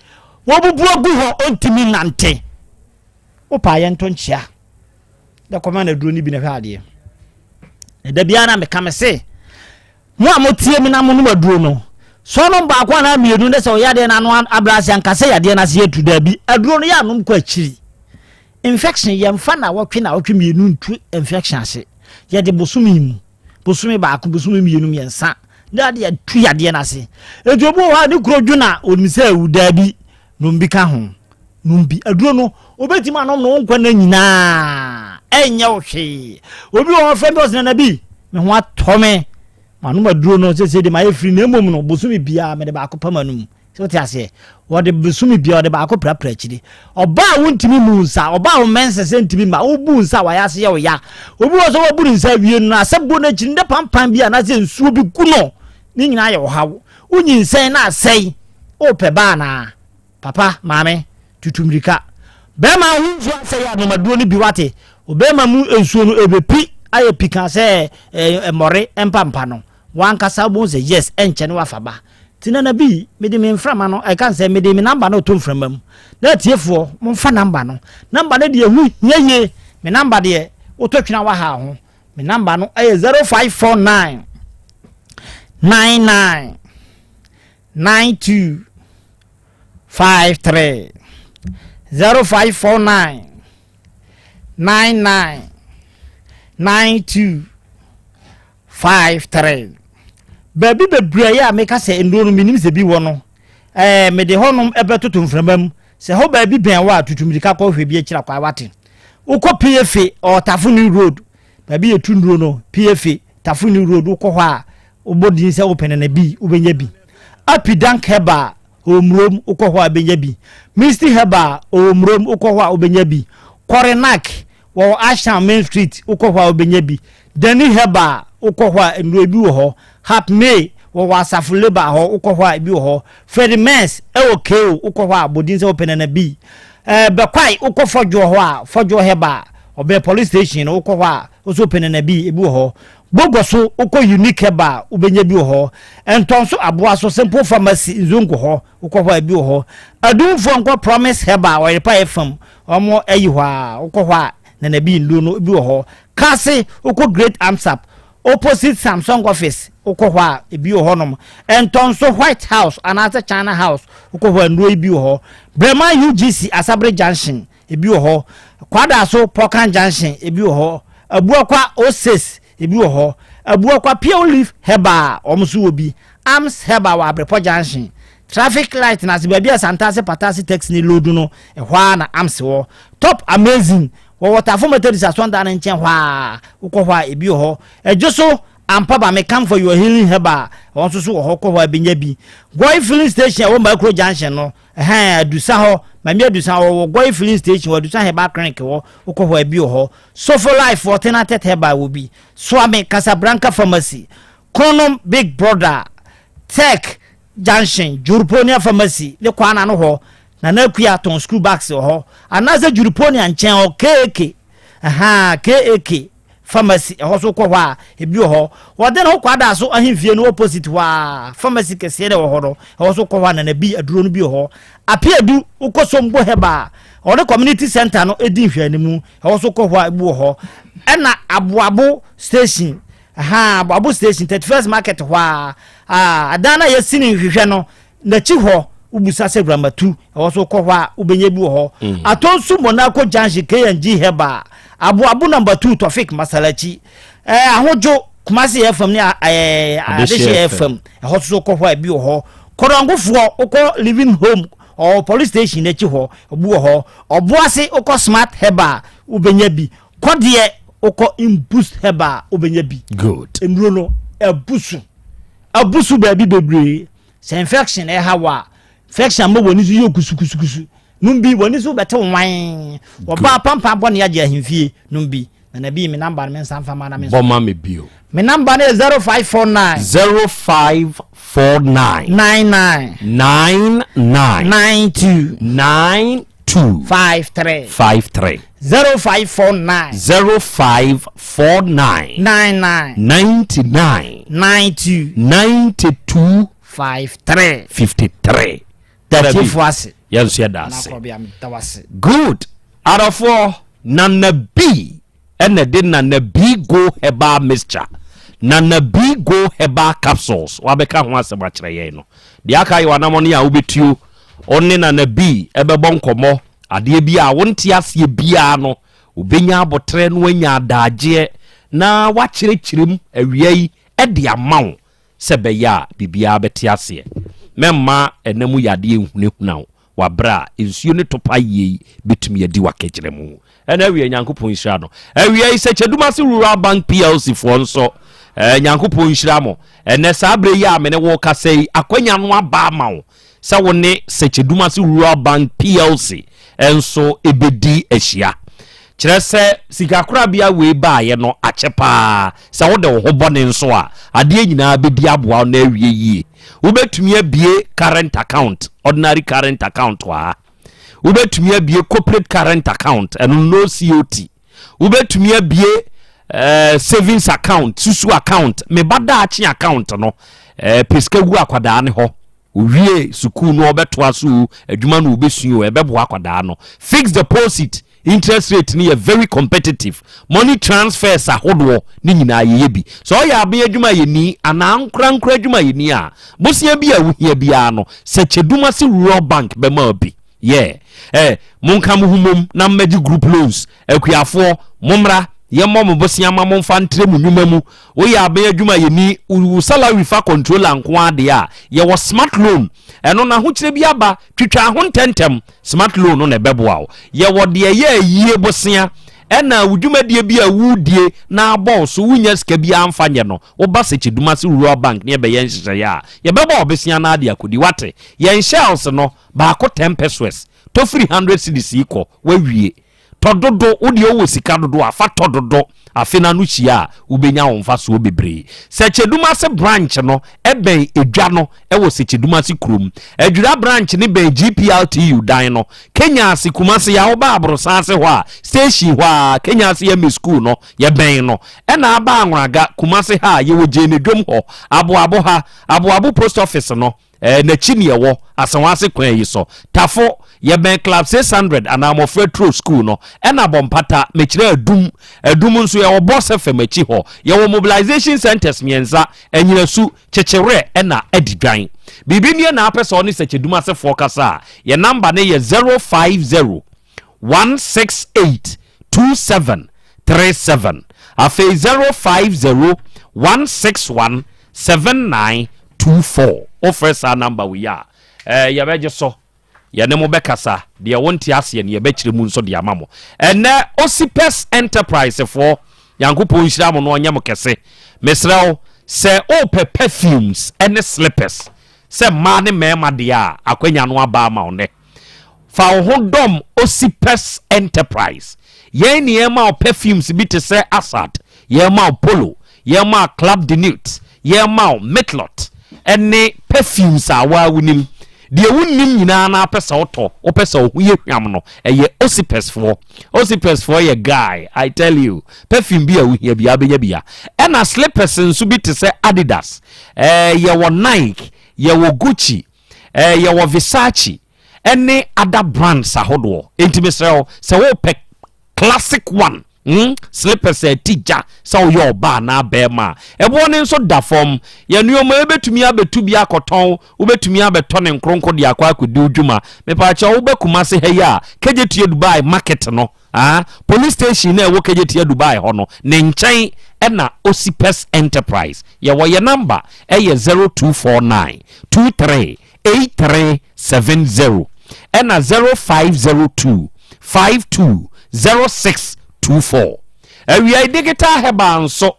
wabubu agu hɔ, ɔntumi nnante. Wopɛ a yɛntɔ nkyea na kɔma no aduro no bi na hwɛ adeɛ. Na da biara na meka me se, mo a motie me na monom aduro no, sɛ ɔnom baako anaa mmienu ne sɛ ɔyɛ adeɛ no ano abrɛ ase anka sɛ yadeɛ no ase atu daabi. Aduro no yɛ anom kɔ akyiri. Infection yɛmfa nawɔtwe nawɔtwe mmienu ntu infection ase. Yɛde bosome mu, bosome baako, bosome mmienu mmiɛnsa na ade atu yadeɛ no ase. Enti obi wɔ hɔ a ne kuro dwo na onim sɛ awu daabi, nom bi ka ho. Nom bi. Aduro no, wobɛtumi anom no wo nkwa nna nyinaa. Ɛnyɛ wo hwee. Obi wɔ hɔ frɛ me ɔsɛ nana bi, me ho atɔ me. Manom aduro no sɛsɛ de mayɛ firi na mmom no bosome biara mede baako pam anum. Sɛ wote aseɛ? Wɔde bosome biara wɔde baako prapra akyiri. Ɔbaa a wontumi mu nsa, ɔbaa a wo menses ntumi mma, wobu nsa a wayɛ ase yɛ wo ya. Obi wɔ sɛ wabu ne nsa awie no na asɛ bɔ n'akyiri ne pampan bi anaasɛ nsuo bi gu no. Ne nyinaa yɛ ɔhaw. Wonyinsɛn na asɛe. Wopɛ ba anaa? Papa, maame, tutu mmirika. Bɛrima ho nsuo asɛe a, nom aduro no bi wate. Obɛrima mu nsuo no ɛbɛpi ayɛ pika sɛ mmɔre mpampa no. Wankasa wobɛhu sɛ yes, ɛnkyɛ ne wafa ba. Nti Nana B, mede me mframa no, ɛka sɛ mede me namba no reto mframa mu. Na atiefoɔ, momfa namba no. Namba no deɛ ɛho hia yie. Me namba deɛ, wotɔ twene a waha ho. Me namba no ɛyɛ 0549 99 92 53 0549 99 92 53 Baabi bebree a meka sɛ nnuro no menim sɛ bi wɔ no, ɛɛ mede hɔnom ɛbɛtoto mframa mu. Sɛ hɔ baabi bɛn wɔ a, tutu mmirika kɔ hwɛ bi akyiri akwan wate. Wokɔ PFA or Tafo New Road, baabi yɛtu nnuro no, PFA, Tafo New Road, wokɔ hɔ a, wobɔ din sɛ wopɛ nana bi, wobɛnya bi. Api Dank Herbal, ɔwɔ Murom, wokɔ hɔ a wobɛnya bi. Misty Herbal, ɔwɔ Murom, wokɔ hɔ a wobɛnya bi. Kɔrenak, wɔwɔ Ashtown Main Street, wokɔ hɔ a wobɛnya bi. Danny Herbal, wokɔ hɔ a nnuro bi wɔ hɔ. Hap May, wɔwɔ Asafo Labour hɔ, wokɔ hɔ a ebi wɔ hɔ. Freddie Mens wɔ KO, wokɔ hɔ a bɔ din sɛ wopɛ Nana B. Ɛɛ Bɛkwae, wokɔ Fɔdwoɔ hɔ a, Fɔdwoɔ Herbal, ɔbɛn police station no, wokɔ hɔ a, wo nso wopɛ Nana B, ebi wɔ hɔ. Bogoso, wokɔ Unique Herbal, wobɛnya bi wɔ hɔ. Ntɔnso Aboaso, Simple Pharmacy, Nzongo hɔ, wokɔ hɔ a ebi wɔ hɔ. Adumfoɔ nkɔ Promise Herbal, Ɔyerepa FM, wɔn ayi hɔ a, wokɔ hɔ a, Nana B nnuro no bi wɔ hɔ. Kase, wokɔ Great Amsap, opposite Samsung office, wokɔ hɔ a, ebi wɔ hɔnom. Ntɔnso White House anaasɛ China House, wokɔ hɔ a, nnuro yi bi wɔ hɔ. Breman UGC, Asabere Junction, ebi wɔ hɔ. Kwadaso Pɔkan Junction, ebi wɔ hɔ. Abuakwa Osis, ebi wɔ hɔ. Abuakwa Pure Leaf Herbal, wɔn nso wɔ bi. Arms Herbal wɔ Abrepɔ Junction. Traffic light no ase, baabi a Santase Patase taxi no load no, ɛhɔ ara na Arms wɔ. Top Amazing, wɔwɔ Tafo Methodist asɔndan no nkyɛn hɔ ara. Wokɔ hɔ a, ebi wɔ hɔ. Ɛdwo so ampa ba me come for your healing herbal, wɔn nso so wɔ hɔ, kɔ hɔ a bɛnya bi. Goi filling station a ɛwɔ Makuro Junction no, ɛhɛn, Adusa hɔ, Mame Adusa, wɔwɔ Goi filling station wɔ Adusa Herbal Clinic hɔ, wokɔ hɔ a ebi wɔ hɔ. Sofo Life wɔ Tenatet Herbal wɔ bi. Soame, Casablanca Pharmacy, Kronom Big Brother, Tech Junction, Juruponia Pharmacy ne kwan ano hɔ, Nana Akua tɔn school bags wɔ hɔ, anaasɛ Juruponia nkyɛn hɔ, KAK, ahaa, KAK Pharmacy, ɛhɔ so kɔ hɔ a, ebi wɔ hɔ. Wɔde ne ho kɔ Adaaso ahemfie no opposite hɔ a, pharmacy kɛseɛ na ɛwɔ hɔ no, ɛhɔ so kɔ hɔ a, Nana bi aduro no bi wɔ hɔ. Apeadu, wokɔ Sombo Herbal, ɔne community center no di nhwɛanimu, ɛhɔ so kɔ hɔ a, ebi wɔ hɔ. Ɛna Aboabo station, Ahaa, Aboabo station, 31st market hɔ a, ah, adan no a yɛsi no nhwehwɛ no, n'akyi hɔ, wobisa sɛ Guramatu, ɛhɔ so kɔ hɔ a, wobɛnya bi wɔ hɔ. Atonsu Monaco Junction, K&G Herbal, Aboabo number 2, Tofik Masalachi, eh, Ahodwo, Kumasi FM ne ɛɛ Adehye FM ɛhɔ nso kɔ hɔ a ebi wɔ hɔ. Kɔdɔnkofoɔ wokɔ Living Home ɔwɔ police station n'akyi hɔ obi wɔ hɔ. Ɔboase wokɔ Smart Herbal wobɛnya bi. Kɔdeɛ wokɔ Imboost Herbal wobɛnya bi. Good. Nnuro no abu so abu so baabi bebree. Sɛ infection ɛha wo a infection ama w'ani so yɛ kusukusukusu nom bi w'ani so bɛte nwan. Wɔba pampa bɔ ne agye ahemfie nom bi. Nana bi me number no me nsa nfa ma na me nso. Bɔ ma me bio. Me number no yɛ 0549. 0549. 99. 99. 92. 92. 53. 53. 0549. 0549. 99. 99. 92. 92. 53. 53. Datiefo ase. Yɛn nso yɛda ase. Good. Adɔfoɔ, Nana B ɛna ɛde Nana B Go Herbal Mixture, Nana B Go Herbal Capsules wabɛka ho asɛm akyerɛ yɛn no. Deɛ aka yɛ w'anamɔne a wobɛtuo. Wo ne Nana B ɛbɛbɔ nkɔmmɔ. Adeɛ bi a wonte aseɛ biara no, wobɛnya aboterɛ na wanya adaagyeɛ na wakyerɛkyerɛ mu awia yi de ama wo. sɛ ɛbɛyɛ a biribiara bɛte aseɛ. Mɛmma ɛna mu yadeɛ nhunahuna wo wɔ aberɛ a nsuo ne topa yie yi bɛtumi adi w'akagyina mu. Ɛna awia Nyankopɔn nhyira no. Awia yi Sɛkyɛdumase Rural Bank PLC foɔ nso eh, Nyankopɔn nhyira mo. Ɛnɛ saa berɛ yi a me ne wo kasa yi, akwanya no aba ama wo sɛ wo ne Sekyedumase Rural Bank PLC nso bɛdi ahyia. Kyerɛ sɛ sikakorabea wei baeɛ no akyɛ paa, sɛ wode wo ho bɔne nso a, adeɛ nyinaa bɛdi aboa wo na awie yie. Wobɛtumi abue current account, ordinary current account wɔ ha. Wobɛtumi abue corporate current account, ɛno no COT. Wobɛtumi abue eh, savings account, susu account, me ba daakye account no, eh, pɛ sika gu akwadaa ne hɔ. Owie sukuu no ɔbɛtoa so o, adwuma no obɛsua o, ɛbɛboa akwadaa no. Fixed deposit interest rate no yɛ very competitive. Money transfers ahodoɔ ne nyinaa yɛyɛ bi. Sɛ ɔyɛ aben adwumayɛni anaa ankorankora adwumayɛni a, bosea bi a wohia biara no, Sɛkyɛdumase Rural Bank bɛma wo bi. Yeah. Eh, monka mo ho mmom na mmɛgye group loans. Akuafoɔ, mommra, yɛmmɔ mo bosea ma momfa ntrɛ mo nnwuma mu. Woyɛ aban adwumayɛni, wo salary fa controller nko ara deɛ a, yɛwɔ smart loan. Ɛno no ahokyerɛ bi aba, twitwa ho ntɛntɛm. Smart loan no na ɛbɛboa wo. Yɛwɔ deɛ ɛyɛ ayie bosea, ɛna wo dwumadie bi a woredie na abɔ wo so, wonnya sika biara mfa nyɛ no, woba Sekyedumase Rural Bank na yɛbɛyɛ nhyehyɛeɛ a, yɛbɛbɔ wo bosea no ara de akɔdi. Woate? Yɛn shells no, baako ten pesewas. Tɔ firi hundred cedis yi kɔ, woawie. Tɔ dodo, wo deɛ wowɔ sika dodo a, fa tɔ dodo. Afe no ano hyia a, wobɛnya wo mfasoɔ bebree. Sɛkyɛdumase branch no bɛn edwa no wɔ Sɛkyɛdumase kurom. Adwira branch no bɛn GPRTU dan no. Kenya ase, Kumase a woba Aborosan ase hɔ a, station hɔ ara, Kenya ase MA school no, yɛbɛn no. Ɛna aba Anworaga, Kumase ha a, yɛwɔ Gyene dwom hɔ, Aboabo ha, Aboabo post office no. Eh, n'akyi ne ɛwɔ, Asawase kwan yi so. Tafo, yɛbɛn Club 600 anaa Mmɔfra Turo Sukuu no. Ɛna Bɔmpata, mekyerɛ Adum. Adum nso, yɛwɔ Boss FM akyi hɔ. Yɛwɔ mobilization centres mmiɛnsa, Anyinasu, Kyekyewerɛ ɛna Adidwan. Biribi nie na apɛ sɛ ɔne Sɛkyɛdum asefoɔ kasa a, yɛn number no yɛ 050 168 2737. Afei 050 161 7924. Wofrɛ saa number wei a, eh, yɛbɛgye so. Yɛne mo bɛkasa. Deɛ wonte aseɛ no, yɛbɛkyerɛ mu nso de ama mo. Ɛnnɛ, Osipes Enterprise foɔ, Nyankopɔn nhyira mo na ɔnyɛ mo kɛse. Mesrɛ wo, sɛ wopɛ perfumes ne slippers, sɛ mmaa ne mmarima deɛ a, akwanya no aba ama wo nnɛ. Fa wo ho dɔm Osipes Enterprise. Yɛn ne yɛma wo perfumes bi te sɛ Assad, yɛma wo Polo, yɛma wo Club de Nuit, yɛma wo Mitlot, ne perfumes a wo ara wonim. Deɛ wonnim nyinaa na apɛ sɛ wotɔ, wopɛ sɛ wo ho yɛ hwam no, ɛyɛ Osipes foɔ. Osipes foɔ yɛ guy, I tell you. Perfume bi a wohia biara wobɛnya bi a. Ɛna slippers nso bi te sɛ Adidas, ɛɛ yɛwɔ Nike, yɛwɔ Gucci, Eh, yɛwɔ Versace ɛne other brands ahodoɔ. Enti mesrɛ wo, sɛ wopɛ classic one, slippers a ɛti gya sɛ woyɛ ɔbaa anaa bɛrima a, ɛboɔ no nso da fam. Yɛn nneɛma yɛbɛtumi abɛtu bi akɔtɔn, wobɛtumi abɛtɔ ne nkronko de akɔ akɔdi wo dwuma. Mepaakyɛw wobɛ Kumase ha yi a, Kejetia Dubai market no, ah, police station na ɛwɔ Kejetia Dubai hɔ no, ne nkyɛn ɛna Osipes Enterprise. Yɛwɔ yɛ number ɛyɛ 0249 23 8370 ɛna 0502 52 0624. Awiai Digital Herbal nso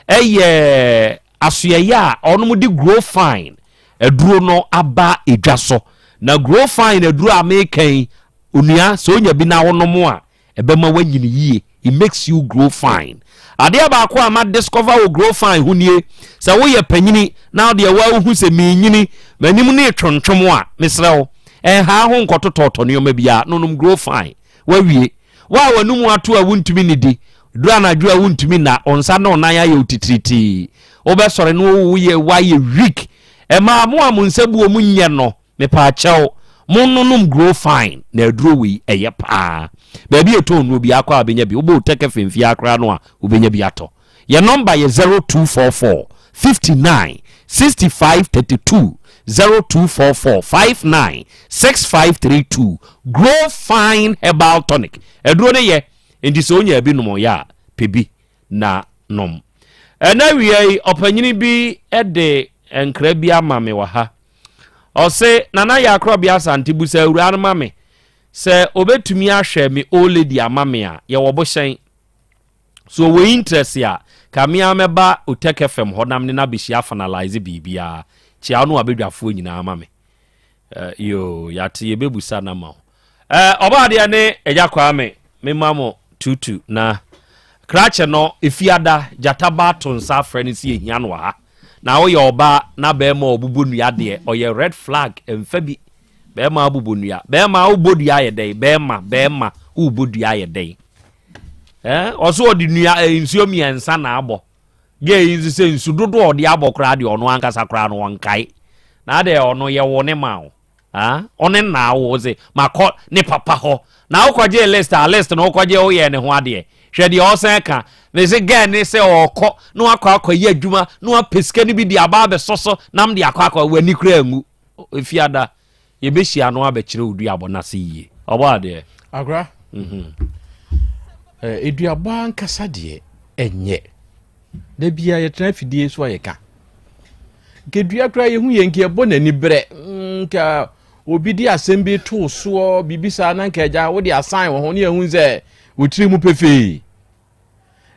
ɛyɛ asoɛeɛ a wɔnom de Grow Fine aduro no aba edwa so. Na Grow Fine aduro a meka yi, onua sɛ onya bi na wonom a, ɛbɛma woanyini yie. It makes you grow fine. Adeɛ baako a ma discover wɔ Grow Fine ho nie, sɛ woyɛ panyini na wodeɛ woahu sɛ menyini, m'anim no retwontwom a, mesrɛ wo, ɛnhaa ho nkɔtotɔɔtɔ nneɛma biara, nonom Grow Fine. Woawie. Wo a w'anomu ato a wuntumi nnidi, duru anadwo a wuntumi nna, wo nsa ne wo nan ayɛ wo titiritii, wobɛsɔre na woyɛ woayɛ weak. Mmaa, mo a mo nsa buo mu nyɛ no, mepaakyɛw, monnonom Grow Fine na aduro wei ɛyɛ paa. Baabi a ɛtɔn nnuro biara kɔ a wobɛnya bi, wobɔ Otec FM fie ara koraa no a wobɛnya bi atɔ. Yɛn nɔmba yɛ 0244 59 65 32, 0244 59 65 32. Grow Fine Herbal Tonic. Aduro no yɛ, enti sɛ wonya bi nom yɛ a, pɛ bi na nom. Ɛna awia yi, ɔpanyini bi de nkra bi ama me wɔ ha. Ɔse, Nana Yakorɔbea Asante, busa awuraa no ma me sɛ obetumi ahwɛ me old lady ama me a, yɛwɔ bohyɛn. So ɔwɔ interest a, ka me ara mɛba Otec FM hɔ na mene no abɛhyia afinalise biribiara. Kyia wo ne w'abadwafoɔ nyinaa ma me. Eh, yoo, yɛate, yɛbɛbusa no ama wo. Eh, Ɔbɔadeɛ ne Agya Kwame, mema mo tutu na krakye no, Efiada, gyata ba ato nsa afrɛ no sɛ yɛhia no wɔ ha. Na woyɛ ɔbaa na bɛrima a ɔbobɔ nnua deɛ, ɔyɛ red flag, ɛmfa bi. Bɛrima abobɔ nnua. Bɛrima wobɔ dua ayɛ dɛn? Bɛrima, bɛrima, wobɔ dua ayɛ dɛn? Eh, ɔso ɔde nua eh, nsuo mmiɛnsa na abɔ. Gay yi nso sɛ nsu dodoɔ a ɔde abɔ koraa deɛ ɔno ankasa koraa no ɔnkae. Na adeɛ ɔno yɛwo ne ma o. Ah, ɔne na awo se makɔ ne papa hɔ. Na wokɔgye list a list no wokɔgye woyɛ ne ho adeɛ. Hwɛ deɛ ɔsan ka. Me se girl ne sɛ ɔkɔ na wakɔ akɔyɛ adwuma na wapɛ sika no bi de aba abɛsɔ so nam de akɔ akɔ w'ani koraa ngu. Efiada. Yɛbɛhyia no abɛkyerɛ wo duabɔ no ase yie. Ɔbɔ adeɛ. Agora, mm-hmm. eh, duabɔ ankasa deɛ ɛnyɛ. Da bia yɛtena afidie so a yɛka. Nka dua koraa yɛhu yɛ nka yɛbɔ n'ani berɛ. Mm, nka obi de asɛm bi too soɔ biribi saa na nka agya wode asan wɔ ho ne yɛhu sɛ wo tiri mu pefee.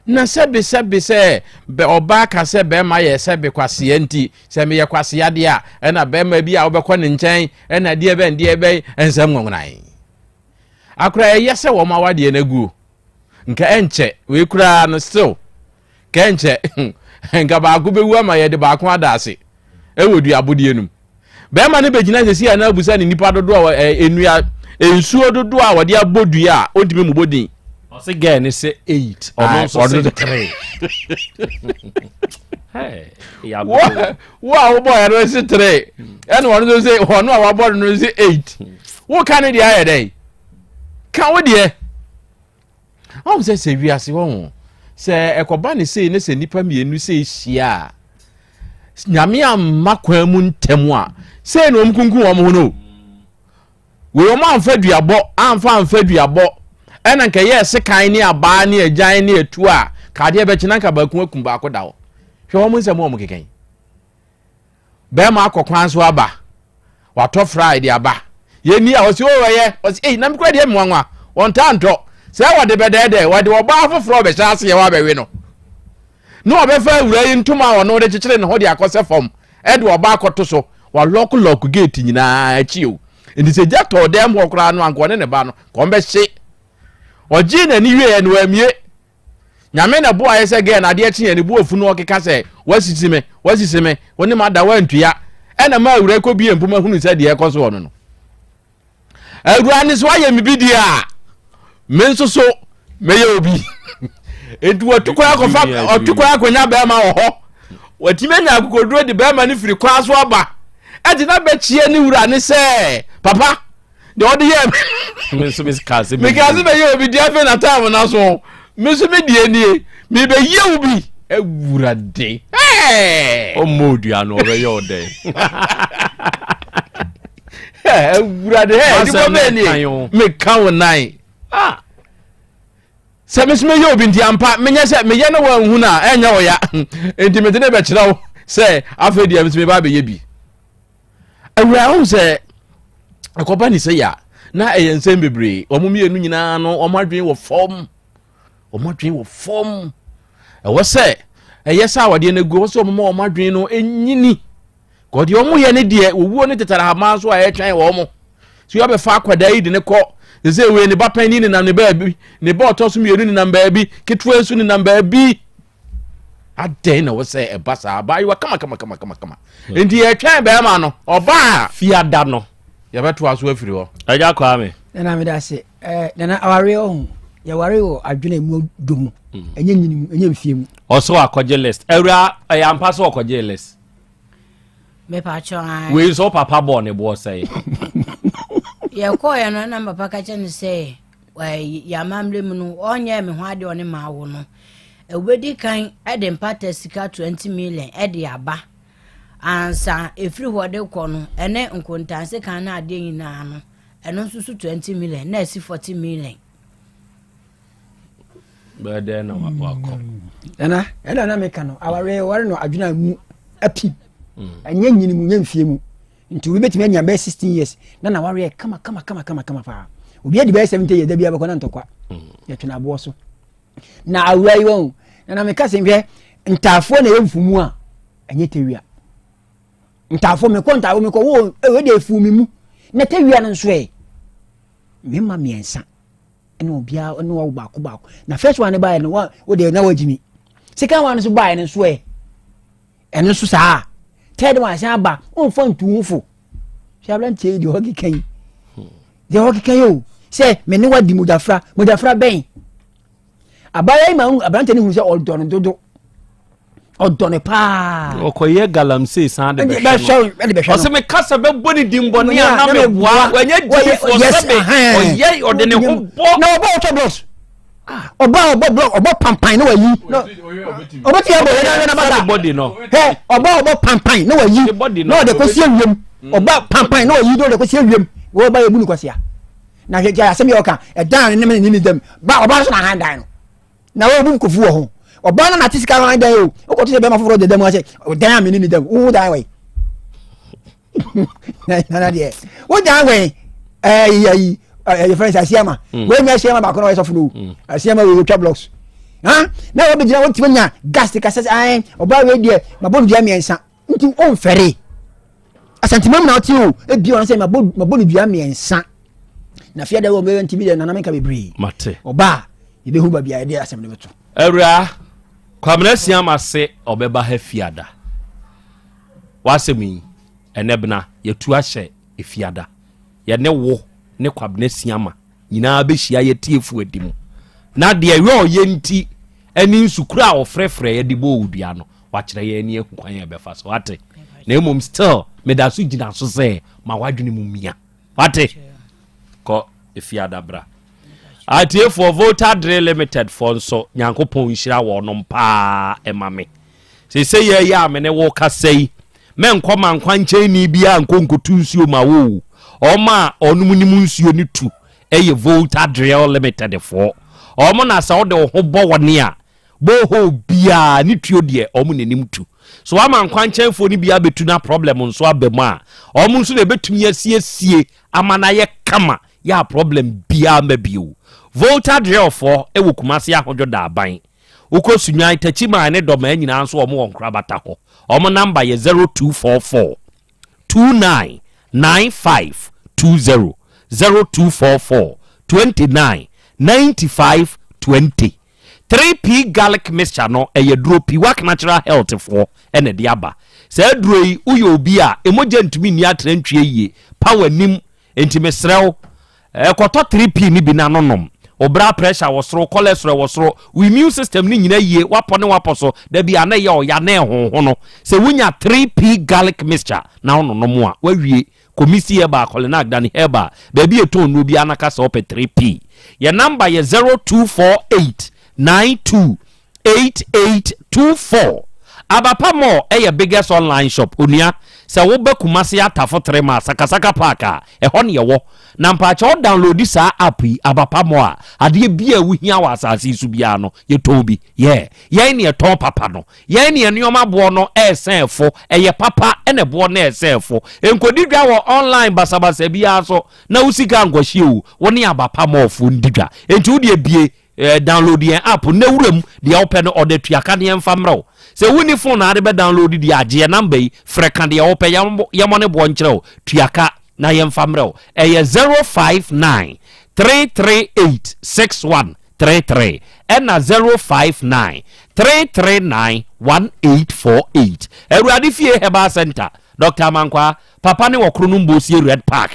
Na sɛbe sɛbe sɛ bɛ ɔbaa ka sɛ bɛrima yɛ sɛbe kwasea nti, sɛ meyɛ kwasea deɛ a, ɛna bɛrima bi a wobɛkɔ ne nkyɛn, ɛna deɛ bɛn deɛ bɛn, nsɛm nwonwonan. Akora ɛyɛ sɛ wɔn awadeɛ no aguo. Nka ɛnkyɛ, wei koraa no still, ka ɛnkyɛ, nka baako bɛwu ama yɛde baako ada ase ɛwɔ duabodeɛ no mu. Bɛrima no bɛgyina sɛsi a na abusa ne nipa dodoɔ a nnua nsuo dodoɔ a wɔde abɔ dua a ɔntumi mmobɔ din. Ɔse girl ne sɛ 8 ɔno nso se 3. Wo a wobɔ yɛ no se 3 ɛna ɔno nso se ɔno a wabɔ no no se 8. Wo ka ne deɛ ayɛ dɛn? Ka wo deɛ. Ɔhu sɛ sɛ wiase hɔ ho sɛ ɛkɔba ne sei ne sɛ nnipa mmienu sɛ hyia a nyame amma kwan mu ntɛm a sei na wɔn kunkum wɔn ho no wei wɔn amfa duabɔ amfa amfa duabɔ ɛna nka ɛyɛ sekan ne abaa ne agyan ne atu a kadeɛ bɛkye na nka baako akum baako da hɔ hwɛ wɔn nsɛm wɔn keka yi Bɛrima akɔ kwan so aba. Watɔ fry de aba. Yɛnni a ɔsi o oh, ɛyɛ. Ɔsi ei na mekura deɛ mmoanwa. Wɔntaa ntɔ. Sɛ wɔde bɛdɛɛdɛ wɔde ɔbaa foforɔ bɛhyɛ aseɛ wɔ abɛwe no. Na ɔbɛfa awura yi ntoma a ɔno de kyekyere ne ho de akɔsɛ fam ɛde ɔbaa akɔto so. Walɔko lɔko gate nyinaa akyi o. Nti sɛ gya tɔɔ dɛm hɔ koraa no anka ɔne ne ba no kɔn bɛhye. Ɔgyee n'ani wieɛ no wamie. Nyame na ɛboaeɛ sɛ girl no adeɛ kyeeɛ ne bo afu no ɔkeka sɛ wasisi me wasisi me wo ne mada wantua ɛna ma awura kɔ bie mpoma hunu sɛ deɛ ɛkɔ soɔ no no awura ne so ayɛ me bi deɛ a me nso so mɛyɛ obi nti watu kwan akɔfa ɔtu kwan akɔnya bɛrima wɔ hɔ watumi anya akokoduro de bɛrima no firi kwan so aba ɛde na bɛkyia ne wura ne sɛ papa deɛ ɔde yɛ me nso meka sɛ meka sɛ bɛyɛ obi deɛ afei na time no so me nso me deɛ nie mebɛyɛ wo bi awurade ɔmmɔ odua no ɔbɛyɛ wo dɛn awurade nipa bɛɛ nie meka wo nan ah. Sɛ me nso mɛyɛ obi nti ampa menyɛ sɛ meyɛ na wɔanhu no a ɛnyɛ wo ya nti mede ne bɛkyerɛ wo sɛ afei deɛ me nso meba abɛyɛ bi. Awura wohu sɛ ɛkɔba ne sɛ ya na ɛyɛ nsɛm bebree wɔn mmienu nyinaa no wɔn adwene wɔ fam wɔn adwene wɔ fam ɛwɔ sɛ ɛyɛ sɛ awadeɛ no agu ɛwɔ sɛ wɔn ma wɔn adwene no nyini Kɔ deɛ wɔn yɛ ne deɛ owuo ne tetare hamaa so a ɛretwɛn wɔn. So yɛabɛfa akwadaa yi de ne kɔ te sɛ wei ne ba panyin nenam ne baabi ne ba ɔtɔ so mmienu nenam baabi ketewa nso nenam baabi adɛn na wɔsɛ ɛba saa abaayewa kama kama kama kama kama hmm. nti yɛtwɛn bɛrima no ɔbaa fiada no yɛbɛtoa so afiri hɔ. ɛgya kwame. nana mi da se ɛɛ nana awareɛ ɔho yɛware wɔ adwene mu dɔ mu hmm. ɛnyɛ nyini mu ɛnyɛ nfie mu. ɔsɔ akɔgye list awura ɛyɛ ampa sɛ ɔkɔgye list. Mepakyɛw ae. Wei nso wo papa bɔɔ ne boɔ sɛe. Yɛkɔɔeɛ no na papa ka kyerɛ no sɛ yɛn amammerɛ mu no ɔnyɛɛ me ho adeɛ ɔne maa wo no ɛwobɛdi kan de mpata sika 20 million de aba ansa ɛfiri hɔ de kɔ no ɛne nkontanse kan no adeɛ nyinaa no ɛno nso so 20 million na ɛsi 40 million. Bɛyɛ dɛn na wakɔ. Nana ɛna na meka no awareɛ wɔre no adwene a mu api mm. ɛnyɛ nyini mu nyɛ mfie mu nti obi bɛtumi anya bɛyɛ 16 years na na wareɛ kama kama kama kama kama paa obi adi bɛyɛ 70 years da bi abɛkɔ na ntɔkwa mm. yɛtwene aboɔ so na awura yi wɔn na na meka sɛ nhwɛ ntaafoɔ na ɛyɛ mfumu a ɛnyɛ tewia ntaafoɔ mekɔ ntaafoɔ mekɔ wo ɛwɛ deɛ efu mi mu na tewia no nso ɛ mmarima mmiɛnsa ɛna obiara ɛna wawo baako baako na first one ne baayɛ no wa o deɛ na wagyimi second one nso baayɛ no nso ɛ ɛno nso saa third one asan aba ɔnfa ntu ho fo hwɛ aberanteɛ yi deɛ ɔkeka yi deɛ ɔkeka yi o sɛ me ne wadi mogyafra mogyafra bɛn abaayewa yi ma aberanteɛ no hu sɛ ɔdɔ no dodo ɔdɔ no paa. ɔkɔyɛ galamsey san de bɛhwɛ no ɔsɛ me kasa bɛbɔ ne din bɔne a na meboa wanyɛ gyimifoɔ sɛbe ɔyɛ ɔde ne ho bɔ na ɔbɔ ɔtɔ blocks ah, ɔbɔ ɔbɔ block ɔbɔ pampan na wayi ɔbɛti abɔ yɛn na yɛn basa hɛ ɔbɔ ɔbɔ pampan na wayi na ɔde kɔsi ewiem mm. ɔbɔ pampan na wayi na ɔde kɔsi ewiem wɔba yɛ bu ne kɔsia na hwɛ asɛm yɛ ɔka ɛdan ne ne ne ne dɛm ba ɔba so na han dan no. Na wo bu kofu wɔ ho. Ɔbaa no na te sika han dan o. Wokɔto sɛ bɛrima foforɔ deda mu asɛ ɔdan a mene ne dam. Wo dan wɛn. Nana deɛ. Wo dan wɛn. Ɛyi ayi ɛyɛ fɛn sɛ asiama. Mm. Wei nyɛ asiama baako na ɔyɛ sɔfo no o. Mm. Asiama wei otwa blocks. Ha na wɔbɛgyina wɔtumi nya gas te kasa sɛ ɛn ɔbaa wei deɛ mabɔ no dua mmiɛnsa. Nti ɔmfɛre. Asantema mu na ɔte o. Ebi ɔno sɛ mabɔ mabɔ no dua mmiɛnsa. Na fia dɛ wɔ mɛyɛ nti bi dɛ nana menka bebree. Mate. Ɔbaa yɛbɛhu baabi a yɛde asɛm no bɛto. Awuraa, Kwabena Asiam ase ɔbɛba ha fiada. W'asɛm yi, ɛnɛ bena yɛtu ahyɛ efiada. Yɛne wo ne Kwabena Asiama nyinaa bɛhyia yɛtiefo adi mu. Na deɛ ɛyɛ ɔyɛ nti ɛne nsukuro a ɔfrɛfrɛ yɛde bɔɔ wo dua no, wakyerɛ yɛn ani ahu kwan a ɛbɛfa so. Wate? Na mmom still meda so gyina so sɛ ma w'adwene mu mia. Wate? Kɔ efiada bra. Atiefoɔ Volta Dre Limited foɔ nso Nyankopɔn nhyira wɔnom paa ɛma me. Sese yɛ yɛ a me ne wo kasa yi mɛnkɔ ma nkwankyɛnni biara nkɔ nkotu nsuo ma wo o. Ɔmo a ɔnom nim nsuo no tu ɛyɛ Volta Drill Limited foɔ. Ɔmo na sɛ wode wo ho bɔ wɔne a borehole biara ne tuo deɛ ɔmo na nim tu. So wama nkwankyɛnfoɔ no bi abɛtu na problem nso aba mu a ɔmo nso na ɛbɛtumi asiesie ama no ayɛ kama yɛ a problem biara mma bio. Volta Drill foɔ wɔ Kumasi Ahodwo Daaban. Wokɔ Sunyani, Takyiman ne Dɔmaa nyinaa nso wɔn wɔ nkorabata hɔ. Wɔn number yɛ 0244 29 95 20, 0244 29 95 20. 3P Garlic Mixture no ɛyɛ duro Piwak Natural Health foɔ na ɛde aba. Saa duro yi woyɛ obi a emogya ntumi nni atrantwie yie, power nnim, Enti mesrɛ wo, kɔtɔ 3P no bi na no nom. Wo bra pressure wɔ soro, wo cholesterol wɔ soro, wo immune system no nyina yie, w'apɔ ne w'apɔ so, da bi a na ɛyɛ ɔya na ɛhonho no. Sɛ wonya 3P garlic mixture na wononom a, woawie. Kɔ Misty Herbal, Kolinak, Danny Herbal, baabi a yɛtɔn nnuro biara na ka sɛ wopɛ 3P. Yɛn number yɛ 0248 92 8824. Abapa Mall yɛ biggest online shop. Onua, sɛ woba Kumasi Atafo Trema Sakasaka Park a, ɛhɔ ne yɛwɔ. Na mpaakyɛ wo downloadi saa app yi, Abapa Mall a, adeɛ biaa a wohia wɔ asase yi so biaa no, yɛtɔn bi. Yeah, yɛn ne yɛtɔn papa no. Yɛn ne yɛn nneɛma boɔ no ɛresɛn fo. Ɛyɛ papa na ɛboɔ no ɛresɛn fo. Nkɔdi dwa wɔ online basabasa biaa so na wo sika ankɔhye o. Wo ne Abapa Mall foɔ ndi dwa. Enti wo deɛ bue Eh, download yɛn app na wura mu, deɛ wopɛ no ɔda tua ka deɛ mfa mmerɛ wo. Sɛ wonni phone na ade bɛ download deɛ a, gye yɛn number yi, frɛ ka deɛ wopɛ, yɛmmɔ ne boɔ nkyerɛ wo, tua ka na yɛmfa mmerɛ wo. Ɛyɛ 059 338 6133 ɛna 059 339 1848. Awurade Fie Herbal Center, Dr. Amankwaa, papa ne wɔkoro no Mbosie Red Park.